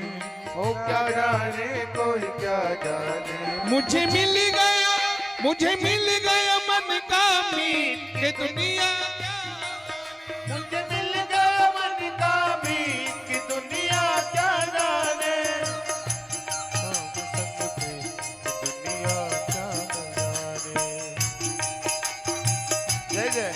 ओ क्या जाने कोई क्या जाने। मुझे मिल गया मुझे मिल गया मन का मीत कि दुनिया, मुझे मिल गया मन का मीत कि दुनिया क्या जाने। दुनिया क्या जाने। जय जय।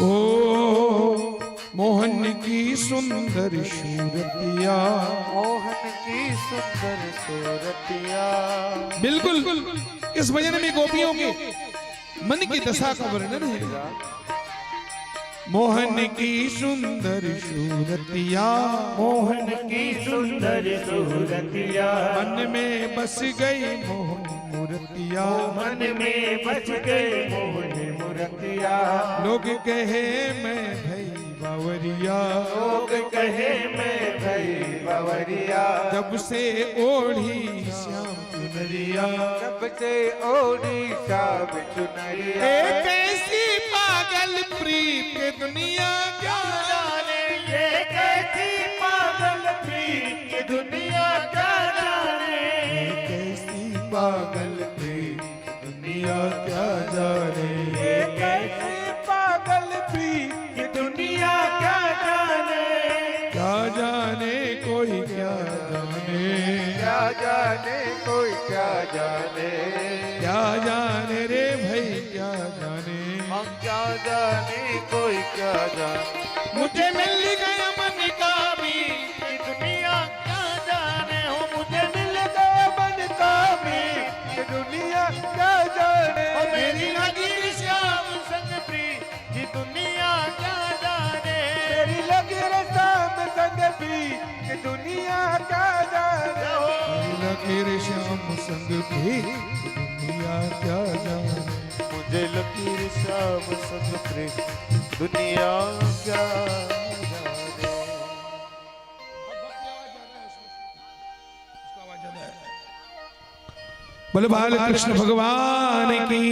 ओ मोहन की सुंदर सूरतिया। मोहन की सुंदर सूरतिया। बिल्कुल, इस भजन में गोपियों के मन की दशा का वर्णन है। मोहन की सुंदर सूरतिया। मोहन की सुंदर सूरतिया। मन में बस गई मोहन मूरतिया। मन में बस गई मोहन मूरतिया। लोग कहे मैं भई बावरिया। लोग कहे मैं भई बावरिया। जब से ओढ़ी श्याम चुनरिया। जब से ओढ़ी श्याम चुनरिया। ए कैसी पागल प्रीत के दुनिया क्या जाने। ये कैसी पागल प्रीत के दुनिया क्या जाने। ये कैसी पागल प्रीत दुनिया क्या जाने। ये कैसी पागल प्रीत ये दुनिया क्या जाने। क्या जाने कोई क्या जाने। क्या जाने कोई क्या जाने। क्या जाने रे भाई क्या जाने। हम क्या जाने कोई क्या जाने। मुझे मिल गया मन का मीत कि दुनिया क्या जाने। हो मुझे मिल गया मन का मीत कि दुनिया क्या जाने। ओ मेरी लगी श्याम संग प्रीत कि दुनिया क्या जाने। मेरी लगी रे श्याम संग प्रीत कि दुनिया क्या जाने। मेरी लगी रे श्याम संग प्रीत कि दुनिया क्या जाने। मुझे लगी रे श्याम संग प्रीत दुनिया क्या जाने। बोलो बालकृष्ण भगवान की।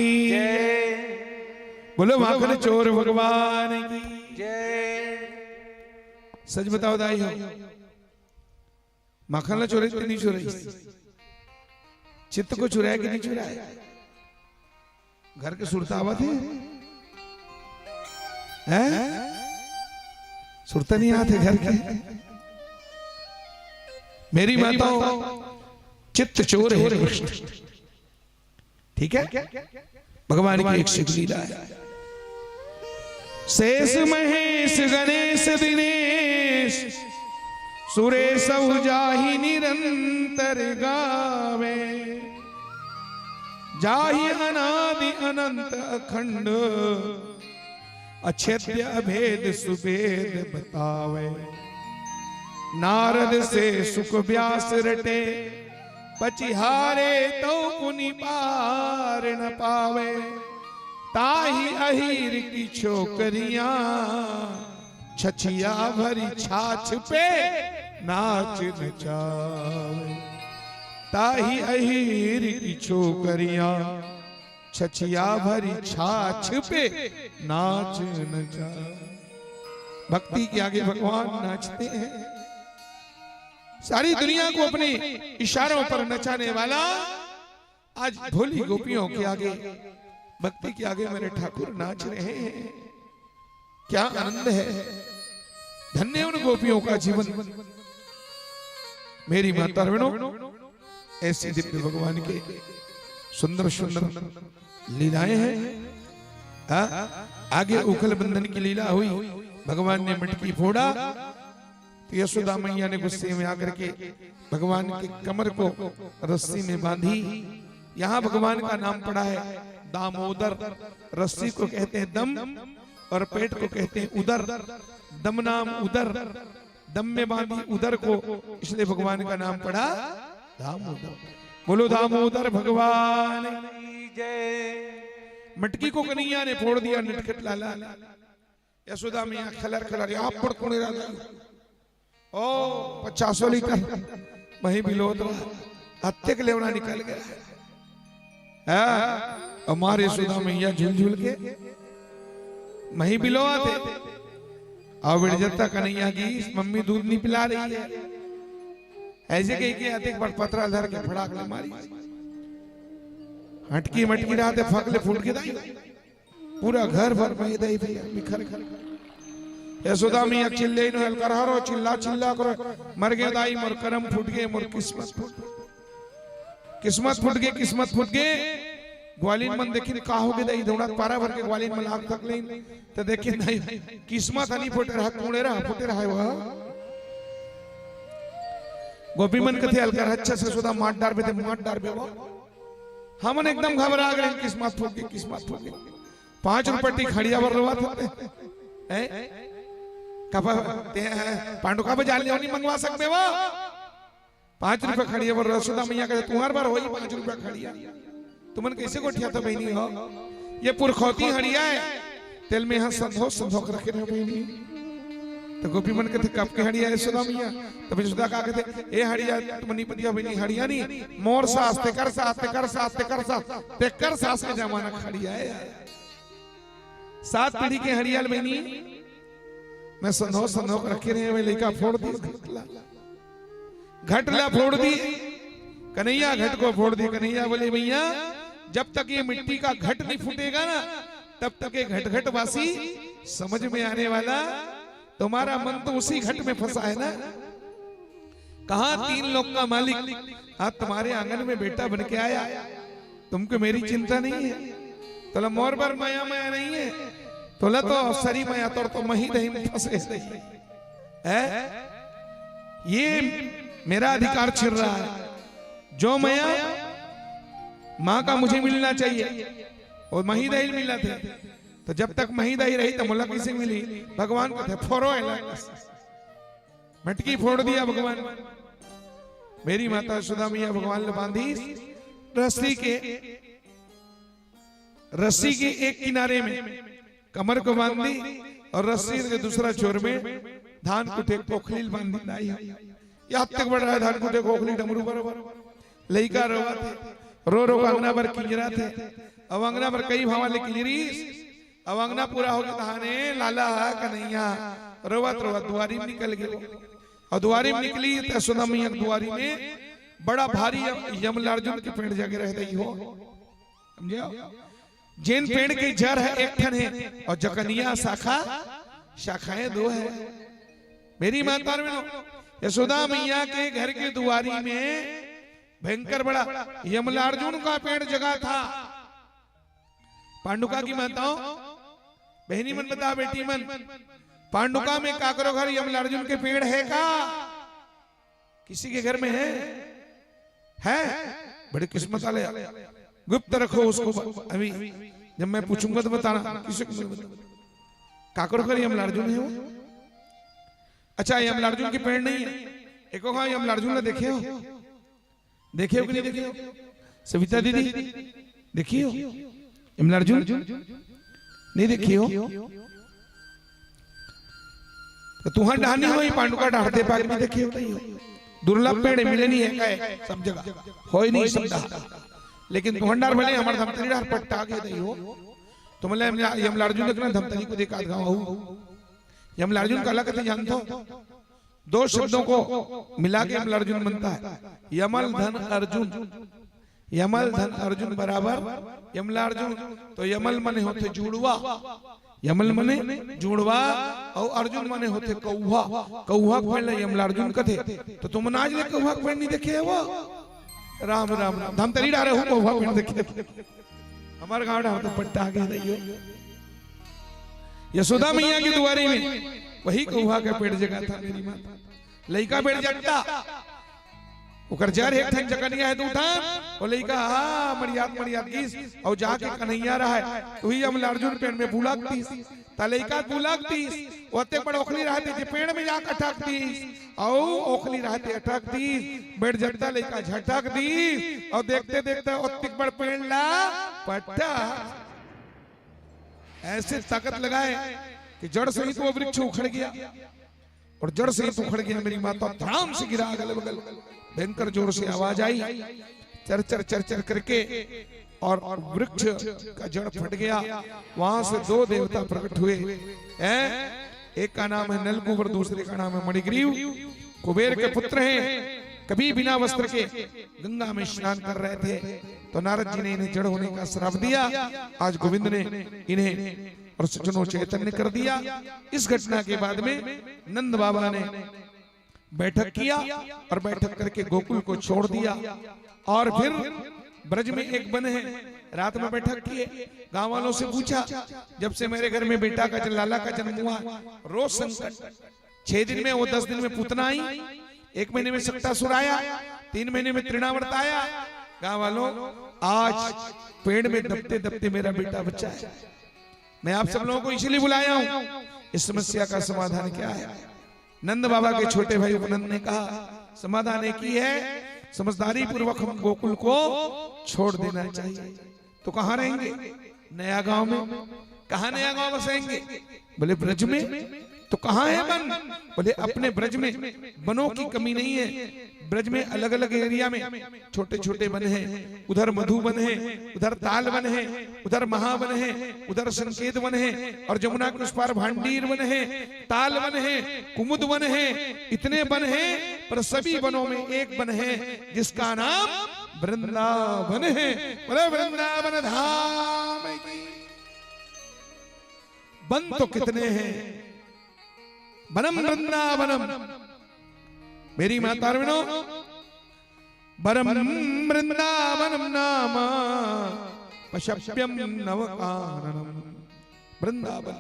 बोलो माखन चोर भगवान की। सच बताओ दाई हो, माखन ला चोरई कि नहीं चोरई? चित्त को चुराया कि नहीं चुराया? घर के सुरता आवत हे? हैं? सुरता नहीं आते घर के? मेरी माताओं, चित्त चोर है कृष्ण। ठीक है, भगवान की एक शिव लीला है। शेष महेश गणेश दिनेश सुरेश जाहि निरंतर गावे। जाहि अनादि अनंत अखंड अछेद्य अभेद सुभेद बतावे। नारद से सुख व्यास रटे पचिहारे तो पुनि पार न पावे। ताहि अहीर की छोकरियां छछिया भरी छाछ पे नाच नचावे। ताहि अहीर की छोकरियां छछिया भरी छाछ पे नाच नचावे। भक्ति के आगे भगवान नाचते हैं। सारी दुनिया को अपने इशारों पर नचाने वाला आज भोली गोपियों के आगे, भक्ति के आगे मेरे ठाकुर नाच रहे हैं। क्या आनंद है, धन्य उन गोपियों का जीवन। मेरी माता बहनों, ऐसी दिव्य भगवान के सुंदर सुंदर लीलाएं हैं। हाँ, आगे उखल बंधन की लीला हुई, भगवान ने मटकी फोड़ा तो यशोदा मैया ने गुस्से में आकर के भगवान की कमर को रस्सी में बांधी। यहाँ भगवान का नाम पड़ा है दामोदर। रस्सी को कहते हैं दम और पेट को कहते हैं उदर। दम नाम उदर, दम में बांधी उदर को, इसलिए भगवान का नाम पड़ा दामोदर। बोलो दामोदर भगवान की जय। मटकी को कन्हैया ने फोड़ दिया, नटखट लाला। यशोदा मैया खलर खलर, यहाँ पड़ कोने रहा था। ओ, पचासों लीटर मही बिलोत रहा, अतेक लेवना निकल गया। हाँ, अउ मारे यशोदा मैया झुल झुल के मही बिलोत हे। अउ बिड़जत्ता कन्हैया की मम्मी दूध नहीं पिला रही है। ऐसे कह के अतेक बड़ पतरा धर के फड़ाक ले मारी। हटकी मटकी रहा थे, फक ले फूट के दाई। पूरा घर भर मही दाई भैया बिखर गए। यशोदा मैया चिल्ले नो हलकर हरो, चिल्ला चिल्ला करो, मर गए दाई, मोर करम फूट गए, मोर किस्मत फूट गए, किस्मत फूट गए, किस्मत फूट गए। ग्वालिन मन देखिन का हो गए दाई, दौड़त पारा भर के ग्वालिन मन आग तक लेन, तो देखिन दाई किस्मत हनी फूटे रहा, कूड़े रहा, फूटे रहा है वह। गोपी मन कथे हलकर, अच्छा से यशोदा मार डार बे, ते मार डार बे वो। हमन एकदम घबरा गए, किस्मत फूट गई, किस्मत फूट गई। पाँच रुपया टी खड़िया बर रोवत होते हैं। कब ते पांडुका बाजार ले नहीं मंगवा सकते वो? पाँच रुपया खड़िया बर यशोदा मैया कहे, तुम्हार बर होई पाँच रुपया खड़िया। तुमन कैसे गोठियाथो बहिनी हो? ये पुरखौती हड़िया है, तेल में यहाँ संधो संधो के रखे रहे बहिनी। तो गोपी मन कथे, कब के हड़िया है यशोदा मैया? तब यशोदा का कथे, ए हड़िया, तुमन नहीं पतिया बहिनी, हड़िया नहीं, मोर सास, तेकर सास, तेकर सास, तेकर सास, तेकर सास के जमाना के हड़िया है यार। सात पीढ़ी के हड़िया ल बहिनी, मैं संधो संधो के रखे रहे, मैं लइका फोड़ दी घट ला, घट ला फोड़ दी, कन्हैया घट को फोड़ दी। कन्हैया बोले, भैया, जब तक ये मिट्टी का घट नहीं फूटेगा ना, तब तक ये घट घट वासी समझ में आने वाला। तुम्हारा मन तो उसी घट में फंसा है ना। कहा तीन लोक का मालिक, आज तुम्हारे आंगन में बेटा बन के आया, तुमको मेरी चिंता नहीं है? तोला मोर बर मया मया नहीं है? तोला तो सरी मया, तोर तो मही दही में फंसे रही है। ये मेरा अधिकार छिन रहा है। जो मया माँ का मुझे मिलना चाहिए, वो मही दही मिला थे। तो जब तक मही दही रही तो मोला किसे मिली? भगवान कथे, फोरो एला। मटकी फोड़ दिया भगवान। मेरी माता यशोदा मैया भगवान ल बांधी रस्सी के, रस्सी के एक किनारे में कमर को बांध दी और रस्सी के दूसरा छोर में धान कुटे कोखली ल बांध दी। दाई, ये हद तक बढ़ रहा है धान कुटे कोखली डमरू बरोबर। लइका रोवत हे, रो रो के अंगना भर किंजरत हे। अब अंगना भर कई भावा ले किंजरी, अब अंगना पूरा हो गया, तहाने लाला कन्हैया रोवत रोवत दुआरी में निकल गए। और दुआरी में निकली तो यशोदा मैया के दुआरी में बड़ा भारी यम-, यमलार्जुन के पेड़ जगे रह गई हो। समझे? जेन पेड़ के जड़ है एक ठन है और जकनिया शाखा, शाखाएं दो है। मेरी माता बहनों, यशोदा मैया के घर के दुआरी में भयंकर बड़ा यमलार्जुन का पेड़ जगा था। पांडुका की माताओं, बहनी मन बता, बेटी मन, पांडुका में काकरो घर यमलार्जुन के पेड़ है का? किसी के घर में है? है? बड़े किस्मत वाले। गुप्त रखो उसको, अभी जब मैं पूछूंगा तो बताना किसी को मत बताना। काकरो घर यमलार्जुन है वो? अच्छा, यमलार्जुन के पेड़ नहीं है? एको घांव यमलार्जुन ला देखे हो? देखे हो कि नहीं देखे हो? सविता दीदी, देखियो यमलार्जुन? नहीं देखियो? तो तुहां डहानी हो, पांडुका डहार दे पाके नहीं देखियो, नहीं हो। दुर्लभ पेड़ मिले नहीं है, कहे सब जगह हो ही नहीं सकता। लेकिन तुहां डहार भले हमारे धमतरी डहार पट्टा के नहीं हो। तो मतलब यमलार्जुन देखना धमतरी को देखा गाँव हो। यमलार्जुन का अलग थे जानते हो? दो शब्दों को मिला के यमलार्जुन बनता है, यमल धन अर्जुन। यमल धन अर्जुन बराबर यमलार्जुन। तो यमल मने होथे जुड़वा, यमल मने जुड़वा, और अर्जुन मने होथे कौहा। कौहा के पेड़ ला यमलार्जुन कथे। तो तुमन आज ले कौहा के पेड़ नहीं देखे हो? राम राम राम। धमतरी डहार हो कौहा पेड़ देखे? हमारे गांव डहार तो पट्टा आ गया नहीं हो। यशोदा मैया की दुआरी में वही कौहा का पेड़ जगा था मेरी माता। लइका बेड़ जगता, ओकर जर एक ठन जकनिया है, दू ठन, वो लइका हा मरियात मरियात गिस, और जाके कन्हैया रहा है, तो ही यमलार्जुन पेड़ में बुलक दिस। ता लइका बुलक दिस, ओते बड़ ओखली रहते जे पेड़ में जाके अटक दिस, और ओखली रहते अटक दिस, बेड़ जगता लइका झटक दिस, और देखते देखते ओतिक बड़ पेड़ ला पट्टा। ऐसे ताकत लगाए कि जड़ सहित वो वृक्ष उखड़ गया। और जड़ से ही उखड़ गया मेरी माता, धड़ाम से गिरा अगल बगल, भयंकर जोर से आवाज आई, चर चर चर चर करके, और वृक्ष का जड़ फट गया। वहां से दो देवता प्रकट हुए हैं, एक का नाम है नलकूबर, दूसरे का नाम है मणिग्रीव। कुबेर के पुत्र हैं, कभी बिना वस्त्र के गंगा में स्नान कर रहे थे, तो नारद जी ने इन्हें जड़ होने का श्राप दिया। आज गोविंद ने इन्हें और सज्जनों चैतन्य कर दिया। इस घटना के बाद में नंद बाबा ने बैठक किया और बैठक करके गोकुल को छोड़ दिया। और फिर ब्रज में एक वन है, रात में बैठक किए, गांव वालों से पूछा, जब से मेरे घर में बेटा का जन-, लाला का जन्म हुआ, रोज संकट, छह दिन में वो, दस दिन में पूतना आई, एक महीने में सक्तासुर आया, तीन महीने में तृणावर्त आया। गांव वालों, आज पेड़ में दबते दबते मेरा बेटा बचा है। मैं आप सब लोगों को इसलिए बुलाया हूं, इस समस्या का समाधान क्या है? नंद बाबा के छोटे भाई उपनंद ने कहा, समाधान एक ही है, समझदारी पूर्वक हम गोकुल को छोड़ देना चाहिए। तो कहां रहेंगे? नया गांव में। कहां नया गांव बसेंगे? बोले, ब्रज में। तो कहां है वन? बोले, अपने ब्रज में वनों की कमी नहीं है। ब्रज में अलग अलग एरिया में छोटे छोटे वन हैं। उधर मधुवन है, उधर ताल वन है, उधर महावन है, उधर संकेत वन है, और जमुना के उस पार भांडीर वन है, ताल वन है, कुमुद वन है। इतने वन हैं, पर सभी वनों में एक वन है जिसका नाम वृंदावन है। बोले, वृंदावन धाम की। वन तो कितने हैं, वनम वृंदावनम। मेरी माता बहनों, वरम वृंदावनम नाम पशप्यम नवकाननम। वृंदावन,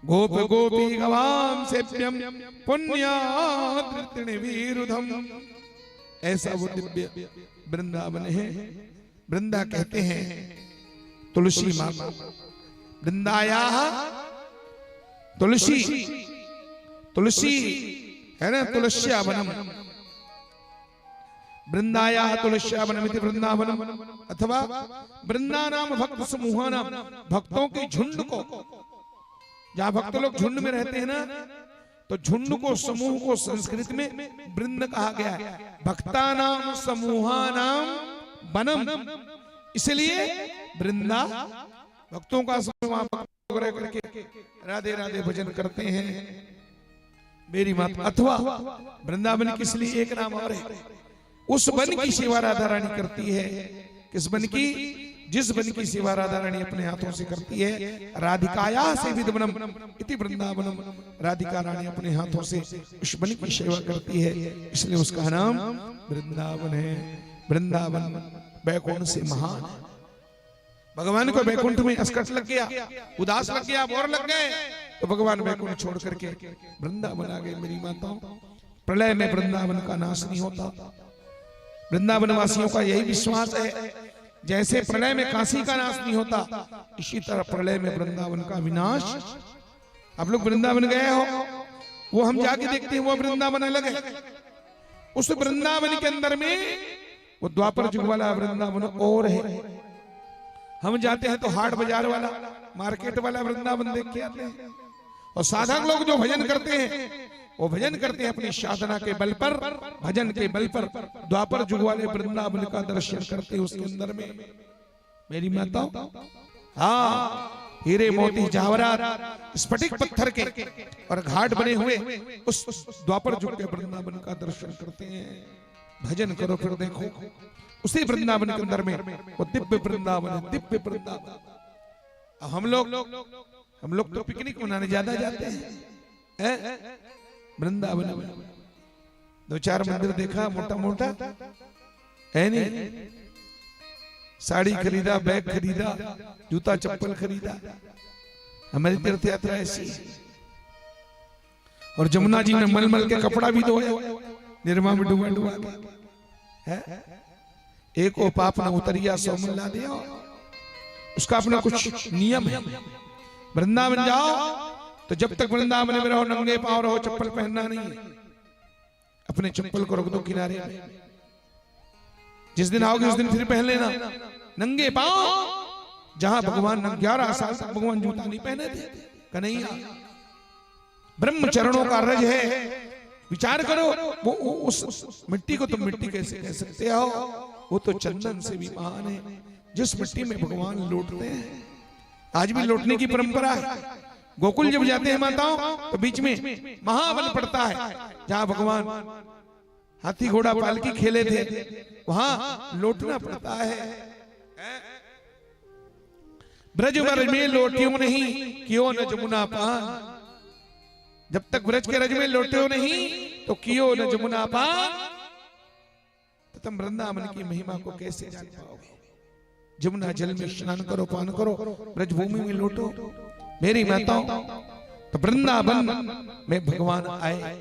गोप गोपी गवाम सेव्यम पुण्याद्रितृण वीरुधम। ऐसा वो दिव्य वृंदावन है। वृंदा कहते हैं तुलसी माँ को। वृंदाया तुलसी, तुलसी है ना, तुलस्या वनम। वृंदाया तुलस्या वनमिति वृंदावनम। अथवा वृंदा नाम भक्त समूहानाम, भक्तों के झुंड को, जहां भक्त लोग झुंड में रहते हैं ना, तो झुंड को, समूह को संस्कृत में वृंद कहा गया है। भक्तानाम समूहानाम वनम, इसलिए वृंदा भक्तों का समूह। वहां भक्त लोग रह करके राधे राधे भजन करते हैं। मेरी माता, अथवा वृंदावन के इसलिए एक नाम और है, उस वन की सेवा राधा रानी करती है। किस वन की? जिस वन की सेवा राधा रानी अपने हाथों से करती है। राधिकाया सेवित वनम इति वृंदावनम। राधिका रानी अपने हाथों से उस वन की सेवा करती है, इसलिए उसका नाम वृंदावन है। वृंदावन बैकुंठ से महान है। भगवान को बैकुंठ में असकट लग गया, उदास लग गया, बोर लग गए, तो भगवान बैकुंठ छोड़ करके वृंदावन आ गए। मेरी माताओं, प्रलय में वृंदावन का नाश नहीं होता। वृंदावन वासियों का यही विश्वास है, जैसे प्रलय में काशी का नाश नहीं होता, इसी तरह प्रलय में वृंदावन का विनाश। आप लोग वृंदावन गए हो, वो हम जाके देखते हैं, वो वृंदावन अलग है। उस वृंदावन के अंदर में वो द्वापर युग वाला वृंदावन और है। हम जाते हैं तो हाट बाजार वाला, मार्केट वाला वृंदावन देख के आते हैं। और साधक लोग जो भजन करते हैं, वो भजन करते हैं अपनी साधना के बल पर, भजन के बल पर। द्वापर युग वाले वृंदावन का दर्शन करते हैं उसके अंदर में। मेरी माताओं, हाँ, हीरे मोती जवाहरात, स्फटिक पत्थर के और घाट बने हुए उस द्वापर युग के वृंदावन का दर्शन करते हैं। भजन करो फिर देखो, उसी वृंदावन के अंदर में वो दिव्य वृंदावन है, दिव्य वृंदावन। अब हम लोग, हम लोग तो पिकनिक मनाने ज्यादा जाते हैं, हैं? वृंदावन में दो चार मंदिर देखा मोटा मोटा, है नहीं? साड़ी खरीदा, बैग खरीदा, जूता चप्पल खरीदा। हमारी तीर्थ यात्रा ऐसी है। और जमुना जी में मल मल के कपड़ा भी धोया, निरमा में डुबा डुबा के, है? एक वो पाप न उतरिया सो मल लादिया। उसका अपना कुछ नियम है। वृंदावन जाओ तो जब तक वृंदावन में रहो, नंगे पांव रहो, चप्पल पहनना नहीं है। अपने चप्पल को रख दो किनारे में। जिस दिन आओगे उस दिन फिर पहन लेना। नंगे पांव, जहां भगवान न-, ग्यारह साल तक भगवान जूता नहीं पहने थे। कन्हैया, ब्रह्म चरणों का रज है। विचार करो, वो, वो उस मिट्टी को तुम मिट्टी कैसे कह सकते हो? वो तो चंदन से भी महान है, जिस मिट्टी में भगवान लोटते हैं। आज भी लोटने की परंपरा है। गोकुल जब जाते हैं माताओं, तो बीच में महावन पड़ता है, जहां भगवान हाथी घोड़ा पालकी खेले थे, वहां लोटना पड़ता है। ब्रज वर में लोटियो नहीं, कियो न जमुना पान। जब तक ब्रज के रज में लोटियो नहीं, तो कियो न जमुना पान, तो तुम वृंदावन की महिमा को कैसे जान पाओगे? जमुना जल में स्नान करो, पान करो, ब्रजभूमि में लोटो। मेरी माताओं, तो वृंदावन में भगवान आए।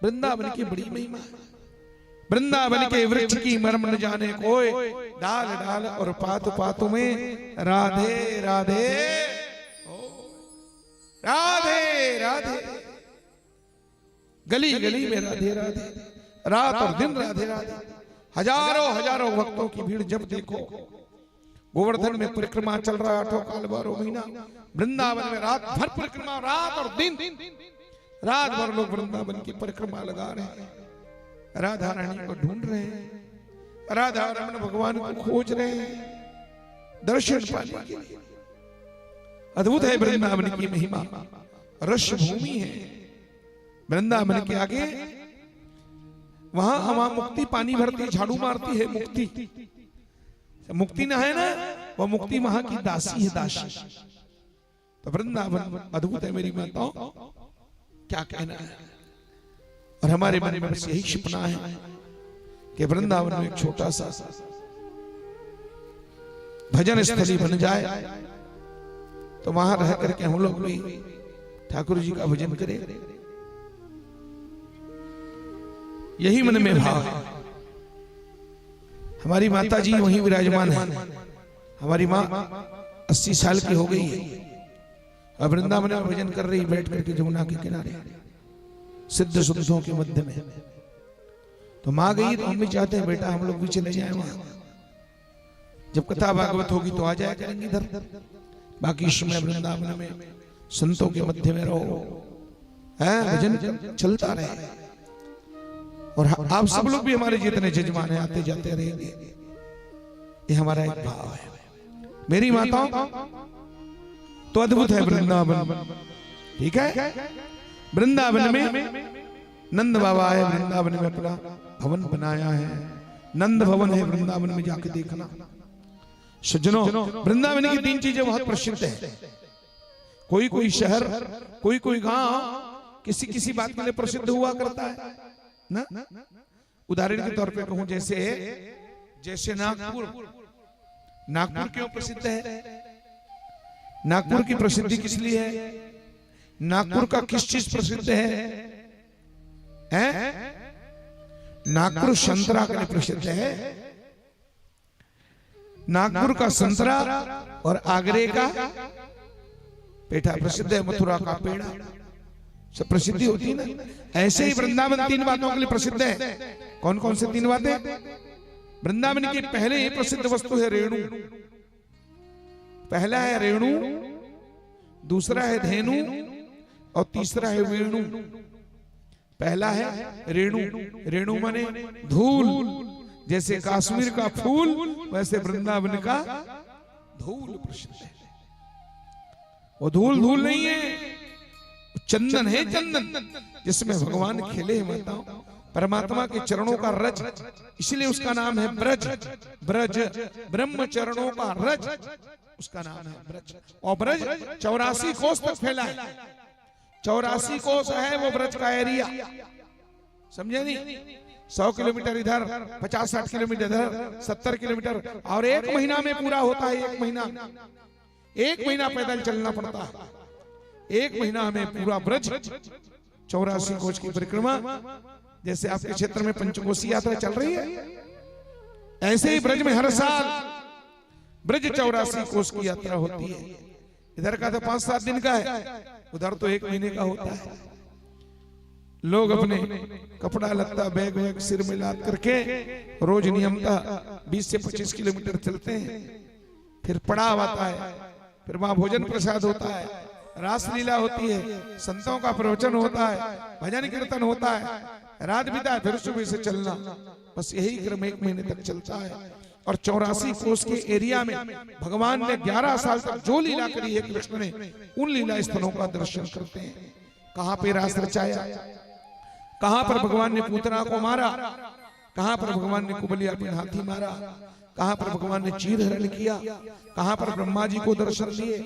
वृंदावन की बड़ी महिमा है। वृंदावन के वृक्ष की मर्म न जाने कोय, डाल डाल और पात पात में राधे राधे, राधे राधे। गली गली में राधे राधे, रात और दिन राधे राधे। हजारों हजारों भक्तों की भीड़। जब देखो, गोवर्धन में परिक्रमा चल रहा है, आठों काल बारह महीना। वृंदावन में रात भर परिक्रमा, रात और दिन, रात भर लोग वृंदावन की परिक्रमा लगा रहे हैं, राधा रानी को ढूंढ रहे हैं, राधा रमण भगवान को खोज रहे हैं दर्शन पाने के लिए। अद्भुत है वृंदावन की महिमा, रस भूमि है वृंदावन के आगे। वहां, वहां मुक्ति पानी भरती, झाड़ू मारती है मुक्ति। मुक्ति ना है ना, वो मुक्ति वहां की दासी है, दासी। तो वृंदावन अद्भुत है मेरी माताओं, क्या कहना है। और हमारे मन में बस यही सपना है कि वृंदावन में एक छोटा सा भजन स्थली बन जाए, तो वहां रह करके हम लोग भी ठाकुर जी का भजन करें। यही मन में भाव है। हमारी माता जी वहीं विराजमान है। हमारी माँ अस्सी साल की हो गई है, अब वृंदावन में भजन कर रही, बैठ करके जमुना के किनारे, सिद्ध संतों के मध्य में। तो माँ गई तो हम भी चाहते हैं, बेटा, हम लोग भी चले जाएं वहां। जब कथा भागवत होगी तो आ जाया करेंगे इधर। बाकी समय वृंदावन में संतों के मध्य में रहो, हैं, भजन चलता रहे। और ह-, आप सब लोग भी, हमारे जितने जजमान हैं, आते जाते रहेंगे। ये हमारा एक भाव है। मेरी माताओं, तो अद्भुत है वृंदावन, ठीक है। वृंदावन में नंद बाबा आए, वृंदावन में अपना भवन बनाया है, नंद भवन है वृंदावन में, जाके देखना। सज्जनों, वृंदावन की तीन चीजें बहुत प्रसिद्ध है। कोई कोई शहर, कोई कोई गांव किसी किसी बात के लिए प्रसिद्ध हुआ करता है ना। उदाहरण के तौर पे कहूं, जैसे, जैसे नागपुर। नागपुर क्यों प्रसिद्ध है? नागपुर की प्रसिद्धि किस लिए है? नागपुर का किस चीज प्रसिद्ध है? हैं? नागपुर संतरा के लिए प्रसिद्ध है। नागपुर का संतरा और आगरे का पेठा प्रसिद्ध है, मथुरा का पेड़ा, सब प्रसिद्धि होती है ना। ऐसे ही वृंदावन तीन बातों के लिए प्रसिद्ध है। कौन कौन से तीन बातें? वृंदावन की पहले ही प्रसिद्ध वस्तु है रेणु, पहला है रेणु, दूसरा है धेनु और तीसरा है वेणु। पहला है रेणु, रेणु माने धूल। जैसे कश्मीर का फूल, वैसे वृंदावन का धूल प्रसिद्ध है। वो धूल धूल नहीं है, चंदन है, चंदन, जिसमें भगवान खिले हैं, माताओं। परमात्मा के चरणों का रज, इसलिए उसका नाम है ब्रज। ब्रज, ब्रह्म चरणों का रज, उसका नाम है ब्रज। और ब्रज चौरासी कोस तक फैला है। चौरासी कोस है वो ब्रज का एरिया, समझे नहीं? सौ किलोमीटर इधर, पचास साठ किलोमीटर इधर, सत्तर किलोमीटर, और एक महीना में पूरा होता है। एक महीना, एक महीना पैदल चलना पड़ता है। एक महीना में पूरा ब्रज चौरासी कोस की परिक्रमा। जैसे आपके क्षेत्र में पंचकोसी यात्रा चल रही है, ऐसे ही ब्रज में हर साल ब्रज चौरासी कोस की यात्रा होती है। इधर का तो पांच सात दिन का है, उधर तो एक महीने का होता है। लोग अपने कपड़ा लत्ता, बैग वैग सिर में लाद करके रोज नियमतः बीस से पच्चीस किलोमीटर चलते हैं। फिर पड़ाव आता है, फिर वहां भोजन प्रसाद होता है, रासलीला होती है, संतों का प्रवचन होता है, भजन कीर्तन होता है, रात बिता है, फिर सुबह से चलना। बस यही क्रम एक महीने तक चलता है। और चौरासी कोस के एरिया में भगवान ने ग्यारह साल तक जो लीला करी है कृष्ण ने, उन लीला स्थलों का दर्शन करते हैं। कहाँ पे रास रचाया, कहाँ पर भगवान ने पूतना को मारा, कहाँ पर भगवान ने कुबलिया पिन हाथी मारा, कहाँ पर भगवान ने चीर हरण किया, कहाँ पर ब्रह्मा जी को दर्शन दिए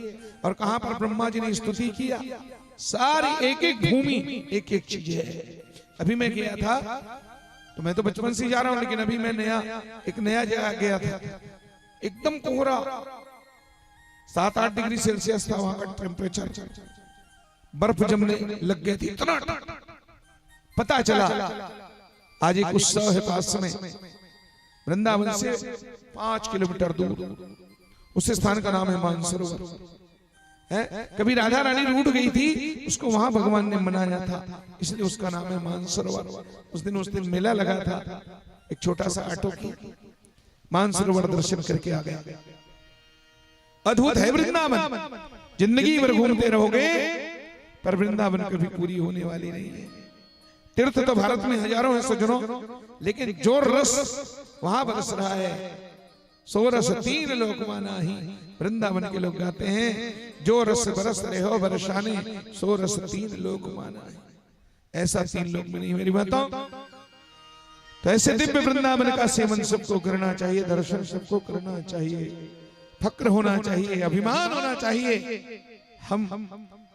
और कहाँ पर ब्रह्मा जी ने स्तुति किया। सारी एक एक भूमि एक एक चीज है। अभी मैं गया था, तो मैं तो बचपन से ही जा रहा हूँ, लेकिन अभी मैं नया, एक नया जगह गया था। एकदम कोहरा, सात आठ डिग्री सेल्सियस था वहां का टेम्परेचर। बर्फ जमने लग गई थी, इतना ठंड। पता चला आज एक उत्सव है पास में, वृंदावन से पांच किलोमीटर दूर। उस स्थान का नाम है मानसरोवर। है, कभी राधा रानी रूठ गई थी, उसको वहां भगवान ने मनाया था, इसलिए उसका नाम है मानसरोवर। उस दिन, उस दिन मेला लगा था, एक छोटा सा ऑटो की, मानसरोवर दर्शन करके आ गया। अद्भुत है वृंदावन, जिंदगी भर घूमते रहोगे, पर वृंदावन कभी पूरी होने वाली नहीं है। तीर्थ तो भारत में हजारों हैं सज्जनों, लेकिन जो रस वहां बरस रहा है, सो रस तीन लोक माना ही। वृंदावन के लोग गाते हैं, जो रस बरस रहे हो बरसाने, सो रस तीन लोक माना ही। ऐसा तीन लोक में नहीं मेरी माता। तो ऐसे दिव्य वृंदावन का सेवन सबको करना चाहिए, दर्शन सबको करना चाहिए, फक्र होना चाहिए, अभिमान होना चाहिए। हम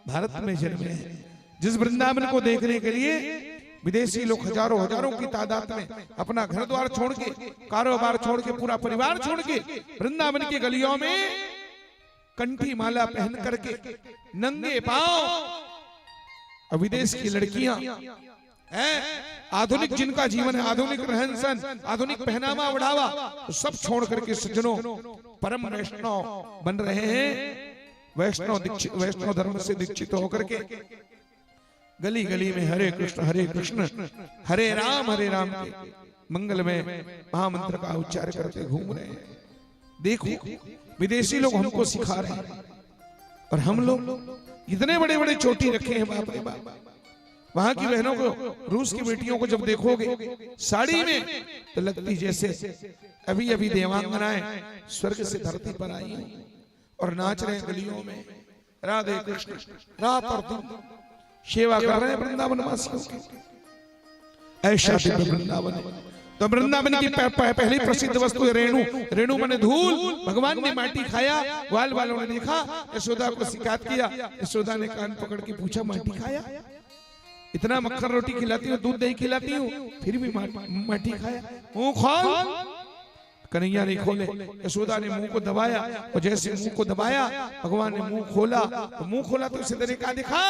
भारत में जन्मे हैं, जिस वृंदावन को देखने के लिए विदेशी लोग हजारों हजारों की तादाद में अपना घर द्वार छोड़ के, कारोबार छोड़ के, पूरा परिवार छोड़ के वृंदावन की गलियों में कंठी माला पहन करके नंगे पांव, और विदेश की लड़कियां हैं, आधुनिक जिनका जीवन है, आधुनिक रहन सहन, आधुनिक पहनावा ओढ़ावा, तो सब छोड़ करके सज्जनों परम वैष्णव बन रहे हैं। वैष्णव दीक्षित, वैष्णव धर्म से दीक्षित होकर के गली गली में हरे कृष्ण हरे कृष्ण, हरे राम हरे राम के मंगलमय महामंत्र का उच्चार करते घूम रहे हैं। देखो, विदेशी लोग हमको सिखा रहे हैं और हम लोग इतने बड़े बड़े चोटी रखे हैं, बाप रे बाप। वहां की बहनों को, रूस की बेटियों को जब देखोगे साड़ी में, तो लगती जैसे अभी अभी देवांगनाएं स्वर्ग से धरती पर आई हैं और नाच रहे हैं गलियों में। राधे कृष्ण, रात और दिन सेवा कर रहे हैं वृंदावन वासियों की। ऐसा दिव्य वृंदावन है। तो वृंदावन की पह-, पह-, पहली प्रसिद्ध वस्तु है रेणु। रेणु माने धूल। भगवान ने माटी खाया, ग्वाल वालों ने देखा, यशोदा को शिकायत किया। यशोदा ने कान पकड़ के पूछा, "माटी खाया? इतना मक्खन रोटी खिलाती हूँ, दूध दही खिलाती हूँ, फिर भी मा-, माटी खाया? मुंह खोल।" कन्हैया नहीं खोले। यशोदा ने मुंह को दबाया और जैसे मुंह को दबाया, भगवान ने मुंह खोला। तो मुंह खोला तो इसी तरह का दिखा।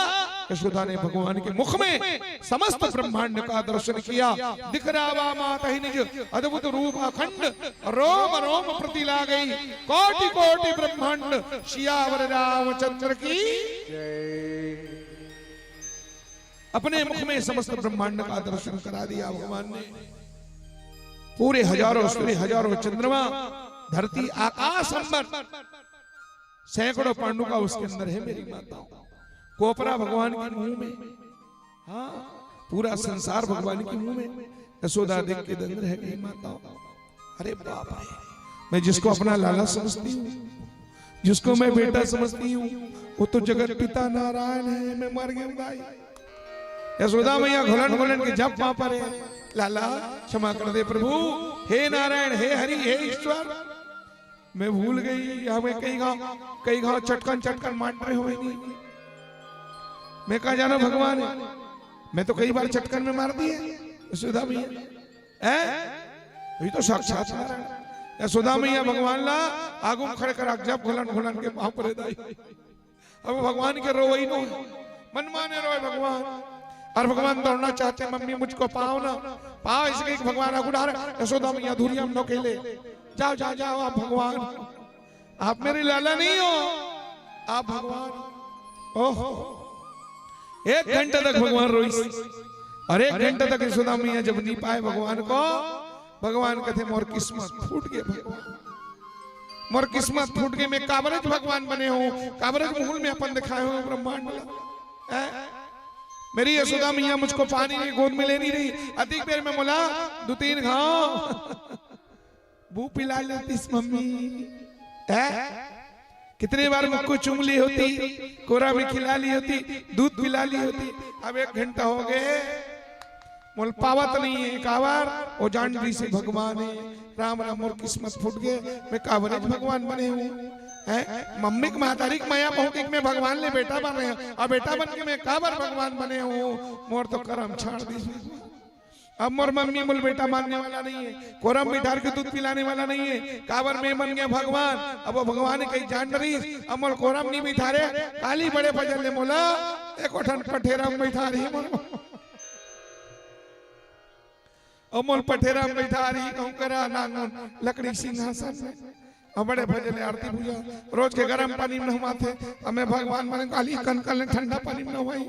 यशोदा ने भगवान के मुख में समस्त ब्रह्मांड का दर्शन किया। दिख रहा माता ही निज अद्भुत रूप अखंड, रोम रोम प्रति लागई, कोटि कोटि ब्रह्मांड सियावर रामचंद्र की। अपने मुख में समस्त ब्रह्मांड का दर्शन करा दिया भगवान ने। पूरे हजारों सूर्य, हजारों चंद्रमा, धरती, आकाश, अंबर, सैकड़ों पांडुका उसके अंदर है मेरी माताओं। कोपरा भगवान के मुंह में, हाँ, पूरा संसार भगवान के मुंह में। यशोदा देख के दंग रह गई माताओं। अरे बाप रे, मैं जिसको अपना लाला समझती हूँ, जिसको मैं बेटा समझती हूँ, वो तो जगत पिता नारायण है। मैं मर गई भाई। यशोदा मैया घुलन घुलन के जब पाँव परे, "लाला, क्षमा कर दे प्रभु, हे नारायण, हे हरि, हे ईश्वर, मैं भूल गई, हमें कई घांव, कई घांव चटकन चटकन मार रहे हो नहीं। मैं कहाँ जाना भगवान है, मैं तो कई बार चटकन में मार दिए।" यशोदा मैया, हैं? ये तो साक्षात नारायण। यशोदा मैया भगवान ला आगू म खड़े करा, जब घुलन घुलन के पाँव परे दाई। अब भगवान के रोवई नो है, मन माने रोए भगवान। और भगवान दौड़ना चाहते, "मम्मी मुझको पाओ ना, पाओ।" इसके एक भगवान आगू डाल, यशोदा मैया धुरिया म नो कहले, "जाओ, जाओ, जाओ, आप भगवान, आप मेरे लाला नहीं हो, आप भगवान।" ओहो, एक घंटा तक भगवान रोइस, और एक घंटा तक यशोदा मैया जब नहीं पाए भगवान को, भगवान कहते, "मोर किस्मत फूट गए भगवान।" मोर किस्मत फूट गे, मैं काबरेच भगवान बने हूँ, काबरेच मुहूल में अपन दिखाए हूँ ब्रह्मांड ला। हैं? मेरी यशोदा मैया मुझको पानी नहीं, गोद में ले नहीं रही। अतिक बेर में मोला दो तीन घाव बू पिला लेतीस मम्मी। हैं? कितने बार मुझको चूम ली होती, कोरा में खिला ली होती, दूध पिला ली होती। अब एक घंटा हो गए, मोल पावत नहीं है काबर। ओ जान रही से भगवान है, राम राम, मोर किस्मत फूट गए, मैं काबरेच भगवान बने हूँ। हैं? मम्मी के महतारी के मया पहुँच के मैं भगवान ले बेटा बने हूँ, और बेटा बन के मैं काबर भगवान बने हूँ, मोर तो करम छाड़ दी। अब मोर मम्मी मोल बेटा मानने वाला नहीं है, कोरम बिठार के दूध पिलाने वाला नहीं है, काबर मैं बन गया भगवान। अब वो भगवान कहीं जान रही, अब मोल कोरम नहीं बिठारे, काली बड़े भजन ले मोला, एक ठन पठेरा में बैठा रही मोर। अब मोल पठेरा में बैठा रही, कहूँ करा नांगन लकड़ी सिंहासन में। अब बड़े भजन ले आरती पूजा, रोज के गरम पानी में नहवाथे, अब मैं भगवान माने काली कन कन ठंडा पानी में नहवाई,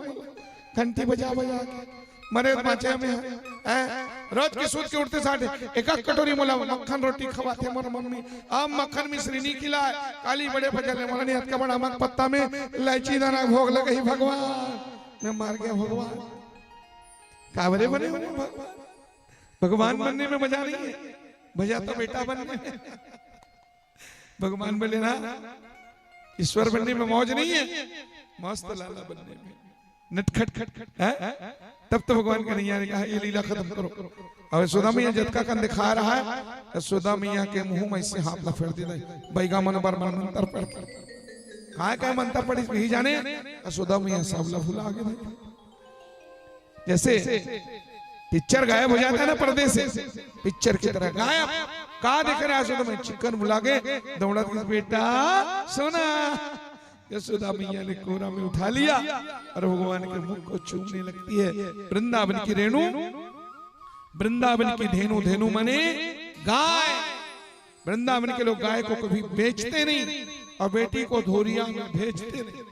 घंटी बजा बजा के। मरे बाँचे में है, हैं? रोज के सूत के उठते साठ एक एक कटोरी मोला मक्खन रोटी खवाथे मोर मम्मी। अब मक्खन मिश्री नहीं खिलाए, काली बड़े भजन ले मोला नहीं, अतका बड़ा मक पत्ता में इलायची दाना भोग लगे ही भगवान, मैं मार गया भगवान। काबरे बने हो भगवान? भगवान बनने में मजा नहीं है, मजा तो बेटा बनने में। भगवान बोले ना, ईश्वर बनने में मौज नहीं है, मस्त लाला बनने में, नटखट, हैं? तब तो भगवान कन्हैया ने कहा, "ये लीला खत्म करो।" अब यशोदा मैया जतका कन दिखा रहा है, यशोदा मैया के मुंह में इससे हाथ ला फेर देता है, बैगा मन बर मन मंत्र पढ़ के। काय काय मंत्र पढ़ी, यही जाने, यशोदा मैया सब ला भुला के भाई। जैसे पिक्चर गायब हो जाता है ना पर्दे से, पिक्चर की तरह गायब। का देख रहे हैं? तो मैं चिकन बुला के दौड़त गई, "बेटा सोना।" यशोदा मैया ने कोरा में उठा लिया और भगवान के मुख को चूमने लगती है। वृंदावन की रेणु, वृंदावन की धेनु, धेनु माने गाय। वृंदावन के लोग गाय को कभी बेचते नहीं और बेटी को धोरिया में भेजते नहीं।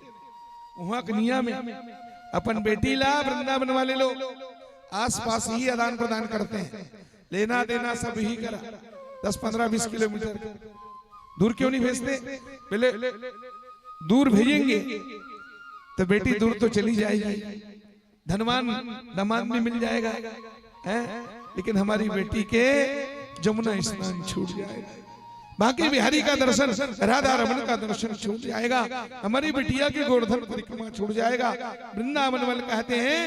वहां के नियम है, अपन बेटी ला वृंदावन वाले लोग आसपास ही आदान प्रदान करते हैं, लेना देना सब ही करा, दस पन्द्रह बीस किलोमीटर दूर क्यों नहीं भेजते? बोले दूर भेजेंगे तो बेटी दूर तो चली जाएगी, धनवान दामाद भी मिल जाएगा, हैं? लेकिन हमारी बेटी के जमुना स्नान छूट जाएगा, बांके बिहारी का दर्शन, राधा रमन का दर्शन छूट जाएगा, हमारी बिटिया की गोवर्धन परिक्रमा छूट जाएगा। वृंदावन वाले कहते हैं,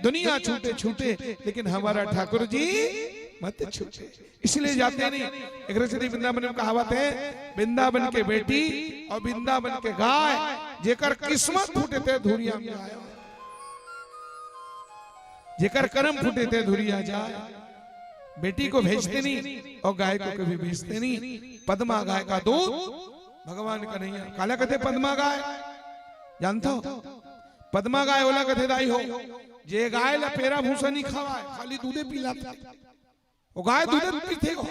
"दुनिया छूटे छूटे, लेकिन हमारा ठाकुर जी मत छूटे।" इसलिए जाते नहीं। एक श्री वृंदावन में कहावत है, "वृंदावन के बेटी और वृंदावन के गाय, जेकर किस्मत फूटे ते धुरिया में आया।" जेकर करम फूटे ते धुरिया जाए। बेटी को भेजते नहीं और गाय को कभी बेचते नहीं। पद्मा गाय का दूध भगवान कन्हैया। काला कथे पद्मा गाय, जानता हो? पद्मा गाय ओला कथे दाई हो, जे गाय ला पेरा भूसा नहीं खवाए, खाली दूधे पिलाथे। वो गाय दूधे पीथे हो।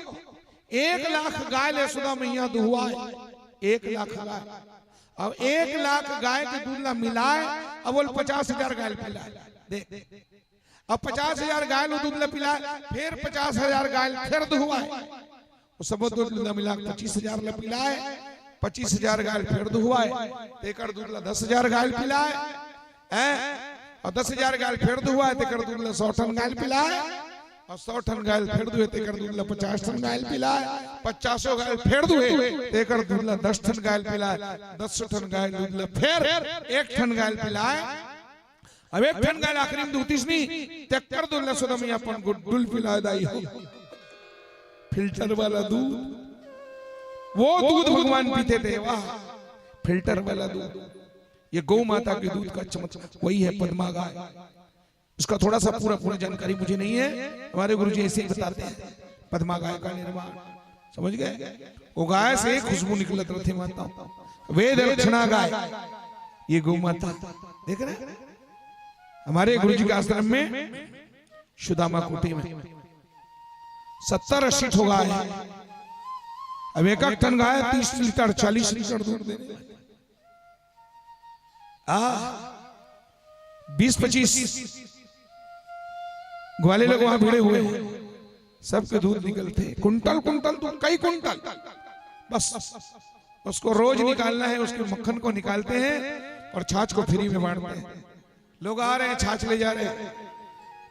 एक लाख गाय ले यशोदा मैया दुहवाए, एक लाख गाय। अब एक लाख गाय के दूध ला मिलाए, अब बोल पचास हजार गाय ला पिलाए। देख, अब पचास हजार गाय लो दूध ला पिलाए, फिर पचास हजार गाय ला फिर दुहवाए। वो सब दूध ला मिला के पच्चीस हजार ला पिलाए, पच्चीस हजार गाय ला फिर दुहवाए, तेकर दूध ला दस हजार गाय ला पिलाए, हैं? और दस हजार गाय ला फिर दुहवाए, तेकर दूध ला सौ ठन गाय ला पिलाए, और सौ ठन गाय ला फिर दुहे, तेकर दूध ला पचास ठन गाय ला पिलाए, पचासों गाय ला फिर दुहे, तेकर दूध ला दस ठन गाय ला पिलाए, दस ठन गाय ला दूध ला फिर एक ठन गाय ला पिलाए। अब एक ठन गाय ला आखिरी में दूतीस नहीं, तेकर दूध ला यशोदा मैया अपन गुड्डू ला पिलाए दाई हो। फिल्टर वाला दूध, वो दूध भगवान पीते थे, वाह, फिल्टर वाला दूध। ये गौ माता के दूध का चमत्कार, वही है पद्मा गाय। इसका थोड़ा सा पूरा, पूरी जानकारी मुझे नहीं है, हमारे गुरु जी ऐसे ही बताते हैं। पद्मा गाय का निर्माण, समझ गए? वो गाय से एक खुशबू निकलत रहते माता, वेद लक्षणा गाय, ये गौ माता। देख रहे हैं? हमारे गुरु जी के आश्रम में सुदामा कुटी में सत्तर अस्सी ठो गाय है। अब एक एक ठन गाय तीस लीटर, चालीस लीटर दूध दे रही है। आ, बीस पच्चीस ग्वाले लोग वहां भिड़े हुए हैं, सबके दूध निकलते हैं, कुंटल कुंटल दूध, कई कुंटल। बस उसको रोज निकालना है। उसके मक्खन को निकालते हैं और छाछ को फ्री में बांटते हैं। लोग आ रहे हैं, छाछ ले जा रहे हैं।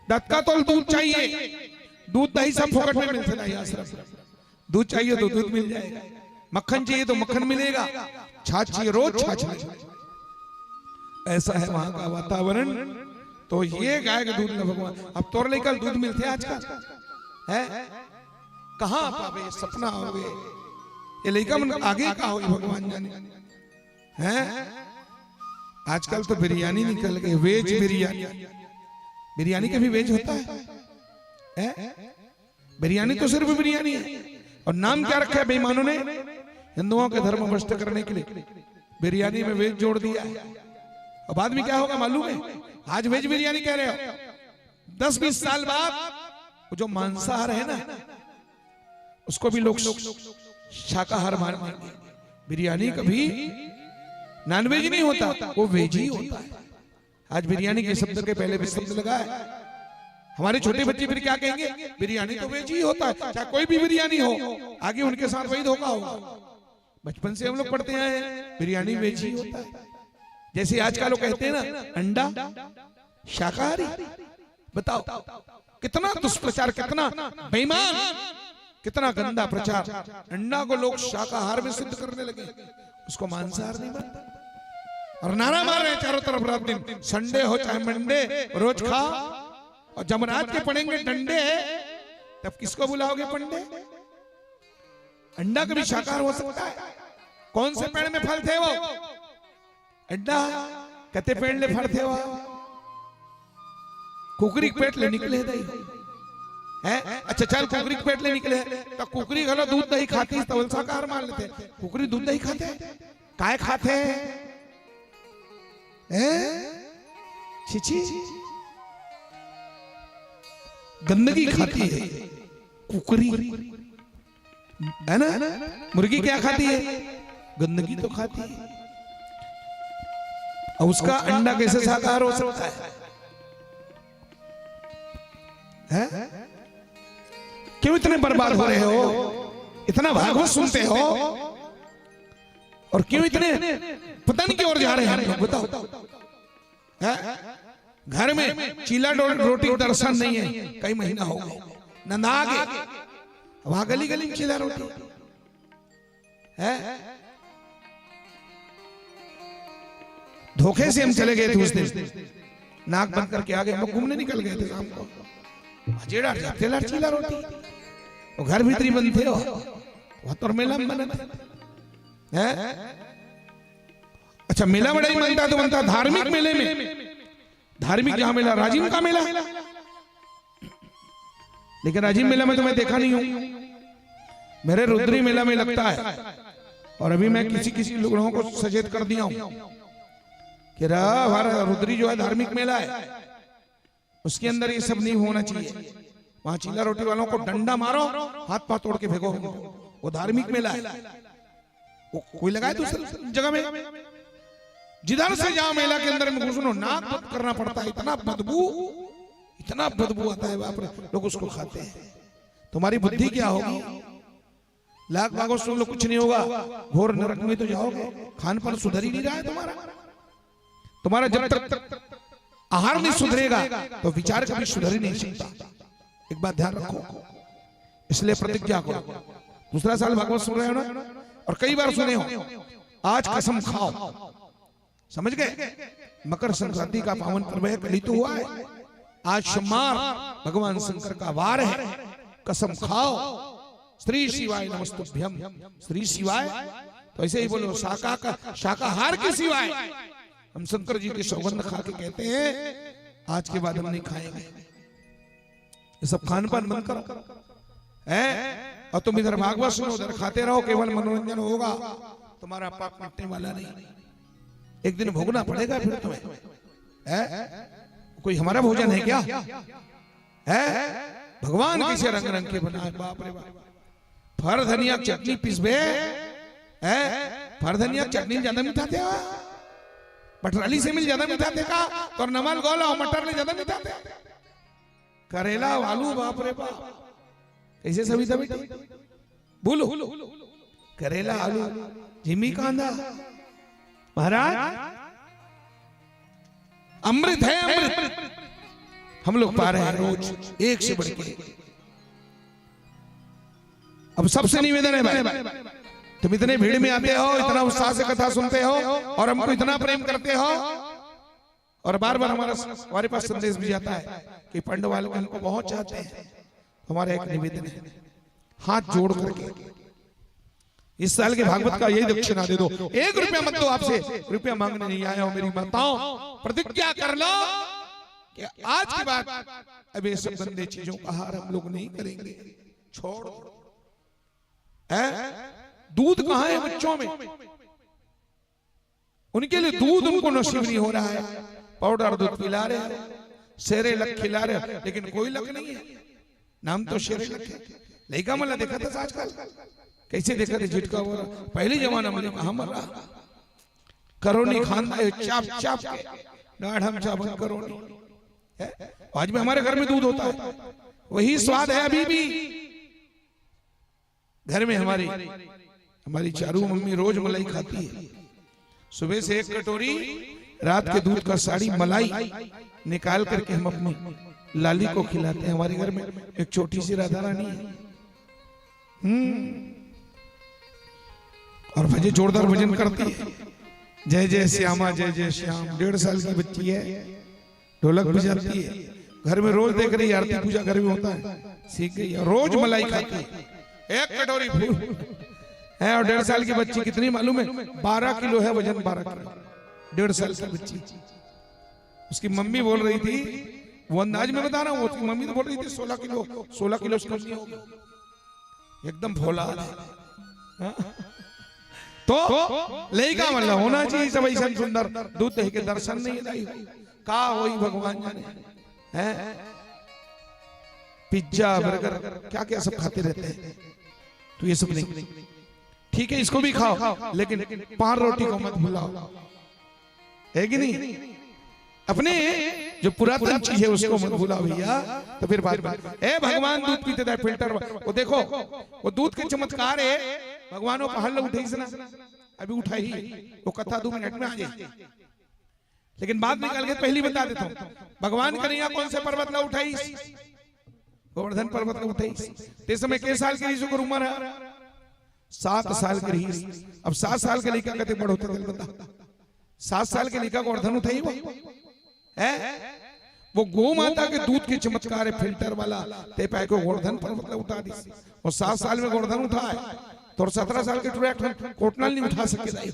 दत्त का तो दूध चाहिए, दूध दही सब फोकट में मिलते नहीं आश्रम में। दूध चाहिए तो दूध मिल जाएगा, मक्खन चाहिए तो मक्खन मिलेगा, छाछ चाहिए, रोज छाछ ले। ऐसा है वहां का वातावरण। तो ये गाय के दूध में भगवान, अब तोर लइका ल दूध मिलथे आजकल? है? कहाँ पावे? सपना होगे। ये लइका मन आगे का होई, भगवान जाने। हैं? आजकल तो बिरयानी निकल गई, वेज बिरयानी। बिरयानी कभी वेज होता है? हैं? बिरयानी तो सिर्फ बिरयानी है। और नाम क्या रखा है बेईमानों ने? हिंदुओं के धर्म भ्रष्ट करने के लिए बिरयानी में वेज जोड़ दिया है। अब बाद में क्या होगा मालूम है? आज वेज बिरयानी कह रहे हो, दस बीस साल बाद वो जो मांसाहार है ना, उसको भी लोग शाकाहार मान लेंगे। बिरयानी कभी नॉनवेज नहीं होता, वो वेज ही होता है। आज बिरयानी के शब्द के पहले भी शब्द लगा है। हमारे छोटे बच्चे फिर क्या कहेंगे? बिरयानी तो वेज ही होता है, चाहे कोई भी बिरयानी हो। आगे उनके साथ वही धोखा होगा। बचपन से हम लोग पढ़ते आए हैं, बिरयानी वेज ही होता है। जैसे आजकल लोग कहते हैं ना, अंडा शाकाहारी। बताओ, कितना दुष्प्रचार, कितना बेईमान, कितना गंदा प्रचार। अंडा को लोग शाकाहार में सिद्ध करने लगे, उसको मांसाहार नहीं मानता। और नारा मार रहे हैं चारों तरफ रात दिन, संडे हो चाहे मंडे, रोज खा। और जमराज के पड़ेंगे डंडे, तब किसको बुलाओगे पंडे? अंडा कभी शाकाहार हो सकता है? कौन से पेड़ में फलथे वो? अंडा कते पेड़ ले फलथे वो? कुकरी के पेट ले निकले दई। हैं? अच्छा चल, कुकरी के पेट ले निकले, तो कुकरी घलो दूध दही खाती, तो शाकाहार मान लेते। कुकरी दूध दही खाथे? काय खाथे? हैं? छी छी, गंदगी खाती है कुकरी, है ना? मुर्गी क्या खाती है? गंदगी तो खाती है। अब उसका अंडा कैसे शाकाहार हो सकता है? हैं? क्यों इतने बर्बाद हो रहे हो? इतना भागवत सुनते हो और क्यों इतने पतन की ओर जा रहे हैं हम लोग, बताओ? हैं? घर में चीला रो-, रोटी का दर्शन नहीं है, कई महीना हो गए, नंदा गए। अब वहां गली गली में चीला रोटी है। धोखे से हम चले गए थे उस दिन, नाक बंद करके आ गए, हम लोग घूमने निकल गए थे शाम को। अजेड़ा जाते लार चीला रोटी, वो घर भीतरी बनते हो, वह तो मेला में बनते हैं। अच्छा, मेला बड़ा ही मनता तो मनता धार्मिक मेले में, धार्मिक जहां मेला, राजिम का मेला, लेकिन राजिम मेला में तो मैं देखा नहीं हूं। मेरे रुद्री मेला में लगता है, और अभी मैं किसी किसी लोगों को सचेत कर दिया हूं कि रा-, हमारा रुद्री जो है धार्मिक मेला है, उसके अंदर ये सब नहीं होना चाहिए। वहां चीला रोटी वालों को डंडा मारो, हाथ पांव तोड़ के फेंको, वो धार्मिक मेला है। वो कोई लगाए दूसरी जगह में, जिधर से जाओ मेला के अंदर में घुसनो, नाक बंद करना पड़ता है, इतना बदबू, इतना बदबू आता है, बाप रे, लोग उसको खाते हैं। तुम्हारी बुद्धि क्या होगी? लाख मांगो, सुन लो, कुछ नहीं होगा, घोर नरक में तो जाओगे। खान पान सुधर ही नहीं रहा है तुम्हारा। तुम्हारा जब तक आहार नहीं सुधरेगा तो विचार कभी सुधर ही नहीं सकता। एक बात ध्यान रखो, इसलिए प्रतिज्ञा करो। दूसरा साल भागवत सुन रहे हो ना, और कई बार सुने हो, आज कसम खाओ, समझ गए? मकर संक्रांति का पावन पर्व है, कल ही तो हुआ है। आज सोमवार भगवान शंकर का वार है, कसम खाओ, श्री शिवाय नमस्तुभ्यम, श्री शिवाय। तो ऐसे ही बोलो, शाका का, शाकाहार के सिवाय। हम शंकर जी की सौगंध खा के कहते हैं, आज के बाद हम नहीं खाएंगे। ये सब खान पान बंद करो, हैं? और तुम इधर भागवत सुनो, उधर खाते रहो, केवल मनोरंजन होगा, तुम्हारा पाप मिटने वाला नहीं। एक दिन भोगना पड़ेगा फिर तुम्हें, हैं? कोई हमारा भोजन है क्या? हैं? भगवान कैसे रंग रंग के बनाए, बाप रे बाप। फर धनिया चटनी पीसबे, हैं? फर धनिया चटनी ज्यादा मीठा थे, बटराली से मिल ज्यादा मीठा थे का? तो नमल गोला और मटर ले ज्यादा मीठा थे। करेला, आलू, बाप रे बाप, कैसे सविता बेटी? बोलो, करेला, आलू, जिमी कांदा। महाराज, अमृत है, अमृत हम लोग पा रहे हैं रोज, एक से बढ़ के। अब सबसे निवेदन है भाई, तुम इतने भीड़ में आते हो, इतना उत्साह से कथा सुनते हो और हमको इतना प्रेम करते हो, और बार बार हमारा, हमारे पास संदेश भी जाता है कि पंडवाल को हमको बहुत चाहते हैं। हमारा एक निवेदन है, हाथ जोड़ करके इस साल के भागवत का यही दक्षिणा दे दो। एक रुपया मत दो, आपसे रुपया मांगने नहीं आया हूं। मेरी माताओं, प्रतिज्ञा कर लो कि आज के बाद अब ये सब गंदे चीजों का आहार हम लोग नहीं करेंगे, छोड़ दो। है? दूध कहाँ है बच्चों में? उनके लिए दूध उनको नसीब नहीं हो रहा है। पाउडर दूध पिला रहे हैं, सेरेलैक खिला रहे हैं, लेकिन कोई लक नहीं है। नाम तो सेरेलैक है। लइका मन ला देखा था आजकल, कैसे देखा था झिटका हो रहा। पहले जमाना में कहाँ मर रहा, करोनी खांदा है, चाप चाप के गाढ़म चाबन करोनी है। आज भी हमारे घर में दूध होता है, वही स्वाद है अभी भी। घर में हमारी, हमारी चारू मम्मी रोज मलाई खाती है। सुबह से एक कटोरी, रात के दूध का साड़ी मलाई निकाल करके हम अपनी लाली को खिलाते हैं। हमारे घर में एक छोटी सी राधा रानी है। हम्म। और भजन, जोरदार भजन करती है, जय जय श्यामा, जय जय श्याम। डेढ़ साल की बच्ची है, ढोलक बजाती है। घर में रोज देख रही है, आरती पूजा घर में होता है, सीख गई है। रोज मलाई खाती है, एक कटोरी फूल है। और डेढ़ साल की बच्ची कितनी मालूम है? बारह किलो है वजन, बारह किलो, डेढ़ साल की बच्ची। उसकी मम्मी बोल रही थी, वो अंदाज में बता रहा हूँ, उसकी मम्मी तो बोल रही थी सोलह किलो, सोलह किलो से कम नहीं होगा, एकदम फौलाद है। हाँ? तो लइका मन ला होना चाहिए सब ऐसा सुंदर, दूध दही के दर्शन नहीं दाई, का होई भगवान जाने। हैं? पिज्जा, बर्गर, क्या क्या सब खाते रहते हैं, तो ये सब नहीं। ठीक है, इसको भी खाओ, लेकिन पान रोटी को मत भुलाओ, है कि नहीं? अपने जो पुरातन चीज है उसको मत भुलाओ भैया। तो फिर बात, ए भगवान दूध पीते थे फिल्टर, वो देखो, वो दूध के चमत्कार है। भगवान वो पहाड़ ला उठाइस ना, अभी उठाई, वो कथा दो मिनट में आ जाए, लेकिन बात निकाल के पहली बता देता हूँ। भगवान कन्हैया कौन से पर्वत ला उठाइस? गोवर्धन पर्वत ला उठाइस। ते समय के साल के रहिस ओकर उम्र है? सात साल के रहिस। अब सात साल के लइका कते बड़ होथे, बता। सात साल के लइका गोवर्धन उठाही वो, है? वो गौ माता के दूध के चमत्कार है, फिल्टर वाला, ते पाए के गोवर्धन पर्वत ला उठा दिस। और सात साल में गोवर्धन उठाए, तो सत्रह साल के टुरा एक ठन कोटना ल नहीं उठा सके दाई,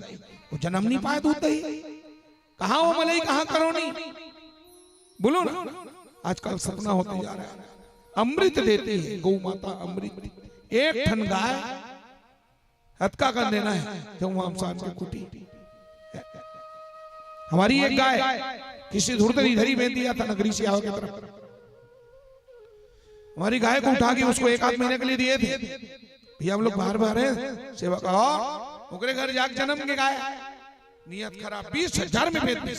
वो जनम नहीं पाए दूध दही। कहाँ वो मलाई, कहाँ करोनी? बोलो ना, आजकल सपना होते जा रहा है। अमृत देती है गौ माता, अमृत। एक ठन गाय, अतका कन देना है, जब वहां हमसान के कुटी। हमारी एक गाय किसी धुरधरी धरी में दिया था, नगरी से आओ की तरफ। हमारी गाय को उठा के उसको एक आध महीने के लिए दिए थे। भैया, हम लोग बाहर बाहर हैं, सेवा का, ओकरे घर जाके जनम के गाय। नियत खराब, बीस हजार में बेच दी।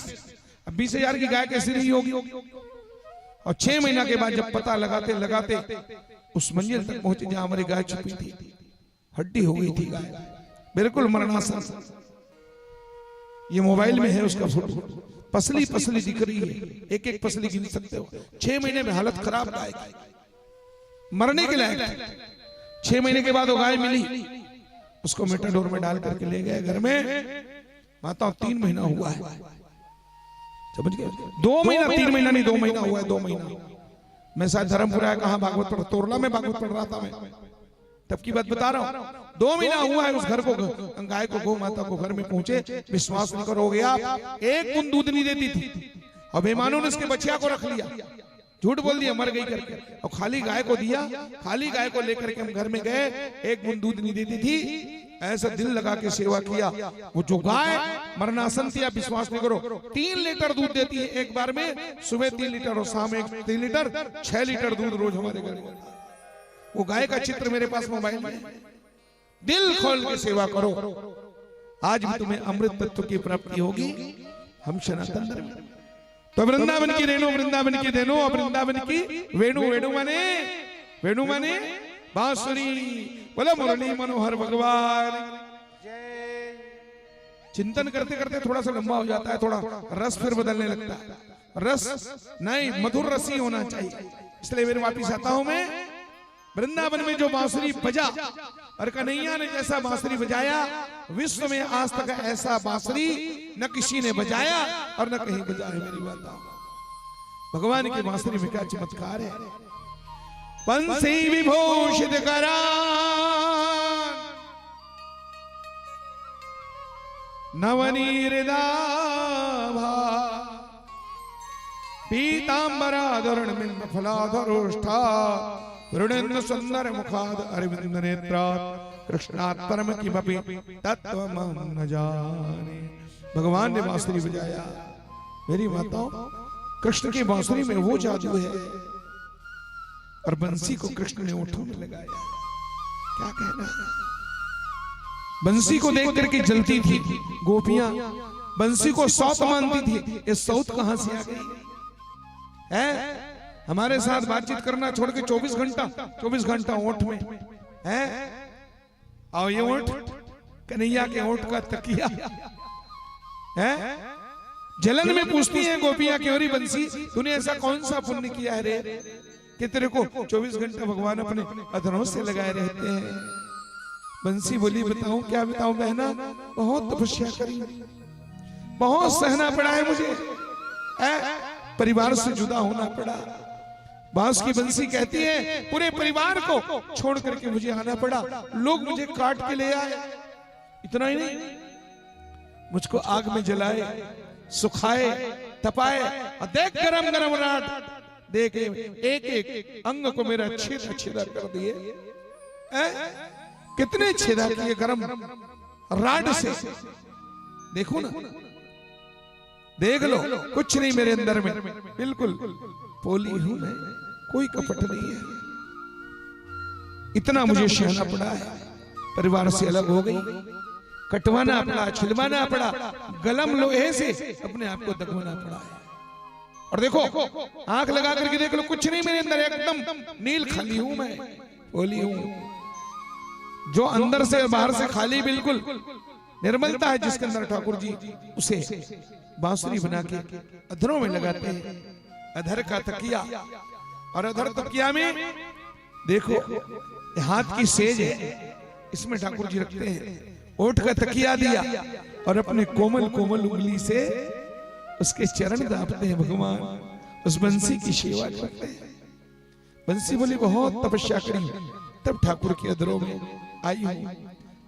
अब बीस हजार की गाय कैसी रही होगी? और छह महीना के बाद जब पता लगाते लगाते उस मंजिल तक पहुंचे जहां हमारी गाय छुपी थी, हड्डी हो गई थी गाय, बिल्कुल मरणासन। ये मोबाइल में है उसका फोटो, पसली पसली दिख रही है, एक एक पसली गिन सकते हो। छह महीने में हालत खराब गाय की, मरने के लायक थी। छह महीने के बाद वो गाय मिली, उसको मेटाडोर में डाल करके ले गए घर में। माता, तीन महीना हुआ है, समझ गए? दो महीना, तीन महीना नहीं, दो महीना हुआ है, दो महीना। मैं शायद धर्मपुरा है, कहाँ भागवत पढ़, तोरला में भागवत पढ़ रहा था मैं, तब की बात बता रहा हूँ। दो महीना हुआ है उस घर को, गाय को, गौ माता को घर में पहुंचे, विश्वास नहीं करोगे आप, एक बूंद दूध नहीं देती थी। और बेईमानों ने उसके बच्चिया को रख लिया, झूठ बोल दिया मर गई करके, और खाली गाय को दिया। खाली गाय को लेकर के हम घर में गए, एक बूंद दूध नहीं देती थी। ऐसा दिल लगा के सेवा किया। वो जो गाय मरणासन थी, आप विश्वास नहीं करो, तीन लीटर दूध देती है एक बार में, सुबह तीन लीटर और शाम एक तीन लीटर, छह लीटर दूध रोज हमारे घर में। वो गाय का चित्र मेरे पास मोबाइल में है। दिल खोल के सेवा करो, आज भी तुम्हें अमृत तत्व की प्राप्ति होगी। हम सनातन धर्म। तो वृंदावन की रेणु, वृंदावन की रेणु, और वृंदावन की वेणु, वेणु माने, वेणु माने बांसुरी। बोला मुरली मनोहर भगवान। जय। चिंतन करते करते थोड़ा सा लंबा हो जाता है, थोड़ा रस फिर बदलने लगता है। रस नहीं, मधुर रस ही होना चाहिए। इसलिए फिर वापिस आता हूं मैं, वृंदावन में जो बांसुरी बजा और कन्हैया ने जैसा बांसुरी बजाया, विश्व में आज तक ऐसा बांसुरी न किसी ने बजाया और न कहीं बजा है। मेरी माता, भगवान की बांसुरी में क्या चमत्कार है। पंसी विभूषित करा नवनीरिदाभा पीतांबरादरण मिंद फलाधरोष्ठा रुणेन्द्र सुंदर मुखाद अरविंद नेत्रात कृष्णात परम किमपि तत्व न जाने। भगवान ने बांसुरी बजाया। मेरी माताओं, कृष्ण की बांसुरी में वो जादू है। और बंसी को कृष्ण ने ओठों में लगाया। क्या कहना है? बंसी को देख करके जलती थी गोपियां, बंसी को सौत मानती थी। ये सौत कहां से आ गई है? हमारे साथ बातचीत करना छोड़ के चौबीस घंटा, चौबीस घंटा ओठ में है। और ये ओठ, कन्हैया के ओठ का तकिया है। जलन में पूछती हैं गोपियां, क्यों रे बंसी, तूने ऐसा कौन सा पुण्य किया है रे कि तेरे को चौबीस घंटा भगवान अपने अधरों से लगाए रहते हैं? बंसी बोली, बताऊं, क्या बताऊं बहना, बहुत तपस्या करी, बहुत सहना पड़ा है मुझे, ऐ, परिवार से जुदा होना पड़ा। बांस की बंसी कहती है, पूरे परिवार को छोड़ करके मुझे आना पड़ा, लोग मुझे काट के ले आए। इतना ही नहीं, मुझको आग में जलाए, सुखाए, तपाए, और देख गरम गरम राड, देख एक एक अंग को मेरा छेदा छेदा कर दिए। हैं? कितने छेदा किए गरम राड से। देखो ना, देख लो, कुछ नहीं मेरे अंदर में, बिल्कुल पोली हूं मैं, कोई कपट नहीं है। इतना मुझे सहना पड़ा है, परिवार से अलग हो गई, कटवाना पड़ा, छिलवाना पड़ा, गलम लोहे से अपने आप को दगवाना पड़ा है। और देखो, आंख लगा करके देख लो, कुछ नहीं मेरे अंदर, एकदम नील खाली हूं मैं, पोली हूं। जो अंदर से बाहर से खाली, बिल्कुल निर्मलता है जिसके अंदर ठाकुर जी, उसे बांसुरी बना के अधरों में लगाते हैं। अधर का तकिया, और अधर तकिया में देखो, ये हाथ की सेज है, इसमें ठाकुर जी रखते हैं। ओठ का तकिया दिया और अपने कोमल कोमल उंगली से उसके चरण दाबते हैं भगवान, उस बंसी की सेवा करते हैं। बंसी बोली, बहुत तपस्या करी, तब ठाकुर के अधरों में आई हूं,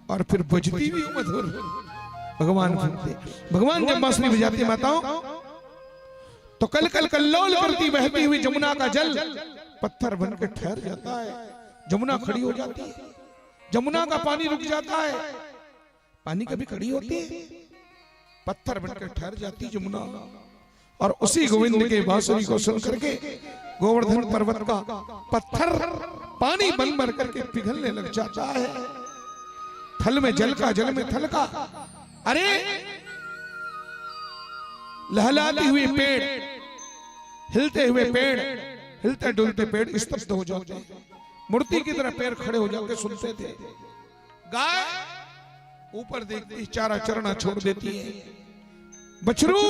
और फिर बजती भी हूं मधुर। भगवान सुनते, भगवान जब बांसुरी बजाते माताओं, तो कल कल कल्लोल करती बहती हुई जमुना का जल पत्थर बनकर ठहर जाता है। जमुना खड़ी हो जाती है, जमुना का पानी रुक जाता है। पानी कभी खड़ी होती है? पत्थर बनकर ठहर जाती जमुना। और उसी गोविंद के बांसुरी को सुन करके गोवर्धन पर्वत का पत्थर पानी बन भर करके पिघलने लग जाता है। थल में जल का, जल में थल का। अरे, लहलाते हुए पेड़, हिलते हुए पेड़, हिलते डुलते पेड़ स्तब्ध हो जाते हैं। मूर्ति की तरह पैर खड़े हो जाके सुनते थे। गाय ऊपर देखती, चारा चरना छोड़ देती है, बछरू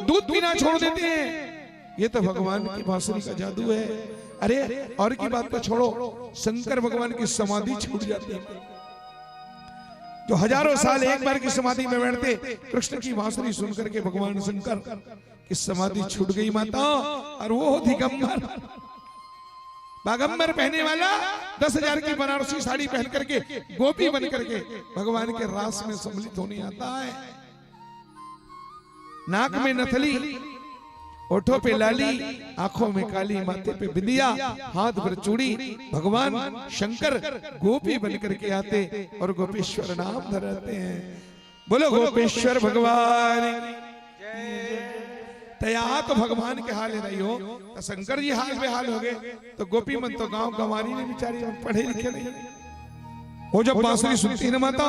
दूध पीना छोड़ देते हैं। ये तो भगवान की बांसुरी का जादू है। अरे, और की बात तो छोड़ो, शंकर भगवान की समाधि छूट जाती है। जो हजारों साल एक बार की समाधि में बैठते, कृष्ण की बांसुरी सुन करके भगवान शंकर की समाधि छूट गई माता। और वो दिगंबर, बागंबर पहने वाला, दस हजार की बनारसी साड़ी पहन करके, गोपी बन करके भगवान के रास में सम्मिलित होने आता है। नाक में नथली, ओठों पे लाली, आंखों में काली, माथे पे बिंदिया, हाथ पर चूड़ी। भगवान शंकर गोपी बन करके आते और गोपेश्वर नाम धराते हैं। बोलो गोपेश्वर भगवान की। तो यहां तो भगवान के हाल है नहीं हो, तो शंकर जी हाल बेहाल हो गए, तो गोपी मन तो गांव गंवारी नहीं, बिचारी मन पढ़े लिखे नहीं। वो जब बांसुरी सुनती है ना माता,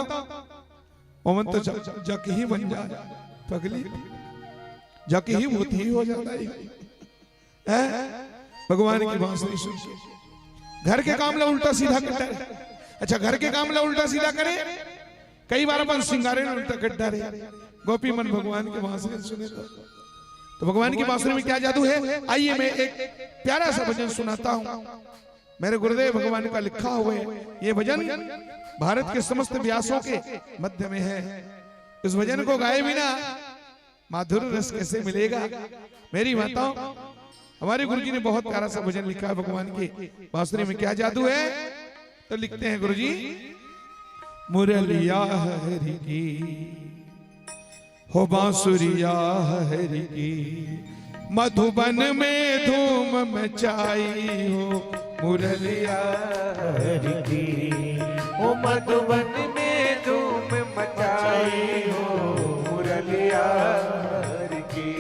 वो मन तो ज-, जक ही बन जाए, पगली जक ही भूत ही हो जाता है। हैं? भगवान की बांसुरी सुन के घर के काम ला उल्टा सीधा कर डारे। अच्छा, घर के काम ला उल्टा सीधा करे, कई बार अपन सिंगारे ला उल्टा कर डारे, गोपी मन भगवान के बांसुरी सुने तो, तो भगवान की बांसुरी में क्या जादू है? आइए, मैं एक प्यारा सा भजन सुनाता हूँ। मेरे गुरुदेव भगवान का लिखा हुआ है। ये भजन भारत के समस्त व्यासों के मध्य में है। इस भजन को गाए बिना माधुर्य रस कैसे मिलेगा? मेरी माताओं, हमारे गुरुजी ने बहुत प्यारा सा भजन लिखा है भगवान की बांसुरी में क्या जादू है। तो लिखते हैं गुरुजी, मुरलिया हरि की, हो बांसुरिया हरि की, मधुबन में धूम मचाई हो, मुरलिया हरि की, हो मधुबन में धूम मचाई हो, मुरलिया हरि की,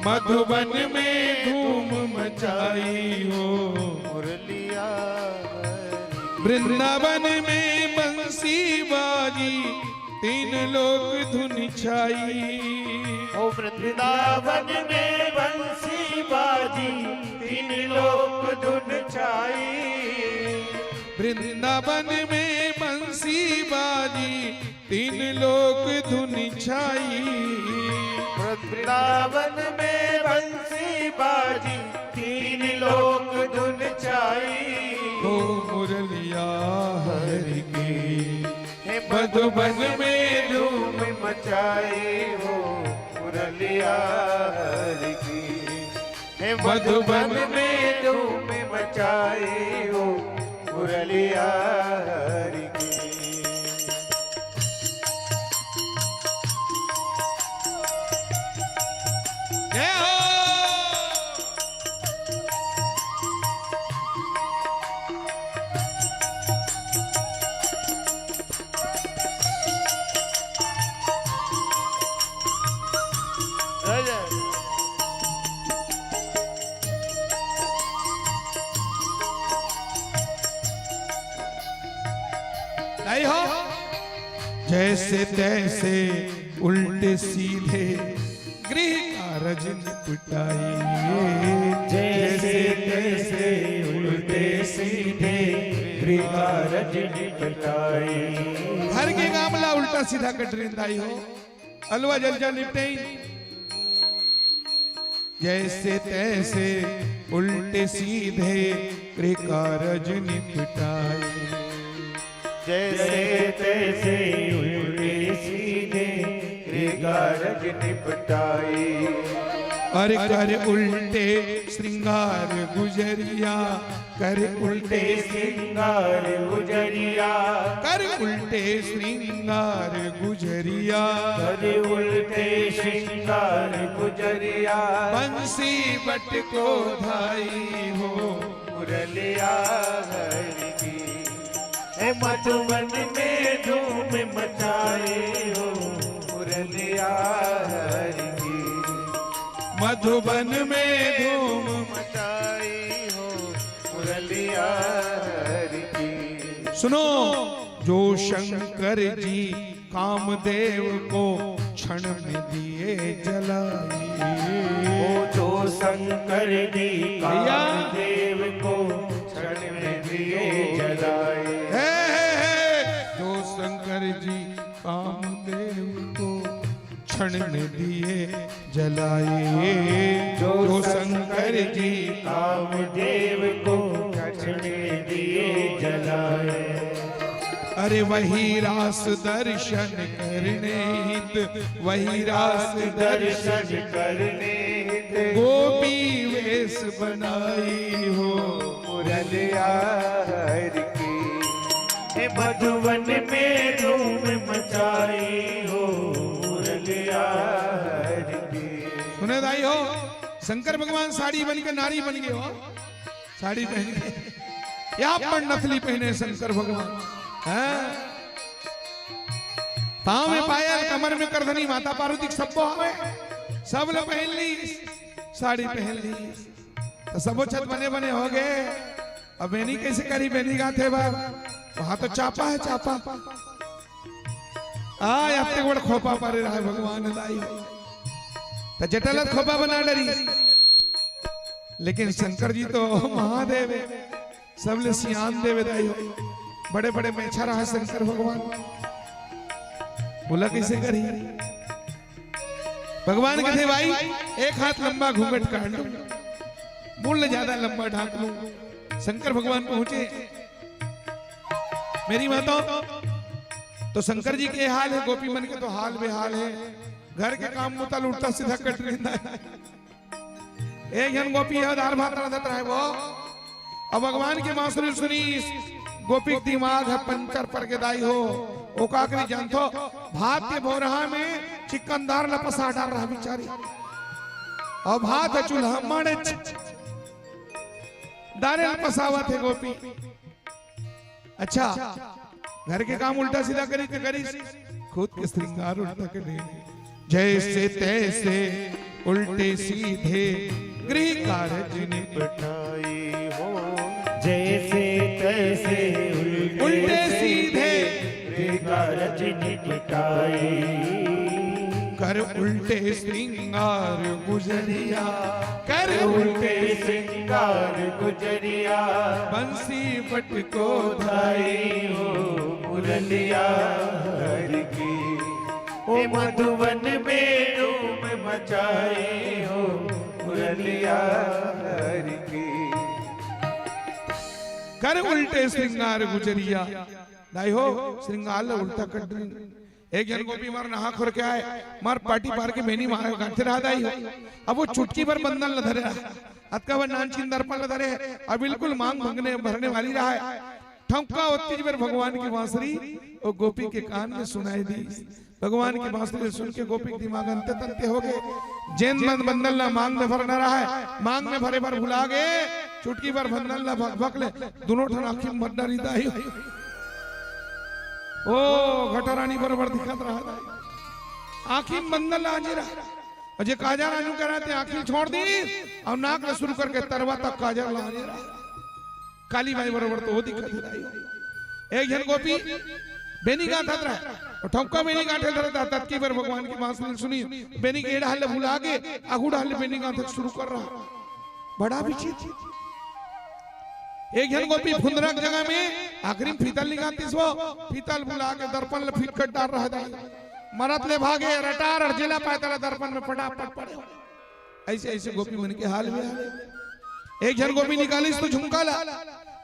मधुबन में धूम मचाई हो, मुरलिया हरि की। वृंदावन में बंसी बाजी, तीन लोक धुन छाई। ओ वृंदावन में बंसी बाजी, तीन लोक धुन छाई। वृंदावन में बंसी बाजी, तीन लोक धुन छाई। वृंदावन में बंसी बाजी, तीन लोक धुन छाई। हो मुरलिया हरि की, हे मधुबन में धूम मचाई हो, मुरलिया हरि की, हे मधुबन में धूम मचाई हो, मुरलिया हरि की। जय हो। नहीं हो, जैसे तैसे उल्टे सीधे गृह कारज निपटाई। जैसे तैसे उल्टे सीधे गृह कारज निपटाई। घर के काम ला उल्टा सीधा कटरिन दाई हो, अलवा जलजा निपटई। जैसे तैसे उल्टे सीधे गृह कारज निपटाई। जैसे तैसे उल्टे सीधे गृह कारज निपटाई। अरे कर उल्टे श्रृंगार गुजरिया, कर उल्टे श्रृंगार गुजरिया। कर उल्टे श्रृंगार गुजरिया। कर उल्टे श्रृंगार गुजरिया। बंसी बट को धाई हो, मुरलिया हरि की। हे मधुबन में धूम मचाई हो, मुरलिया हरि की। मधुबन में धूम मचाई हो, मुरलिया हरि की। सुनो, जो शंकर जी कामदेव को क्षण में दिए जलाए। ओ जो शंकर जी भैया। कामदेव को क्षण में दिए जलाए। हे, हे, हे, जो शंकर जी कामदेव को क्षण में दिए जलाए। जो जो शंकर शंकर जी जी कामदेव को क्षण में दिए जलाए। अरे वही रास दर्शन करने हित, वही रास दर्शन दर्शन करने हित गोपी वेश बनाई हो। मुरलिया हरि की, हे मधुवन में धूम मचाई हो। मुरलिया हरि की। सुने दाई हो, शंकर भगवान साड़ी बन के नारी बन गए हो, साड़ी पहन के। या पर नथली पहने शंकर भगवान, हैं? पाँव में पायल, कमर में करधनी, माता पार्वती के सब्बो हवे, सब ल पहन ली, साड़ी पहन ली, तो सबो छत बने बने हो गए। अब बेनी कैसे करी, बेनी गाथे बर, वहां तो चापा है, चापा। आ, अतेक बड़ खोपा परे रहे भगवान दाई, तो जटा ल खोपा बना डरी। लेकिन शंकर जी तो महादेव हे, सबले सियान देव हे दाई हो। बड़े बड़े मेछा रहा शंकर भगवान, बोला कैसे करी? भगवान कथे, भाई, एक हाथ लंबा घूंघट काट लूं, मुंह ल ज्यादा लंबा ढांक लूं। शंकर भगवान पहुंचे, मेरी माता, तो शंकर जी के हाल हे, गोपी मन के तो हाल बेहाल हे। घर के काम बुता ल उल्टा सीधा कट रहिथे। एक झन गोपी हे, दार भात रांधत रहे वो, अउ भगवान के बांसुरी सुनिस, गोपी के दिमाग ह पंचर पर गे दाई हो। ओ का करिस जानथो, भात के भोरहा में चिकन दार ल पसा डार रहा बिचारी, अउ भात ह चूल्हा माड़े दारे ल पसावत हे गोपी। अच्छा, घर के काम उल्टा सीधा करिस त करिस, खुद के श्रृंगार उल्टा कर ले। जैसे तैसे उल्टे सीधे गृह कार्य निपट निपटाई हो। जैसे तैसे उल्टे उल्टे सीधे गृह कार्य निपटाई। कर उल्टे श्रृंगार गुजरिया, कर उल्टे उल्टे श्रृंगार गुजरिया। बंसी बटको धाई हो मुरलिया हरि की। ओ मधुवन में धूम मचाई हो मुरलिया हरि की। कर उल्टे श्रृंगार गुजरिया। दाई हो, श्रृंगार ल उल्टा कर दिन। एक झन गोपी मार नहा खोर के आए, मार पाटी पार के बेनी मार गांठे रहा दाई हो। अब वो चुटकी भर बंदन ल धरे रहा, अतका भर नानचिन दर्पण ल धरे हे, अब बिल्कुल मांग भंगने भरने वाली रहा है। ठौका ओतकी बेर भगवान की बांसुरी ओ गोपी के कान में सुनाई दी। भगवान की बांसुरी सुन के गोपी के दिमाग अंते तंते हो गए। जेन मन बंदन ला मांग में भरना रहा है, मांग में भरे बर भुला गए। चुटकी भर बंदन ला भक भक ले, दोनों ठन आँखी में भरना रही दाई। ओ घटारानी बरोबर दिखत रहा दाई, आँखी में बंदन ला आंजी रहा। अउ जे काजर आंजू करा ते आँखी छोड़ दी अउ नाक ले शुरू करके तरवा तक काजर ला आंजी रहा। काली माई बरोबर तो वो दिखत हे दाई। एक झन गोपी बेनी गांठत रहे, अउ ठौका बेनी गांठे धरे रहा। ततकी बेर भगवान की बांसुरी सुनी, बेनी के ए डहर ले भुला के आगू डहर ले बेनी गांठे शुरू कर रहा। बड़ा विचित्र। एक झन गोपी फुंदरा के जगह में आखिरी में फीता ल निकालतिस वो, फीता ल भुला के दर्पण ल फिट कर डार रहा दाई। मरत ले भागे रटार अउ जेला पाए तेला दर्पण में फटाफट पड़े। ऐसे ऐसे गोपी मन के हाल में आ गए। एक झन गोपी निकालिस तो झुमका ला,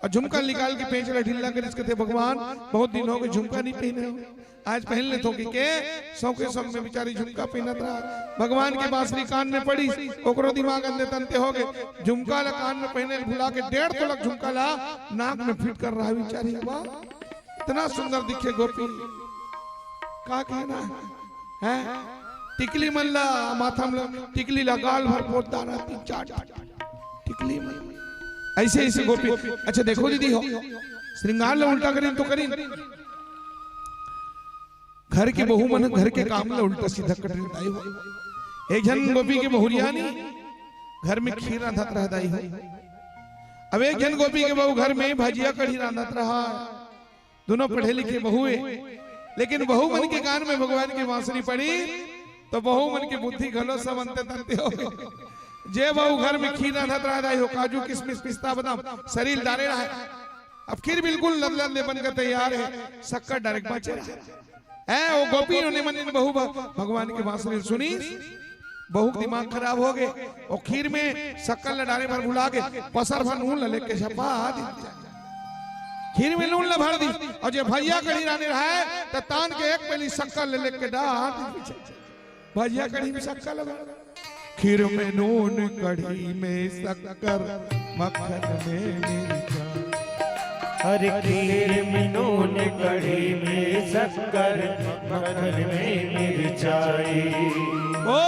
अउ झुमका निकाल के पेंच ला ढीला करिस, कथे, भगवान, बहुत दिन हो गए झुमका नहीं पहने हो, आज पहन लेथों कहिके सौंके सौंक में बिचारी झुमका पहनत रहा। भगवान के बांसुरी कान में पड़िस, ओकरो दिमाग अंते तंते हो गए। झुमका ला कान में पहने ल भुला के डेढ़ तोलक झुमका ला नाक में फिट कर रहा बिचारी। वाह, इतना सुंदर दिखे गोपी, का कहना है? टिकली मन ला माथा में टिकली ला गाल भर पोत डारा, तीन चार टिकली मन। ऐसे ऐसे गोपी। अच्छा देखो दीदी हो, श्रृंगार ला उल्टा करिन तो करिन। घर के बहू मन घर के काम ला उल्टा सीधा करिन दाई हो। एक झन गोपी के बहुरिया नी घर में खीर रांधत रहा दाई हो। अब एक झन गोपी के बहू घर में भजिया कढ़ी रांधत रहा। दोनों पढ़े लिखे बहू हे, लेकिन बहू मन के कान में भगवान की बांसुरी पड़ी तो बहू मन की बुद्धि घलो सब अंते तंते हो गए। जे बहू घर में खीर रांधत रहा दाई हो, काजू किशमिश पिस्ता बादाम सरील डारे रहा है। अब खीर बिल्कुल लदलद ले बन के तैयार है, शक्कर डारे के बांचे रहा है। वो गोपी होने मन बहू भ-, भगवान की बांसुरी सुनी, बहू के दिमाग खराब हो गए। वो खीर में शक्कर ल डारे भर भुला के पसर भर नून ल लेके झपा दी। खीर में नून ल भर दी अउ जे भजिया कढ़ी रांधे रहा है त तान के एक पेली शक्कर ल लेके डार दी। भजिया कढ़ी में शक्कर ल भर दी। खीर में नून कढ़ी में शक्कर मक्खन में मिर्चा। अरे खीर में नून कढ़ी में शक्कर मक्खन में मिर्चाई। ओ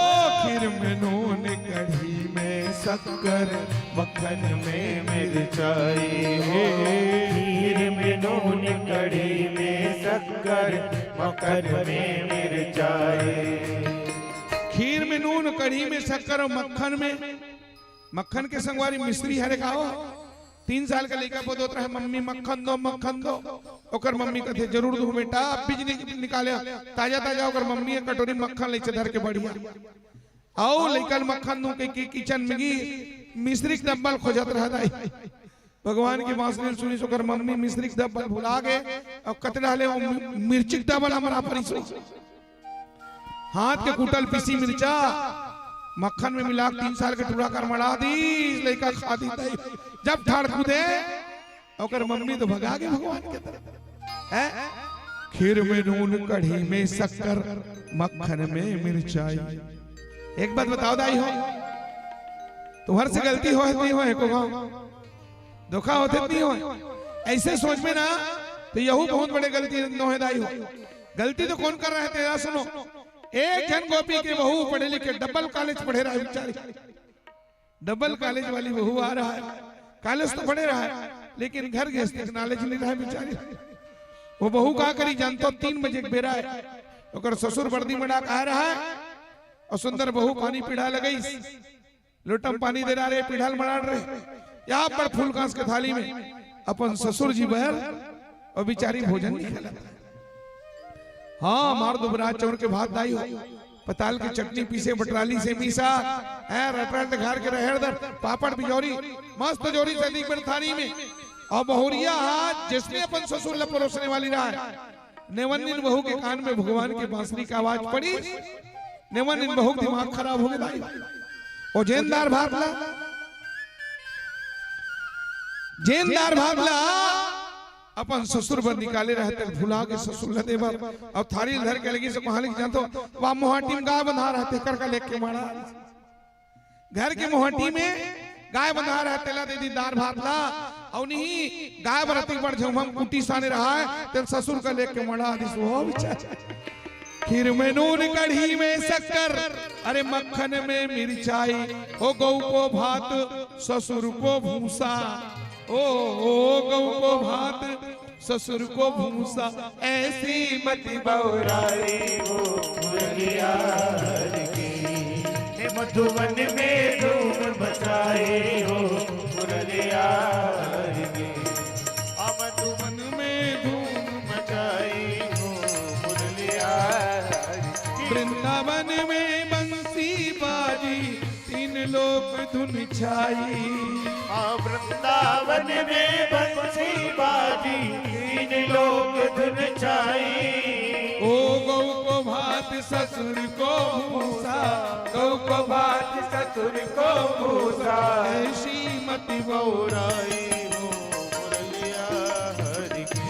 खीर में नून कढ़ी में शक्कर मक्खन में मिर्चाई। खीर में नून कढ़ी में शक्कर मक्खन में मिर्चाई। खीर में नून कढ़ी में शक्कर अउ मक्खन में, मक्खन के संगवारी मिश्री हरे का हो। तीन साल का लइका बोलत रहे, मम्मी मक्खन दो, मक्खन दो। ओकर मम्मी कथे, जरूर दूं बेटा, अभी ज नि-, निकाले। ताजा ताजा ओकर मम्मी एक कटोरी मक्खन लइसे धर के बढ़िया। अउ लइका ल मक्खन दूं कहिके किचन में गी, मिश्री के डब्बा ल खोजत रहा दाई। भगवान की बांसुरी सुनिस ओकर मम्मी मिश्री के डब्बा ल भुला गे। अउ कतना हले वो मि-, मिर्ची के डब्बा ल हमरा परिस। हाथ के कूटल पीसी मिर्चा मक्खन में मिला के तीन साल के टूरा कर मड़ा दी, लइका खा दी दाई। जब ठाड़ कूदे, ओकर मम्मी तो भगा गे भगवान के तरफ। हैं? खीर में नून, कढ़ी में शक्कर, मक्खन में मिर्चाई। एक बात बताओ दाई हो, तुम्हर से गलती होय त नहीं होय एको घांव? धोखा होथे त नहीं होय? ऐसे सोच में ना, तो यहू बहुत बड़े गलती नोहे दाई हो। गलती तो कौन कर रहा है तेला सुनो। एक झन गोपी के बहू पढ़े लिखे, डबल कॉलेज पढ़े रहा है बेचारी। डबल कॉलेज वाली बहू आ रहा है, कॉलेज तो पढ़े रहा है, लेकिन घर गृहस्थी के नॉलेज नहीं रहा है बेचारी। वो बहू का करी जानतो, तीन बजे के बेरा है, ओकर ससुर बरदी मड़ा के आ रहा है और सुंदर बहू पानी पीढ़ा लगइस, लोटा म पानी दे रहा रे, पीढ़ा ल मड़ा रहे, या बड़ फूल कांस के थाली में अपन ससुर जी बर, और बेचारी भोजन नहीं खेला। हाँ, मार दुबरा चाउर के भात दाई हो, पताल के चटनी पीसे, बटराली से मीसा, ऐ रटरट घर के रहेर दर, पापड़ बिजौरी, मस्त जोरी से दिख बड़ थारी में। और बहुरिया हाथ जिसने अपन ससुर ला परोसने वाली रहा है, नेवन नीन बहू के कान में भगवान के बांसुरी का आवाज पड़ी, नेवन नीन बहू के दिमाग खराब हो गया दाई। ओ जेन दार भात ला, जेन दार भात ला अपन ससुर बर निकाले रहे, तेला भुला के ससुर ला दे बर, अउ थारी ल धर के लगी से कहां लगी जानतो, वा मोहाटी म गाय बंधा रहे, तेकर का लेके माड़ा। घर के मोहाटी में गाय बंधा रहे, तेला दे दी दार भात ला, अउ नहीं गाय बर अतिक बड़ झौंभम कुटी साने रहा है, तेला ससुर का लेके माड़ा दिस, वो बेचारा। खीर में नून, कढ़ी में शक्कर, अरे मक्खन में मिर्चाई, ओ गऊ को भात, ससुर को भूसा, ओ, ओ गऊ को भात, ससुर को भूसा, ऐसी मत बौराई हो मुरलियार की। हे मधुबन में धूम मचाई हो मुरलियार की। आ मधुबन में धूम मचाई हो मुरलियार की। वृंदावन में बंसी बाजी, तीन लोक धुन छाई। आ वृंदावन में बंसी बाजी, तीन लोक धुन छाई। ओ गऊ को भात ससुर को भूसा, गऊ को भात ससुर को भूसा, ऐसी मत बौराई हो मुरलिया हरि की।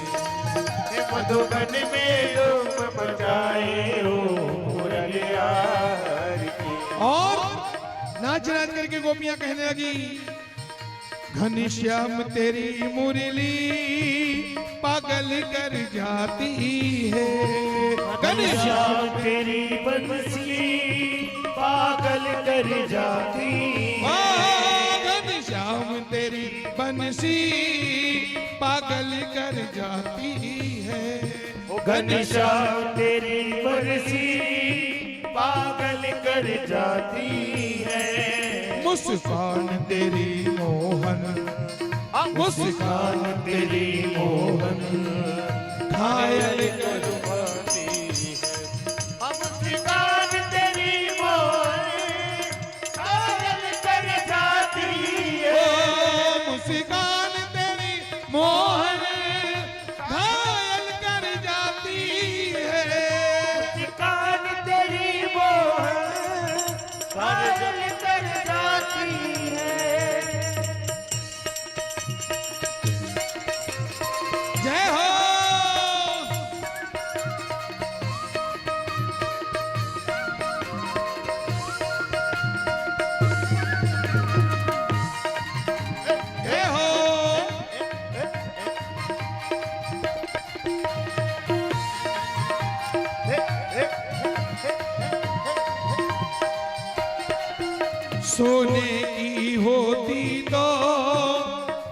हे मधुबन में धूम मचाई हो मुरलिया हरि की। और नाच नाच करके गोपियां कहने लगी, घनश्याम तेरी मुरली पागल कर जाती है। घनश्याम तेरी बंसी पागल कर जाती है। घनश्याम तेरी बंसी पागल कर जाती है। ओ घनश्याम तेरी बंसी पागल कर जाती है। मुस्कान तेरी मोहन, आ मुस्कान तेरी मोहन घायल कर जाती है। आ मुस्कान तेरी मोहन घायल कर जाती है। ओ मुस्कान तेरी मोहन घायल कर जाती है। मुस्कान तेरी मोहन घायल कर जाती है। जय हो। जय हो। सोने की होती तो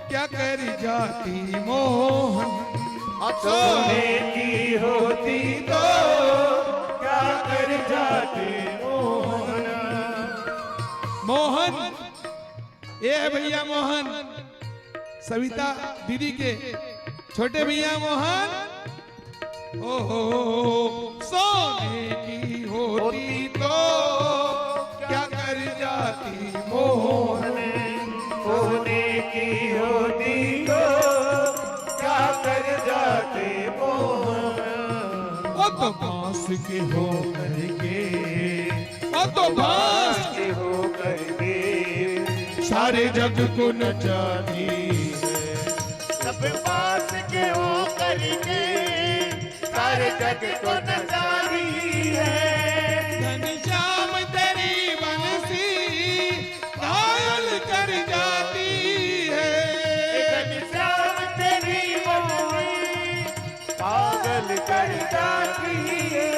क्या कर जाती मोहन। सोने की होती तो क्या कर जाती मोहन। मोहन, ए भैया मोहन, सविता दीदी के छोटे भैया मोहन। ओहो, सोने की होती तो क्या कर जाती मोहन। सोने की होती तो क्या कर जाती मोहन। वो तो बांस के हो करके, वो तो बांस के हो करके, सारे जग को नचाती है। सब बांस के हो करके, सारे जग को नचाती है। घनश्याम तेरी बंसी घायल कर जाती है। घनश्याम तेरी बंसी पागल कर जाती है।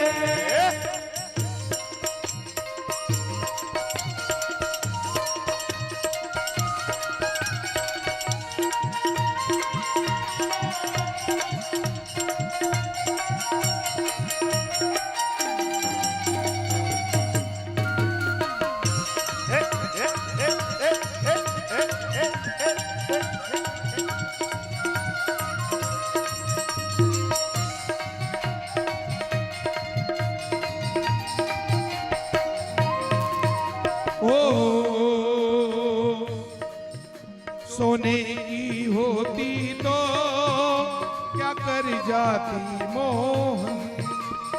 ओ, सोने की होती तो क्या कर जाती मोहन।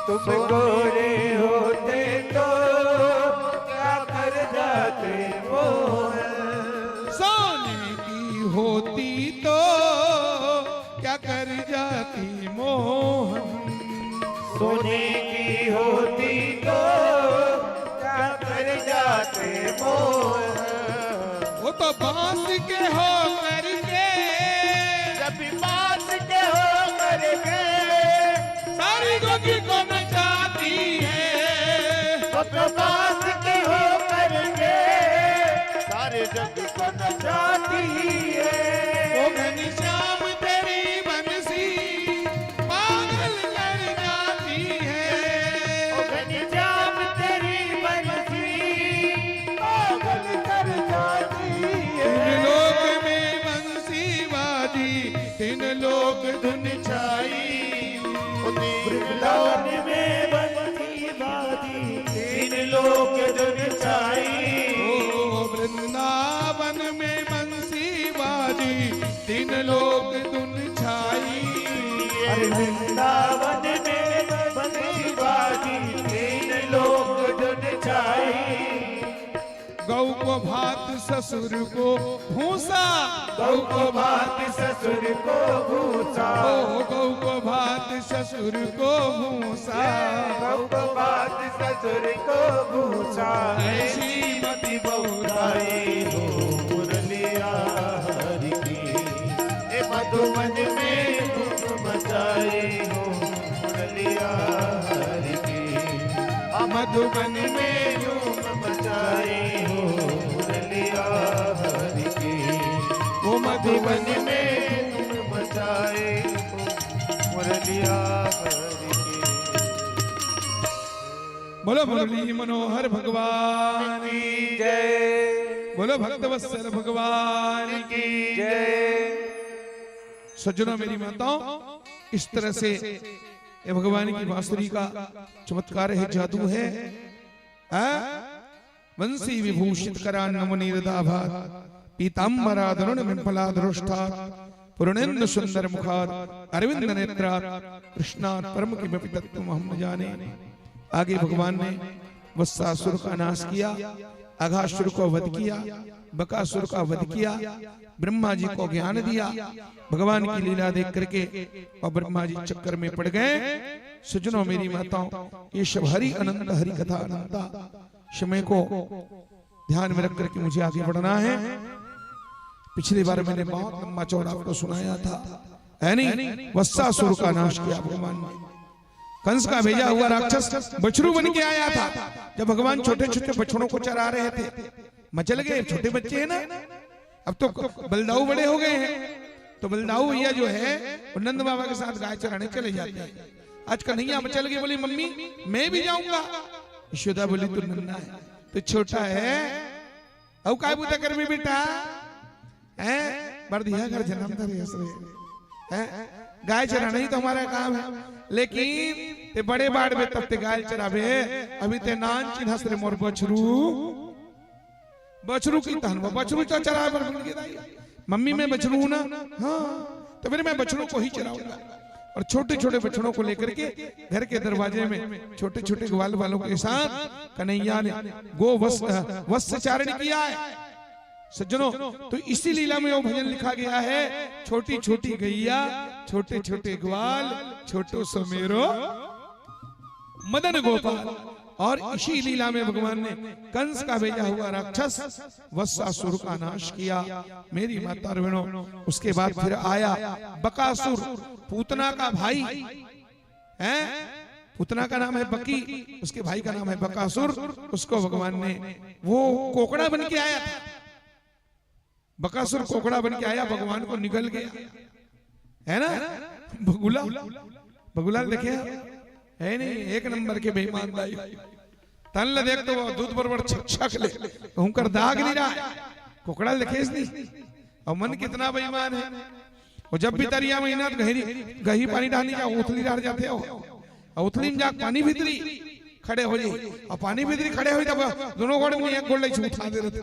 तुम गोरे होते तो क्या कर जाते मोहन। सोने की होती तो क्या कर जाती मोहन। सोने की होती तो क्या कर जाते मोहन। वो तो बांस के हो करके, जब बांस के हो करके, सारी जग को नचाती है। वो तो बांस के हो करके, सारे जग को नचाती है। वो घनश्याम तेरी बंसी पागल कर जाती है। ओ घनश्याम तेरी बंसी पागल कर जाती है। तीन लोक में बंसी बाजी, तीन लोक धुन छाई। ओ तीन वृंदावन में बंसी बाजी, तीन लोक धुन छाई। ओ वृंदावन में बंसी बाजी, तीन लोक धुन छाई। अरे वृंदावन में बंसी बाजी, तीन लोक धुन छाई। गऊ को भात ससुर को भूसा। गऊ को भात ससुर को भूसा। ओ गऊ को भात ससुर को भूसा। गऊ को भात ससुर को भूसा। ऐसी मति बहुराई हो मुरलिया हरि की। ए मधुबन में धूम मचाई हो मुरलिया हरि की। आ मधुबन में धूम मचाई हो मुरलिया हरि की। वो मधुबन में धूम मचाई हो मुरलिया हरि की। बोलो मुरली मनोहर भगवान की जय। बोलो भक्तवत्सल भगवान की जय। सज्जनों, मेरी माताओं, इस तरह से ये भगवान की बांसुरी का चमत्कार है, जादू है। हाँ? वंशी विभूषित करान्नमुनीरदाभात पीताम्बरादरुण विमलादरोष्ठात पूर्णेन्दु सुंदर मुखात अरविंद नेत्रात कृष्णात परम किमपि तत्वमहं न जाने। आगे भगवान ने वत्सासुर का नाश किया, अघासुर को वध किया, बकासुर का वध किया, ब्रह्मा जी को ज्ञान दिया। भगवान की लीला देख करके और ब्रह्मा जी चक्कर में पड़ गए। सज्जनों, मेरी माताओं, ये सब हरि अनंत, हरि कथा अनंता। समय को ध्यान में रख करके मुझे आगे बढ़ना है। पिछली बार मैंने बहुत लंबा चौड़ा आपको सुनाया था, है नहीं? वत्सासुर का नाश किया भगवान ने। कंस का भेजा हुआ राक्षस बछरू बन के आया था। जब भगवान छोटे छोटे बछड़ों को चरा रहे थे, मचल गए, छोटे बच्चे हैं ना, अब तो बलदाऊ बड़े हो गए हैं, तो बलदाऊ भैया जो है वो नंद बाबा के साथ गाय चराने चले जाते हैं। आज कन्हैया मचल गए, बोली, "मम्मी, मैं भी जाऊंगा।" यशोदा बोली, "तू नन्ना है, तू छोटा है, अउ काय बूता करबे बेटा, हैं? बरदिहा घर जन्म धरे हस रे, हैं? गाय चराना ही तो हमारा काम है, लेकिन ते बड़े बाढ़बे तब ते गाय चराबे, अभी ते नान चिन्हस रे मोर बछरू।" बछरू की तहन वो बछरू तो चराए बर मिल गया। मम्मी, मैं बछरू हूं ना? हाँ, तो फिर मैं बछरू को ही चराऊंगा। और छोटे छोटे बछड़ों को लेकर के घर के दरवाजे में छोटे छोटे ग्वाल बालों के साथ कन्हैया ने गो वत्स, अ, वत्स चारण किया है। सज्जनों, तो इसी लीला में वो भजन लिखा गया है, छोटी छोटी गैया, छोटे छोटे ग्वाल, छोटो सो मेरो मदन गोपाल। और इसी लीला में भगवान ने कंस का भेजा हुआ राक्षस वत्सासुर का नाश किया। मेरी माता और बहनों, उसके बाद फिर आया बकासुर, पूतना का भाई है, पूतना का नाम है बकी, उसके भाई का नाम है बकासुर। उसको भगवान ने, वो कोकड़ा बन के आया था, बकासुर कोकड़ा बन के आया, भगवान को निगल गया, है ना? बगुला, बगुला देखे है नहीं, एक नंबर के बेईमान दाई। तन ला देख तो वो दूध बरोबर छक छक ले, उनकर दाग नहीं रहा, कोकड़ा देखे नहीं। और मन कितना बेईमान है। वो जब भी तरिया में ना तो गहरी, गही पानी डालने जाओ, उथली डाल जाते हो, और उथली में जाके पानी भीतरी खड़े हो जाई, और पानी भीतरी खड़े होई तब दोनों गोड़ में एक गोड़ ले उठा दे रहते,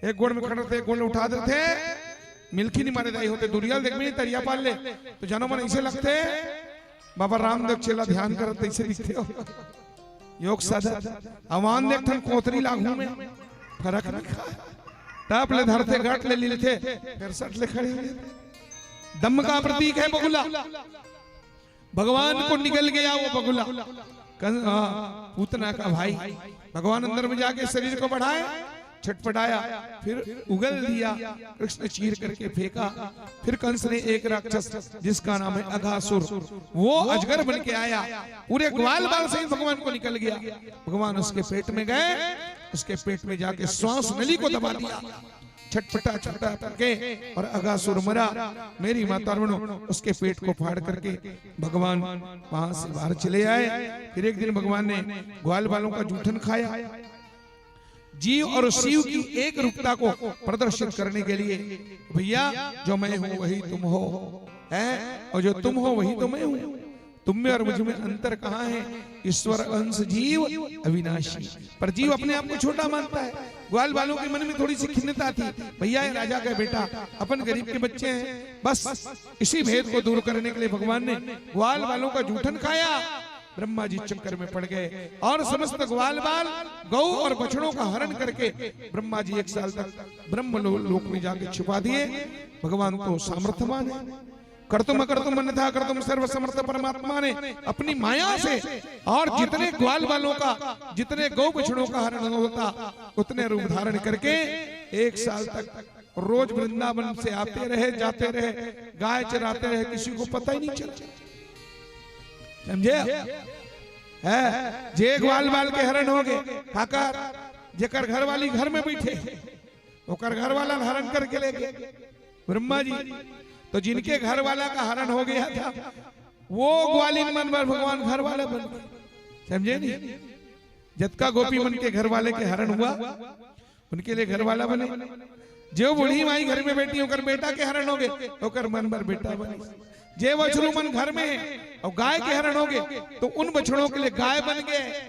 एक गोड़ में खड़े रहते, एक गोड़ ले उठा दे रहते। मिलखी नहीं मारे दाई होते, दुरिया देख में तरिया पार ले, तो जानो मन ऐसे लगते, बाबा रामदेव चेला ध्यान करत ऐसे दिखते हो। योग साधन, अवान देख ठन कोतरी लागू में फरक नहीं खा। टप ले धरते, गट ले लीलथे, फिर सट ले खड़े हो जाते। दम का प्रतीक है बगुला, भगवान को निगल गया वो बगुला। कं-, हाँ, पूतना का भाई। भगवान अंदर में जाके शरीर को बढ़ाए, छटपटाया, फिर उगल दिया, कृष्ण चीर करके फेंका। फिर कंस ने एक राक्षस जिसका नाम है अघासुर, वो अजगर बन के आया, पूरे ग्वाल बाल सहित भगवान को निगल गया। भगवान उसके पेट में गए, उसके पेट में जाके श्वास नली को दबा दिया, छटपटा छटपटा करके, और अघासुर मरा। मेरी माता और बहनों, उसके पेट को फाड़ करके भगवान वहां से बाहर चले आए। फिर एक दिन भगवान ने ग्वाल बालों का जूठन खाया। जीव और शिव की एक रूपता को प्रदर्शित करने के लिए, भैया, जो मैं हूँ वही तुम हो, है, और जो तुम हो वही तो मैं हूँ। तुम में और मुझ में अंतर कहाँ है? ईश्वर अंश जीव अविनाशी। पर जीव अपने आप को छोटा मानता है। ग्वाल बालों के मन में थोड़ी सी खिन्नता थी, भैया, ये राजा का बेटा, अपन गरीब के बच्चे हैं। बस इसी भेद को दूर करने के लिए भगवान ने ग्वाल बालों का जूठन खाया। ब्रह्मा जी चक्कर में पड़ गए और समस्त ग्वाल बाल, गौ और बछड़ों का हरण करके ब्रह्मा जी एक साल तक ब्रह्म लो-, लोक में जाके छुपा दिए। भगवान तो सामर्थ्यवान है। कर्तुम अकर्तुम अन्यथा कर्तुम सर्व समर्थ परमात्मा ने अपनी माया से, और जितने ग्वाल बालों का, जितने गौ बछड़ों का हरण होता, उतने रूप धारण करके एक साल तक रोज वृंदावन से आते रहे, जाते रहे, गाय चराते रहे, किसी को पता ही नहीं चला। समझे? है, जे ग्वाल बाल के हरण हो गए, काका, जेकर घरवाली घर में बैठे, ओकर घर वाला हरण करके ले गए ब्रह्मा जी। तो जिनके घर वाला का हरण हो गया था, वो ग्वालिन मन बर भगवान घर वाला बन गए। समझे नहीं? जतका गोपी मन के घर वाले के हरण हुआ, उनके लिए घर वाला बने। जो बूढ़ी माई घर में बैठी, ओकर बेटा के हरण हो गए, ओकर मन बर बेटा बने। जे बछरू मन घर में है और गाय के हरण हो गए, तो उन बछड़ों के लिए गाय बन गए।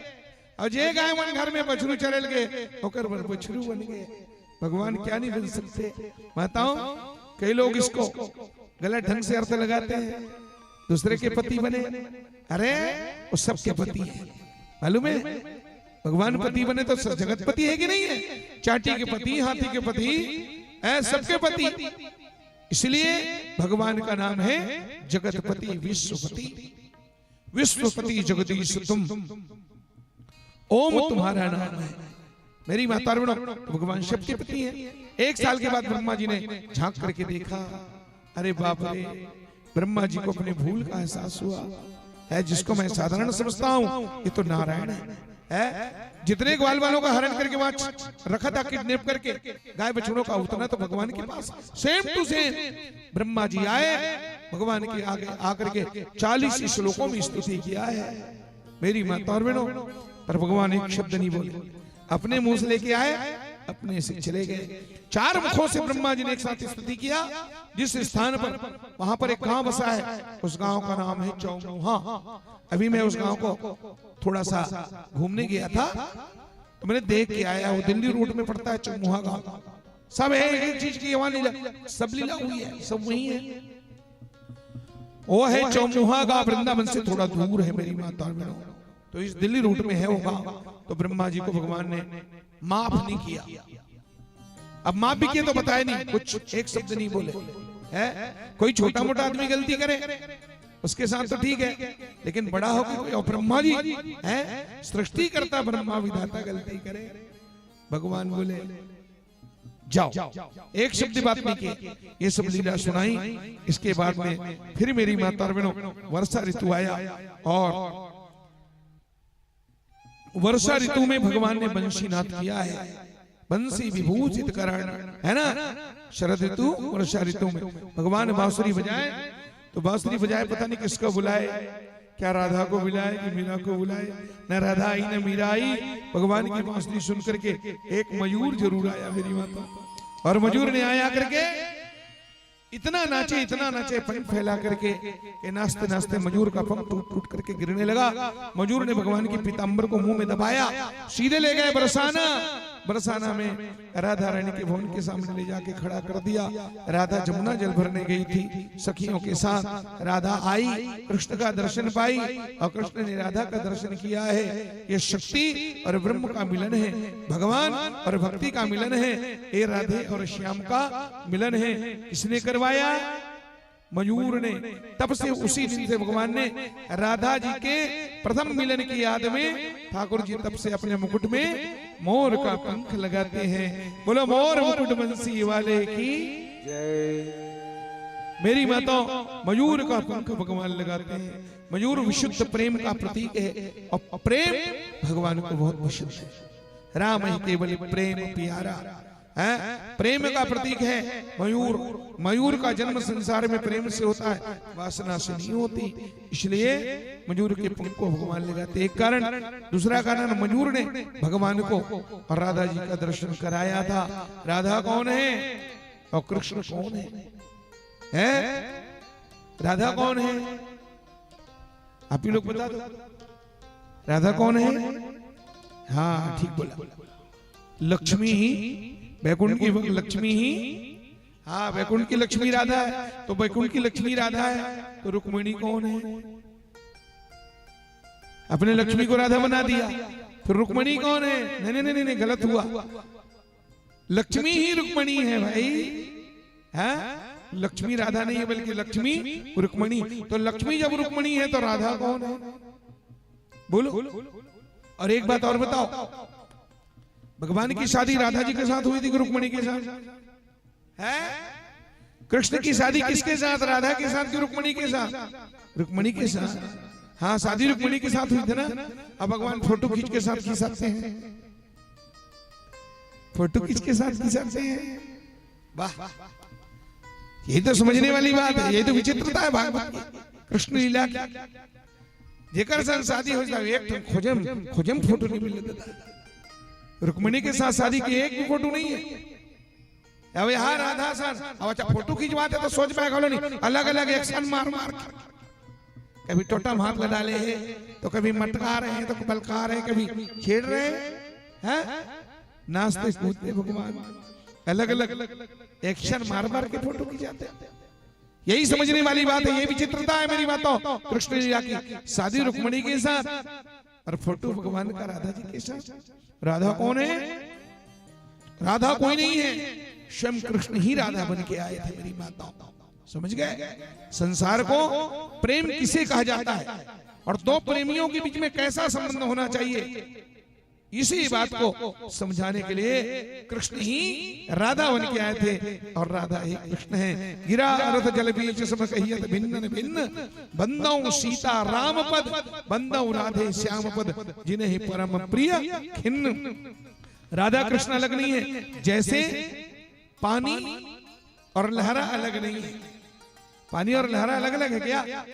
और जे गाय मन घर में बछरू चरल गए, ओकर बर बछरू बन गए। भगवान क्या नहीं बन सकते? माताओं, कई लोग इसको गलत ढंग से अर्थ लगाते हैं, दूसरे के पति बने। अरे, वो सबके पति है, मालूम है? भगवान पति बने तो सब जगतपति है कि नहीं है? चाटी के पति, हाथी के पति, है सबके पति। इसलिए भगवान का नाम है जगतपति, विश्वपति। विश्वपति जगदीश तुम, ओम तुम्हारा नाम है। मेरी माता और बहनों, भगवान शिव के पति हैं। एक साल के बाद ब्रह्मा जी ने झांक करके देखा, अरे बाप रे, ब्रह्मा जी को अपने भूल का एहसास हुआ है, जिसको मैं साधारण समझता हूँ, ये तो नारायण है, है? जितने ग्वाल बालों का हरण करके वहां रखा था, किडनैप करके गाय बछड़ों का, उतना तो भगवान के पास, same to same। Brahma ji आए, भगवान के आगे आकर के चालीस श्लोकों में स्तुति किया है। मेरी माता और बहनों, पर भगवान एक शब्द नहीं बोले, अपने मुंह से लेके आए, अपने से चले गए। चार मुखों से ब्रह्मा जी ने एक साथ स्तुति किया। जिस स्थान पर, वहां पर एक गांव बसा है, उस गांव का नाम है चौमुहा। अभी मैं उस गांव को थोड़ा सा घूमने गया था, तो मैंने देख के आया, वो दिल्ली रोड में पड़ता है चौमुहा गांव। सब है, एक चीज की वहां लीला, सब लीला हुई है, सब वही है। वो है चौमुहा गांव, वृंदावन से थोड़ा दूर है मेरी माता और बहनों। तो इस दिल्ली रूट में है वो गांव। तो ब्रह्मा जी को भगवान ने माफ नहीं किया। अब माफ भी किए तो बताए नहीं, कुछ एक शब्द नहीं बोले। है कोई छोटा मोटा आदमी गलती करे, उसके साथ तो ठीक है, लेकिन बड़ा होकर कोई, और ब्रह्मा जी है, सृष्टिकर्ता ब्रह्मा विधाता गलती करे? भगवान बोले, जाओ, एक शब्द बात नहीं की। ये सब लीला सुनाई। इसके बाद में फिर मेरी माता और बहनों, वर्षा ऋतु आया और वर्षा ऋतु में भगवान ने बंसीनाद किया है, बंसी विभूषित करण, है ना? शरद ऋतु, वर्षा ऋतु में भगवान बांसुरी बजाए, तो बांसुरी बजाए, पता नहीं किसको बुलाए, क्या राधा को बुलाए कि मीरा को बुलाए। न राधा आई न मीरा आई। भगवान की बांसुरी सुन करके एक मयूर जरूर आया मेरी माता, और मयूर ने आया करके इतना नाचे, इतना नाचे, पंख फैला करके, कि नाचते नाचते मयूर का पंख टूट टूट करके गिरने लगा। मयूर ने भगवान की पीतांबर को मुंह में दबाया, सीधे ले गए बरसाना। बरसाना में राधा रानी के भवन के सामने ले जाके खड़ा कर दिया। राधा जमुना जल भरने गई थी सखियों के साथ। राधा आई, कृष्ण का दर्शन पाई और कृष्ण ने राधा का दर्शन किया है। ये शक्ति और ब्रह्म का मिलन है, भगवान और भक्ति का मिलन है, ये राधे और श्याम का मिलन है। किसने करवाया? मयूर ने। तब से, उसी दिन से भगवान ने राधा जी के प्रथम मिलन की याद में ठाकुर जी तब से अपने मुकुट में मोर का पंख लगाते हैं। बोलो, मोर मुकुट बंसी वाले की जय। मेरी माता, मयूर का पंख भगवान लगाते हैं। मयूर विशुद्ध प्रेम का प्रतीक है और प्रेम भगवान को बहुत पसंद है। राम ही केवल प्रेम प्यारा है, प्रेम का प्रतीक है मयूर। मयूर का जन्म संसार में प्रेम से होता है, वासना से नहीं होती, इसलिए मयूर के पंख को भगवान लगाते। एक कारण। दूसरा कारण, मयूर ने भगवान को और राधा जी का दर्शन कराया था। राधा कौन है और कृष्ण कौन है? हैं? राधा कौन है? आप ही लोग बता दो, राधा कौन है? हाँ, ठीक बोला। लक्ष्मी ही, बैकुंठ की लक्ष्मी ही। हाँ, बैकुंठ की लक्ष्मी राधा है, तो बैकुंठ की लक्ष्मी राधा है, तो रुक्मणी कौन है? अपने लक्ष्मी को राधा बना दिया, फिर रुक्मणी कौन है? नहीं, नहीं, नहीं, नहीं, गलत हुआ। लक्ष्मी ही रुक्मणी है भाई, हैं? लक्ष्मी राधा नहीं है, बल्कि लक्ष्मी रुक्मणी। तो लक्ष्मी जब रुक्मणी है, तो राधा कौन है? बोलो। और एक बात और बताओ, भगवान की शादी राधा जी के साथ हुई थी कि रुक्मणी के साथ? है? कृष्ण की शादी किसके साथ? राधा के साथ कि रुक्मणी के साथ? रुक्मणी के साथ। हाँ, शादी रुक्मणी के साथ हुई थी ना। अब भगवान फोटो खींच के साथ खींच सकते हैं, फोटो खींच के साथ खींच सकते हैं। वाह, यही तो समझने वाली बात है, यही तो विचित्रता है भागवत की, कृष्ण लीला की। जेकर संग शादी हो जाए, एक ठन खोजे म, खोजे म फोटो नहीं मिले दादा। रुक्मणी के साथ शादी की एक भी फोटो नहीं है। अब यहाँ राधा सन, अब अच्छा फोटो खिंचवाते तो सोच पाए घलो नहीं, अलग-अलग एक्शन मार मार के। कभी टोटम हाथ लगा ले है, तो कभी मटका रहे हैं, तो बलका रहे हैं, कभी छेड़ रहे हैं, हैं? नाचते कूदते भगवान, अलग-अलग एक्शन मार मार के फोटो खिंचाते हैं। यही समझने वाली बात है, ये विचित्रता है मेरी बातों। कृष्ण लीला की शादी रुक्मणी के साथ और फोटो भगवान का राधा जी के साथ। राधा कौन है? राधा कोई नहीं है, स्वयं कृष्ण ही राधा बन के आए थे मेरी माताओं। समझ गए? संसार को प्रेम किसे कहा जाता है और दो प्रेमियों के बीच में कैसा संबंध होना चाहिए, इसी बात को समझाने के लिए कृष्ण ही राधा बन के आए थे और राधा ही कृष्ण है। गिरा रथ जल बीच सम कहियत भिन्न भिन्न, बंदौ सीता राम पद, बंदौ राधे श्याम पद, जिन्हें परम प्रिय खिन्न। राधा कृष्ण अलग नहीं है, जैसे पानी और लहरा अलग नहीं है। पानी और लहरा अलग अलग है क्या?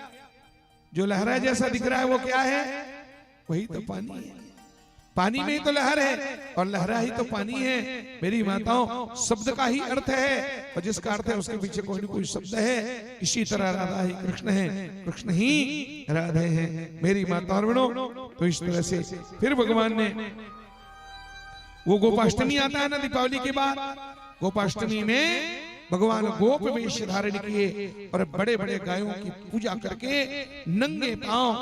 जो लहरा जैसा दिख रहा है वो क्या है? वही तो पानी है। पानी में ही तो लहर है और लहरा ही तो पानी है। मेरी माताओं, शब्द का ही अर्थ है और जिसका अर्थ है उसके पीछे कोई ना कोई शब्द है। इसी तरह राधा ही कृष्ण है, कृष्ण ही राधे हैं। मेरी माता और बहनों, तो इस तरह से फिर भगवान ने वो गोपाष्टमी आता है ना दीपावली के बाद, गोपाष्टमी में भगवान गोप वेश धारण किए और बड़े बड़े गायों की पूजा करके नंगे पांव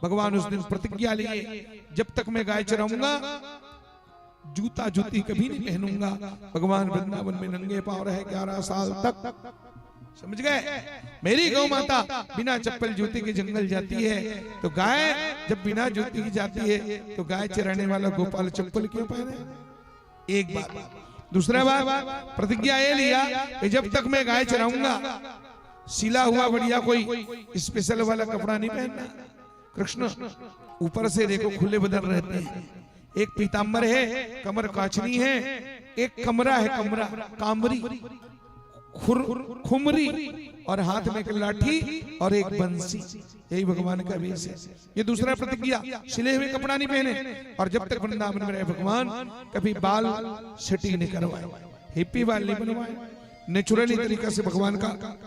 भगवान उस दिन प्रतिज्ञा लिए, जब तक मैं गाय चराऊंगा, जूता जूती कभी नहीं पहनूंगा। भगवान वृंदावन में नंगे पांव रहे ग्यारह साल तक। समझ गए? मेरी गौ माता बिना चप्पल जूते के जंगल जाती है, तो गाय जब बिना जूती की जाती है, तो गाय चराने वाला गोपाल चप्पल क्यों पहने? एक बात। दूसरा बात, प्रतिज्ञा ये लिया कि जब तक मैं गाय चराऊंगा, सिला हुआ बढ़िया कोई स्पेशल वाला कपड़ा नहीं पहनना। कृष्ण ऊपर से देखो, खुले बदन रहते हैं। एक पीताम्बर है, कमर काचनी है, एक कमरा है, कमरा, कामरी, खुर, खुमरी, और हाथ में एक लाठी और एक बंसी। यही भगवान का वेश है। ये दूसरा प्रतिज्ञा, सिले हुए कपड़ा नहीं पहने, और जब तक वृंदावन में रहे भगवान, कभी बाल सेटिंग नहीं करवाए, हिप्पी बाल नहीं बनवाए, नेचुरली तरीका से भगवान का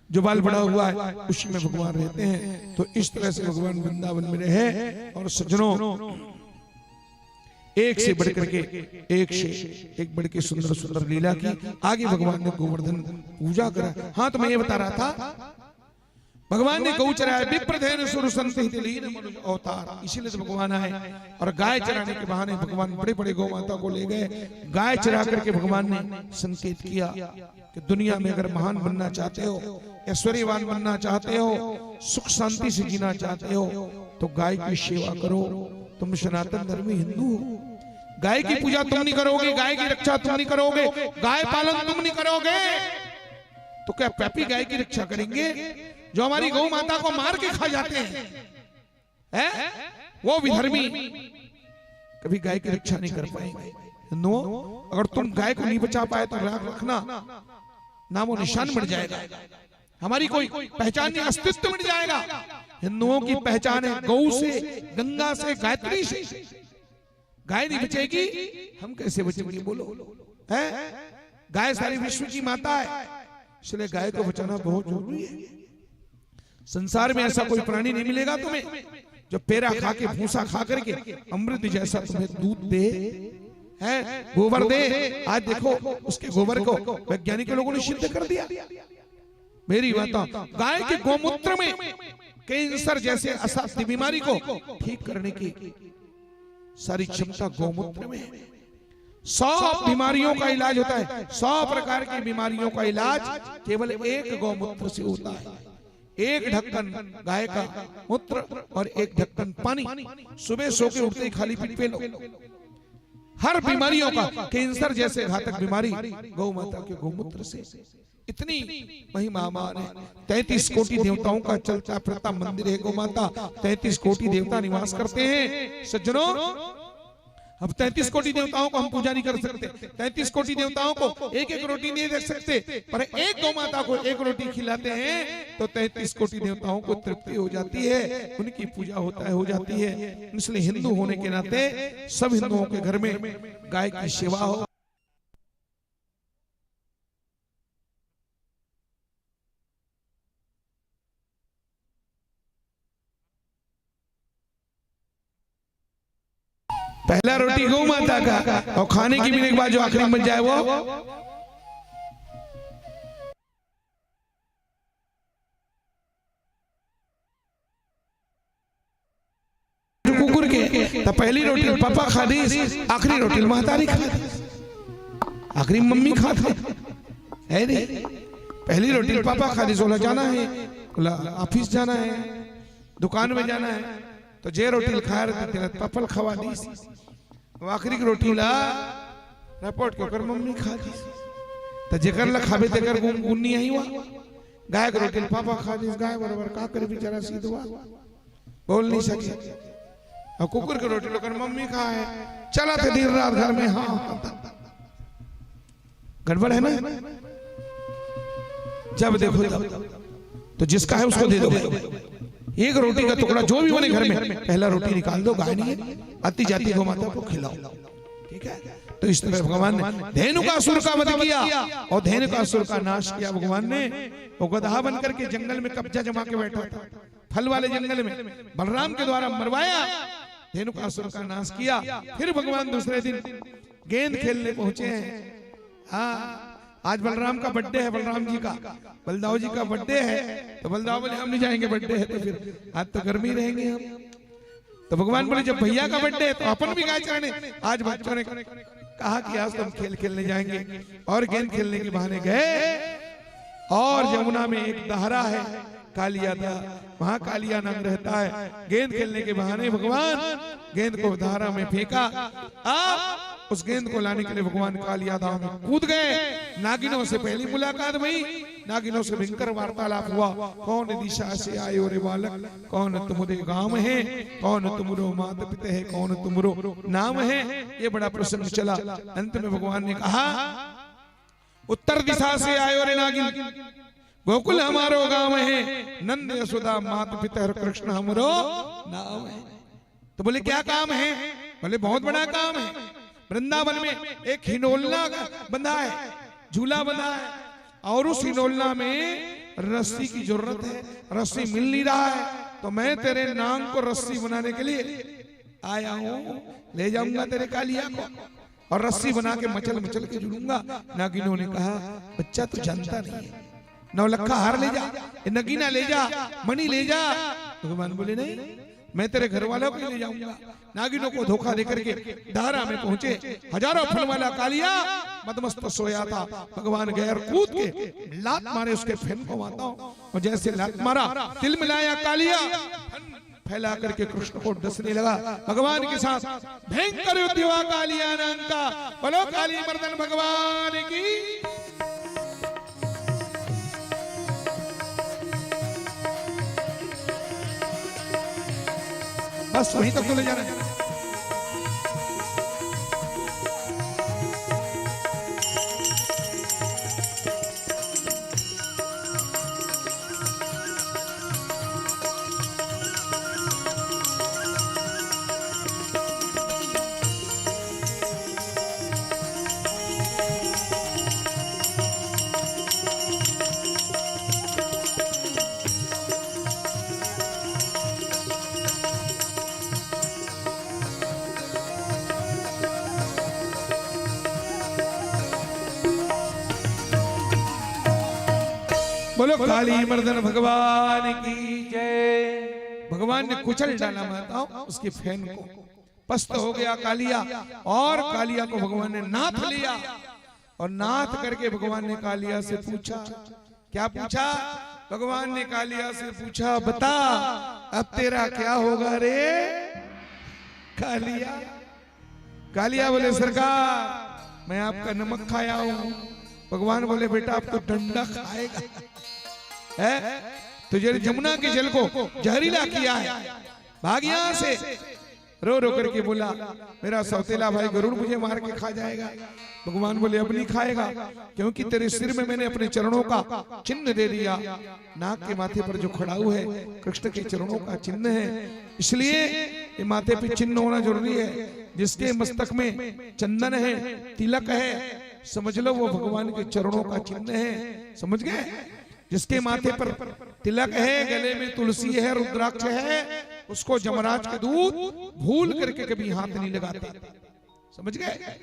जो बाल बड़ा हुआ है, उसमें भगवान रहते हैं। तो इस तरह से भगवान वृंदावन में रहे। और सज्जनों, एक से बढ़ करके, एक से एक बढ़ के सुंदर सुंदर लीला की। आगे भगवान ने गोवर्धन पूजा करा। हाँ, तो मैं ये बता रहा था, भगवान ने गौ चराया, विप्रधेनु सुरसंत हित लीन मनुज अवतार, इसीलिए तो भगवान आए। और गाय चराने के बहाने भगवान बड़े बड़े गौ माता को ले गए। गाय चरा करके भगवान ने संकेत किया कि दुनिया में अगर महान बनना चाहते हो, ऐश्वर्यवान बनना चाहते हो, सुख शांति से जीना चाहते हो, तो गाय की सेवा करो। तुम सनातन धर्मी हिंदू हो, गाय की पूजा तुम नहीं करोगे, गाय की रक्षा तुम नहीं करोगे, गाय पालन तुम नहीं करोगे, तो क्या पापी गाय की रक्षा करेंगे जो हमारी गौ माता को मार के खा जाते हैं? हैं? वो विधर्मी कभी गाय की रक्षा नहीं कर पाएंगे। हिंदुओं, अगर तुम गाय को नहीं बचा पाए तो राख रखना, नामो निशान मिट जाएगा, हमारी कोई पहचान नहीं, अस्तित्व मिट जाएगा। हिंदुओं की पहचान है गौ से, गंगा से, गायत्री से। गाय नहीं बचेगी, हम कैसे बचेंगे बोलो? हैं? गाय सारी विश्व की माता है, इसलिए गाय को बचाना बहुत जरूरी है। संसार में ऐसा कोई प्राणी नहीं मिलेगा तुम्हें जो पेरा खा के, भूसा खा करके अमृत जैसा तुम्हें दूध दे, है, गोबर दे। आज देखो, उसके गोबर को वैज्ञानिक लोगों ने सिद्ध कर दिया। मेरी माता, गाय के गोमूत्र में कैंसर जैसे असाध्य बीमारी को ठीक करने की सारी क्षमता गोमूत्र में है। सौ बीमारियों का इलाज होता है, सौ प्रकार की बीमारियों का इलाज केवल एक गौमूत्र से होता है। एक ढक्कन गाय का मूत्र और एक ढक्कन पानी, सुबह सो के उठते ही खाली पेट पी लो। हर बीमारियों का, कैंसर जैसे घातक बीमारी गौ माता के गौमूत्र से। इतनी महिमा महान है। तैंतीस कोटि देवताओं का चलता फिरता मंदिर है गौ माता। तैंतीस कोटि देवता निवास करते हैं। सज्जनों, अब तैंतीस कोटि देवताओं को हम पूजा नहीं कर सकते, तैंतीस कोटि देवताओं को एक एक रोटी नहीं दे सकते, पर एक गौ माता को एक रोटी खिलाते हैं तो तैंतीस कोटि देवताओं को तृप्ति हो जाती है, उनकी पूजा होता है, हो जाती है। इसलिए हिंदू होने के नाते सब हिंदुओं के घर में गाय की सेवा हो। पहला रोटी गौ माता का, और खाने की मिनट के बाद जो आखिरी में बच जाए वो कुकुर के। तो पहली रोटी पापा खा दीस, आखिरी रोटी महतारी खा दीस, आखिरी मम्मी खा दीस। है नहीं? पहली रोटी पापा खा दीस, बोला जाना है, बोला ऑफिस जाना है, दुकान में जाना है, तो जे रोटी खाए रहते तेरा पापा ल खवा दीस। अब आखिरी के रोटी ला रपट के ओकर मम्मी खा दीस। तो जेकर ला खाबे तेकर गुन गुन नहीं आई हुआ। गाय के रोटी ल पापा खा दीस, गाय बराबर का करे बेचारा सीधवा, बोल नहीं सके। और कुकुर के रोटी ल ओकर मम्मी खाए, चला थे दिन रात घर में, हाँ, हाँ, हाँ। गड़बड़ है ना? जब देखो तब तो जिसका है उसको दे दो भाई। एक रोटी का टुकड़ा जो भी बने घर में, पहला रोटी निकाल दो, गाय नहीं है, आती जाती गौ माता को खिलाओ। ठीक है, तो इस तरह भगवान ने धेनुकासुर का वध किया और धेनुकासुर का नाश किया भगवान ने। वो गदहा बन करके जंगल में कब्जा जमा के बैठा था, फल वाले जंगल में बलराम के द्वारा मरवाया, धेनुकासुर का नाश किया। फिर भगवान दूसरे दिन गेंद खेलने पहुंचे हैं। हाँ, आज बलराम का बर्थडे है, बलराम जी का, बलदाव जी का बर्थडे है, तो बलदाव बोले, "हम नहीं जाएंगे, बर्थडे है।" तो फिर आज तो घर में ही रहेंगे हम। तो भगवान बोले, "जब भैया का बर्थडे है तो अपन भी गाय चराने।" आज बच्चों ने कहा कि आज तो हम खेल खेलने जाएंगे, और गेंद खेलने के बहाने गए, और जमुना में एक दहरा है, कालिया दह, वहां कालिया नाग रहता है। गेंद खेलने के बहाने भगवान गेंद को धारा में फेंका। अब उस गेंद को लाने के लिए भगवान कालिया दह में कूद गए। नागिनों से पहली मुलाकात हुई, नागिनों से भयंकर वार्तालाप हुआ। "कौन दिशा से आयो रे बालक, कौन तुमरे गांव है, कौन तुमरो मात पिता है, कौन तुमरो नाम है?" ये बड़ा प्रसंग चला। अंत में भगवान ने कहा, "उत्तर दिशा से आयो रे नागिन, गोकुल हमारो गांव है, नंद यशोदा मात पिता और कृष्ण हमरो नाम है।" तो बोले, "क्या काम है?" बोले, "बहुत बड़ा काम है। वृंदावन में एक हिंडोलना बंधा है, झूला बंधा है, और उस हिंडोलना में रस्सी की जरूरत है, रस्सी मिल नहीं रहा है, तो मैं तेरे नाम को रस्सी बनाने के लिए आया हूँ, ले जाऊंगा तेरे कालिया को।" और रस्सी बना के मचल मचल के झूलूंगा। नागिनों ने कहा, "बच्चा, तू जानता नहीं है, नौलखा हार ले जा, ये नगीना ले जा, मणि ले जा।" भगवान बोले, "नहीं, मैं तेरे घर वालों को ही ले जाऊंगा।" नागिनों को धोखा दे करके धारा में पहुंचे। हजारों फन वाला कालिया मदमस्त सोया था। भगवान गए और कूद के लात मारे उसके फन को, माता, और जैसे लात मारा, तिल मिलाया कालिया, फैला करके कृष्ण को डसने लगा। भगवान के साथ भयंकर युद्ध हुआ कालिया नाम का। बोलो काली मर्दन भगवान की। बस वहीं तक तो ले जाना है। बोलो काली मर्दन भगवान की जय। भगवान ने कुचल डाला, माताओं, उसके फैन को। पस्त हो गया कालिया, और कालिया को भगवान ने नाथ लिया। और नाथ करके भगवान ने कालिया से पूछा, क्या पूछा? भगवान ने कालिया से पूछा, "बता, अब तेरा क्या होगा रे कालिया?" कालिया बोले, "सरकार, मैं आपका नमक खाया हूं।" भगवान बोले, "बेटा, अब तो डंडा खाएगा, है? तुझे जमुना के जल को जहरीला किया है, भाग यहां से।" रो रो करके बोला, "मेरा सौतेला भाई गरुड़ मुझे मार के खा जाएगा।" भगवान बोले, "अब नहीं खाएगा, क्योंकि तेरे सिर में मैंने अपने चरणों का चिन्ह दे दिया। नाग के माथे पर जो खड़ाऊ है, कृष्ण के चरणों का चिन्ह है, इसलिए ये माथे पे चिन्ह होना जरूरी है। जिसके मस्तक में चंदन है, तिलक है, समझ लो वो भगवान के चरणों का चिन्ह है।" समझ गए? जिसके माथे पर तिलक है, गले में तुलसी है, रुद्राक्ष है, उसको जमराज के दूत भूल करके कभी हाथ नहीं लगाते। समझ गए?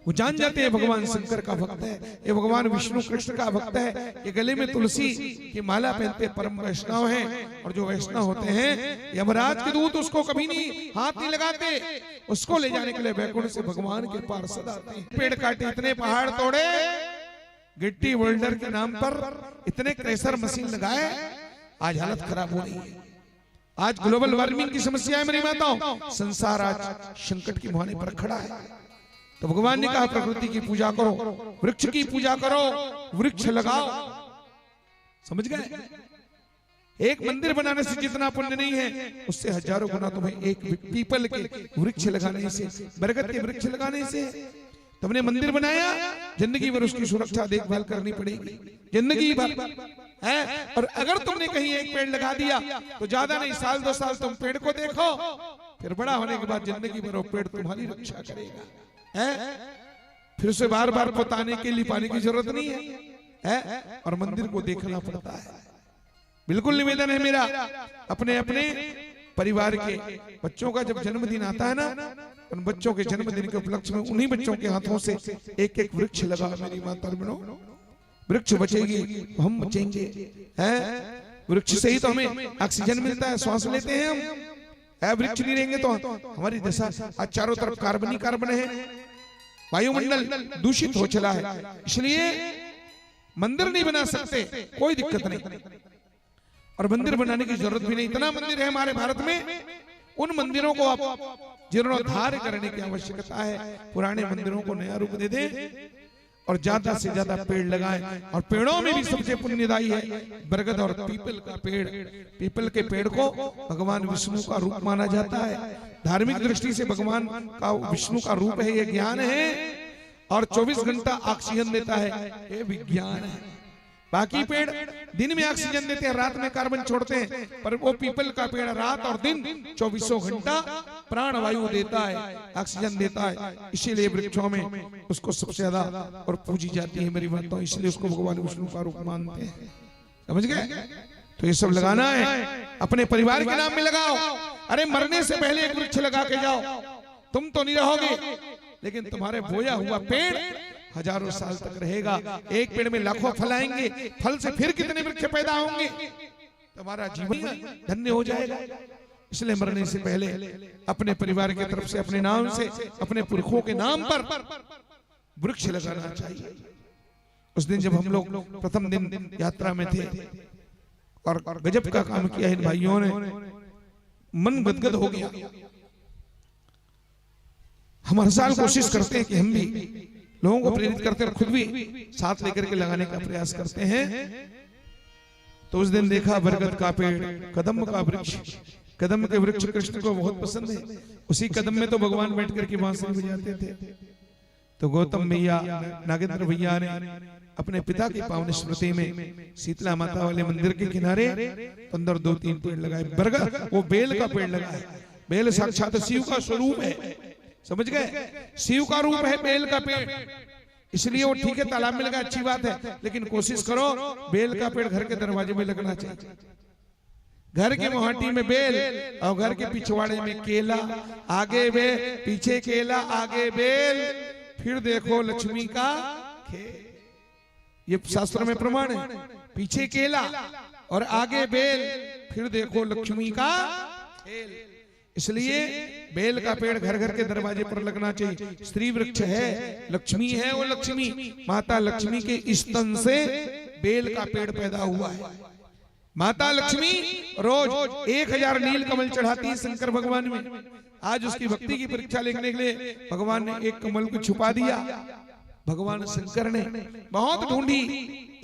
वो जान जाते हैं भगवान शंकर का भक्त है, ये भगवान विष्णु कृष्ण का भक्त है, ये गले में तुलसी की माला पहनते परम वैष्णव हैं। और जो वैष्णव होते हैं, यमराज के दूत उसको कभी नहीं, हाथ नहीं लगाते। उसको ले जाने के लिए बैकुंठ से भगवान के पार्षद आते हैं। पेड़ काटे, इतने पहाड़ तोड़े, गिट्टी बोल्डर के नाम पर इतने क्रेशर मशीन लगाए, आज हालत खराब हो रही है। आज ग्लोबल वार्मिंग की समस्या है मेरी माताओं, संसार आज संकट के मुहाने पर खड़ा है। तो भगवान ने कहा, प्रकृति की पूजा करो, वृक्ष की पूजा करो, वृक्ष लगाओ। समझ गए? एक मंदिर बनाने से जितना पुण्य नहीं है, उससे हजारों गुना तुम्हें एक पीपल के वृक्ष लगाने से, बरगद के वृक्ष लगाने से। तुमने मंदिर बनाया, जिंदगी भर उसकी सुरक्षा देखभाल करनी पड़ेगी, जिंदगी भर, है। और अगर तुमने कहीं एक पेड़ लगा दिया, तो ज्यादा नहीं, साल दो साल तुम पेड़ को देखो, फिर बड़ा होने के बाद जिंदगी भर वो पेड़ तुम्हारी रक्षा करेगा, है। फिर उसे बार बार पोताने के, लिपाने की जरूरत नहीं है, है। और मंदिर को देखना पड़ता है। बिल्कुल निवेदन है मेरा, अपने अपने परिवार के बच्चों का जब जन्मदिन आता है ना, उन बच्चों के जन्मदिन के उपलक्ष्य में उन्हीं बच्चों के हाथों से एक एक वृक्ष लगा। मेरी माता, बहनों, वृक्ष बचेगी तो हम बचेंगे, हैं? वृक्ष से ही तो हमें ऑक्सीजन मिलता है, श्वास लेते हैं हम। है, वृक्ष नहीं रहेंगे तो हमारी दशा, आज चारों तरफ कार्बन ही कार्बन है, वायुमंडल दूषित हो चला है। इसलिए मंदिर नहीं बना सकते, कोई दिक्कत नहीं, और मंदिर बनाने की जरूरत भी नहीं। इतना मंदिर है हमारे भारत में, उन मंदिरों को आप जीर्णोद्धार करने की आवश्यकता है, पुराने मंदिरों को नया रूप दे दें और ज्यादा से ज्यादा पेड़ लगाएं। और पेड़ों में भी सबसे पुण्यदायी है बरगद और पीपल का पेड़। पीपल के पेड़ को भगवान विष्णु का रूप माना जाता है। धार्मिक दृष्टि से भगवान का, विष्णु का रूप है, ये ज्ञान है, और चौबीस घंटा ऑक्सीजन देता है, ये विज्ञान है। बाकी पेड़ दिन में ऑक्सीजन देते हैं, रात में कार्बन छोड़ते हैं, पर वो पीपल का पेड़ रात और दिन चौबीसों घंटा प्राण वायु देता है, ऑक्सीजन देता है। इसीलिए वृक्षों में उसको सबसे ज्यादा और पूजी जाती है मेरी माताओं, इसलिए उसको भगवान विष्णु का रूप मानते हैं। समझ गए? तो ये सब लगाना है, अपने परिवार के नाम में लगाओ। अरे, मरने से पहले एक वृक्ष लगा के जाओ, तुम तो नहीं रहोगे, लेकिन तुम्हारे बोया हुआ पेड़ हजारों साल तक रहेगा। एक पेड़ में लाखों फल आएंगे, फल से फिर कितने वृक्ष पैदा होंगे, तुम्हारा जीवन धन्य हो जाएगा। इसलिए मरने से पहले अपने परिवार की तरफ से, अपने नाम से, अपने पुरखों के नाम पर वृक्ष लगाना चाहिए। उस दिन जब हम लोग प्रथम दिन यात्रा में थे और गजब का काम किया इन भाइयों ने, मन गदगद हो गया। हम हर साल कोशिश करते हैं कि हम भी लोगों को प्रेरित करते हैं और खुद भी साथ लेकर के लगाने का प्रयास करते हैं। तो उस दिन देखा बरगद का पेड़, कदम्ब का वृक्ष, कदम्ब के वृक्ष कृष्ण को बहुत पसंद है। उसी कदम्ब में तो भगवान बैठ करके बांसुरी बजाते थे। तो गौतम भैया, नागेंद्र भैया ने अपने पिता की पावन स्मृति में शीतला माता वाले मंदिर के किनारे तो अंदर दो तीन पेड़ लगाए, बरगद, वो बेल का पेड़ लगाए। बेल साक्षात शिव का स्वरूप है, समझ गए? शिव का रूप है बेल का पेड़, इसलिए वो ठीक है, तालाब में लगा, अच्छी बात है, लेकिन कोशिश करो बेल का पेड़ घर के दरवाजे में लगना चाहिए। घर के मोहाटी में बेल और घर के पिछवाड़े में केला, आगे बेल, पीछे केला, आगे बेल, फिर देखो लक्ष्मी का खेल। ये शास्त्र में प्रमाण है, पीछे केला और आगे बेल, फिर देखो लक्ष्मी का खेल। इसलिए बेल का पेड़ घर घर के दरवाजे पर लगना चाहिए। स्त्री वृक्ष है, लक्ष्मी है, वो लक्ष्मी, माता लक्ष्मी के स्तन से बेल का पेड़ पैदा हुआ है। माता लक्ष्मी रोज एक हजार नील कमल चढ़ाती है शंकर भगवान में। आज उसकी भक्ति की परीक्षा लेने के लिए भगवान ने एक कमल को छुपा दिया। भगवान शंकर ने बहुत ढूंढी,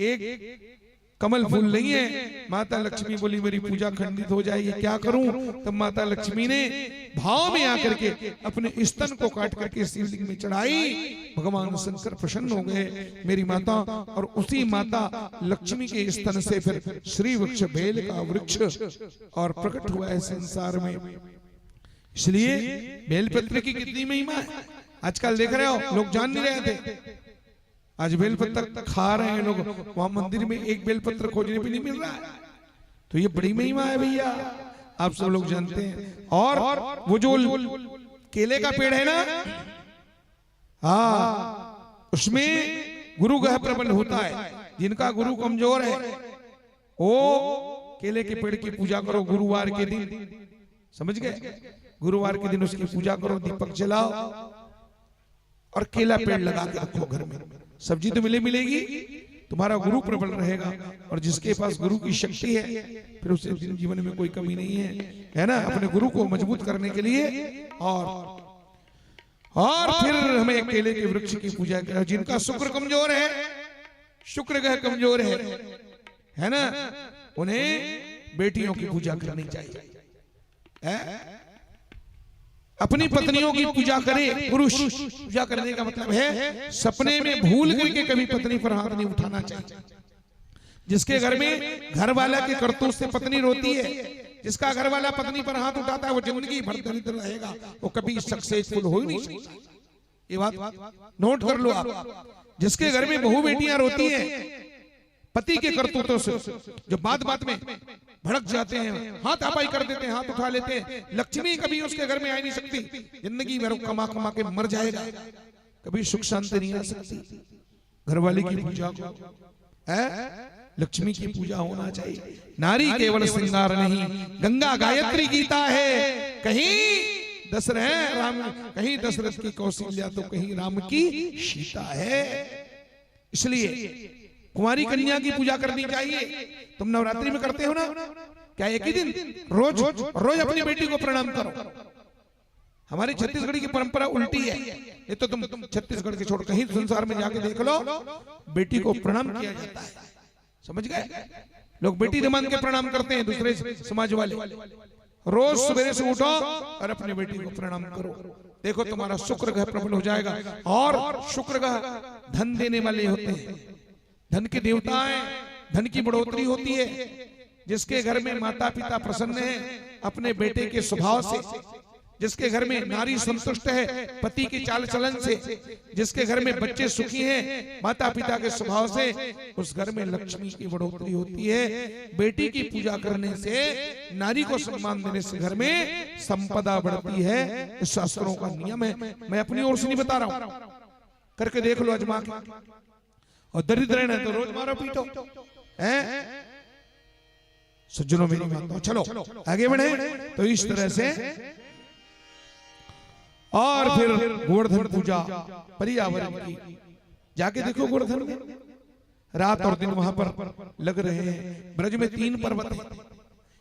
एक कमल फूल नहीं है। माता लक्ष्मी बोली, मेरी पूजा खंडित हो जाएगी, क्या करूं? तब माता लक्ष्मी ने भाव में आकर के अपने स्तन को काट करके शिवलिंग में चढ़ाई। भगवान शंकर प्रसन्न हो गए, मेरी माता, और उसी माता लक्ष्मी के स्तन से फिर श्री वृक्ष, बेल का वृक्ष, और प्रकट हुआ है संसार में। इसलिए बेलपत्र की कितनी महिमा है। आजकल देख रहे हो, लोग जान नहीं रहे थे, आज बेलपत्र खा रहे हैं लोग। वहां मंदिर में एक बेलपत्र खोजने पे नहीं मिल रहा है, तो ये बड़ी महिमा है भैया, आप सब लोग जानते हैं। और वो जो केले का पेड़ है ना, हाँ, उसमें गुरु ग्रह प्रबल होता है। जिनका गुरु कमजोर है, वो केले के पेड़ की पूजा करो गुरुवार के दिन, समझ गए? गुरुवार के दिन उसकी पूजा करो, दीपक जलाओ और केला पेड़ लगा के रखो घर में। सब्जी तो मिले मिलेगी, तुम्हारा गुरु प्रबल रहेगा, और जिसके पास गुरु की शक्ति है, फिर उसे जीवन में कोई कमी नहीं है, है ना? अपने गुरु को मजबूत करने के लिए। और और फिर हमें केले के वृक्ष की पूजा करें। जिनका शुक्र कमजोर है, शुक्र ग्रह कमजोर है, है ना, उन्हें बेटियों की पूजा करनी चाहिए, है? अपनी पत्नियों की पूजा करे पुरुष। पूजा करने का मतलब है सपने में भूल करके कभी पत्नी पर हाथ नहीं उठाना चाहिए। जिसके घर में घर वाला के करतूत से पत्नी रोती है, जिसका घर वाला पत्नी पर हाथ उठाता है, वो जिंदगी भर दरिद्र रहेगा, वो कभी सक्सेसफुल हो ही नहीं सकता। ये बात नोट कर लो आप। जिसके घर में बहू बेटियां रोती हैं, पति के करतूतों से जो बात बात में भड़क जाते हैं, हाथापाई कर देते हैं, हाथ उठा लेते हैं, लक्ष्मी कभी उसके घर में आ नहीं सकती, जिंदगी भर कमा कमा के मर जाएगा, कभी सुख शांति नहीं आ सकती। घरवाली की पूजा को, है, लक्ष्मी की पूजा होना चाहिए। नारी केवल श्रृंगार नहीं, गंगा गायत्री गीता है। कहीं दशरथ राम, कहीं दशरथ की कौशल्या तो कहीं राम की सीता है। इसलिए कुंवारी कन्या की पूजा करनी चाहिए। तुम नवरात्रि में करते हो ना, क्या एक ही दिन? रोज, रोज अपनी बेटी को प्रणाम करो। हमारी छत्तीसगढ़ी की परंपरा उल्टी है। ये तो तुम छत्तीसगढ़ के छोड़, कहीं संसार में जाके देख लो, बेटी को प्रणाम किया जाता है। समझ गए? लोग बेटी दमांद के प्रणाम करते हैं, दूसरे समाज वाले। रोज सवेरे से उठो और अपने बेटी को प्रणाम करो। देखो, तुम्हारा शुक्र ग्रह प्रबल हो जाएगा। और शुक्र ग्रह धन देने वाले होते हैं, धन के देवता हैं, धन की बढ़ोतरी होती है। जिसके घर में माता पिता प्रसन्न है अपने बेटे के स्वभाव से, जिसके घर में नारी संतुष्ट है पति के चाल चलन से, जिसके घर में बच्चे सुखी हैं माता पिता के स्वभाव से, उस घर में लक्ष्मी की बढ़ोतरी होती है। बेटी की पूजा करने से, नारी को सम्मान देने से घर में संपदा बढ़ती है। ये शास्त्रों का नियम है, मैं अपनी ओर से नहीं बता रहा हूं, करके देख लो, आजमा के। और दरिद्र है तो रोज मारो पीटो, हैं? सज्जनों, मेरी बात तो चलो आगे बढ़े। तो इस तरह से, और फिर गोवर्धन पूजा पर्यावरण की, जाके देखो गोवर्धन में रात और दिन वहां पर लग रहे हैं। ब्रज में तीन पर्वत है,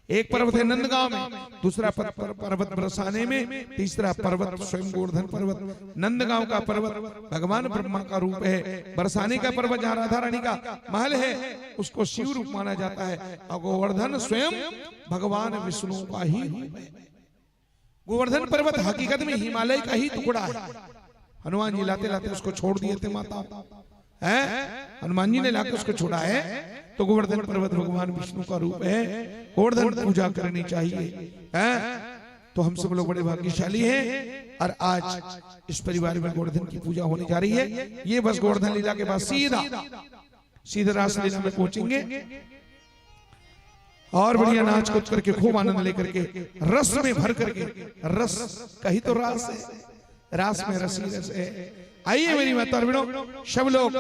एक पर्वत है नंदगांव में, दूसरा पर, पर, पर्वत बरसाने में, तीसरा पर्वत स्वयं गोवर्धन पर्वत। नंदगांव का पर्वत भगवान ब्रह्मा का रूप है, बरसाने का पर्वत जहाँ राधा रानी का महल है, उसको शिव रूप माना जाता है, और गोवर्धन स्वयं भगवान विष्णु का ही रूप है। गोवर्धन पर्वत हकीकत में हिमालय का ही टुकड़ा है। हनुमान जी लाते लाते उसको छोड़ दिए थे माता, हैं? हनुमान जी ने लाके उसको छोड़ा है। तो गोवर्धन पर्वत भगवान विष्णु का रूप है, गोवर्धन पूजा करनी चाहिए, हैं? तो हम सब लोग बड़े भाग्यशाली हैं और आज इस परिवार में गोवर्धन की पूजा होने जा रही है। ये बस गोवर्धन लीला के बाद सीधा, सीधा रासलीला में पहुंचेंगे। और बढ़िया नाच कूद करके, खूब आनंद लेकर के, रस में भर करके, रस का ही तो रास है, रास में रस ही रस है। आइए मेरी माता और बहनों, सब लोग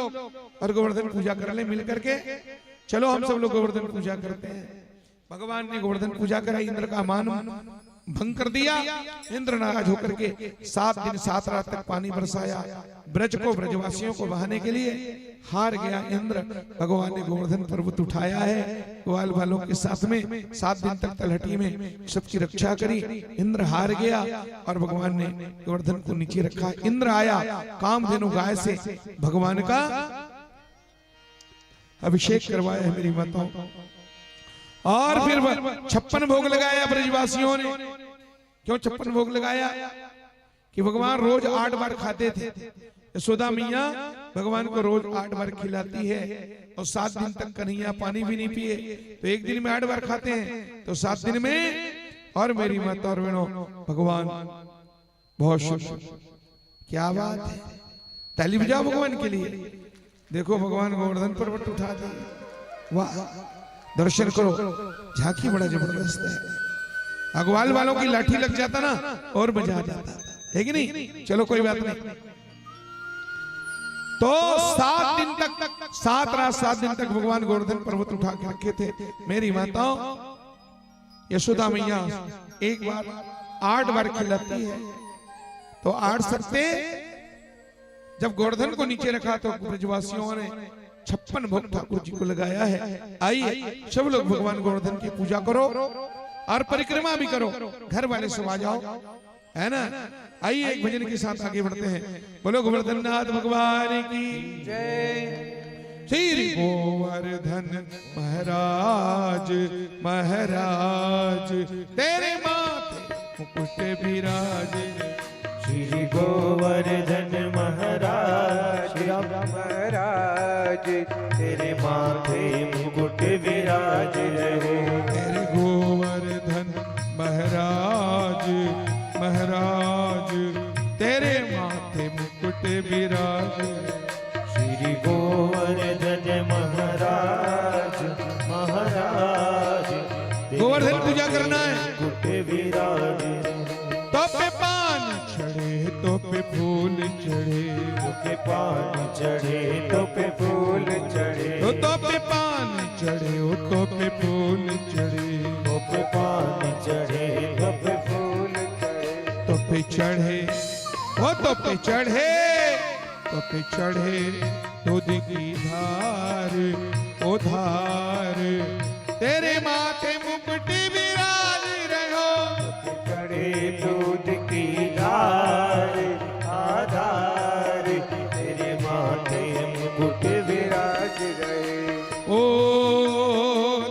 और गोवर्धन पूजा कर ले मिल करके। चलो हम सब लोग गोवर्धन पूजा करते हैं। भगवान ने गोवर्धन पूजा कराई, इंद्र का मान भंग कर दिया। इंद्र नाराज होकर के सात दिन सात रात तक पानी बरसाया, ब्रज को, ब्रजवासियों को बहाने के लिए। हार गया इंद्र। भगवान ने गोवर्धन पर्वत उठाया है, ग्वाल वालों के साथ में सात दिन तक तलहटी में सबकी रक्षा करी। इंद्र हार गया और भगवान ने गोवर्धन को नीचे रखा। इंद्र आया, कामधेनु गाय से भगवान का अभिषेक करवाया है मेरी माताओं। और फिर वह छप्पन भोग लगाया ब्रजवासियों ने। क्यों छप्पन भोग लगाया? कि भगवान रोज आठ बार खाते थे। यशोदा मैया भगवान को रोज आठ बार खिलाती है और सात दिन तक कन्हैया पानी भी नहीं पिए, तो एक दिन में आठ बार खाते हैं, तो सात दिन में। और मेरी माता और बहनों, भगवान बहुत शुक्र, क्या बात है, ताली बजाओ भगवान के लिए। देखो भगवान गोवर्धन पर्वत उठा दिए, वाह, दर्शन करो, झांकी बड़ा जबरदस्त है। अग्रवाल वालों की लाठी लग जाता ना, और मजा आ जाता, है कि नहीं? चलो कोई बात नहीं। तो सात दिन तक, सात रात सात दिन तक भगवान गोवर्धन पर्वत उठा के रखे थे। मेरी माताओं, यशोदा मैया एक बार आठ बार खिलाती है, तो आठ सत्ते, जब गोवर्धन को नीचे रखा तो ब्रजवासियों ने छप्पन भोग ठाकुर जी को लगाया है। आइए सब लोग भगवान गोवर्धन की पूजा करो और परिक्रमा भी करो, घर वाले सब आ जाओ, है ना? आइए एक भजन के साथ आगे बढ़ते हैं। बोलो गोवर्धननाथ भगवान की जय। श्री गोवर्धन महाराज, महाराज तेरे माथे मुकुट विराज। श्री गोवर्धन महाराज, श्री राम महाराज तेरे माथे मुकुट विराज रहे। तेरे गोवर्धन महाराज, महाराज तेरे माथे मुकुट विराज। श्री गोवर्धन महाराज, फूल चढ़े। तो पे पान चढ़े, तो पे फूल चढ़े। ओ तो पे पान चढ़े, ओ तो पे फूल चढ़े। तो पे पान चढ़े, तो पे फूल चढ़े। तो पे चढ़े, ओ तो पे चढ़े, तो पे चढ़े दूध की धार, ओ धार। तेरे माथे मुकुट विराज रहो। चढ़े दूध की धार, आधार। तेरे माथे मुकुट विराज रहे। ओ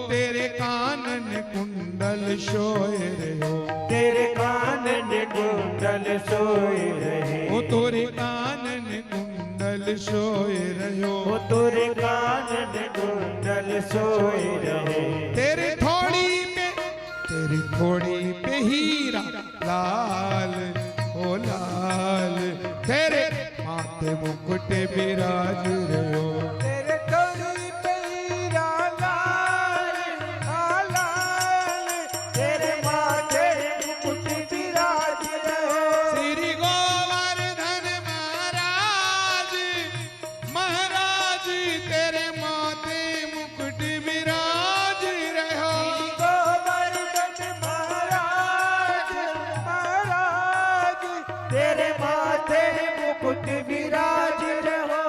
तेरे कानन कुंडल सोए रहो। तेरे कानन कुंडल सोए रहे। ओ तोरे कानन कुंडल सोए रहो। ओ तोरे कानन कुंडल सोए रहे। तेरे थोड़ी पे, तेरी थोड़ी पे हीरा लाल, ओ लाल। तेरे माथे मुकुट विराज रहो। तेरे थोड़ी पे हीरा लाल, आ लाल। तेरे माथे मुकुट विराज रहे। श्री गोवर्धन महाराज, महाराज तेरे माथे मुकुट विराज रहो। गोवर्धन महाराज, महाराज। तेरे माथे मुकुट विराज रहो।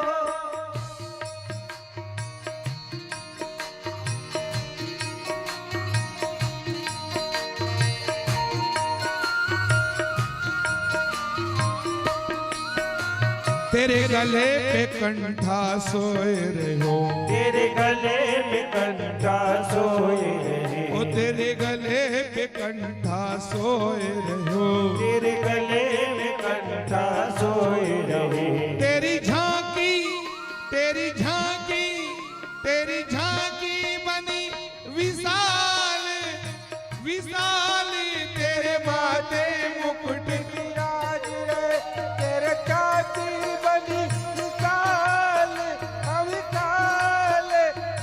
तेरे गले पे कंठा सोए रहो। तेरे गले में कंठा सोए रहे। ओ तेरे गले पे कंठा सोए रहो। तेरे गले में कंठा सोए रहे। तेरी झांकी, तेरी झांकी, तेरी झांकी बनी विशाल, विशाल। तेरे माथे मुकुट विराज रहे। तेरे छाती बनी विशाल, अविशाल।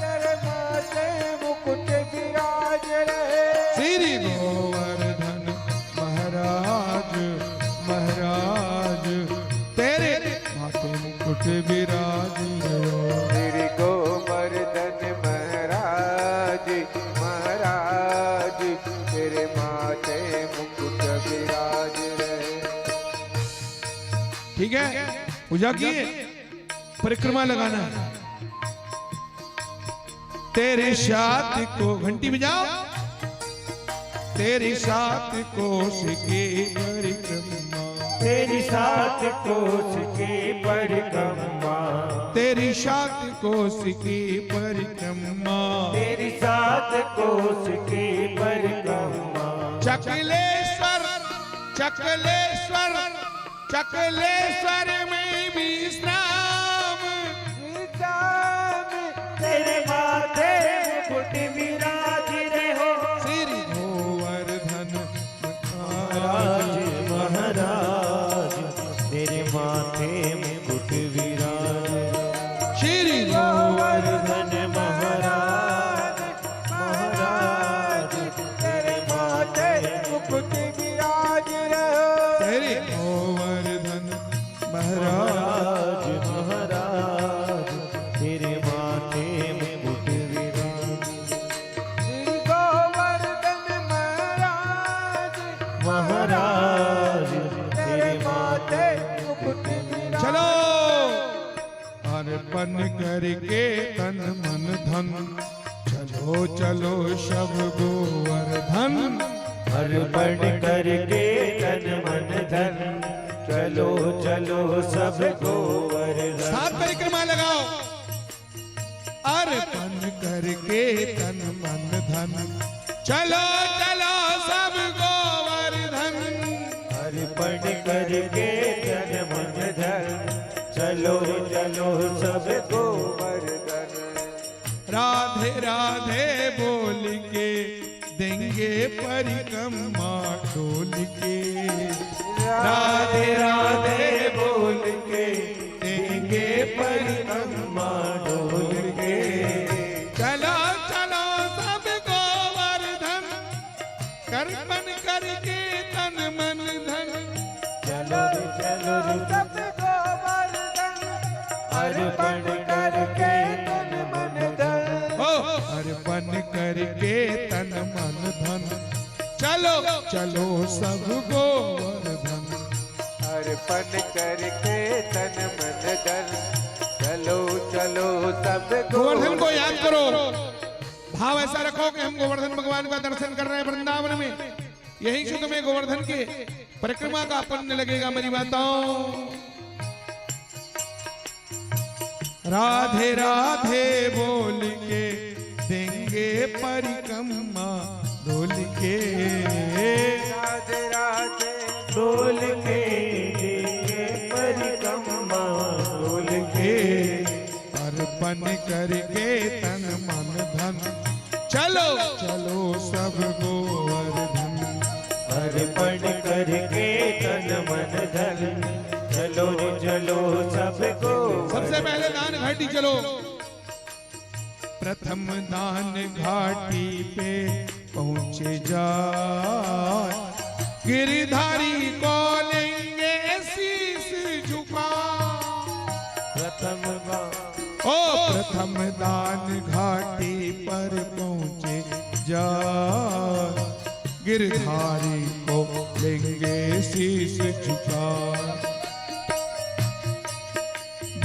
तेरे माथे मुकुट विराज रहे। श्री गोवर्धन महाराज, महाराज तेरे माथे मुकुट विराज रहो। श्री गोवर्धन महाराज, महाराज। तेरे माथे मुकुट विराज रहे। ठीक है, पूजा की परिक्रमा लगाना है। तेरे सात को घंटी बजाओ। तेरे सात कोस की परिक्रमा। तेरी सात कोस की परिक्रमा। तेरी सात कोस की परिक्रमा। तेरी सात कोस की परिक्रमा। चकलेश्वर, चकलेश्वर, चकलेश्वर में विश्राम। विश्राम। तेरे माथे मुकुट विराज रहो। श्री गोवर्धन महाराज, महाराज। तेरे माथे मुकुट विराज। श्री गोवर्धन महाराज, महाराज। तेरे माथे मुकुट विराज रहो। श्री गोवर्धन महाराज। महाराज, महाराज। तेरे माथे मुकुट विराज। श्री गोवर्धन महाराज, महाराज। तेरे माथे मुकुट विराज। चलो, अर्पण करके तन मन धन, चलो चलो सब गोवर्धन। अर्पण करके तन मन धन, चलो चलो सब गोवर्धन। सात परिक्रमा लगाओ। अर्पण करके तन मन धन, चलो चलो सब गोवर्धन। अर्पण करके तन मन धन, चलो चलो सब गोवर्धन। राधे राधे बोल के देंगे परिक्रमा डोल के। राधे राधे बोल के देंगे परिक्रमा डोल के। चलो चलो सब गोवर्धन, अर्पण करके तन मन धन। चलो रे चलो रे सब अर्पण करके तन मन धन। ओ, अर्पण करके तन मन धन। चलो, चलो सब गोवर्धन। अर्पण करके तन मन धन। चलो, चलो सब गोवर्धन को याद करो। भाव ऐसा रखो कि हम गोवर्धन भगवान का दर्शन कर रहे हैं वृंदावन में। यहीं से तुम्हें गोवर्धन के परिक्रमा का पुण्य लगेगा मेरी माताओं। राधे राधे बोल के देंगे परिक्रमा डोल के। राधे राधे बोल के देंगे परिक्रमा डोल के। अर्पण करके तन मन धन। चलो, चलो सब गोवर्धन। अर्पण करके तन मन धन। चलो, चलो सब गोवर्धन। सबसे पहले दान घाटी चलो। प्रथम दान घाटी पे पहुँचे जा, गिरधारी को लेंगे शीश झुका। प्रथम दा- ओ, प्रथम दान घाटी पर पहुँचे जा, गिरधारी को लेंगे शीश झुका।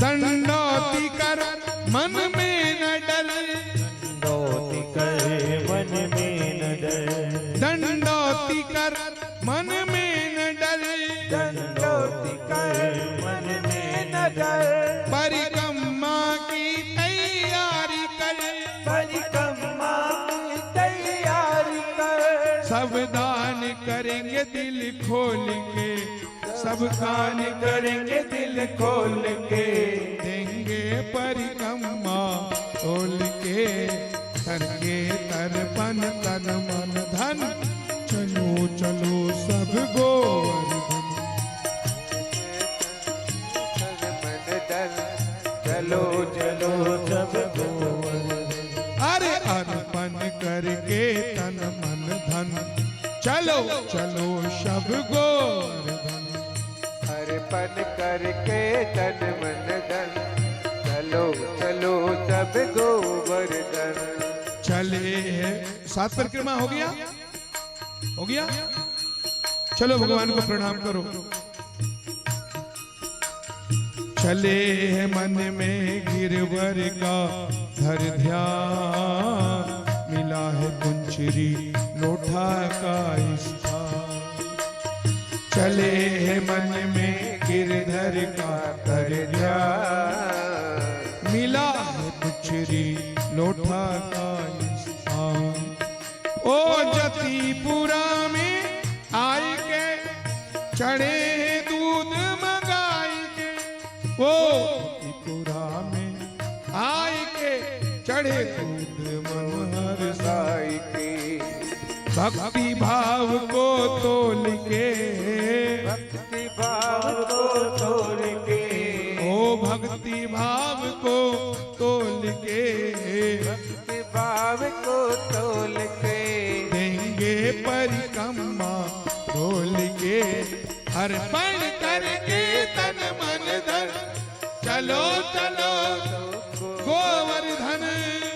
दंडौती कर मन में न डर। दंडौती कर मन में न डर। दंडौती कर मन में न डर। दंडौती कर मन में न डर। परिक्रमा की तैयारी कर। परिक्रमा की तैयारी कर। सब दान करेंगे दिल खोल के। सब दान करेंगे दिल खोल के। देंगे परिक्रमा तोल के। करके तर्पण तन मन धन। चलो, चलो सब गोवर्धन। चलो, चलो सब गोवर्धन। अरे अर्पण करके तन मन धन। चलो, चलो सब गोवर्धन। अर्पण करके तन मन धन। चलो, चलो सब गोवर्धन। चले हैं, सात परिक्रमा हो गया, हो गया। चलो भगवान को प्रणाम करो। चले हैं मन में गिरवर का धर ध्यान, मिला है पुंचरी लोठा का स्थान। चले हैं मन में गिरधर का धर ध्यान, मिला है पुंचरी लोठा का स्थान। ओ जतीपुरा में आय के चढ़े दूध मंगाई के, ओ जतीपुरा में आय के चढ़े दूध मन हर्षाई के। भक्ति भाव को तोल के, भक्ति भाव को तोल के, ओ भक्ति भाव को तोल के। भाव को तोल के। देंगे परिक्रमा डोल के। अर्पण करके तन मन धन। चलो, चलो गोवर्धन।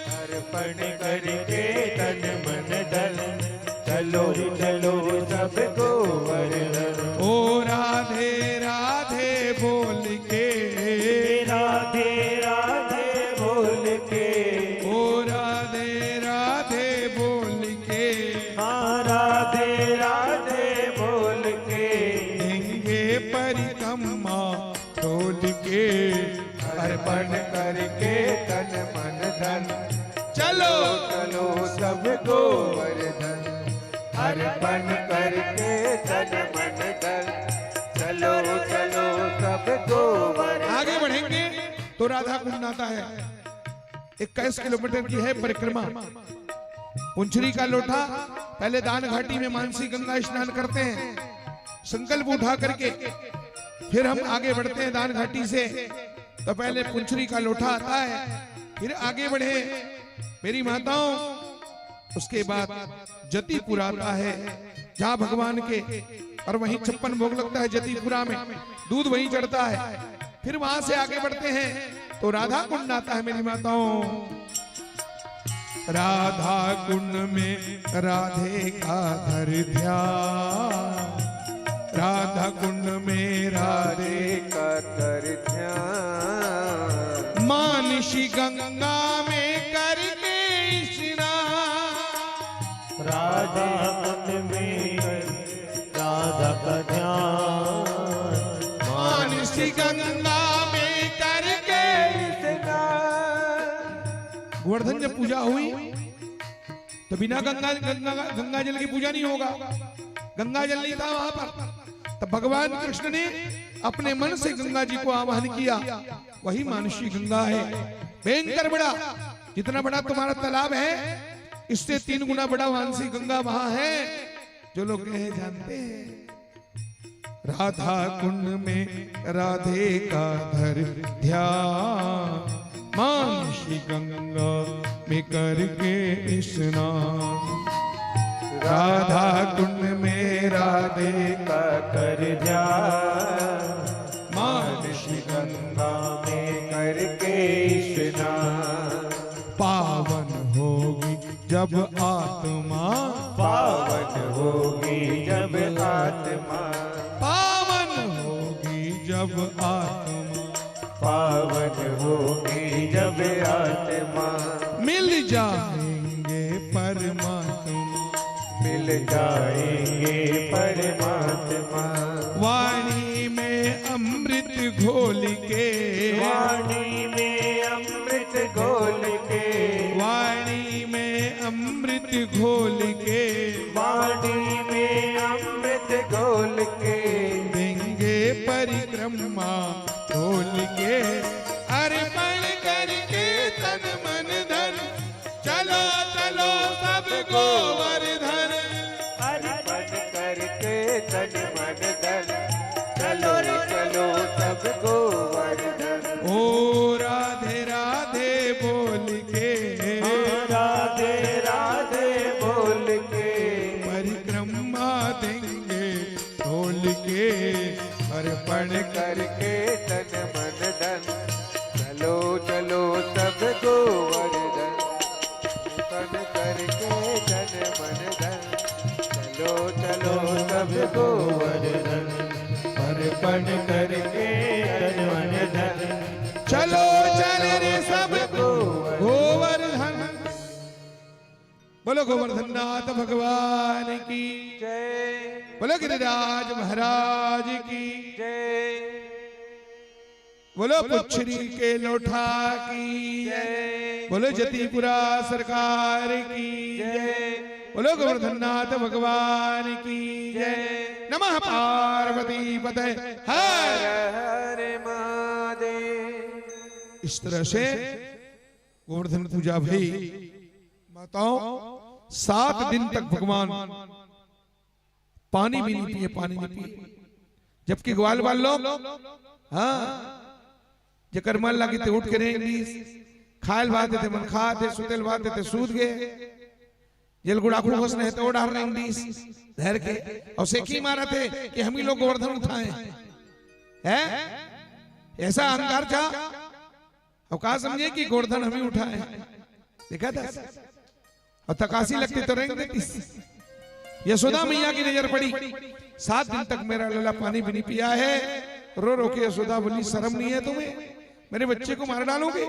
अर्पण करके तन मन धन। चलो, चलो सब गोवर्धन। ओ राधे राधे बोल के। राधे राधे बोल के। ओ राधे राधे बोल के। हाँ, राधे राधे बोल के। देंगे परिक्रमा डोल के। अर्पण करके तन मन धन। चलो, चलो सब गोवर्धन। अर्पण करके तन मन धन। चलो, चलो सब गोवर्धन। आगे बढ़ेंगे तो राधा कुंड आता है। इक्कीस किलोमीटर की है परिक्रमा। पुंचरी का लोटा, पहले दान घाटी में मानसी गंगा स्नान करते हैं, संकल्प उठा करके फिर हम आगे बढ़ते हैं दान घाटी से। तो पहले पुंचरी का लोटा आता है, फिर आगे बढ़े मेरी माताओं, उसके बाद जतीपुरा आता है, जहाँ भगवान के और वहीं छप्पन भोग लगता है जतीपुरा में, दूध वहीं चढ़ता है। फिर वहां से आगे बढ़ते हैं तो राधा कुंड आता है मेरी माताओं। राधा कुंड में राधे का धर ध्यान, राधा कुंड में राधे का धर ध्यान। मानसी गंगा में करके स्नान, राधा कुंड में राधा का ध्यान। मानसी गंगा में करके स्नान। गोवर्धन जब पूजा हुई तो बिना गंगा, गंगा, गंगा जल की पूजा नहीं होगा। गंगा जल नहीं था वहां पर। तब भगवान कृष्ण ने अपने मन से गंगा जी को आवाहन किया। वही मानसी गंगा है। भयंकर बड़ा, जितना बड़ा तुम्हारा तालाब है, इससे तीन गुना बड़ा मानसी गंगा वहां है। जो लोग गए हैं जानते हैं। राधा कुंड में राधे का धर ध्यान, मानसी गंगा में करके स्नान। राधा कुंड में राधे का कर ध्यान, मानसी गंगा में करके स्नान। पावन होगी जब आत्मा, पावन होगी जब आत्मा, पावन होगी जब आत्मा, पावन होगी जब आत्मा। मिल जाएंगे परमात्मा, मिल जाएंगे परमात्मा। वाणी में अमृत घोल के, वाणी में अमृत घोल के, वाणी में अमृत घोल के, वाणी में अमृत घोल के, देंगे परिक्रमा ढोल के। अर्पण करके तन मन धन, चलो चलो सब गोवर्धन। अर्पण करके तन मन धन, चलो रे चलो सब गोवर्धन। ओ राधे राधे बोल के, हाँ, राधे राधे बोल के, परिक्रमा देंगे ढोल के। अर्पण करके तन मन धन, चलो चलो सब गोवर्धन। अर्पण करके तन मन धन, चलो चलो सब गोवर्धन। अर्पण करके तन मन धन, चलो चल रे सब गोवर्धन। बोलो गोवर्धननाथ भगवान की जय। बोलो गिरिराज महाराज की जय। बोलो पुच्छरी के लोठा की जय। बोलो जतीपुरा सरकार की जय। बोलो गोवर्धननाथ भगवान की जय। नमः पार्वती पते हर हर महादेव। इस तरह से गोवर्धन पूजा भी। माताओं, सात दिन तक भगवान पानी भी नहीं पिए, पानी नहीं पिए। जबकि ग्वाल वाल लोग, हाँ, जेकर मन लागे ते उठ के रेंग दीस, खायल बात ते मन खा ते, सुतेल बात ते सूत गए, जेल गुड़ाखू घोष नहीं तो डार रेंग दीस, धर के, और सेकी मारा थे कि हम ही लोग गोवर्धन उठाए हैं। ऐसा अहंकार था। अब का समझे कि गोवर्धन हम ही उठाए हैं। देखा था? और तकासी लगती तो रेंग देती। यशोदा मैया की नजर पड़ी, सात दिन तक मेरा लला पानी भी नहीं पिया है। रो रो के यशोदा बोली, शर्म नहीं है तुम्हें? मेरे बच्चे को मार डालोगे?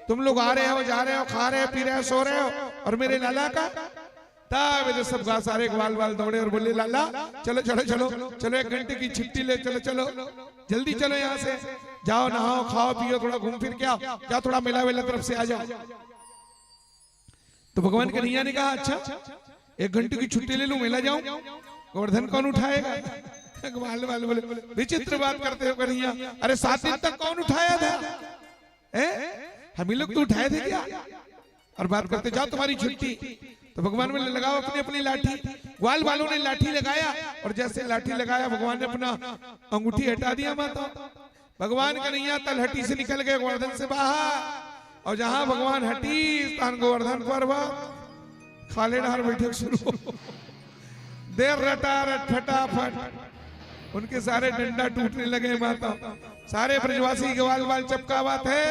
तुम लोग आ रहे हो, जा रहे हो, खा रहे हो, पी रहे हो, सो रहे हो, और मेरे लाला का? तब ये सब गा-, सारे ग्वाल वाल दौड़े और बोले, लाला, चलो चलो चलो चलो, एक घंटे की छुट्टी ले, चलो चलो, जल्दी चलो यहाँ से, जाओ नहाओ, खाओ पियो, थोड़ा घूम फिर के आओ, जाओ थोड़ा मेला वेला तरफ से आ जाओ। तो भगवान कन्हैया ने कहा, अच्छा, एक घंटे की छुट्टी ले लूं, मेला जाऊं, गोवर्धन कौन उठाएगा? ग्वाल वाल बोले, विचित्र बात करते हो कन्हैया, अरे सात दिन तक कौन उठाया था? हैं? हम ही लोग तो उठाए थे क्या? और बात करते, जाओ तुम्हारी छुट्टी। तो भगवान बोले, लगाओ अपनी अपनी लाठी। ग्वाल वालों ने लाठी लगाया और जैसे लाठी लगाया, भगवान ने अपना अंगूठी हटा दिया माता। भगवान कन्हैया तलहटी से निकल गए, गोवर्धन से बाहर। और जहां भगवान हटी, स्थान गोवर्धन पर्वत। खाले डार बैठक शुरू हो। देर रटा रट फटाफट। उनके सारे डंडा टूटने लगे माता। सारे ब्रजवासी ग्वाल वाल चपका बात है।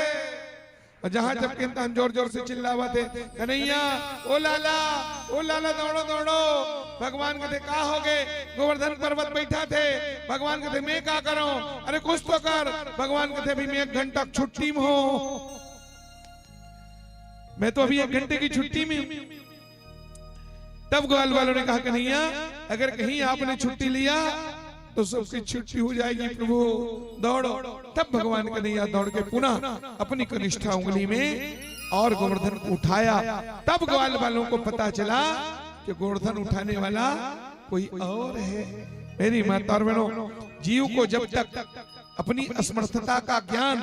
अउ जहां जब के तहां जोर जोर से चिल्लावत हे, "कन्हैया, ओ लाला, ओ लाला, दौड़ो, दौड़ो।" भगवान कथे, "का होगे?" "गोवर्धन पर्वत बइठा थे।" भगवान कथे, "मैं का करूं?" "अरे कुछ तो कर।" भगवान कथे, "अभी मैं एक घंटा छुट्टी में हूं, मैं तो अभी एक घंटे की छुट्टी में हूं।" तब ग्वाल वालों ने कहा, "कन्हैया, अगर कहीं आपने छुट्टी लिया तो सबकी छुट्टी हो जाएगी प्रभु, दौड़ो।" तब भगवान कन्हैया दौड़ के पुनः अपनी कनिष्ठा उंगली में और गोवर्धन को उठाया। तब ग्वाल वालों को पता चला कि गोवर्धन उठाने वाला कोई और है। मेरी माता और बहनों, जीव को जब तक अपनी असमर्थता का ज्ञान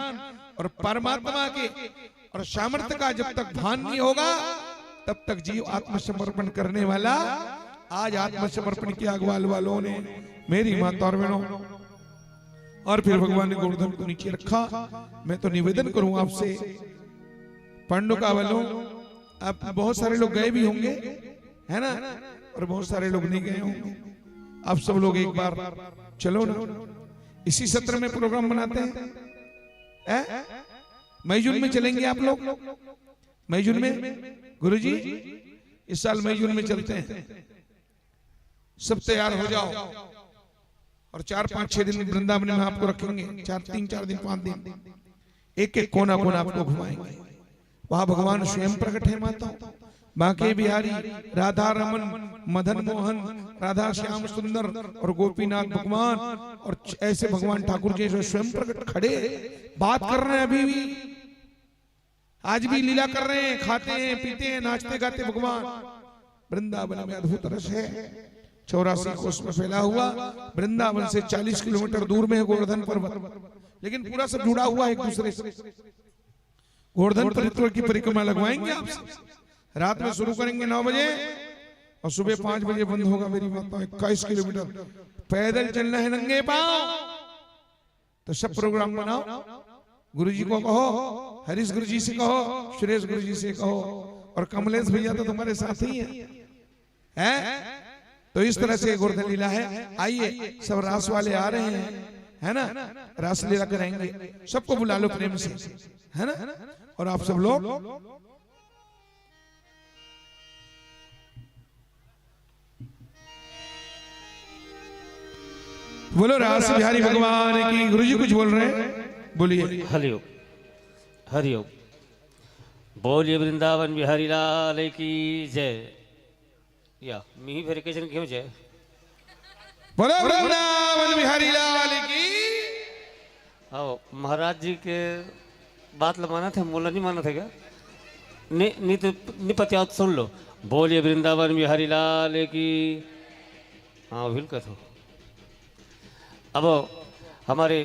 और परमात्मा के और सामर्थ्य का जब तक भान नहीं होगा, तब तक जीव आत्मसमर्पण करने वाला। आज आत्मसमर्पण किया ग्वाल वालों ने, मेरी माता और बहनों। और फिर भगवान ने गोवर्धन को नीचे रखा। मैं तो निवेदन करूं आपसे, पांडुका वालों, आप बहुत सारे लोग गए भी होंगे, है ना, और बहुत सारे लोग नहीं गए होंगे। आप सब लोग एक बार चलो ना, इसी सत्र में प्रोग्राम बनाते हैं, हैं? मई जून में चलेंगे आप लोग, मई जून में। गुरुजी, इस साल मई जून में चलते हैं, सब तैयार हो जाओ। और चार पांच छह दिन वृंदावन में आपको रखेंगे, चार, तीन चार दिन, पांच दिन, एक एक कोना कोना आपको घुमाएंगे। वहां भगवान स्वयं प्रकट है माता, बांके बिहारी, राधा रमन, मदन मोहन, राधा श्याम सुंदर और गोपीनाथ भगवान। और ऐसे भगवान ठाकुर जी जो स्वयं प्रकट खड़े बात कर रहे हैं अभी भी, आज भी लीला कर रहे हैं, खाते हैं, पीते हैं, नाचते गाते भगवान वृंदावन में अद्भुत रस है। चौरासी कोस में फैला हुआ, वृंदावन से चालीस किलोमीटर दूर में है गोवर्धन पर्वत, लेकिन पूरा सब जुड़ा हुआ है एक दूसरे से। गोवर्धन पर्वत की परिक्रमा लगवाएंगे आप सब। रात में शुरू करेंगे नौ बजे और सुबह पांच बजे बंद होगा। मेरी माता, इक्कीस किलोमीटर पैदल चलना है नंगे पांव। तो सब प्रोग्राम बनाओ, गुरुजी को कहो, हरीश गुरुजी से कहो, सुरेश गुरुजी से कहो, और कमलेश भैया तो तुम्हारे साथ ही है, हैं? तो इस तरह से गोवर्धन लीला है। आइए, सब रास वाले आ रहे हैं, है ना, रासलीला कराएंगे, सबको बुला लो प्रेम से, है ना, और आप सब लोग बोलो रास बिहारी भगवान की। गुरुजी कुछ बोल रहे हैं, बोलिए। हरिओम, हरिओम। बोलिए वृंदावन बिहारी लाल की जय। या मी ही फेर के झन क्यों जय। बोलो वृंदावन बिहारी लाल की। आओ, महाराज जी के बात ल मानत हे, मोला नहीं मानत हे क्या? नहीं, नहीं तो नहीं पतियावत, सुन लो। बोलिए वृंदावन बिहारी लाल की। हाँ, बिल्कुल कथो। अब हमारे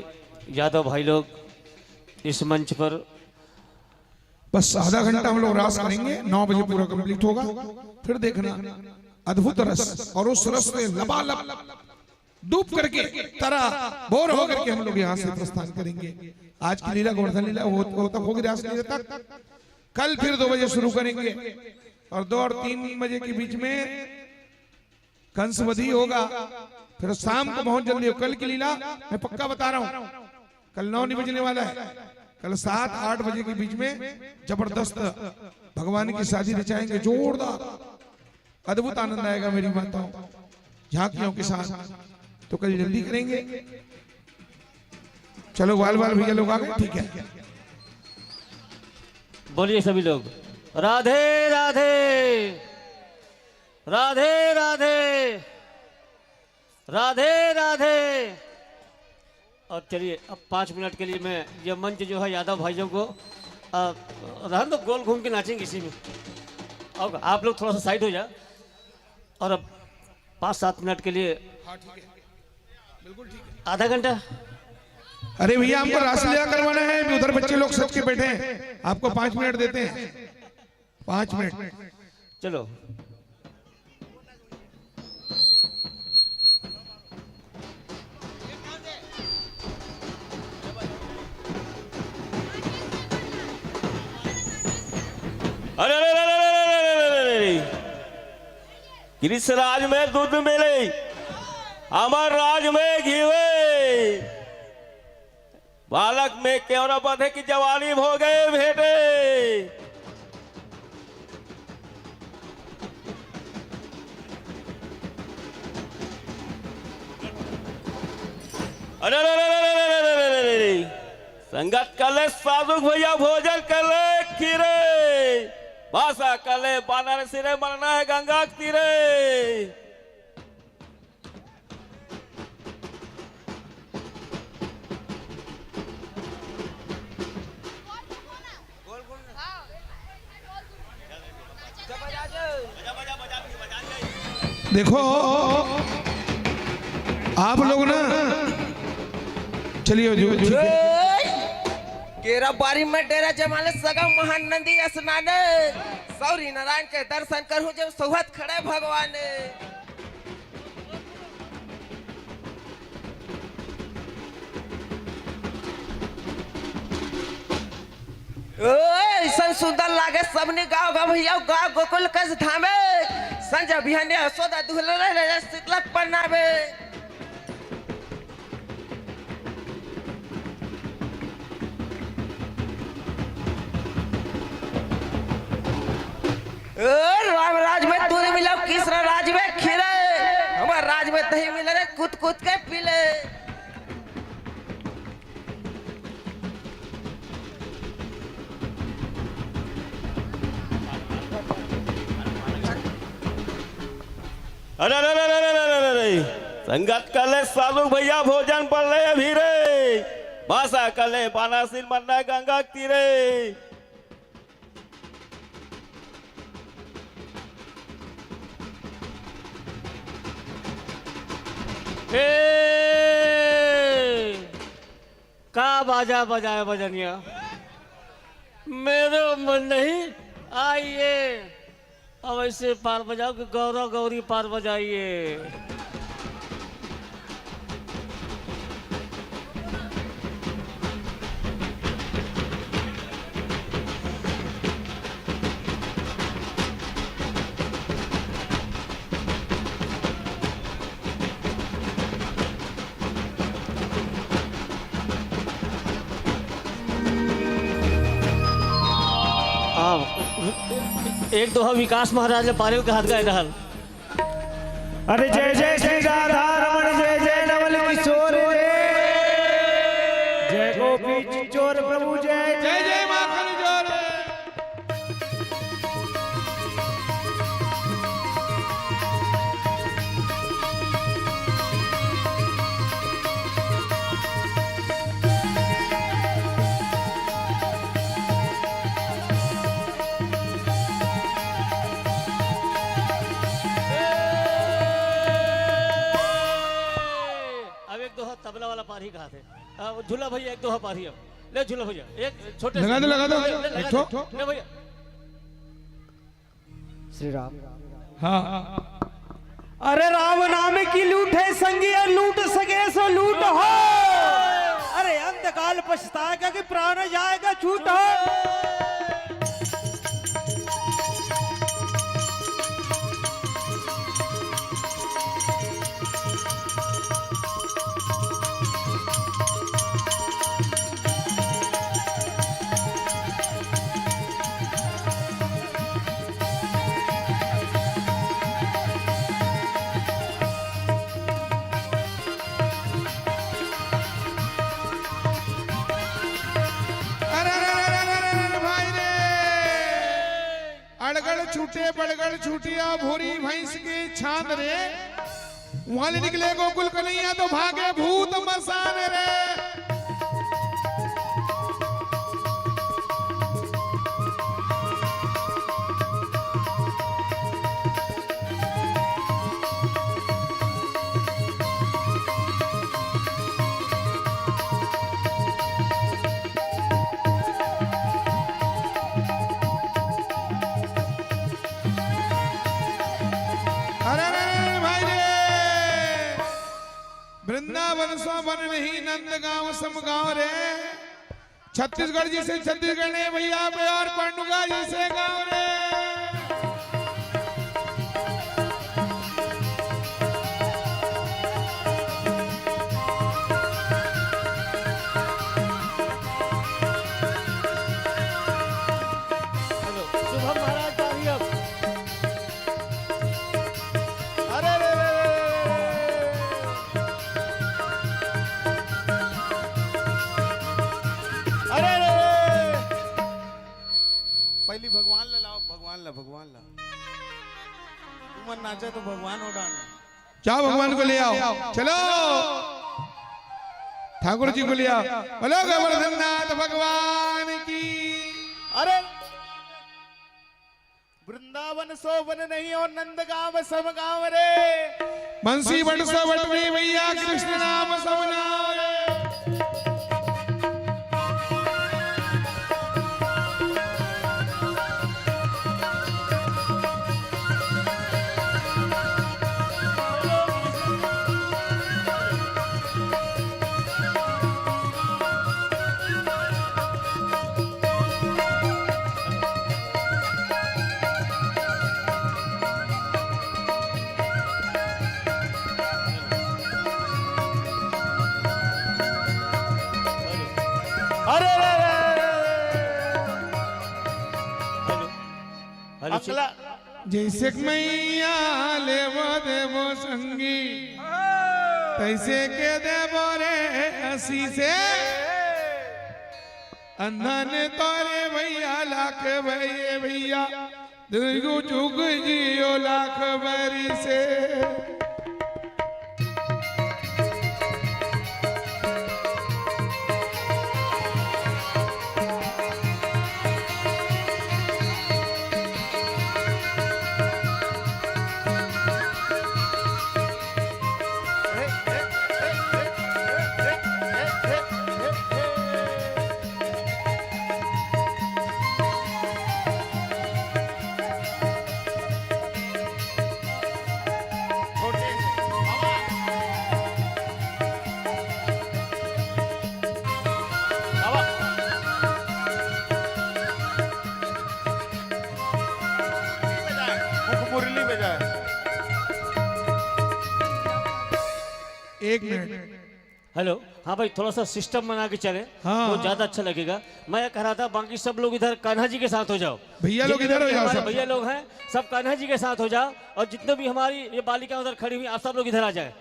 यादव भाई लोग इस मंच पर बस आधा घंटा हम लोग रास करेंगे, नौ बजे पूरा कंप्लीट होगा। फिर देखना, अद्भुत रस, और उस रस में लबालब डूब करके, तरा बोर होकर के हम लोग यहाँ से प्रस्थान करेंगे। आज की लीला गोवर्धन लीला हो, हो तक होगी, रास लीला तक। कल फिर दो बजे शुरू करेंगे और दो और तीन बजे के बीच में कंसवधी होगा। फिर शाम को बहुत जल्दी हो, कल की लीला मैं पक्का बता रहा हूँ, कल नौ नहीं बजने वाला है, कल सात आठ बजे के बीच में जबरदस्त भगवान की शादी रचाएंगे, जोरदार, अद्भुत आनंद आएगा मेरी माताओं, झांकियों के साथ। तो कल जल्दी करेंगे। चलो, वाल वाल भैया लोग आ गए, ठीक है। बोलिए सभी लोग, राधे राधे, राधे राधे, राधे राधे। और चलिए, अब पाँच मिनट के लिए मैं ये मंच जो है यादव भाइयों को, आ, रहन दो, गोल घूम के नाचेंगे इसी में। अब आप लोग थोड़ा सा साइड हो जाओ और अब पाँच सात मिनट के लिए, हाँ, ठीक है, बिल्कुल ठीक है। आधा घंटा। अरे भैया, हमको रासलीला करवाना है, अभी उधर बच्चे लोग सज के बैठे हैं, आपको पाँच मिनट देते हैं, पाँच मिनट। चलो। अरे, अरे, अरे, अरे, अरे, अरे, अरे, अरे, अरे। कृष्ण राज में दूध मिले, अमर राज में घीवे। बालक में केवरा बधे कि जवानी भोगे भेटे। संगत कर ले साधु भैया, भोजन कर ले खीरे, बासा कर ले बानर सिरे, मरना है गंगा के तीरे। देखो, आप लोग ना, चलिए जो, ठीक है। ए, केरा बारी में डेरा जमाले सगा महानंदी स्नान, सौरी नारायण के दर्शन करूं जब सोहत खड़े भगवान। ओ, ऐसन सुंदर लागे सबनी गाँव गाँव भैया, गाँव गोकुल कस धामे। संजय बिहाने यशोदा दुहले रहे, शीतलक प्रणामे। ए, राम राज में दूध मिलाओ, कृष्ण राज में खीरे, हमार राज में दही मिले रे, कूद कूद के पी ले। अरे, अरे, अरे, संगत कर ले साधु भैया, भोजन पर ले अभी रे, बासा कर ले बानासिन मन्ना गंगा के तीरे। ए, का बाजा बजाए बजनिया, मेरे मन नहीं आइए। अब ऐसे पार बजाओ कि गौरा गौरी पार बजाइए। अब एक दोहा विकास महाराज ले पारिल के हाथ गाए रहल। अरे जय जय श्री राधा रमण, जय जय नवल किशोर रे, जय गोपी किशोर प्रभु, जय जय जय माखन जोर। अब एक दोहा तबला वाला पारी कहा थे। आ, झूला भैया, एक दोहा पारी अब। ले झूला भैया, एक छोटे लगा से दो, लगा दो, ले, ले, एक लगा ठो। दे। ले भैया। श्री राम। हाँ। अरे राम नाम की लूट है संगी, लूट सके सो लूट हो। अरे अंत काल पछताएगा कि प्राण जाएगा छूट हो। अरे, अरे, अरे, भाई रे, अड़गड़ छूटे, बड़गड़ छूटिया, भूरी भैंस के छान रे। वहां ले निकले गोकुल कन्हैया तो भागे भूत मसान रे। अरे, अरे, अरे, भाई रे, वृंदावन सो वन नहीं, नंद गांव सम गांव रे। छत्तीसगढ़ जैसे छत्तीसगढ़ नहीं भैया, बे और पंडुगा जैसे गांव रे। हेलो, शुभम महाराज पारी अब। अरे रे रे रे। पहली भगवान ला लाओ, भगवान ला, भगवान ला। तुमन नाचा तो भगवान हो डान। जाओ, भगवान को ले आओ, चलो, ठाकुर जी को ले आओ। बोलो गोवर्धन नाथ भगवान की। अरे, वृंदावन सोवन नहीं और नंदगांव सम गांव रे। बंसी बट सो बट नहीं भैया, कृष्ण नाम सम नाम रे। अरे, अरे, अरे, अरे, अरे। हेलो। हेलो, अगला। जैसे कि मैया लेवो देवो संगी, तैसे के देवो रे असी से। अंधन तोरे भैया लाख भैये भैया, दुर्गु जुग जियो लाख बरिसे। छोटे से। बाबा। बाबा। मुख मुरली बजाए। एक मिनट। हेलो, हाँ भाई, थोड़ा सा सिस्टम बना के चले, हाँ। तो ज्यादा अच्छा लगेगा। मैं ये कह रहा था, बाकी सब लोग इधर कान्हा जी के साथ हो जाओ। भैया लोग जितने इधर हो भी जाओ हमारे सब। भैया लोग हैं, सब कान्हा जी के साथ हो जाओ। और जितने भी हमारी ये बालिका उधर खड़ी हुई, आप सब लोग इधर आ जाए।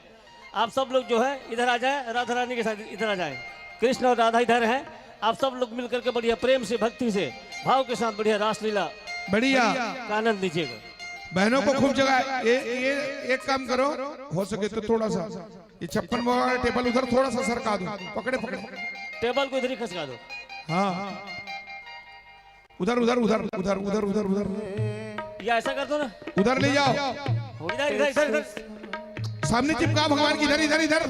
आप सब लोग जो है इधर आ जाए, राधा रानी के साथ इधर आ जाए। कृष्ण और राधा इधर हैं, आप सब लोग मिल करके बढ़िया प्रेम से, भक्ति से, भाव के साथ बढ़िया रासलीला बढ़िया। का आनंद लीजिएगा। बहनों को खूब जगह, ये, ये एक काम करो, हो सके तो थोड़ा सा ये छप्पन वाला टेबल उधर थोड़ा सा सरका दो, पकड़े, पकड़े। टेबल को इधर ही खसका दो। हाँ, उधर, उधर, उधर, उधर, उधर, उधर, उधर। या ऐसा कर दो ना। उधर ले जाओ। इधर, इधर, इधर, इधर। सामने चिपका भगवान की, इधर, इधर, इधर।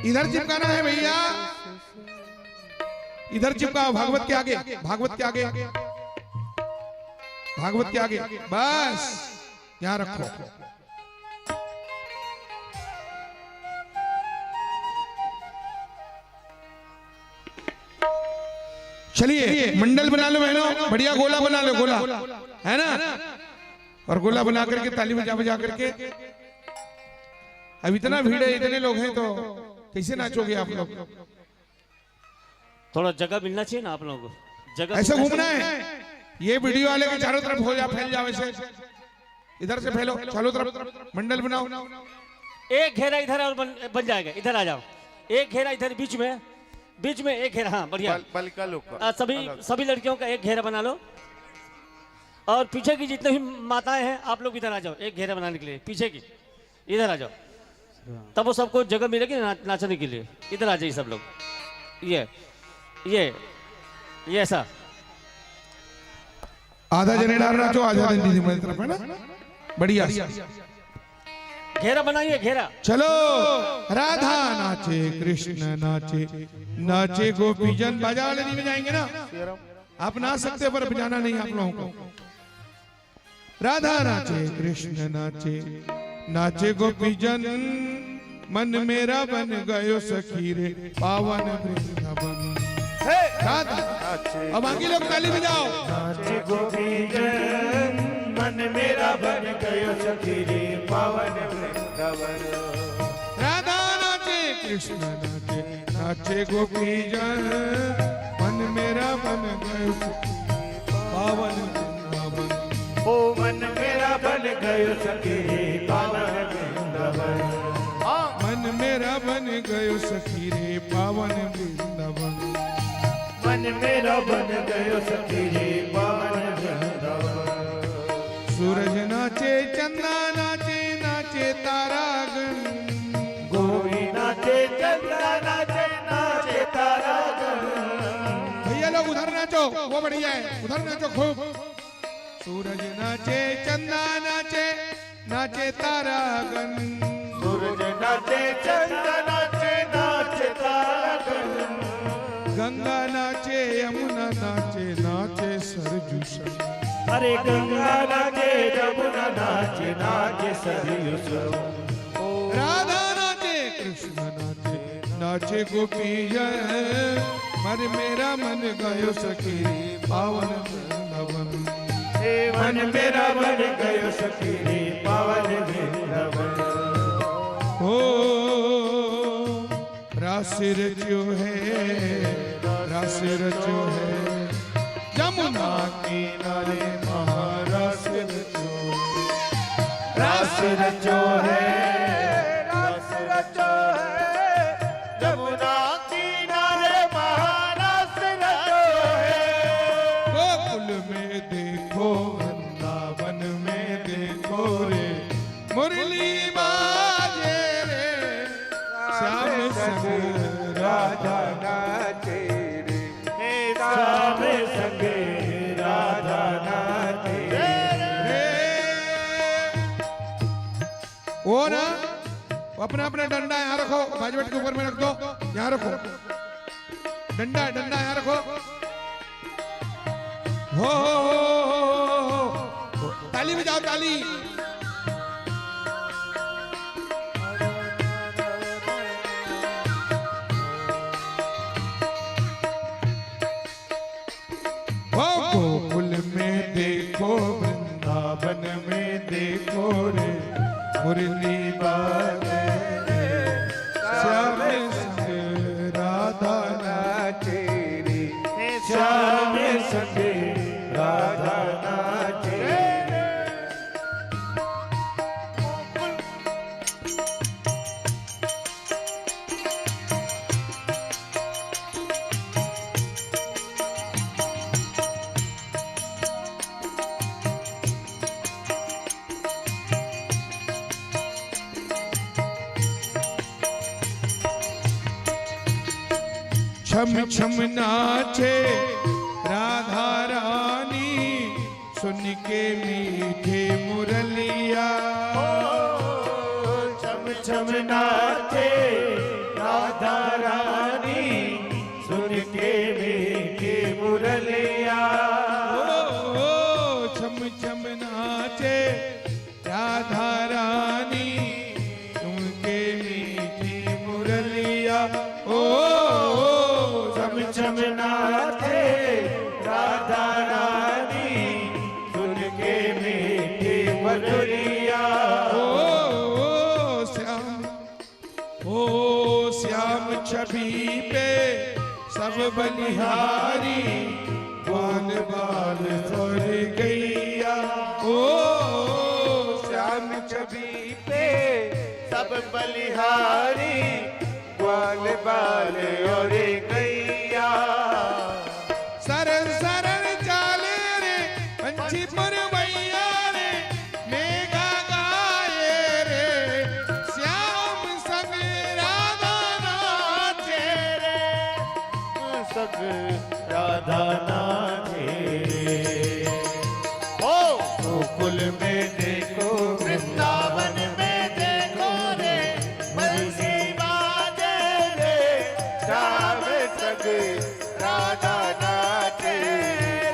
इधर चिपकाना है भैया, इधर चिपकाओ, भागवत के आगे, भागवत के आगे, भागवत के आगे। बस, यहाँ रखो। चलिए, मंडल बना लो बहनों, बढ़िया गोला बना लो, गोला, है ना? और गोला बना करके, ताली बजा बजा करके। अब इतना भीड़ है, इतने लोग हैं, तो कैसे नाचोगे आप लोग? थोड़ा जगह मिलना चाहिए ना आप लोगों को, जगह ऐसे मिलना घूमना चाहिए। है। ये वीडियो वाले के चारों तरफ हो जा, फैल जाओ ऐसे। इधर से फैलो, चारों तरफ मंडल बनाओ। एक घेरा इधर और बन, बन जाएगा, इधर आ जाओ। एक घेरा इधर बीच में, बीच में एक घेरा, हाँ, बढ़िया। बल-, बलिका लोग का आ, सभी, अलग। सभी लड़कियों का एक घेरा बना लो। और पीछे की जितने भी माताएं हैं, आप लोग इधर आ जाओ, एक घेरा बनाने के लिए, पीछे की। इधर आ जाओ, तब वो सबको जगह मिलेगी ना, नाचने के लिए। इधर आ जाइए सब लोग। ये, ये, ये ऐसा। आधा जने डार नाचो, आधा जने दीदी मेरी तरफ है ना, बढ़िया। घेरा बनाइए, घेरा। चलो, राधा नाचे, कृष्ण नाचे, नाचे गोपीजन। बाजा वाले नहीं बजाएंगे ना, आप नाच सकते हैं, पर बजाना नहीं आप लोगों को। राधा नाचे, कृष्ण नाचे, नाचे गोपीजन, मन मेरा बन गयो सखी रे, पावन वृंदावन। हे! राधा। नाचे अब बाकी लोग ताली बजाओ। नाचे गोपीजन, मन मेरा बन गयो सखी रे, पावन वृंदावन। राधा नाचे, कृष्ण नाचे, नाचे गोपीजन, मन मेरा बन गयो सखी, पावन वृंदावन। ओ मन मेरा बन गयो सखी, पावन वृंदावन। हाँ। मन मेरा बन गयो सखी रे, पावन वृंदावन। मन मेरा बन गयो सखी रे, पावन वृंदावन। चंदा नाचे, नाचे तारागण। गोरी नाचे, चंदा नाचे, नाचे तारागण। भैया लोग उधर नाचो, वो बढ़िया है, उधर नाचो खूब। सूरज नाचे, चंदा नाचे, नाचे तारागण। सूरज नाचे, चंदा नाचे, नाचे तारागण। गंगा नाचे, यमुना नाचे, नाचे सरजू संग। अरे गंगा नाचे, यमुना नाचे, नाचे सरजू संग। राधा नाचे, कृष्ण नाचे, नाचे गोपी जन। मन मेरा मन गयो सखी रे पावन वृंदावन। हे मन मेरा मन गयो सखी रे पावन वृंदावन। ओ रास रच्यो है, रास रच्यो है, जमुना किनारे महारास रच्यो। रास रच्यो है, रास रच्यो है, जमुना किनारे महारास रच्यो है। गोकुल में देखो, वृंदावन में देखो रे, मुरली बाजे रे, श्याम संग राधा नाचे रे। हे श्याम संग राधा नाचे रे। वो ना, वो अपना अपना डंडा यहाँ रखो, बाजवट के ऊपर में रख दो, यहाँ रखो। डंडा, डंडा यहाँ रखो। हो, हो, हो, हो, हो, हो। ताली बजाओ, ताली। हो गोकुल में देखो, वृंदावन में देखो रे, मुरली बाजे रे, श्याम संग राधा नाचे रे, श्याम संग राधा नाचे रे। छम छम नाचे राधा रानी, सुन के मीठे मुरलिया। ओ, छम छम नाचे राधा रानी, सुन के मीठे मुरलिया। ओ, ओ, छम छम नाचे राधा रानी, सुन के मीठी मुरलिया। ओ, ओ, छम छम नाचे राधा रानी, सुन के मीठी मुरलिया। ओ, ओ, श्याम, ओ श्याम छवि पे सब बलिहारी, ग्वाल बाल और गैया। ओ श्याम छवि पे सब बलिहारी, ग्वाल बाल और गैया। सरन सरन चाले रे पंछी पुरवैया रे, मेघा गाए रे श्याम संग राधा नाचे रे। संग राधा नाचे रे। ओ गोकुल में देखो, वृंदावन में देखो रे, बंसी बाजे रे श्याम संग राधा नाचे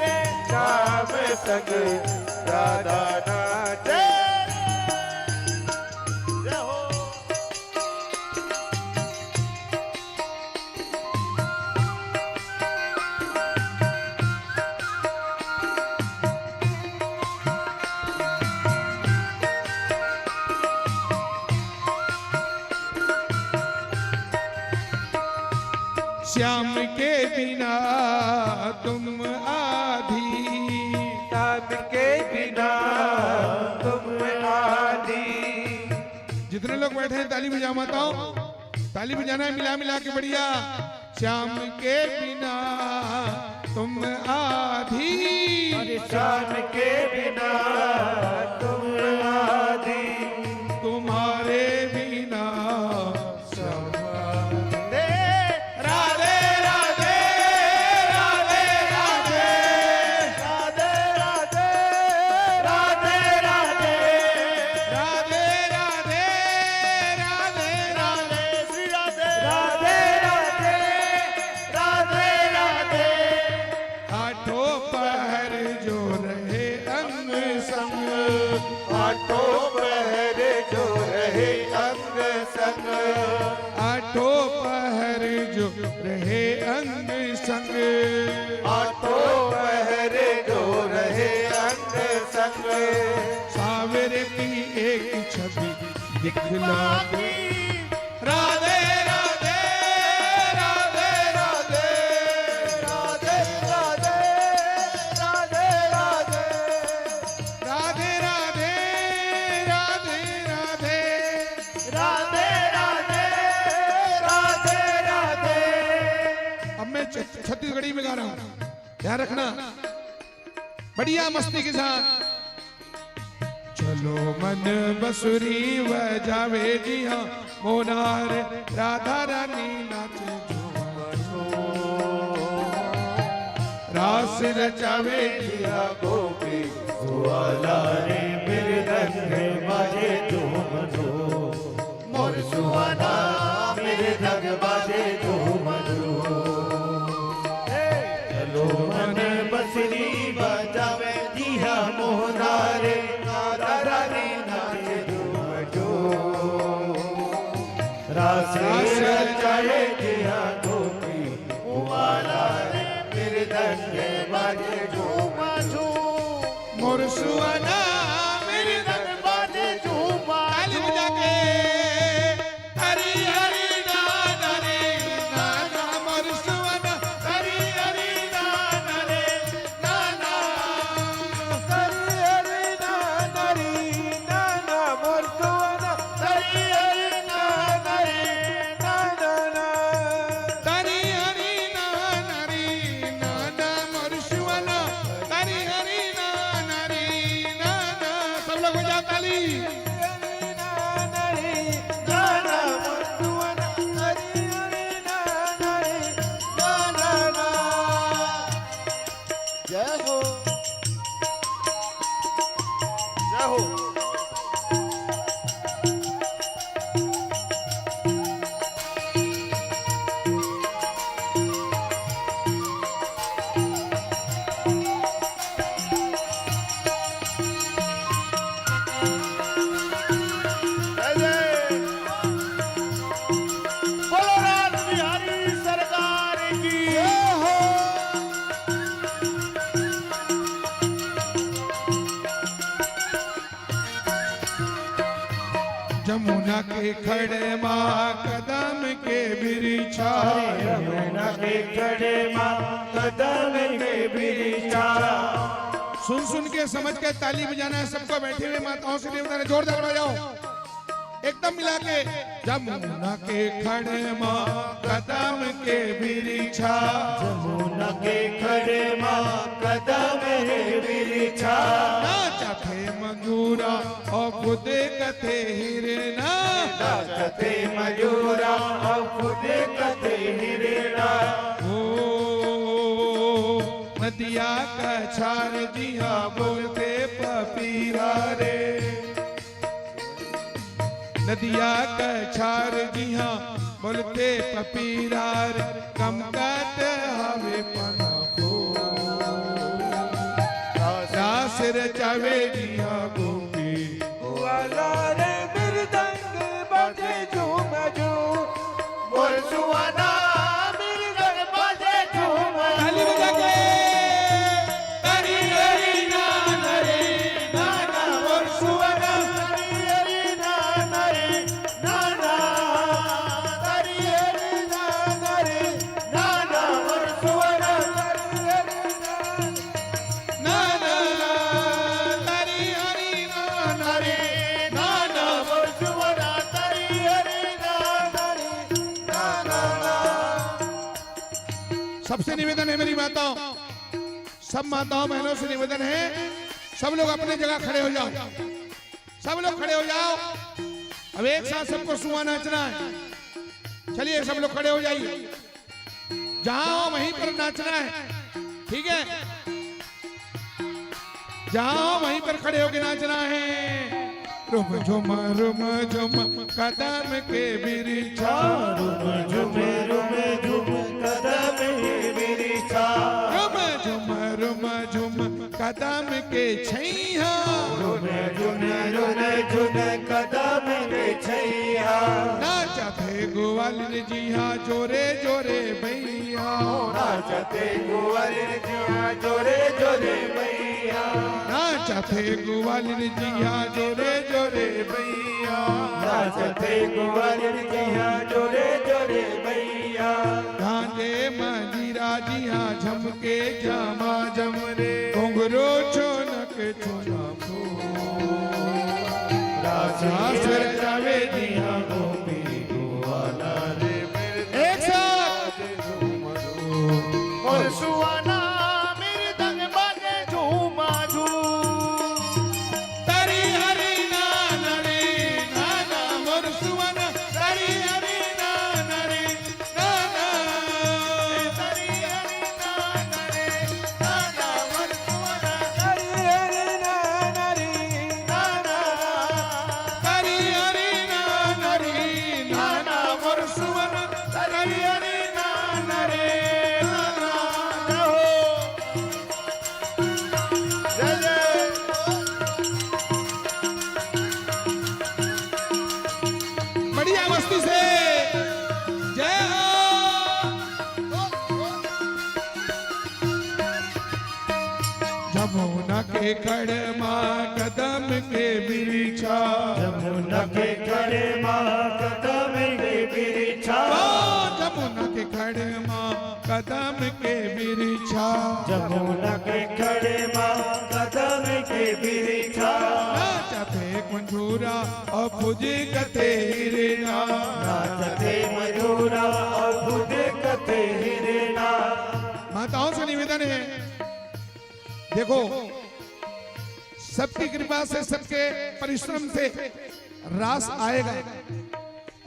रे, श्याम संग राधा नाचे रे। जय हो। श्याम के बिना तुम आधी। श्याम के बिना तुम आधी। जितने लोग बैठे हैं, ताली बजाओ माताओं, ताली बजाना है मिला मिला के बढ़िया। श्याम के बिना तुम आधी। अरे श्याम के बिना तुम सावेरे की एक छवि दिखला दे। राधे राधे, राधे राधे, राधे राधे, राधे राधे, राधे राधे, राधे राधे, राधे राधे, राधे राधे। अब मैं छ-, छत्तीसगढ़ी में गा रहा हूँ, ध्यान रखना, बढ़िया मस्ती के साथ। चलो मन बंसुरी बजावे जिहां मोनार, राधा रानी नाचे झूमर। रास रचावे जिहां गोपी ग्वाला रे, मृदंग बाजे झूम झूम। मोर सुहाना मृदंग बाजे झूम झूम। चलो मन बंसुरी बजावे जिहां मोनार, राधा रानी नाचे झूम झूम। रास रचाए जिहां गोपी ग्वाला रे, मृदंग बाजे झूम झूम। मोर सुहाना मृदंग बाजे झूम। ताली बजा के। हरी हरी नाना रे नाना, मोर सुहाना। हरी हरी नाना रे नाना। हरी हरी नाना रे नाना, मोर सुहाना। हरी हरी नाना रे नाना ना। हरी हरी नाना रे नाना, मोर सुहाना। हरी हरी नाना रे नाना। सब लोग हो जाओ ताली। जय हो। जय हो। जय जय। बोलो रास बिहारी सरकार की। जय हो। जमुना के खड़े मा कदम के बिरिछा। जमुना के खड़े मा कदम के बिरिछा। सुन सुन के, समझ के ताली बजाना है सबको। बैठे हुए माताओं से निवेदन है, जोरदार बजाओ, एकदम मिला के। जमुना के खड़े मा कदम के बिरिछा। जमुना के खड़े मा कदम के बिरिछा। नाचथे मयूरा अउ कूदथे हिरना। नाचथे मयूरा अउ कूदथे हिरना। ओ नदिया कछार जिहां बोलथे पपीहा रे। नदिया कछार जिहां बोलथे पपीहा रे, कमकत हवे पनफूल। रास रचावे जिहां गोपी ग्वाला रे, मृदंग बाजे झूम झूम। मोर सुहाना मृदंग बाजे झूम। ताली बजा के। हरी हरी नाना रे नाना, मोर सुहाना। हरी हरी नाना रे नाना। हरी हरी नाना रे नाना, मोर सुहाना। हरी हरी नाना। नाना, हरी हरी नाना रे नाना, मोर सुहाना। हरी हरी नाना रे नाना। सबसे निवेदन है मेरी माताओं, सब माताओं बहनों से निवेदन है, सब लोग अपनी जगह खड़े हो जाओ, सब लोग खड़े हो जाओ। अब एक साथ सबको सुआ नाचना है। चलिए, सब लोग खड़े हो जाइए, जहां हो वहीं पर नाचना है, ठीक है? जहां हो वहीं पर खड़े होके नाचना है। रुम झुम रुम झुम कदम के बिरिछा। रुम झुम रुम झुम कदम के बिरिछा। रुम झुम रुम झुम कदम के छैया। रुन झुन रुन झुन कदम के छैया। नाचथे ग्वालियर जिहां जोरे जोरे बइहा। नाचथे ग्वालियर जिहां जोरे जोरे बइहा। नाचथे ग्वालियर जिहां जोरे जोरे बइया। नाचथे ग्वालियर जिहां जोरे जोरे बइया। गांजे मंजीरा जिहां झमके झमाझम रे। घुंघरू छोनक छोना फूल। रास रचावे जिहां गोपी ग्वाला रे। एक साथ। मोर सुहाना मृदंग बाजे झूमा झूम। तरी हरी नाना रे नाना मोर सुहाना, तरी हरी नाना रे नाना। तरी हरी नाना रे नाना मोर सुहाना, तरी हरी नाना रे नाना। तरी हरी नाना रे नाना मोर सुहाना, तरी हरी नाना रे नाना। जय हो। जय जय। बढ़िया मस्ती से। जय हो। जमुना के कड़ मा कदम के बिरिछा। जमुना के कड़ मा कदम के बिरिछा। ओ, जमुना के कड़ मा कदम के बिरिछा। जमुना के कड़ मा कदम के बिरिछा। नाचथे मंजूरा अउ फुदकथे हिरना। नाचथे मंजूरा अउ फुदकथे हिरना। माताओं से निवेदन है, देखो, सबकी कृपा से, सबके परिश्रम से रास आएगा,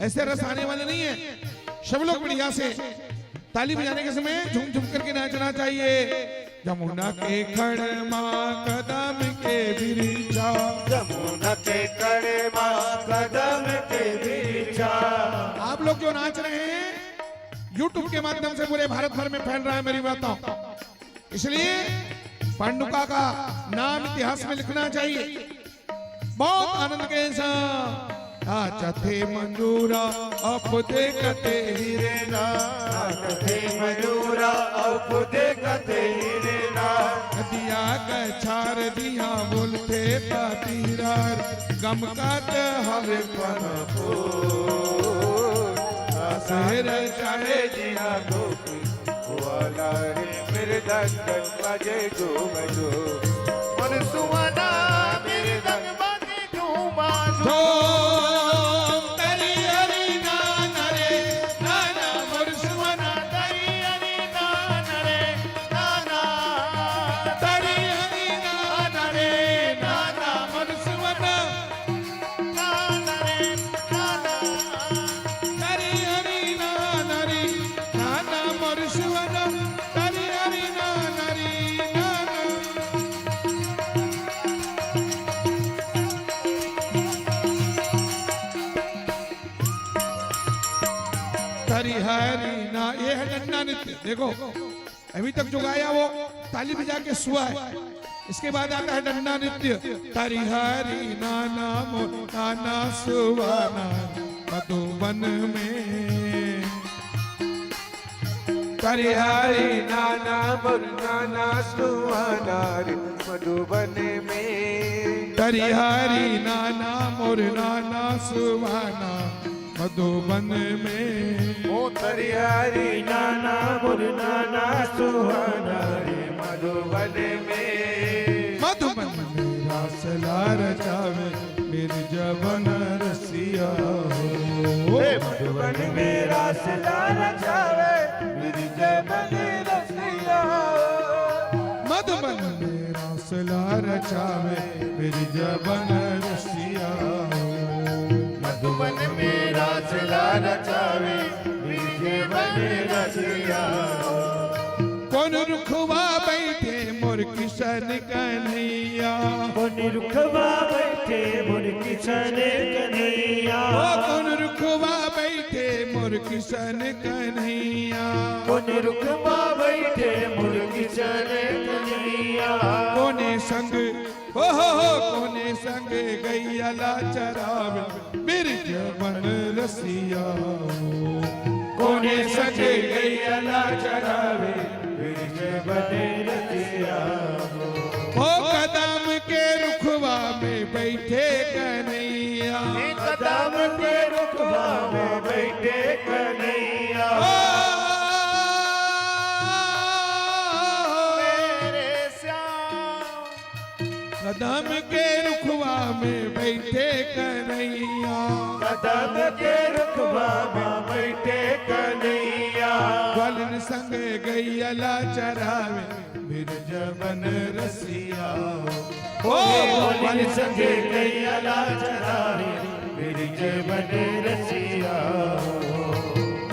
ऐसे रस आने वाले नहीं है। सब लोग बढ़िया से ताली बजाने के समय झूम झूम करके नाचना चाहिए। जमुना के कड़ मा कदम के बिरिछा। जमुना के कड़ मा कदम के बिरिछा। आप लोग जो नाच रहे हैं, YouTube के माध्यम से पूरे भारत भर में फैल रहा है मेरी बातों। इसलिए पांडुका का नाम इतिहास में लिखना चाहिए। बहुत आनंद के साथ। नाचथे मंजूरा अउ फुदकथे हिरना। नाचथे मंजूरा अउ फुदकथे हिरना। नदिया के छार जिहां बोलथे पातीरा। गमकात हवे पनफूल। सहर चाहे जिहां गोपी ग्वाला रे मृदंग बाजे झूम झूम। मोर सुहाना मृदंग बाजे झूमा झूम। तरी हरी नाना रे नाना मोर सुहाना, तरी हरी नाना रे नाना। तरी हरी नाना रे नाना मोर सुहाना। नाना रे नाना। तरी हरी नाना रे नाना मोर सुहाना, तरी हरी नाना रे नाना। तरी हरी ना, ये है डंडा नृत्य। देखो, अभी तक जो गाया वो ताली बजा के सुआ है। इसके बाद आता है डंडा नृत्य। तरी हरी नाना मोर नाना सुहाना मधुबन में। तरी हरी नाना मोर नाना सुहाना रे मधुबन में। तरी हरी नाना मोर नाना सुहाना मधुबन में। ओ तरी हरी नाना मोर नाना सुहाना रे मधुबन में। मधुबन में रासला रचावे बिरजबन रसिया हो। हे मधुबन में रासला रचावे बिरजबन रसिया हो। मधुबन में रासला रचावे बिरजबन रसिया हो। मधुबन में रासला रचावे बिरजबन रसिया हो। कोन रुखवा बइठे मोर किशन कन्हैया। कोन रुखवा बइठे मोर किशन कन्हैया। ओ कोन रुखवा बइठे मोर किशन कन्हैया। कोन रुखवा बइठे मोर किशन कन्हैया। कोने संग, ओ हो हो, कोने संग गैया ला चरावे बिरजबन रसिया हो। कोने संग गैया ला चरावे बिरजबन रसिया हो। ओ कदम के रुखवा में बैठे कन्हैया। कदम के रुखवा में बैठे कन्हैया। ओ मेरे श्याम। कदम के रुखवा में बैठे कन्हैया। कदम के रुखवा में बैठे कन्हैया। ग्वालिन संग गैया ला चरावे बिरज बन रसिया। ओ मन संगे गैया ला चरावे बिरज बन रसिया।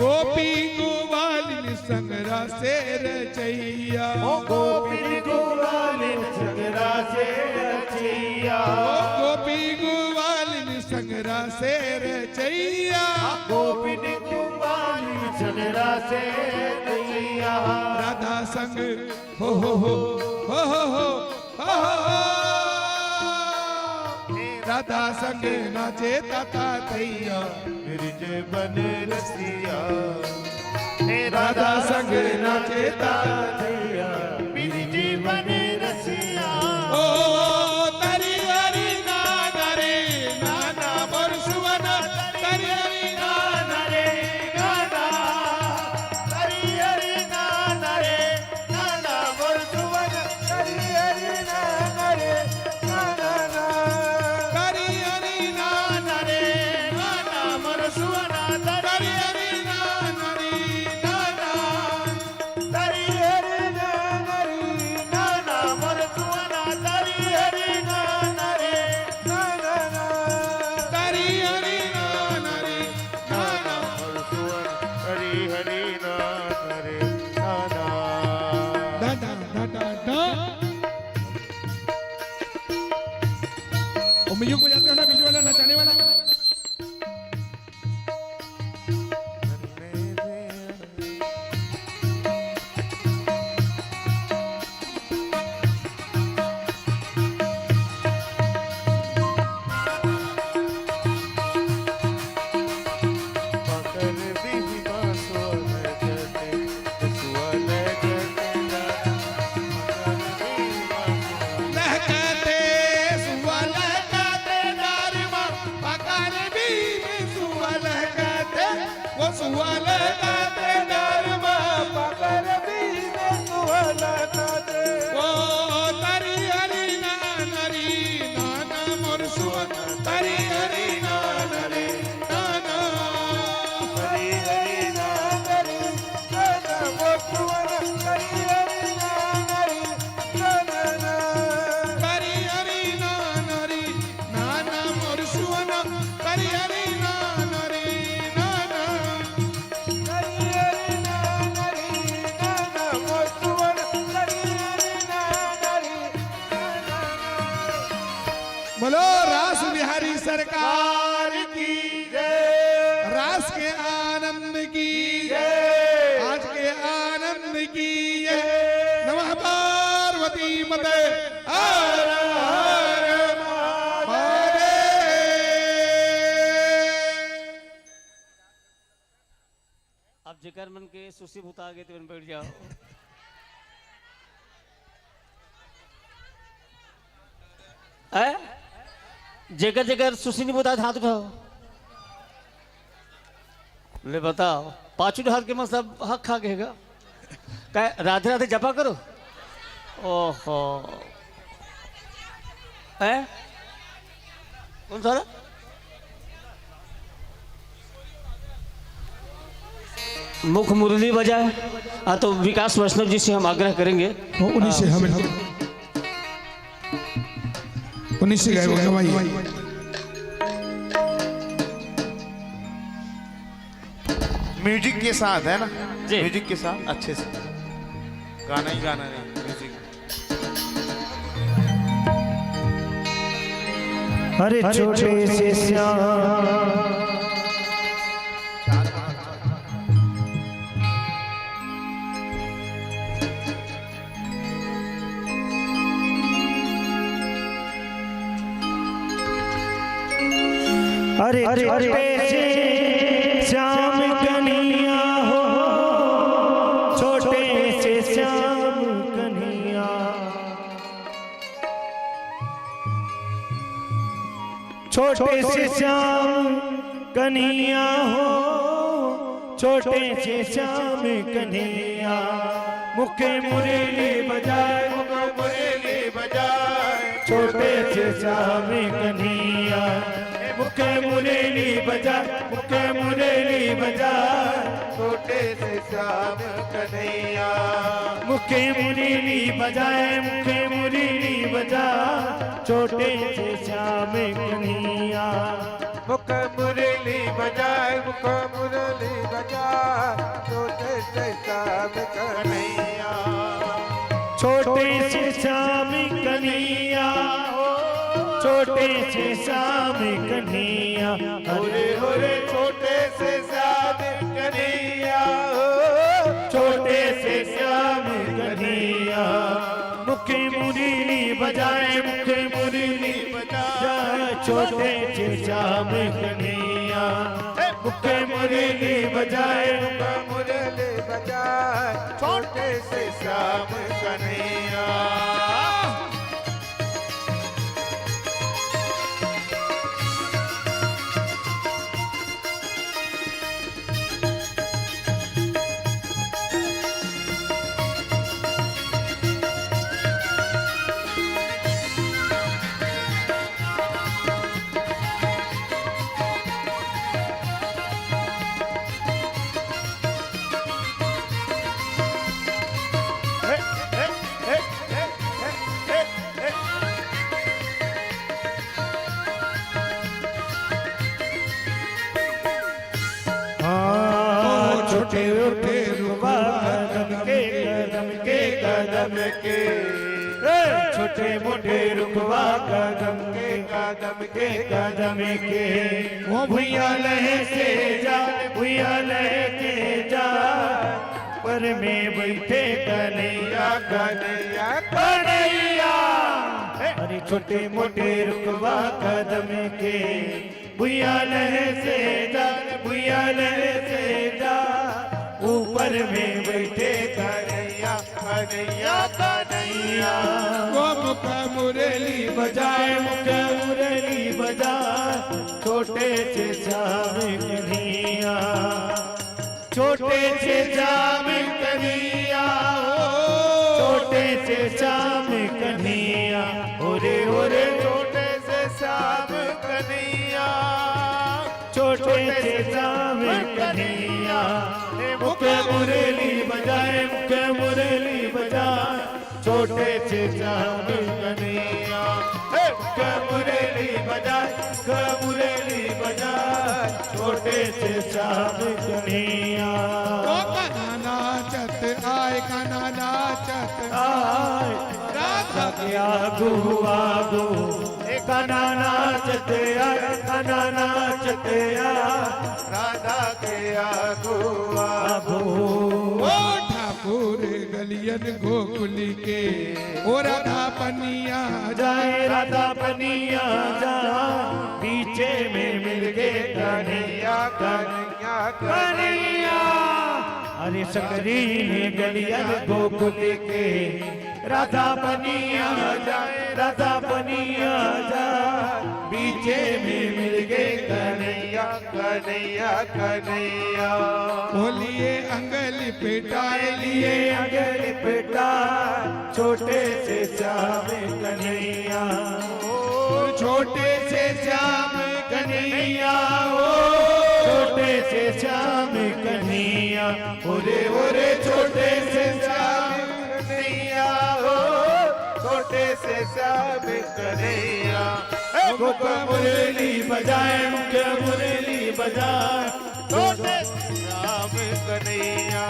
गोपी ग्वालिन संग रासे रचैया। ओ गोपी ग्वालिन संग रासे रचैया। ओ गोपी ग्वालिन संग रासे रचैया। गोपी ग्वालिन संग रासे रचैया। राधा संग हो हो हो हो हो हो हो हो हो। राधा संग नाचे ताता तैया। बिरज बन रसिया। राधा संग नाचे ताता भैया बिरज बन रसिया। ओ तरी हरी नाना रे नाना मोर सुवना। तरी हरी नाना रे नाना। हरी हरी नाना रे नाना मोर सुवन। हरी हरी नाना रे नाना ना। तरी हरी नाना रे नाना मोर सुवना। तरी हरी नाना रे नाना। हरी हरी नाना रे नाना मोर सुवना। हरी हरी नाना रे नाना ना। तरी हरी नाना रे नाना। मोर सुवन। हरी हरी नाना रे नाना। डाटा डाटा डा। वो म्यूजिक बजाते हैं ना, बीच वाला नचाने वाला। लहकाते सुआ लहकाते डार मा पकड़ भी में सुआ लहकाते। वो सुआ लहकाते डार मा पकड़ भी में सुआ लहकाते। वो तरी हरी नाना री नाना मोर सुआ। तरी हरी नाना री नाना। हरी हरी नाना रे नाना मोर सुवन। हरी हरी नाना रे नाना ना। तरी हरी नाना री नाना मोर सुवना। तरी हरी नाना री नाना। हरी हरी नाना रे नाना मोर सुवन। हरी हरी नाना रे नाना ना। बोलो रास बिहारी सरकार की। जय। रास के आनंद की। जय। आज के आनंद की। जय। नमः पार्वती मते। हर हर महादेव। अब जेकर मन के सुसी बुता गे तेमन बैठ जाओ। हैं? जेकर जेकर सुसी नहीं बुता, हाथ उठाओ। ले बताओ, पाछू हाथ के मतलब हक खा गएगा। का राधे राधे जपा करो। ओहो। हैं? कौन सा वाला? मुख मुरली बजाए। हाँ, तो विकास वैष्णव जी से हम आग्रह करेंगे। वो उन्हीं से हमें, उन्हीं से गाए, गवाइए। म्यूजिक के साथ है ना? जी। म्यूजिक के साथ अच्छे से। गाना ही गाना नहीं, म्यूजिक। अरे छोटे से श्याम। अरे छोटे से श्याम कन्हैया हो, छोटे से श्याम कन्हैया। छोटे से श्याम कन्हैया हो, छोटे से श्याम कन्हैया, मुखे मुरली बजाए, मुखे मुरली बजाए। छोटे से श्याम कन्हैया, मुखे मुरली बजाए, मुखे मुरली बजाए। छोटे से श्याम कन्हैया, मुखे मुरली बजाए, मुखे मुरली बजा। छोटे से श्याम कन्हैया, मुख मुरली बजाए, मुख मुरली बजाए। छोटे से श्याम कन्हैया, छोटे से श्याम कन्हैया, छोटे से श्याम कन्हैया। अरे हो रे छोटे से श्याम कन्हैया, छोटे से श्याम कन्हैया। मुखे मुरली बजाए, मुखे मुरली बजाए। छोटे से श्याम कन्हैया, मुखे मुरली बजाए, मुखे मुरली बजाए। छोटे से श्याम कन्हैया। हाँ, छोटे मोटे रुखवा कदम के, कदम के, कदम के। ए, छोटे मोटे रुखवा कदम के, कदम के, कदम के। वो भुइया लहे से जा, भुइया लहे से जा। पर में बैठे कन्हैया, कन्हैया, कन्हैया। अरे छोटे मोटे रुखवा कदम के, भुइया लहे से जा, भुइया लहे से जा। ऊपर में बैठे कन्हैया, कन्हैया, कन्हैया। वो मुख मुरली बजाए, मुख मुरली बजा। छोटे से श्याम कन्हैया, छोटे से श्याम कन्हैया हो, छोटे से श्याम कन्हैया। हो रे, हो रे, छोटे से श्याम कन्हैया, छोटे से श्याम कन्हैया। मुख मुरली बजाए, मुख मुरली बजाए। छोटे से श्याम कन्हैया, हे, मुख मुरली बजाए, मुख मुरली बजाए। छोटे से श्याम कन्हैया। ओ कान्हा नाचत आए, कान्हा नाचत आए। राधा के आगू आगू, ए कान्हा नाचत आए, कान्हा नाचत आए। राधा के आगू आगू। ओ ठाकुर गलियन गोकुल के, ओ राधा पनिया जाए, राधा पनिया जा। बीचे में मिल गए कन्हैया, कन्हैया, कन्हैया। अरे सकरी ने गलियन गोकुल के, राधा पनिया जाए, राधा पनिया जा। बीचे में मिल गए कन्हैया, कन्हैया, कन्हैया। बोलिए अंगली पेटाए, लिए अंगली पेटा। छोटे से श्याम कन्हैया, ओ छोटे से श्याम कन्हैया, ओ छोटे से श्याम कन्हैया। ओरे, ओरे, छोटे से श्याम कन्हैया हो, छोटे से श्याम कन्हैया। ए, मुख मुरली बजाए, मुख मुरली बजाए। छोटे से श्याम कन्हैया,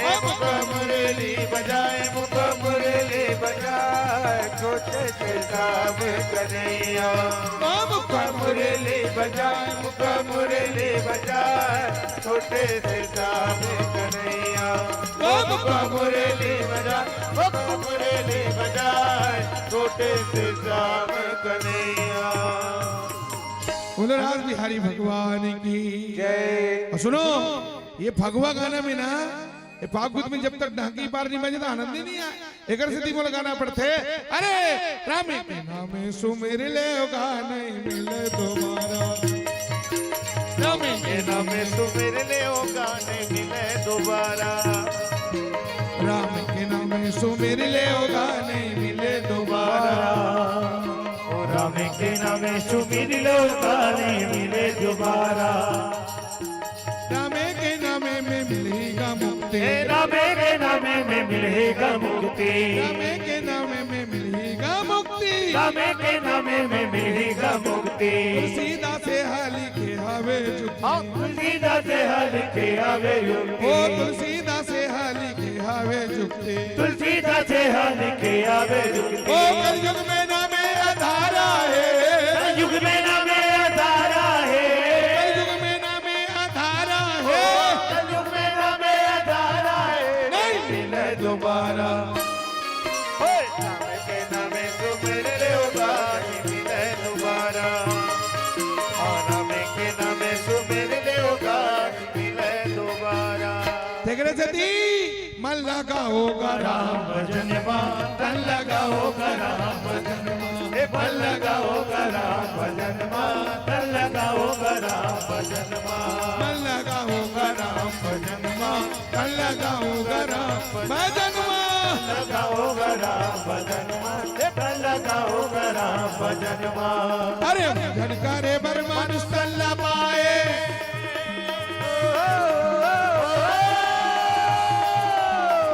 ए, मुख मुरली बजाए, मुख मुरली बजाए। छोटे से श्याम कन्हैया, ओ मुख मुरली बजाए, मुख मुरली बजाए। छोटे से श्याम कन्हैया, ओ मुख मुरली बजाए, मुख मुरली बजाए। छोटे से श्याम कन्हैया। बोलो रास बिहारी भगवान की जय। और सुनो, ये फगुआ गाना में ना ए, फागुन में जब तक ढाकी पार नहीं बजता, आनंद ही नहीं आए। एकर सेती मोला गाना पड़थे। अरे, रामे के नामे सुमिर ले, ओका नहीं मिले दोबारा। रामे के नामे सुमिर ले, ओका नहीं मिले दोबारा। रामे के नामे सुमिर ले, ओका नहीं मिले दोबारा। ओ रामे के नामे सुमिर ले, ओका नहीं मिले दोबारा। रामे के नामे में मिलही गा मुक्ति। ए रामे के नामे में मिलही गा मुक्ति। रामे के नामे में मिलही गा मुक्ति। रामे के नामे में मिलही गा मुक्ति। तुलसीदास हाली के हवे जुक्ति। हाँ, तुलसीदास हाली के हवे जुक्ति। ओ तुलसीदास हाली के हवे जुक्ति। तुलसीदास हाली के हवे जुक्ति। ओ कलयुग में नामे अधारा हे। कलयुग में नामे अधारा हे। कलयुग में नामे अधारा हे। कलयुग में नामे अधारा हे। नहीं मिले दोबारा। ओए, नामे के नामे सुमिर ले, ओका नहीं मिले दोबारा। और नामे के नामे सुमिर ले, ओका नहीं मिले दोबारा। तेकरे सेती मन लगाओ गा राम भजन मा, तन लगाओ गा राम भजन मा। ए मन लगाओ गा राम भजन मा, तन लगाओ गा राम भजन मा। मन लगाओ गा राम भजन मा, तन लगाओ गा राम भजन मा। लगाओ गा राम भजन मा, ए मन लगाओ गा राम भजन मा। अरे भजन करे बर मानुष तन ला पाए।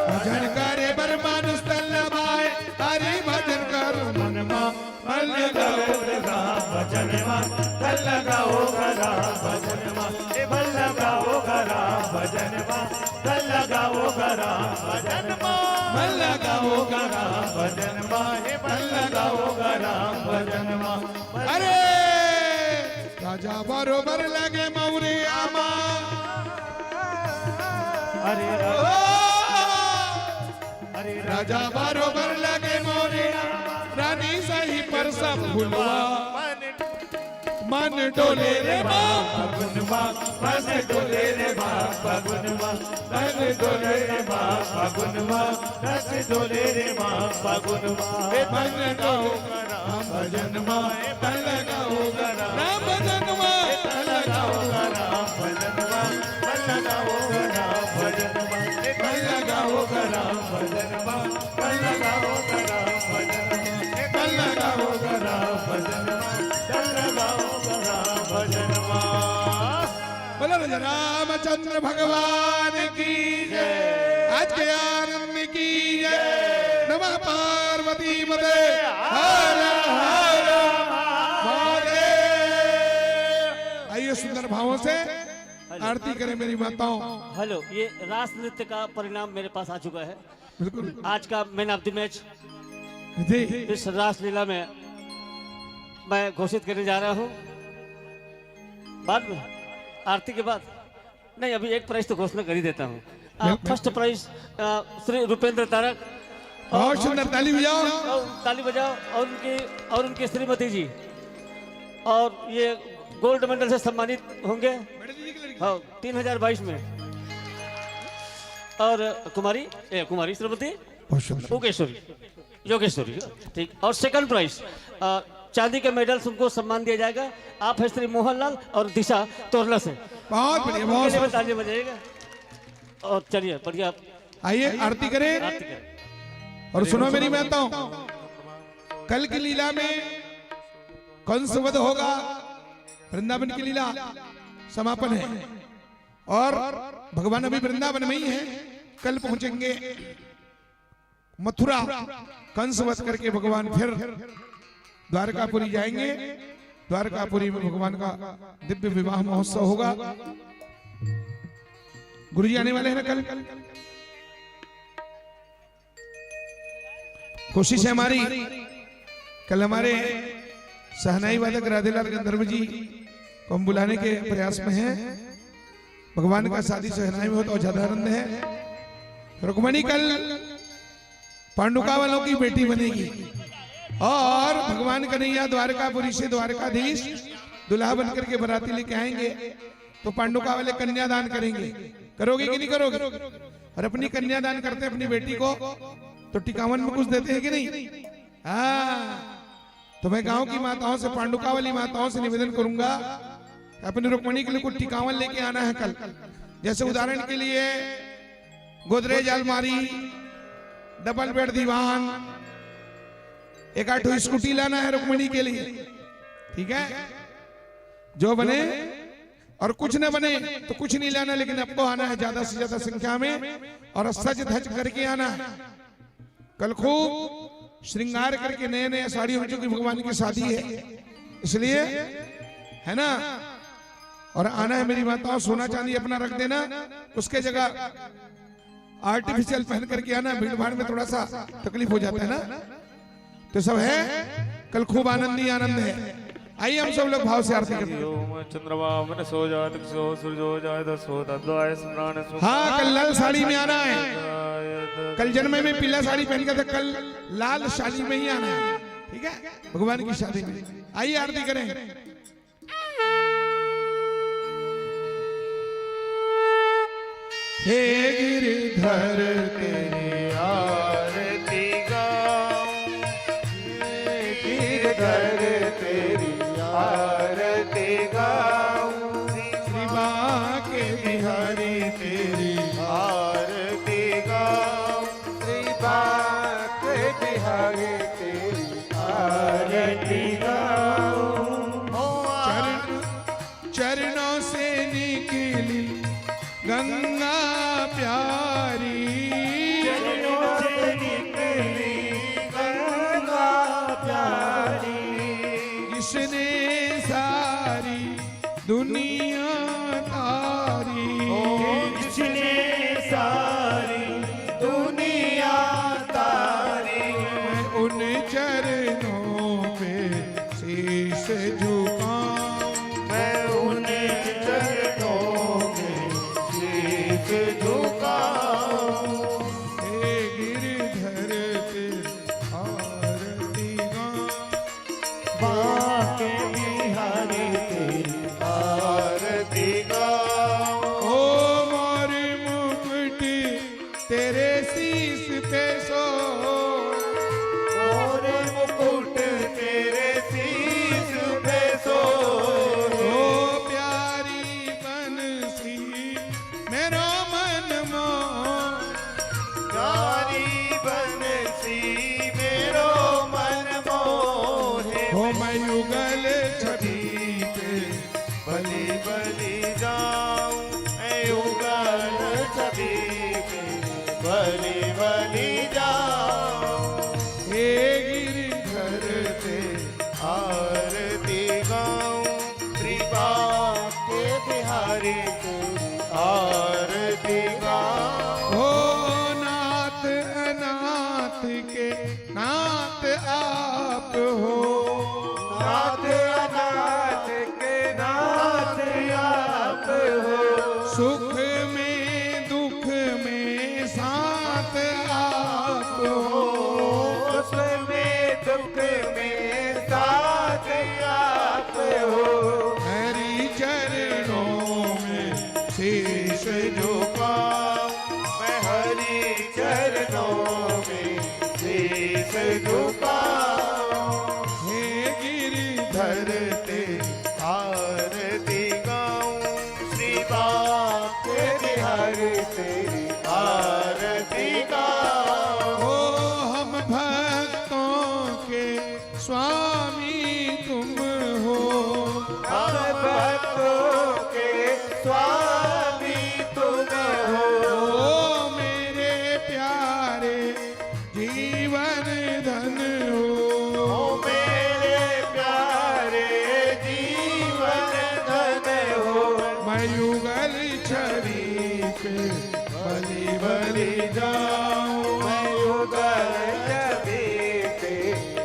भजन करे बर मानुष तन ला पाए, हरि भजन कर मन मा। मन लगाओ गा राम भजन मा, तन लगाओ गा राम भजन मा। ए मन लगाओ गा राम भजन मा, तन लगाओ गा राम भजन मा। मन लगाओ गा राम भजन मा, ए मन लगाओ गा राम भजन मा। अरे राजा बरोबर लगे मौरिया मा। अरे ओ, अरे राजा बरोबर लगे मौरिया, रानी सही पर सब फुलवा। मन डोले रे बाप फगुनवा, मन डोले रे बाप फगुनवा, मन डोले रे बाप फगुनवा, रस डोले रे बाप फगुनवा। ए मन गाओ राम भजन मा, ए मन गाओ राम भजन मा। ए मन गाओ राम भजन मा, मन गाओ राम भजन मा। ए मन गाओ राम भजन मा, मन गाओ राम भजन मा। ए मन गाओ राम भजन मा, मन गाओ राम भजन मा। बोलो राजा रामचंद्र भगवान की जय, आज के आनंद की जय। नमः पार्वती पते, हर हर महादेव। आइए सुंदर भावों से आरती करें मेरी माताओं। हेलो, ये रास नृत्य का परिणाम मेरे पास आ चुका है। बिल्कुल। आज का मैन ऑफ द मैच जी। इस रासलीला में मैं घोषित करने जा रहा हूँ बाद में, आरती के बाद। नहीं, अभी एक प्राइज तो घोषणा कर ही देता हूँ। बिल्कुल। फर्स्ट प्राइज, अ, श्री रुपेंद्र तारक। बहुत सुंदर, ताली बजाओ। और ताली बजाओ। और उनकी, और उनकी श्रीमती जी, और ये गोल्ड मेडल से सम्मानित होंगे। हाँ, तीन हजार बाईस में। और कुमारी, ए, कुमारी श्रीमती योगेश्वरी, योगेश्वरी, ठीक। और सेकंड प्राइज, अ, चांदी के मेडल से उनको सम्मान दिया जाएगा। आप है श्री मोहनलाल और दिशा तोरला से। बहुत बढ़िया, उनके बहुत लिए बढ़िया। ताली बजाइएगा। और चलिए, बढ़िया। आइए, आरती करें। आरती करें। और सुनो मेरी माताओं, कल की लीला में कंस वध होगा, वृंदावन की लीला समापन है। और भगवान अभी वृंदावन में ही है, कल पहुंचेंगे मथुरा। कंस वध करके भगवान फिर द्वारकापुरी जाएंगे। द्वारकापुरी में भगवान का दिव्य विवाह महोत्सव होगा। गुरुजी आने वाले हैं ना कल? कोशिश है हमारी, कल हमारे शहनाई वादक राधेलाल गंधर्व जी को हम बुलाने के प्रयास में हैं। भगवान का शादी शहनाई में हो तो ज्यादा आनंद है। रुक्मणी कल पांडुका वालों की बेटी बनेगी और भगवान कन्हैया द्वारकापुरी से द्वारकाधीश दुल्हा बनकर के बराती लेके आएंगे, तो पांडुका वाले कन्यादान करेंगे। करोगे कि नहीं करोगे? और अपनी कन्यादान करते हैं अपनी बेटी को, तो टिकावन में कुछ देते हैं कि नहीं? हाँ। तो मैं गांव की माताओं से, पांडुका वाली माताओं से निवेदन करूंगा, अपनी रुक्मणी के लिए कुछ टिकावन लेके आना है कल। जैसे उदाहरण के लिए गोदरेज अलमारी, डबल बेड दीवान, एक आठ स्कूटी लाना है रुक्मणी के लिए, ठीक है? जो बने और कुछ न बने तो कुछ नहीं लाना, लेकिन आपको आना है ज्यादा से ज्यादा संख्या में और सज धज करके आना है। कल खूब श्रृंगार करके, नए नए साड़ी हो, चूंकि भगवान की शादी है इसलिए, है ना? और आना है मेरी माताओं, सोना चांदी अपना रख देना, उसके जगह आर्टिफिशियल पहन करके आना, भीड़ भाड़ में थोड़ा सा तकलीफ हो जाता है ना। तो सब है, कल खूब आनंद ही आनंद है। आइए हम सब लोग भाव से आरती करते हैं। ओम चंद्रमा मन सो जात सो सूरजो जात सो तद्वाय स्मरण सो। हाँ, कल लाल साड़ी में आना है। कल जन्म में पीला साड़ी पहन के था, कल लाल साड़ी में ही आना है, ठीक है, भगवान की शादी में। आइए आरती करें। हे गिरधर तेरी आरती गाऊं, हे गिरधर तेरी आरती गाऊं, श्री बांके बिहारी तेरी आरती गाऊं, श्री बांके बिहारी तेरी आरती गाऊं। ओ चरण, चरणों से निकली गंगा प्यारी, चरणों से निकली गंगा प्यारी, इसने सारी दुनिया तारी। ओ जिसने सारी दुनिया तारी। मैं उन चरणों पे शीश झुकाऊं, मैं उन चरणों पे शीश झुकाऊं। हे गिरधर तेरी आरती गाऊं, बांके बिहारी तेरी आरती गाऊं। ओ मोर मुकुट तेरे शीश पे सो, मोर मुकुट तेरे शीश पे सो। ओ प्यारी बंसी मेरो मन मोह, प्यारी बंसी मेरो मन मोहे। हो मैं युगल छवि पे बलि बलि जाऊं, मैं युगल छवि पे बलि बलि जाऊं। हे गिरधर तेरी आरती गाऊं, श्री बांके बिहारी तेरी आरती गाऊं। ओ नाथ अनाथ के नाथ आप हो, नाथ अनाथ के नाथ आप हो। सुख में दुख में साथ आप हो, सुख में दुख में साथ आप हो। हरि चरणों में शीश झुकाऊं, मैं हरि चरणों में शीश झुकाऊं। हे गिरधर तेरी आरती गाऊं, श्री बांके बिहारी तेरी आरती गाऊं। ओ हम भक्तों के स्वामी तुम हो, हम भक्तों के स्वामी तुम हो। ओ मेरे प्यारे जीवन धन हो, ओ मेरे प्यारे जीवन धन हो। मैं युगल छवि पे बलि बलि जाऊं, मैं युगल छवि पे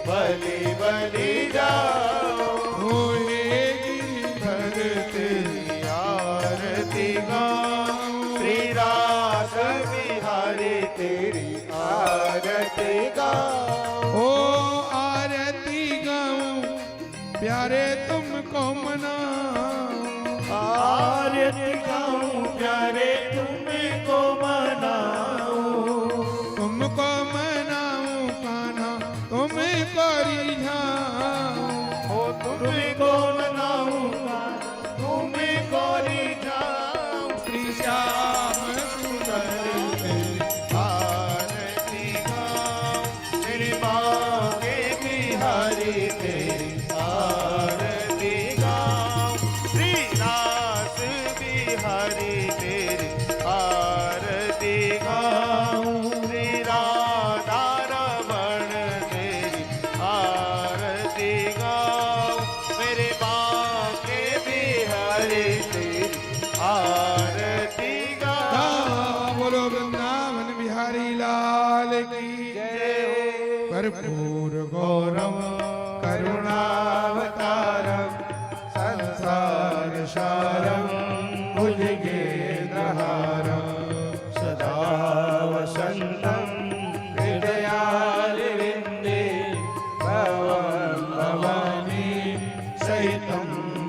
बलि बलि जाऊं। ओ हे गिरधर तेरी आरती गाऊं, श्री रास बिहारी तेरी आरती गाऊं। ओ आरती गाऊं प्यारे तुमको मनाऊं, आरती गाऊं प्यारे तुमको मनाऊं। तुमको मनाऊंगा, तुमको रिझाऊं। श्री श्याम सुंदर तेरी आरती गाऊं, श्री बांके बिहारी तेरी आरती गाऊं, श्री रास बिहारी तेरी आरती गाऊं, श्री राधा रमण तेरी आरती गाऊं, मेरे बांके बिहारी तेरी आरती गाऊं। बोलो वृंदावन बिहारी लाल की जय हो। कर्पूर गौरम करुणावतारम संसार सारम भुज